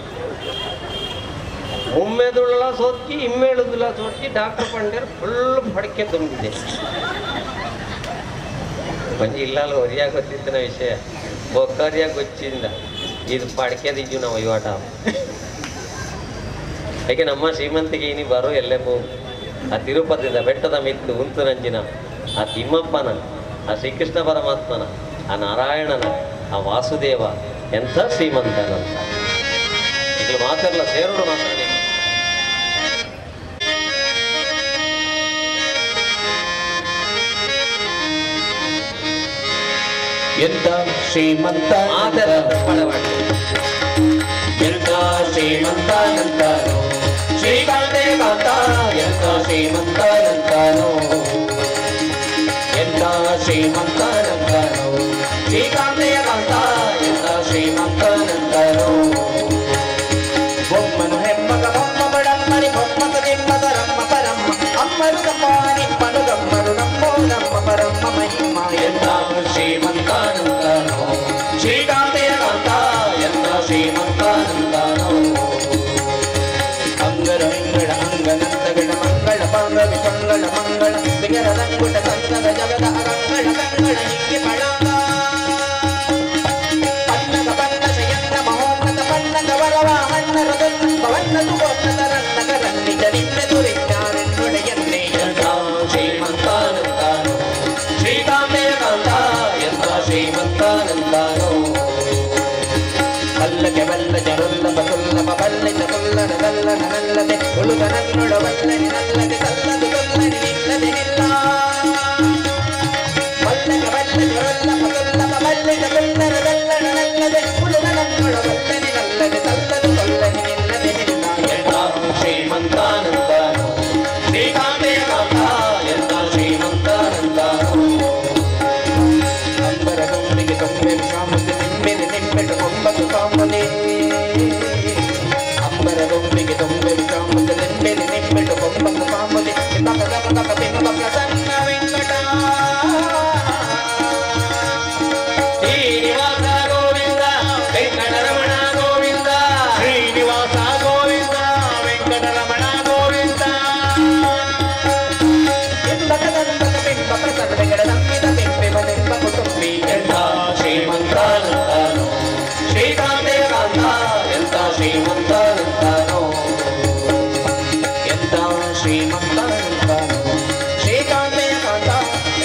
ಒಮ್ಮೆದುಳ್ಳ ಸೋತ್ಕಿ ಇಮ್ಮೇಳುದಿಲ್ಲ ಸೋತ್ಕಿ ಡಾಕ್ಟರ್ ಪಂಡೇರ್ ಫುಲ್ ಫಡ್ಕೆ ತುಂಬಿದೆ. ಒಂಜಿ ಇಲ್ಲಾಲು ಹೊರಿಯಾಗ ಗೊತ್ತಿತ್ತಿನ ವಿಷಯ ಬೊಕ್ಕರಿಯಾಗ ಗೊಚ್ಚಿಂದ ಇದು ಪಡ್ಕೆದಿದ್ದು ನಾವು ಇವಾಟ. ಯಾಕೆ ನಮ್ಮ ಶ್ರೀಮಂತಿಗೆ ಇನಿ ಬರೋ ಎಲ್ಲೇ ಹೋಗು ಆ ತಿರುಪತಿದ ಬೆಟ್ಟದ ಮಿತ್ತು ಉಂತು ನಂಜಿನ ಆ ತಿಮ್ಮಪ್ಪನ ಆ ಶ್ರೀಕೃಷ್ಣ ಪರಮಾತ್ಮನ ಆ ನಾರಾಯಣನ ಆ ವಾಸುದೇವ ಎಂಥ ಶ್ರೀಮಂತನಂತ ಈಗ ಮಾತಾಡಲ್ಲ ಸೇರೋಡು ಮಾತಾಡಿ. ಎಂತ ಶ್ರೀಮಂತ ಎಂತ ಶ್ರೀಮಂತನಂತಾನೋ ಶ್ರೀಕಾಂತೆ ಕಾಂತ ಎಂತ ಶ್ರೀಮಂತನಂತಾನೋ ಎಂತ ಶ್ರೀಮಂತನಂತಾನೋ ಶ್ರೀಕಾಂತೆಯ ಕಾಂತ ಎಂತ ಶ್ರೀಮಂತನಂತಾನೋ ಬೊಮ್ಮನು ಹೆಮ್ಮಗ ಬೊಮ್ಮ ಬಡಮ್ಮರಿ ಬೊಮ್ಮಕ ನಿಮ್ಮದ ರಮ್ಮ ಪರಮ್ಮ ಅಮ್ಮರು ಗಮ್ಮಾನಿಪ್ಪನು ಗಮ್ಮರು ನಮ್ಮೋ ನಮ್ಮ ಪರಮ್ಮ ಮಹಿಮ ಎಂತ ಶ್ರೀಮಂತನಂತಾನೋ ಶ್ರೀಕಾಂತೆಯ ಕಾಂತ ಎಂತ ಶ್ರೀಮಂತನಂತಾನೋ ಅಂಗರ ವಿಂಗಡ ಅಂಗನಂತಗಡ ಮಂಗಳ ಪಾಂಗ ವಿಪಂಗಳ ಮಂಗಳ ವಿಗರ ರಂಗುಟ ಸಂಗದ ಜಗದ ಅಗಂಗಳ ಕಂಗಳ ಹಿಂಗೆ ಪಳಾಂಗ ಪನ್ನಗ ಪನ್ನ ಶಯನ್ನ ಮಹೋನ್ನತ ಪನ್ನಗ ವರವ ಹನ್ನರ ದೊನ್ನ ಪವನ್ನ ಸುಗೋನ್ನತ ರನ್ನಗ ರನ್ನಿಜ ನಿನ್ನೆ ದುರಿಜ್ಞಾನೆನ್ನುಡೆಯನ್ನೇ ಎಂತ ಶ್ರೀಮಂತನಂತಾನೋ ಶ್ರೀಕಾಂತೆಯ ನಲ್ಲದೆ ಉಳುದ ನನ್ನೊಡವಲ್ಲನೆ ನಲ್ಲದೆ ಸಲ್ಲದು ತೊಲ್ಲನೆ ನಿಲ್ಲದೆ ನಿಲ್ಲ ವಲ್ಲಗ ವಲ್ಲಗ ವಲ್ಲಭ ತೊಲ್ಲಭ ವಲ್ಲಿದ ತೊಲ್ಲರ ದಲ್ಲಣ ನಲ್ಲದೆ ಉಳುದ ನನ್ನೊಡವಲ್ಲನೆ ನಲ್ಲದೆ ಸಲ್ಲದು ತೊಲ್ಲನೆ ನಿಲ್ಲದೆ ನಿಲ್ಲ ಎಂತ ಶ್ರೀಮಂತಾನಂದನು ಶ್ರೀಕಾಂತೆಯ ಕಾಂತ ಎಂತ ಶ್ರೀಮಂತಾನಂದನು ಅಂಬರ ಗೊಂಬಿಗೆ ತೊಂಬೆ ಶಾಮುದೆ ನಿಂಬೆನೆ ನಿಂಬೆಟ ಕೊಂಬಕು ಕಾಮನೆ ಅಂಬರ ಗೊಂಬಿಗೆ ತೊಂಬೆ ಶಾಮುದೆ ನಿಂಬೆನೆ ನಿಂಬೆಟ ಕೊಂಬಕು ಕಾಮನೆ ಬಿಂಬಕ ಗಮಕ ಬಿಂಬ ಪ್ರಸನ್ನ ವೆಂಕಟ ಶ್ರೀನಿವಾಸ ಗೋವಿಂದ ವೆಂಕಟರಮಣ ಗೋವಿಂದ ಶ್ರೀನಿವಾಸ ಗೋವಿಂದ ವೆಂಕಟರಮಣ ಗೋವಿಂದ ಬಿಂಬಕ ಗಮಕ ಬಿಂಬ ಪ್ರಸನ್ನ ವೆಂಕಟ ನಂಬಿದ ಬಿಂಬೆ ಮನೆಂಬ ಕುಟುಂಬಿ ಎಂತ ಶ್ರೀಮಂತಾನಂದನು ಶ್ರೀಕಾಂತೆಯ ಕಾಂತ ಎಂತ ಶ್ರೀಮಂತಾನಂದನು ಎಂತ ಶ್ರೀಮಂತಾನಂದನು ಶ್ರೀಕಾಂತೆಯ ಕಾಂತ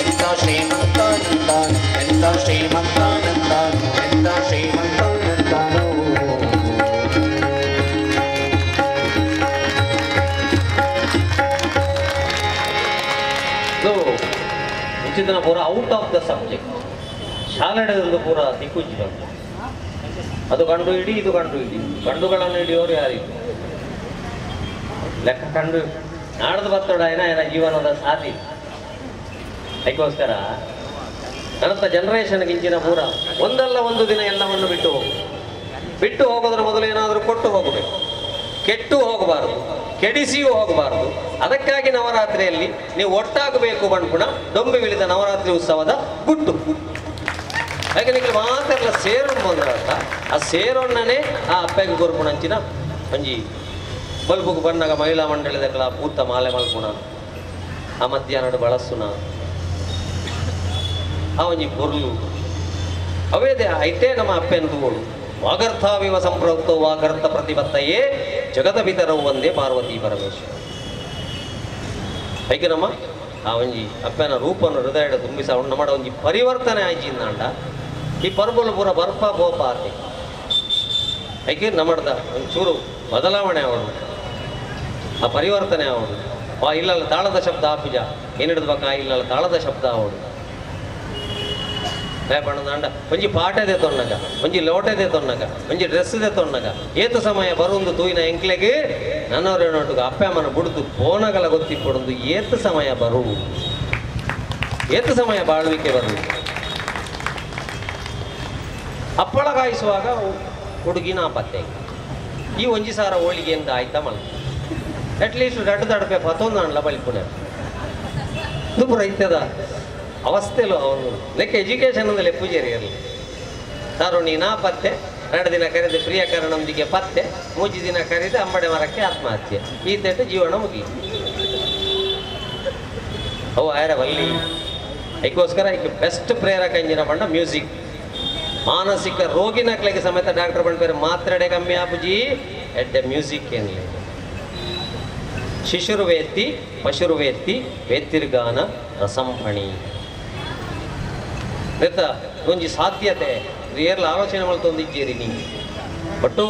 ಎಂತ ಶ್ರೀಮಂತಾನಂದನು ಎಂತ ಶ್ರೀಮಂತಾನಂದನು ಎಂತ ಶ್ರೀಮಂತಾನಂದನು. ಇದು ಉಚಿತನ ಪೂರ ಔಟ್ ಆಫ್ the subject ಶಾಲೆಡೆದು ಪೂರ ದಿಕ್ಕುಜ್ಜಿ ಬಂತು. ಅದು ಕಂಡು ಹಿಡಿ, ಇದು ಕಂಡು ಹಿಡಿ, ಕಂಡುಗಳನ್ನು ಹಿಡಿಯೋರು ಯಾರಿಗೂ ಲೆಕ್ಕ ಕಂಡು ನಾಡ್ದು ಬತ್ತೋಡ ಏನ ಜೀವನದ ಸಾಧಿ. ಅದಕ್ಕೋಸ್ಕರ ನನ್ನ ಜನರೇಷನ್ಗೆ ಇಂಚಿನ ಪೂರ ಒಂದಲ್ಲ ಒಂದು ದಿನ ಎಲ್ಲವನ್ನು ಬಿಟ್ಟು ಹೋಗು. ಬಿಟ್ಟು ಹೋಗೋದ್ರ ಮೊದಲು ಏನಾದರೂ ಕೊಟ್ಟು ಹೋಗಬೇಕು, ಕೆಟ್ಟು ಹೋಗಬಾರದು, ಕೆಡಿಸಿಯೂ ಹೋಗಬಾರದು. ಅದಕ್ಕಾಗಿ ನವರಾತ್ರಿಯಲ್ಲಿ ನೀವು ಒಟ್ಟಾಗಬೇಕು ಬಣ್ಪುಣ ಡೊಂಬಿ ವಿಳಿದ ನವರಾತ್ರಿ ಉತ್ಸವದ ಗುಟ್ಟು. ಹಾಗೆ ನೀವು ಮಾತೆಲ್ಲ ಸೇರೋಣ ಬಂದ್ರಲ್ಲ, ಆ ಸೇರೋಣ್ಣನೇ ಆ ಅಪ್ಪೆಗೆ ಗೊರ್ಪುಣಂಚಿನ ಒಂಜಿ ಬಲ್ಬುಗ್ ಬಣ್ಣಗ ಮಹಿಳಾ ಮಂಡಳಿದಕ್ಲ ಪೂತ ಮಾಲೆ ಮಲ್ಪುಣ, ಆ ಮಧ್ಯಾಹ್ನಡು ಬಳಸುನ ಆ ಒಂಜಿ ಪೊರ್ಲು ಅವೇದೆ ಐಟೇ ನಮ್ಮ ಅಪ್ಪೆನ ತೂವೋಡು. ವಾಗರ್ಥಾವಿವ ಸಂಪ್ರೋಕ್ತೋ ವಾಗರ್ಥ ಪ್ರತಿಪತ್ತಯೇ ಜಗದ ಪಿತರವು ಒಂದೇ ಪಾರ್ವತಿ ಪರಮೇಶ್ವರ. ಐಕೆ ನಮ್ಮ ಆ ಒಂಜಿ ಅಪ್ಪನ ರೂಪನ್ನು ಹೃದಯದ ತುಂಬಿಸ ನಮ್ಮ ಒಂಜಿ ಪರಿವರ್ತನೆ ಆಯ್ಚಿಂದಾಂಡ ಈ ಪರ್ಬಲು ಪೂರ ಬರ್ಪ ಬೋಪ ಆತಿ. ಐಕೆ ನಮ್ಮಡ್ದ ಒಂಚೂರು ಬದಲಾವಣೆ ಅವಳು, ಆ ಪರಿವರ್ತನೆ ಅವಳು. ಆ ಇಲ್ಲಲ್ಲ ತಾಳದ ಶಬ್ದ ಆಪಿಜ ಏನಿಡ್ದು ಬಕ್ಕ ಆ ಇಲ್ಲಲ್ಲ ತಾಳದ ಶಬ್ದ ಅವಳು. ಬಣ್ಣದಾಂಡ ಒಂಜಿ ಪಾಟದೆ ತೊನ್ನಗ, ಒಂಜಿ ಲೋಟದೆ ತೊನ್ನಗ, ಒಂಜಿ ಡ್ರೆಸ್ದೆ ತೊನ್ನಗ ಏತ ಸಮಯ ಬರುಂದು ತೂಯಿನ ಎಂಕ್ಲೆಗೆ ನನ್ನವರೇನೊಟ್ಟಿಗೆ ಅಪ್ಪ ಅಮ್ಮನ ಬುಡ್ದು ಪೋನಗಲ ಗೊತ್ತಿಪ್ಪೊಡೊಂದು ಏತ ಸಮಯ ಬರು, ಏತ ಸಮಯ ಬಾಳ್ವಿಕೆ ಬರು. ಅಪ್ಪಳ ಕಾಯಿಸುವಾಗ ಹುಡುಗಿನ ಆಪತ್ತೆ ಈ ಒಂಜಿ ಸಾರ ಹೋಳಿಗೆಯಿಂದ ಆಯ್ತಾ ಮಲ್ ಅಟ್ಲೀಸ್ಟ್ ದಡ್ಡ ದಡಪೆ ಪತೊಂದು ಅಣ್ಲ ಬಳಿಪುಣೆ ದುಬ್ಬು ರೈತದ ಅವಸ್ಥೆಲು ಅವನು ಲೆಕ್ಕ ಎಜುಕೇಷನ್ ಅಂದ್ರೆ ಪೂಜಾರಿ ಇರಲಿ. ಸಾರು ನೀನಾ ಪತ್ತೆ 2 ದಿನ ಕರೆದು ಪ್ರಿಯಕರನೊಂದಿಗೆ ಪತ್ತೆ, 3 ದಿನ ಕರೆದು ಅಂಬಡೆ ಮರಕ್ಕೆ ಆತ್ಮಹತ್ಯೆ, ಈ ತೆಟ್ಟು ಜೀವನ ಮುಗಿ ಅವು ಆಯರವಲ್ಲಿ. ಅದಕ್ಕೋಸ್ಕರ ಈಗ ಬೆಸ್ಟ್ ಪ್ರೇರಕ ಇಂಜಿನ ಬಣ್ಣ ಮ್ಯೂಸಿಕ್. ಮಾನಸಿಕ ರೋಗಿನಕ್ಲೆಗೆ ಸಮೇತ ಡಾಕ್ಟರ್ ಬಂಡ್ಪೇರೆ ಮಾತ್ರೆಡೆ ಕಮ್ಮಿ ಆಪುಜಿ ಎಡ್ಡೆ ಮ್ಯೂಸಿಕ್ ಏನಿಲ್ಲ. ಶಿಶುರ್ವೇತ್ತಿ ಪಶುರ್ವೇತ್ತಿ ವೇತ್ತಿರ್ಗಾನ ರಸಂಫಣಿ ನೆತ್ತ ಒಂಜಿ ಸಾಧ್ಯತೆ ಏರ್ಲ ಆಲೋಚನೆ ಮಲ್ತೊಂದಿದ್ದೀರಿ ನೀ ಬಟ್ಟು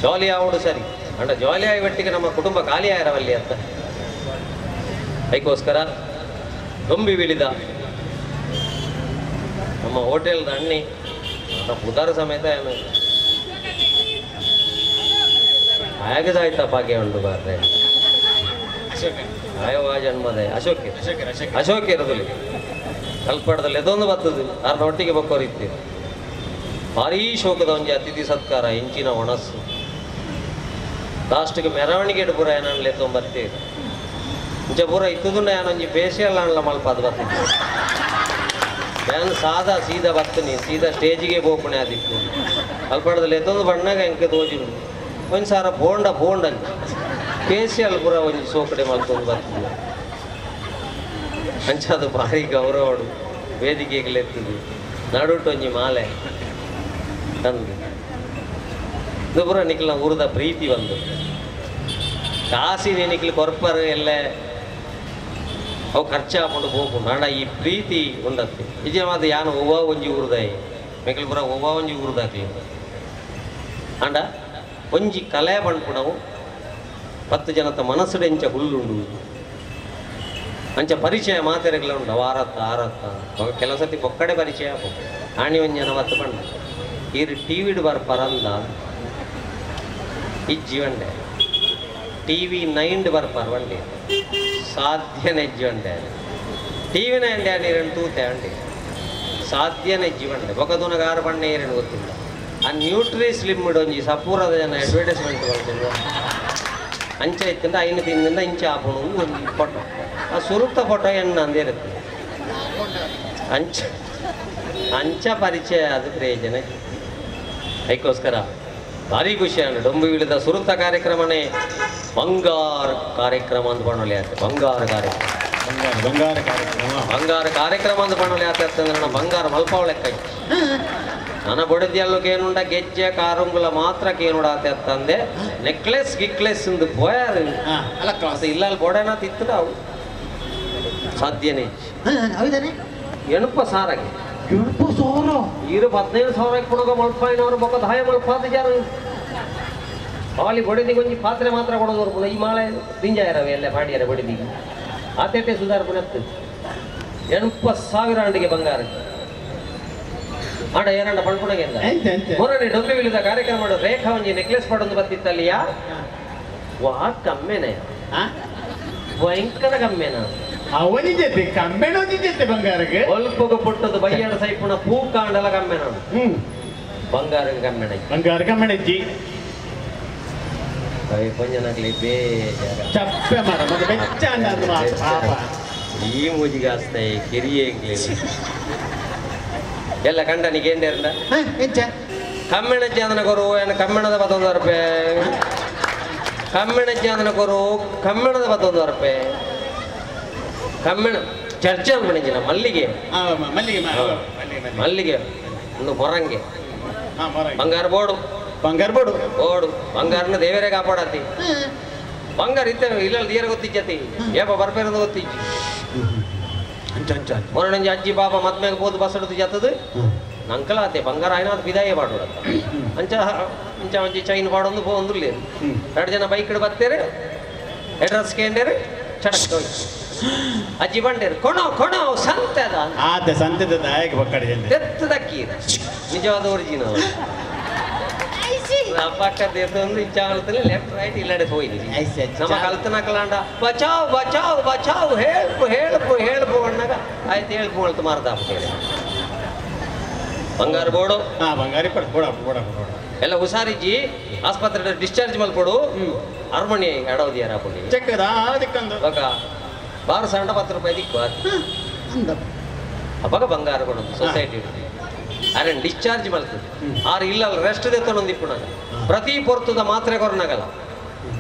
ಜಾಲಿ ಆವಡು ಸರಿ ಅಂಡ ಜಾಲಿ ಆಗಿ ಒಟ್ಟಿಗೆ ನಮ್ಮ ಕುಟುಂಬ ಖಾಲಿ ಆಯಿರವಲ್ಲಿ ಅಂತ. ಅದಕ್ಕೋಸ್ಕರ ದೊಂಬಿ ವಿಳಿದ ನಮ್ಮ ಹೋಟೆಲ್ದ ಅಣ್ಣಿ ನಮ್ಮ ಉದಾರ ಸಮೇತ ಏನು ಆಯಗದಾಯ್ತಪ್ಪ ಭಾಗ್ಯ ಉಂಟು ಬಾರ್ರೆ ಆಯೋ ಆ ಜನ್ಮದ ಅಶೋಕ್ ಅಶೋಕ್ ಇರೋದಿಲ್ಲ ಕಲ್ಪಡದಲ್ಲಿ ಎದೊಂದು ಬರ್ತದೆ ಅರ್ಧ ಒಟ್ಟಿಗೆ ಬಕ್ಕೋರು ಇರ್ತೀರಿ. ಭಾರೀ ಶೋಕದ ಒಂಜಿ ಅತಿಥಿ ಸತ್ಕಾರ ಇಂಚಿನ ಒಣಸ್ಸು ಲಾಸ್ಟ್ಗೆ ಮೆರವಣಿಗೆ ಪೂರ ಏನನ್ಲೆ ತೊಂಬತ್ತೀರಿ ಇಂಚ ಪೂರ ಇತ್ತುದುಂಡ ಏನೊಂಜಿ ಫೇಶಿಯಲ್ ಅನ್ಲ ಮಲ್ಪ ಅದು ಬರ್ತಿತ್ತು. ನಾನು ಸಾದಾ ಸೀದಾ ಬರ್ತೀನಿ ಸೀದಾ ಸ್ಟೇಜಿಗೆ ಹೋಗ್ಪುಣೆ ಆದಿತ್ತು ಅಲ್ಪಡದಲ್ಲಿ ಎತ್ತೊಂದು ಬಣ್ಣಗ ಎಂಕೆ ತೋಜಿರು ಒಂದು ಸಾರ ಬೋಂಡ ಬೋಂಡ ಅಂಚ ಫೇಶಿಯಲ್ ಪೂರ ಒಂಜಿ ಸೋಕಡೆ ಮಲ್ತೊಂದು ಬರ್ತಿದ್ದೆ. ಅಂಚ ಅದು ಭಾರಿ ಗೌರವಡು ವೇದಿಕೆಗೆ ಎತ್ತಿದ್ದು ನಡುಟು ಒಂಜಿ ಮಾಲೆ ತಂದು ಇದು ಪೂರ ನಿಖಿಲ್ನ ಊರದ ಪ್ರೀತಿ ಬಂದು ಕಾಸಿ ನಿಖಿಲ್ ಕೊರ್ಪರು ಎಲ್ಲ ಅವು ಖರ್ಚಾಕೊಂಡು ಹೋಗ್ಕೊಂಡು ಅಂಡ ಈ ಪ್ರೀತಿ ಉಂಡತ್ತೆ ನಿಜವಾದ ಯಾನು ಒವ್ವ ಒಂಜಿ ಊರ್ದಾಯಿ ಮೆಕ್ಲು ಪೂರ ಒವ್ವ ಒಂಜಿ ಊರ್ದಾಕ್ಲಿ ಅಂಡ ಒಂಜಿ ಕಲೆ ಪನ್ಪುನವು 10 ಜನತ ಮನಸ್ಸುಡೆಂಚ ಹುಲ್ಲುಂಡು ಅಂಚ ಪರಿಚಯ ಮಾತೆರೆಗ್ಲ ಉಂಡು ವಾರತ್ತ ಆರತ್ತ ಕೆಲವು ಸತಿ ಬೊಕ್ಕಡೆ ಪರಿಚಯ ಆಣಿ ಒಂಜಿ ಜನ ಬತ್ತು ಪಂಡ ಈರು ಟಿ ವಿಡ್ ಬರ್ಪರಂದ ಇಜ್ಜಿ ಒಂಡೆ ಟಿ ವಿ ನೈನ್ಡ್ ಬರ್ಪಾರ್ ಒಂಡೆ ಸಾಧ್ಯನೆ ಇಜ್ಜಿ ಒಂಡೆ ಟಿ ವಿ ನೈನ್ ನೀರನ್ನು ತೂತೆ ಅಂಡೆ ಸಾಧ್ಯನೆ ಇಜ್ಜಿ ಬಂಡೆ ಬೊಕದೂನಗ ಆರು ಬಣ್ಣ ಏರೇನು ಗೊತ್ತಿಲ್ಲ ಆ ನ್ಯೂಟ್ರಿ ಸ್ಲಿಮ್ ಒಂಜಿ ಸಪೂರದ ಜನ ಅಡ್ವರ್ಟೈಸ್ಮೆಂಟ್ ಬರ್ತಿಲ್ಲ ಅಂಚ ಇತ್ತಿಂದ ಐನು ತಿಂದಿಂದ ಇಂಚ ಆಪುಣು ಒಂಜಿ ಫೋಟೋ ಆ ಸುರುತ್ತ ಫೋಟೋ ಎಣ್ಣ ಅಂದಿರುತ್ತೆ ಅಂಚ ಅಂಚ ಪರಿಚಯ ಅದು ಪ್ರಯೋಜನ ಅದಕ್ಕೋಸ್ಕರ ಭಾರಿ ಖುಷಿ ಅಂಡ್ ಡೊಂಬುವಿಲದ ಸುರುತ್ತ ಕಾರ್ಯಕ್ರಮನೇ ಬಂಗಾರ ಕಾರ್ಯಕ್ರಮ ಅಂತ ಪಣ್ಣೊಲಿ ಆಯ್ತು. ಬಂಗಾರ ಕಾರ್ಯಕ್ರಮ ಬಂಗಾರ ಕಾರ್ಯಕ್ರಮ ಬಂಗಾರ ಕಾರ್ಯಕ್ರಮ ಅಂತ ಪಣ್ಣೊಲಿ ಆಯ್ತು ಅಂತಂದ್ರೆ ನಾನು ಬಂಗಾರ ಮಲ್ಪಾವಳೆಕ್ಕ ನನ್ನ ಬೊಡದಿಯಲ್ಲೂ ಕೇನುಂಡ ಗೆಜ್ಜೆ ಕಾರುಂಗುಲ ಮಾತ್ರ ಕೇನುಡ ಆತೆ ನೆಕ್ಲೆಸ್ ಗಿಕ್ಲೆಸ್ ಇಂದು ಪೋಯಾರು ಇಲ್ಲ ಅಲ್ಲಿ ಬೊಡೆನ ತಿತ್ತದ ಅವು ಸಾಧ್ಯನೇ ಎಣುಪ ಸಾರಾಗಿ ಇರು 15,000 ಕೊಡೋಗ ಮಲ್ಪಾಯಿನವರು ಬೊಕ್ಕ ದಾಯ ಮಲ್ಪಾದ ಜಾರು ಬಾಲಿ ಬೊಡೆದಿಗೆ ಒಂಜಿ ಪಾತ್ರೆ ಮಾತ್ರ ಕೊಡೋದವ್ರು ಪುನಃ ಈ ಮಾಳೆ ದಿಂಜಾಯರವೆ ಎಲ್ಲ ಪಾಡಿಯರ ಬೊಡೆದಿಗೆ ಆತೇಟೆ ಸುಧಾರ ಪುನಃ 80,000 ಅಂಡಿಗೆ ಬಂಗಾರ ಆಡ ಏನಂಡ ಪಣ್ಪುಣಗೆ ಮೊರನೆ ಡೊಂಬಿವಿಲಿದ ಕಾರ್ಯಕ್ರಮ ಮಾಡೋ ರೇಖಾ ಒಂಜಿ ನೆಕ್ಲೆಸ್ ಪಡೊಂದು ಬತ್ತಿತ್ತಲ್ಲಿಯಾ ವಾ ಕಮ್ಮೆನೆ ಭಯಂಕರ ಕಮ್ಮೆನ ಅವನಿಜತೆ ಕಮ್ಮೆನೋಜಿಜತೆ ಬಂಗಾರಗೆ ಒಲ್ಪಗ ಪುಟ್ಟದ ಬಯ್ಯಡ ಸೈಪುಣ ಪೂ ಕಾಂಡಲ ಕಮ್ಮೆನ ಬಂಗಾರಗೆ ಕಮ್ಮೆಣ ಬಂಗಾರ ಕಮ್ಮೆಣಜ್ಜಿ ಪಂಜನಾಗ್ಲಿ ಬೇಜಾರ ಚಪ್ಪೆ ಮಾರ ಮತ್ತೆ ಬೆಚ್ಚ ಪಾಪ ಈ ಮೂಜಿಗಾಸ್ತೆ ಕಿರಿಯೇ ಎಲ್ಲ ಕಂಡನಿಗೆ ಏಂಡೇರ್ಲ ಕಮ್ಮೆಣಜ್ಜಿ ಅದನ್ನ ಕೊರು ಏನು ಕಮ್ಮೆಣದ ಪತ್ತೊಂದು ರೂಪಾಯಿ ಕಮ್ಮೆಣಜ್ಜಿ ಅದನ್ನ ಕೊರು ಕಮ್ಮೆಣದ ಪತ್ತೊಂದು ರೂಪಾಯಿ ಕಮ್ಮೆಣ ಚರ್ಚೆ ಅನ್ಬಿಡಿಂಜಿನ ಮಲ್ಲಿಗೆ ಮಲ್ಲಿಗೆ ಮಲ್ಲಿಗೆ ಒಂದು ಮೊರಂಗೆ ಬಂಗಾರ ಬೋಡು ಬಂಗಾರ ಬೋಡು ಬೋಡು ಬಂಗಾರನ ದೇವರೇ ಕಾಪಾಡತಿ ಬಂಗಾರ ಇತ್ತ ಇಲ್ಲ ತೀರ ಗೊತ್ತಿಜ್ಜತಿ ಏಪ ಬರ್ಪೇರಂದು ಗೊತ್ತಿಜ್ಜಿ ಮೊರಣಂಜಿ ಅಜ್ಜಿ ಪಾಪ ಮದ್ಮೇಗ ಪೋದು ಬಸ್ ಹಿಡಿದು ಜತ್ತದು ನಂಕಲಾತೆ ಬಂಗಾರ ಆಯ್ನಾದ ಬಿದಾಯ ಪಾಡೋಡತ್ತ ಅಂಚ ಅಂಚ ಒಂಜಿ ಚೈನ್ ಪಾಡೊಂದು ಪೋಂದುಲ್ಲೇರು ಎರಡು ಜನ ಬೈಕ್ ಇಡು ಬತ್ತೇರೆ ಅಡ್ರೆಸ್ ಕೇಂಡೇರು ಚಡಕ್ ಅಜ್ಜಿ ಬಂಡೇರು ಕೊಣೋ ಕೊಣೋ ಸಂತೆದ ಆತೆ ಸಂತೆದ ದಾಯಕ ಬಕ್ಕಡೆ ತೆತ್ತದಕ್ಕಿ ನಿಜವಾದ ಒರಿಜಿನಲ್ ಪಕ್ಕದ ಇಚ್ಛಾವಲತ್ತಲ್ಲಿ ಲೆಫ್ಟ್ ರೈಟ್ ಇಲ್ಲಡೆ ಹೋಯ್ತು ನಮ್ಮ ಕಲ್ತನಕಲಾಂಡ ಬಚಾವ್ ಬಚಾವ್ ಬಚಾವ್ ಹೇಳ್ಪು ಹೇಳ್ಪು ಹೇಳ್ಪು ಅಣ್ಣಾಗ ಆಯ್ತು ಹೇಳ್ಪು ಹೇಳ್ತು ಮಾರ್ದ ಬಂಗಾರ ಬೋಡು ಬಂಗಾರಿ ಬೋಡ ಬೋಡ ಎಲ್ಲ ಹುಷಾರಿಜ್ಜಿ ಆಸ್ಪತ್ರೆ ಡಿಸ್ಚಾರ್ಜ್ ಮಲ್ಪಡು ಅರಮಣಿ ಎಡವದಿಯಾರ ಪುಡಿ ಇವಾಗ ಬಾರು ಸಣ್ಣ 10 ರೂಪಾಯಿ ದಿಕ್ಕು ಅವಾಗ ಬಂಗಾರ ಕೊಡೋದು ಸೊಸೈಟಿ ಅರೆ ಡಿಸ್ಚಾರ್ಜ್ ಮಲ್ತದೆ ಆರು ಇಲ್ಲ ರೆಸ್ಟ್ ದೆತ್ತೊಂದು ಇಪ್ಪುನಾಗ ಪ್ರತಿ ಪೊರ್ತದ ಮಾತ್ರೆ ಕೊರನಾಗಲ್ಲ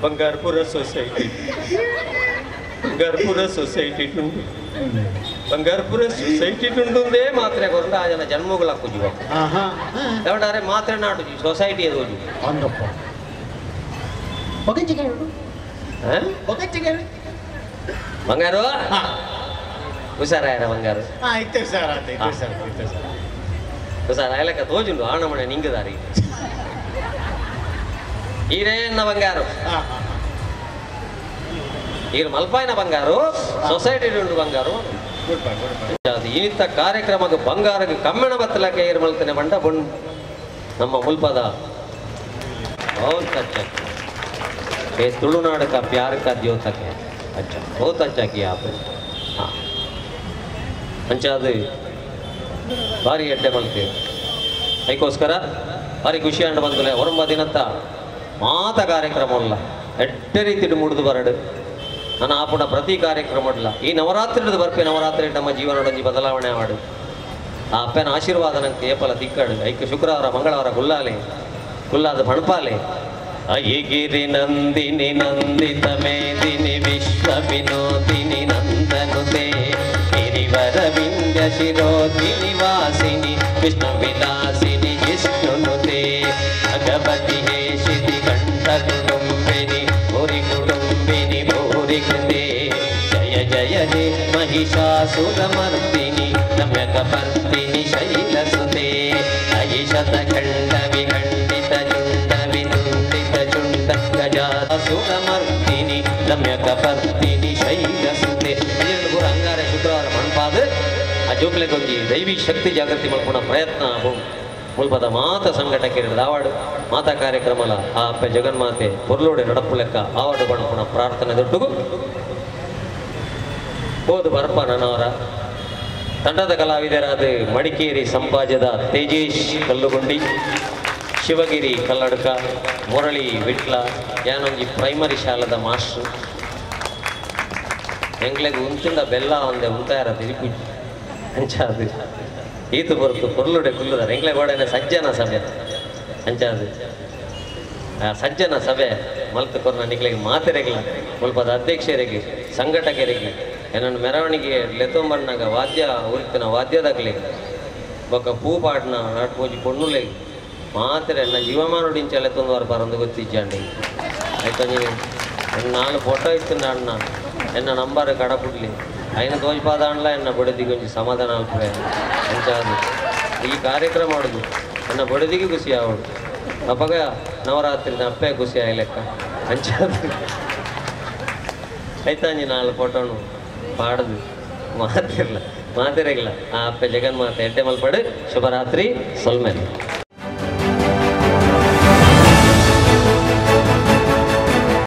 ಬಂಗಾರಪುರ ಸೊಸೈಟಿ ಬಂಗಾರಪುರ ಸೊಸೈಟಿ ಬಂಗಾರಪುರ ಸೊಸೈಟಿ ಟುಂಡುಂದೇ ಮಾತ್ರೆ ಕೊರಂಡ ಆ ಜನ ಜನ್ಮಗಳಾಕು ಜೀವ ಯಾವಟಾರೆ ಮಾತ್ರೆ ನಾಟು ಸೊಸೈಟಿ ಅದು ಬಂಗಾರು ಹುಷಾರಾಯರ ಬಂಗಾರು ಹುಷಾರ ಲೆಕ್ಕ ತೋಜುಂಡು ಆಣಮಣೆ ನಿಂಗದಾರಿ ಈರೇನ ಬಂಗಾರು ಈರು ಮಲ್ಪಾಯಿನ ಬಂಗಾರು ಸೊಸೈಟಿ ಉಂಡು ಬಂಗಾರು ಇನಿತ ಕಾರ್ಯಕ್ರಮಕ್ಕೆ ಬಂಗಾರಕ್ಕೆ ಕಮ್ಮೆಣ ಬತ್ತಲಕ್ಕೆ ಏರು ಮಲ್ತನೆ ಬಂಡ ಬೊಣ್ ನಮ್ಮ ಮುಲ್ಪದ ಬಹುತ್ अच्छा ये तुलुनाड का प्यार का द्योतक है अच्छा बहुत अच्छा किया आपने हाँ ಅಂಚಾದ ಭಾರಿ ಎಡ್ಡೆ ಮಲ್ತೀವಿ ಅದಕ್ಕೋಸ್ಕರ ಭಾರಿ ಖುಷಿ ಅಂಡ್ ಬಂದಲೆ ಹೊರಂಬ ದಿನತ್ತ ಮಾತ ಕಾರ್ಯಕ್ರಮ ಅಲ್ಲ ಎಡ್ಡೆ ರೀತಿಡು ಮುಡಿದು ಬರಡು ನಾನು ಆಪುಣ ಪ್ರತಿ ಕಾರ್ಯಕ್ರಮ ಅಲ್ಲ ಈ ನವರಾತ್ರಿದು ಬರ್ಪೆ ನವರಾತ್ರಿ ನಮ್ಮ ಜೀವನದೊಂಜಿ ಬದಲಾವಣೆ ಮಾಡು ಆ ಅಪ್ಪನ ಆಶೀರ್ವಾದ ನಂಗೆ ಏಪಲ ತಿಕ್ಕಾಡು ಐಕ ಶುಕ್ರವಾರ ಮಂಗಳವಾರ ಗುಲ್ಲಾಲೆ ಗುಲ್ಲಾದ ಪಣಪಾಲೆ ಅಯಿಗಿರಿ ನಂದಿನಿ ನಂದಿತ ಮೇದಿನಿ ವಿಶ್ವ ವಿನೋದಿನಿ ನಂದನುತೆ ಗಿರಿವರ ವಿಂಧ್ಯ ಶಿರೋದಿನಿ ವಾಸಿನಿ ವಿಷ್ಣು ವಿಲಾಸಿನಿ ಜಿಷ್ಣುನುತೆ ಭಗವತಿ ಹೇಷಿತಿ ಕಂಠ ಕುಟುಂಬಿನಿ ಭೂರಿ ಕುಟುಂಬಿನಿ ಭೂರಿ ಕೃತೆ ಜಯ ಜಯ ಹೇ ಮಹಿಷಾಸುರಮರ್ದಿನಿ ರಮ್ಯಕಪರ್ದಿನಿ ಶೈಲಸುತೆ ಅಯಿಶತಖಂಡ ವಿಖಂಡಿತ ಜುಂಡ ವಿನುಂದಿತ ರಮ್ಯಕಪರ್ದಿನಿ ಶೈಲಸುತೆ. ಪೂರ ಅಂಗಾರೆ ಶುಕ್ರವಾರ ಮಣ್ಪಾದ ಆ ಜೋಕ್ಲೆ ಕೊಂಜಿ ದೈವಿ ಶಕ್ತಿ ಜಾಗೃತಿ ಮಲ್ಪುನ ಪ್ರಯತ್ನ ಮುಲ್ಪದ ಮಾತ ಸಂಘಟಕರು ದಾವಾಡು ಮಾತಾ ಕಾರ್ಯಕ್ರಮಲ ಆ ಅಪ್ಪೆ ಜಗನ್ಮಾತೆ ಪೊರ್ಲೋಡೆ ನಡಪು ಲೆಕ್ಕ ಆವಾಡು ಪಣಪುನ ಪ್ರಾರ್ಥನೆ ದೊಡ್ಡಗು ಹೋದು ಬರ್ಪ ನನ್ನವರ ತಂಡದ ಕಲಾವಿದರಾದ ಮಡಿಕೇರಿ ಸಂಪಾಜದ ತೇಜೇಶ್ ಕಲ್ಲುಗುಂಡಿ, ಶಿವಗಿರಿ ಕಲ್ಲಡ್ಕ, ಮುರಳಿ ವಿಟ್ಲ, ಯಾನೊಂಜಿ ಪ್ರೈಮರಿ ಶಾಲದ ಮಾಸ್ಟ್ರು ಎಂಗ್ಲೆಗ್ ಉಂತುಂಡ ಬೆಲ್ಲ ಒಂದೆ ಉಂತಾರ ತಿರುಪುಜಿ ಅಂಚಾದು ಈತು ಬರುತ್ತು ಪೊರ್ಲುಡೆ ಕುಲ್ಲುದಾರ ಎಂಗ್ಲೆ ಗೋಡೆನ ಸಜ್ಜನ ಸಭೆ ಅಂಚಾದು ಆ ಸಜ್ಜನ ಸಭೆ ಮಲ್ತು ಕೊರ್ನ ನಿಕ್ಲೆಗ್ ಮಾತೆರೆಗ್ಲ ಮುಲ್ಪದ ಅಧ್ಯಕ್ಷರಿಗೆ ಸಂಘಟಕರಿಗೆ ಏನನ್ನು ಮೆರವಣಿಗೆ ಲೆತೊಂಬಣ್ಣಾಗ ವಾದ್ಯ ಉರಿತಿನ ವಾದ್ಯದಾಗಲಿ ಬೊಕ್ಕ ಪೂ ಪಾಡ್ನ ನಾಟ್ಪೂಜಿ ಪೊಣ್ಣುಲೆ ಮಾತ್ರೆ ನನ್ನ ಜೀವಮಾನುಡಿಂಚ ಲೆತ್ತೊಂದು ಬರಂದು ಗೊತ್ತಿಜ್ಜಾಂಡಿ ಆಯ್ತಾ. ನೀನು ನಾಲು ಫೋಟೋ ಇತ್ತು ಅಣ್ಣ ಎನ್ನ ನಂಬರ್ ಕಡಪುಡ್ಲಿ అయిన ತೋಜ್ಪಾದಾಂಡ್ಲ ಎನ್ನ ಬಡದಿಗೆ ಒಂಜಿ ಸಮಾಧಾನ ಅಲ್ಪೆ ಅಂಚಾದು ಈ ಕಾರ್ಯಕ್ರಮ ಮಾಡುದು ಎನ್ನ ಬಡದಿಗೆ ಖುಷಿ ಆವಡು ಅಪಗ ನವರಾತ್ರಿ ಅಪ್ಪೆ ಖುಷಿ ಆಯ್ಲೆಕ್ಕ ಅಂಚಾದು ಆಯ್ತಾಂಜಿ ನಾಲ್ ಫೋಟೋನು ಪಾಡದು ಮಾತಿರ್ಲ ಮಾತಿರಗಿಲ್ಲ ಆ ಅಪ್ಪೆ ಜಗನ್ಮಾತೆ ಎಡ್ಡೆ ಮಲ್ಪಡು. ಶುಭರಾತ್ರಿ ಸೊಲ್ಮೆಲ್.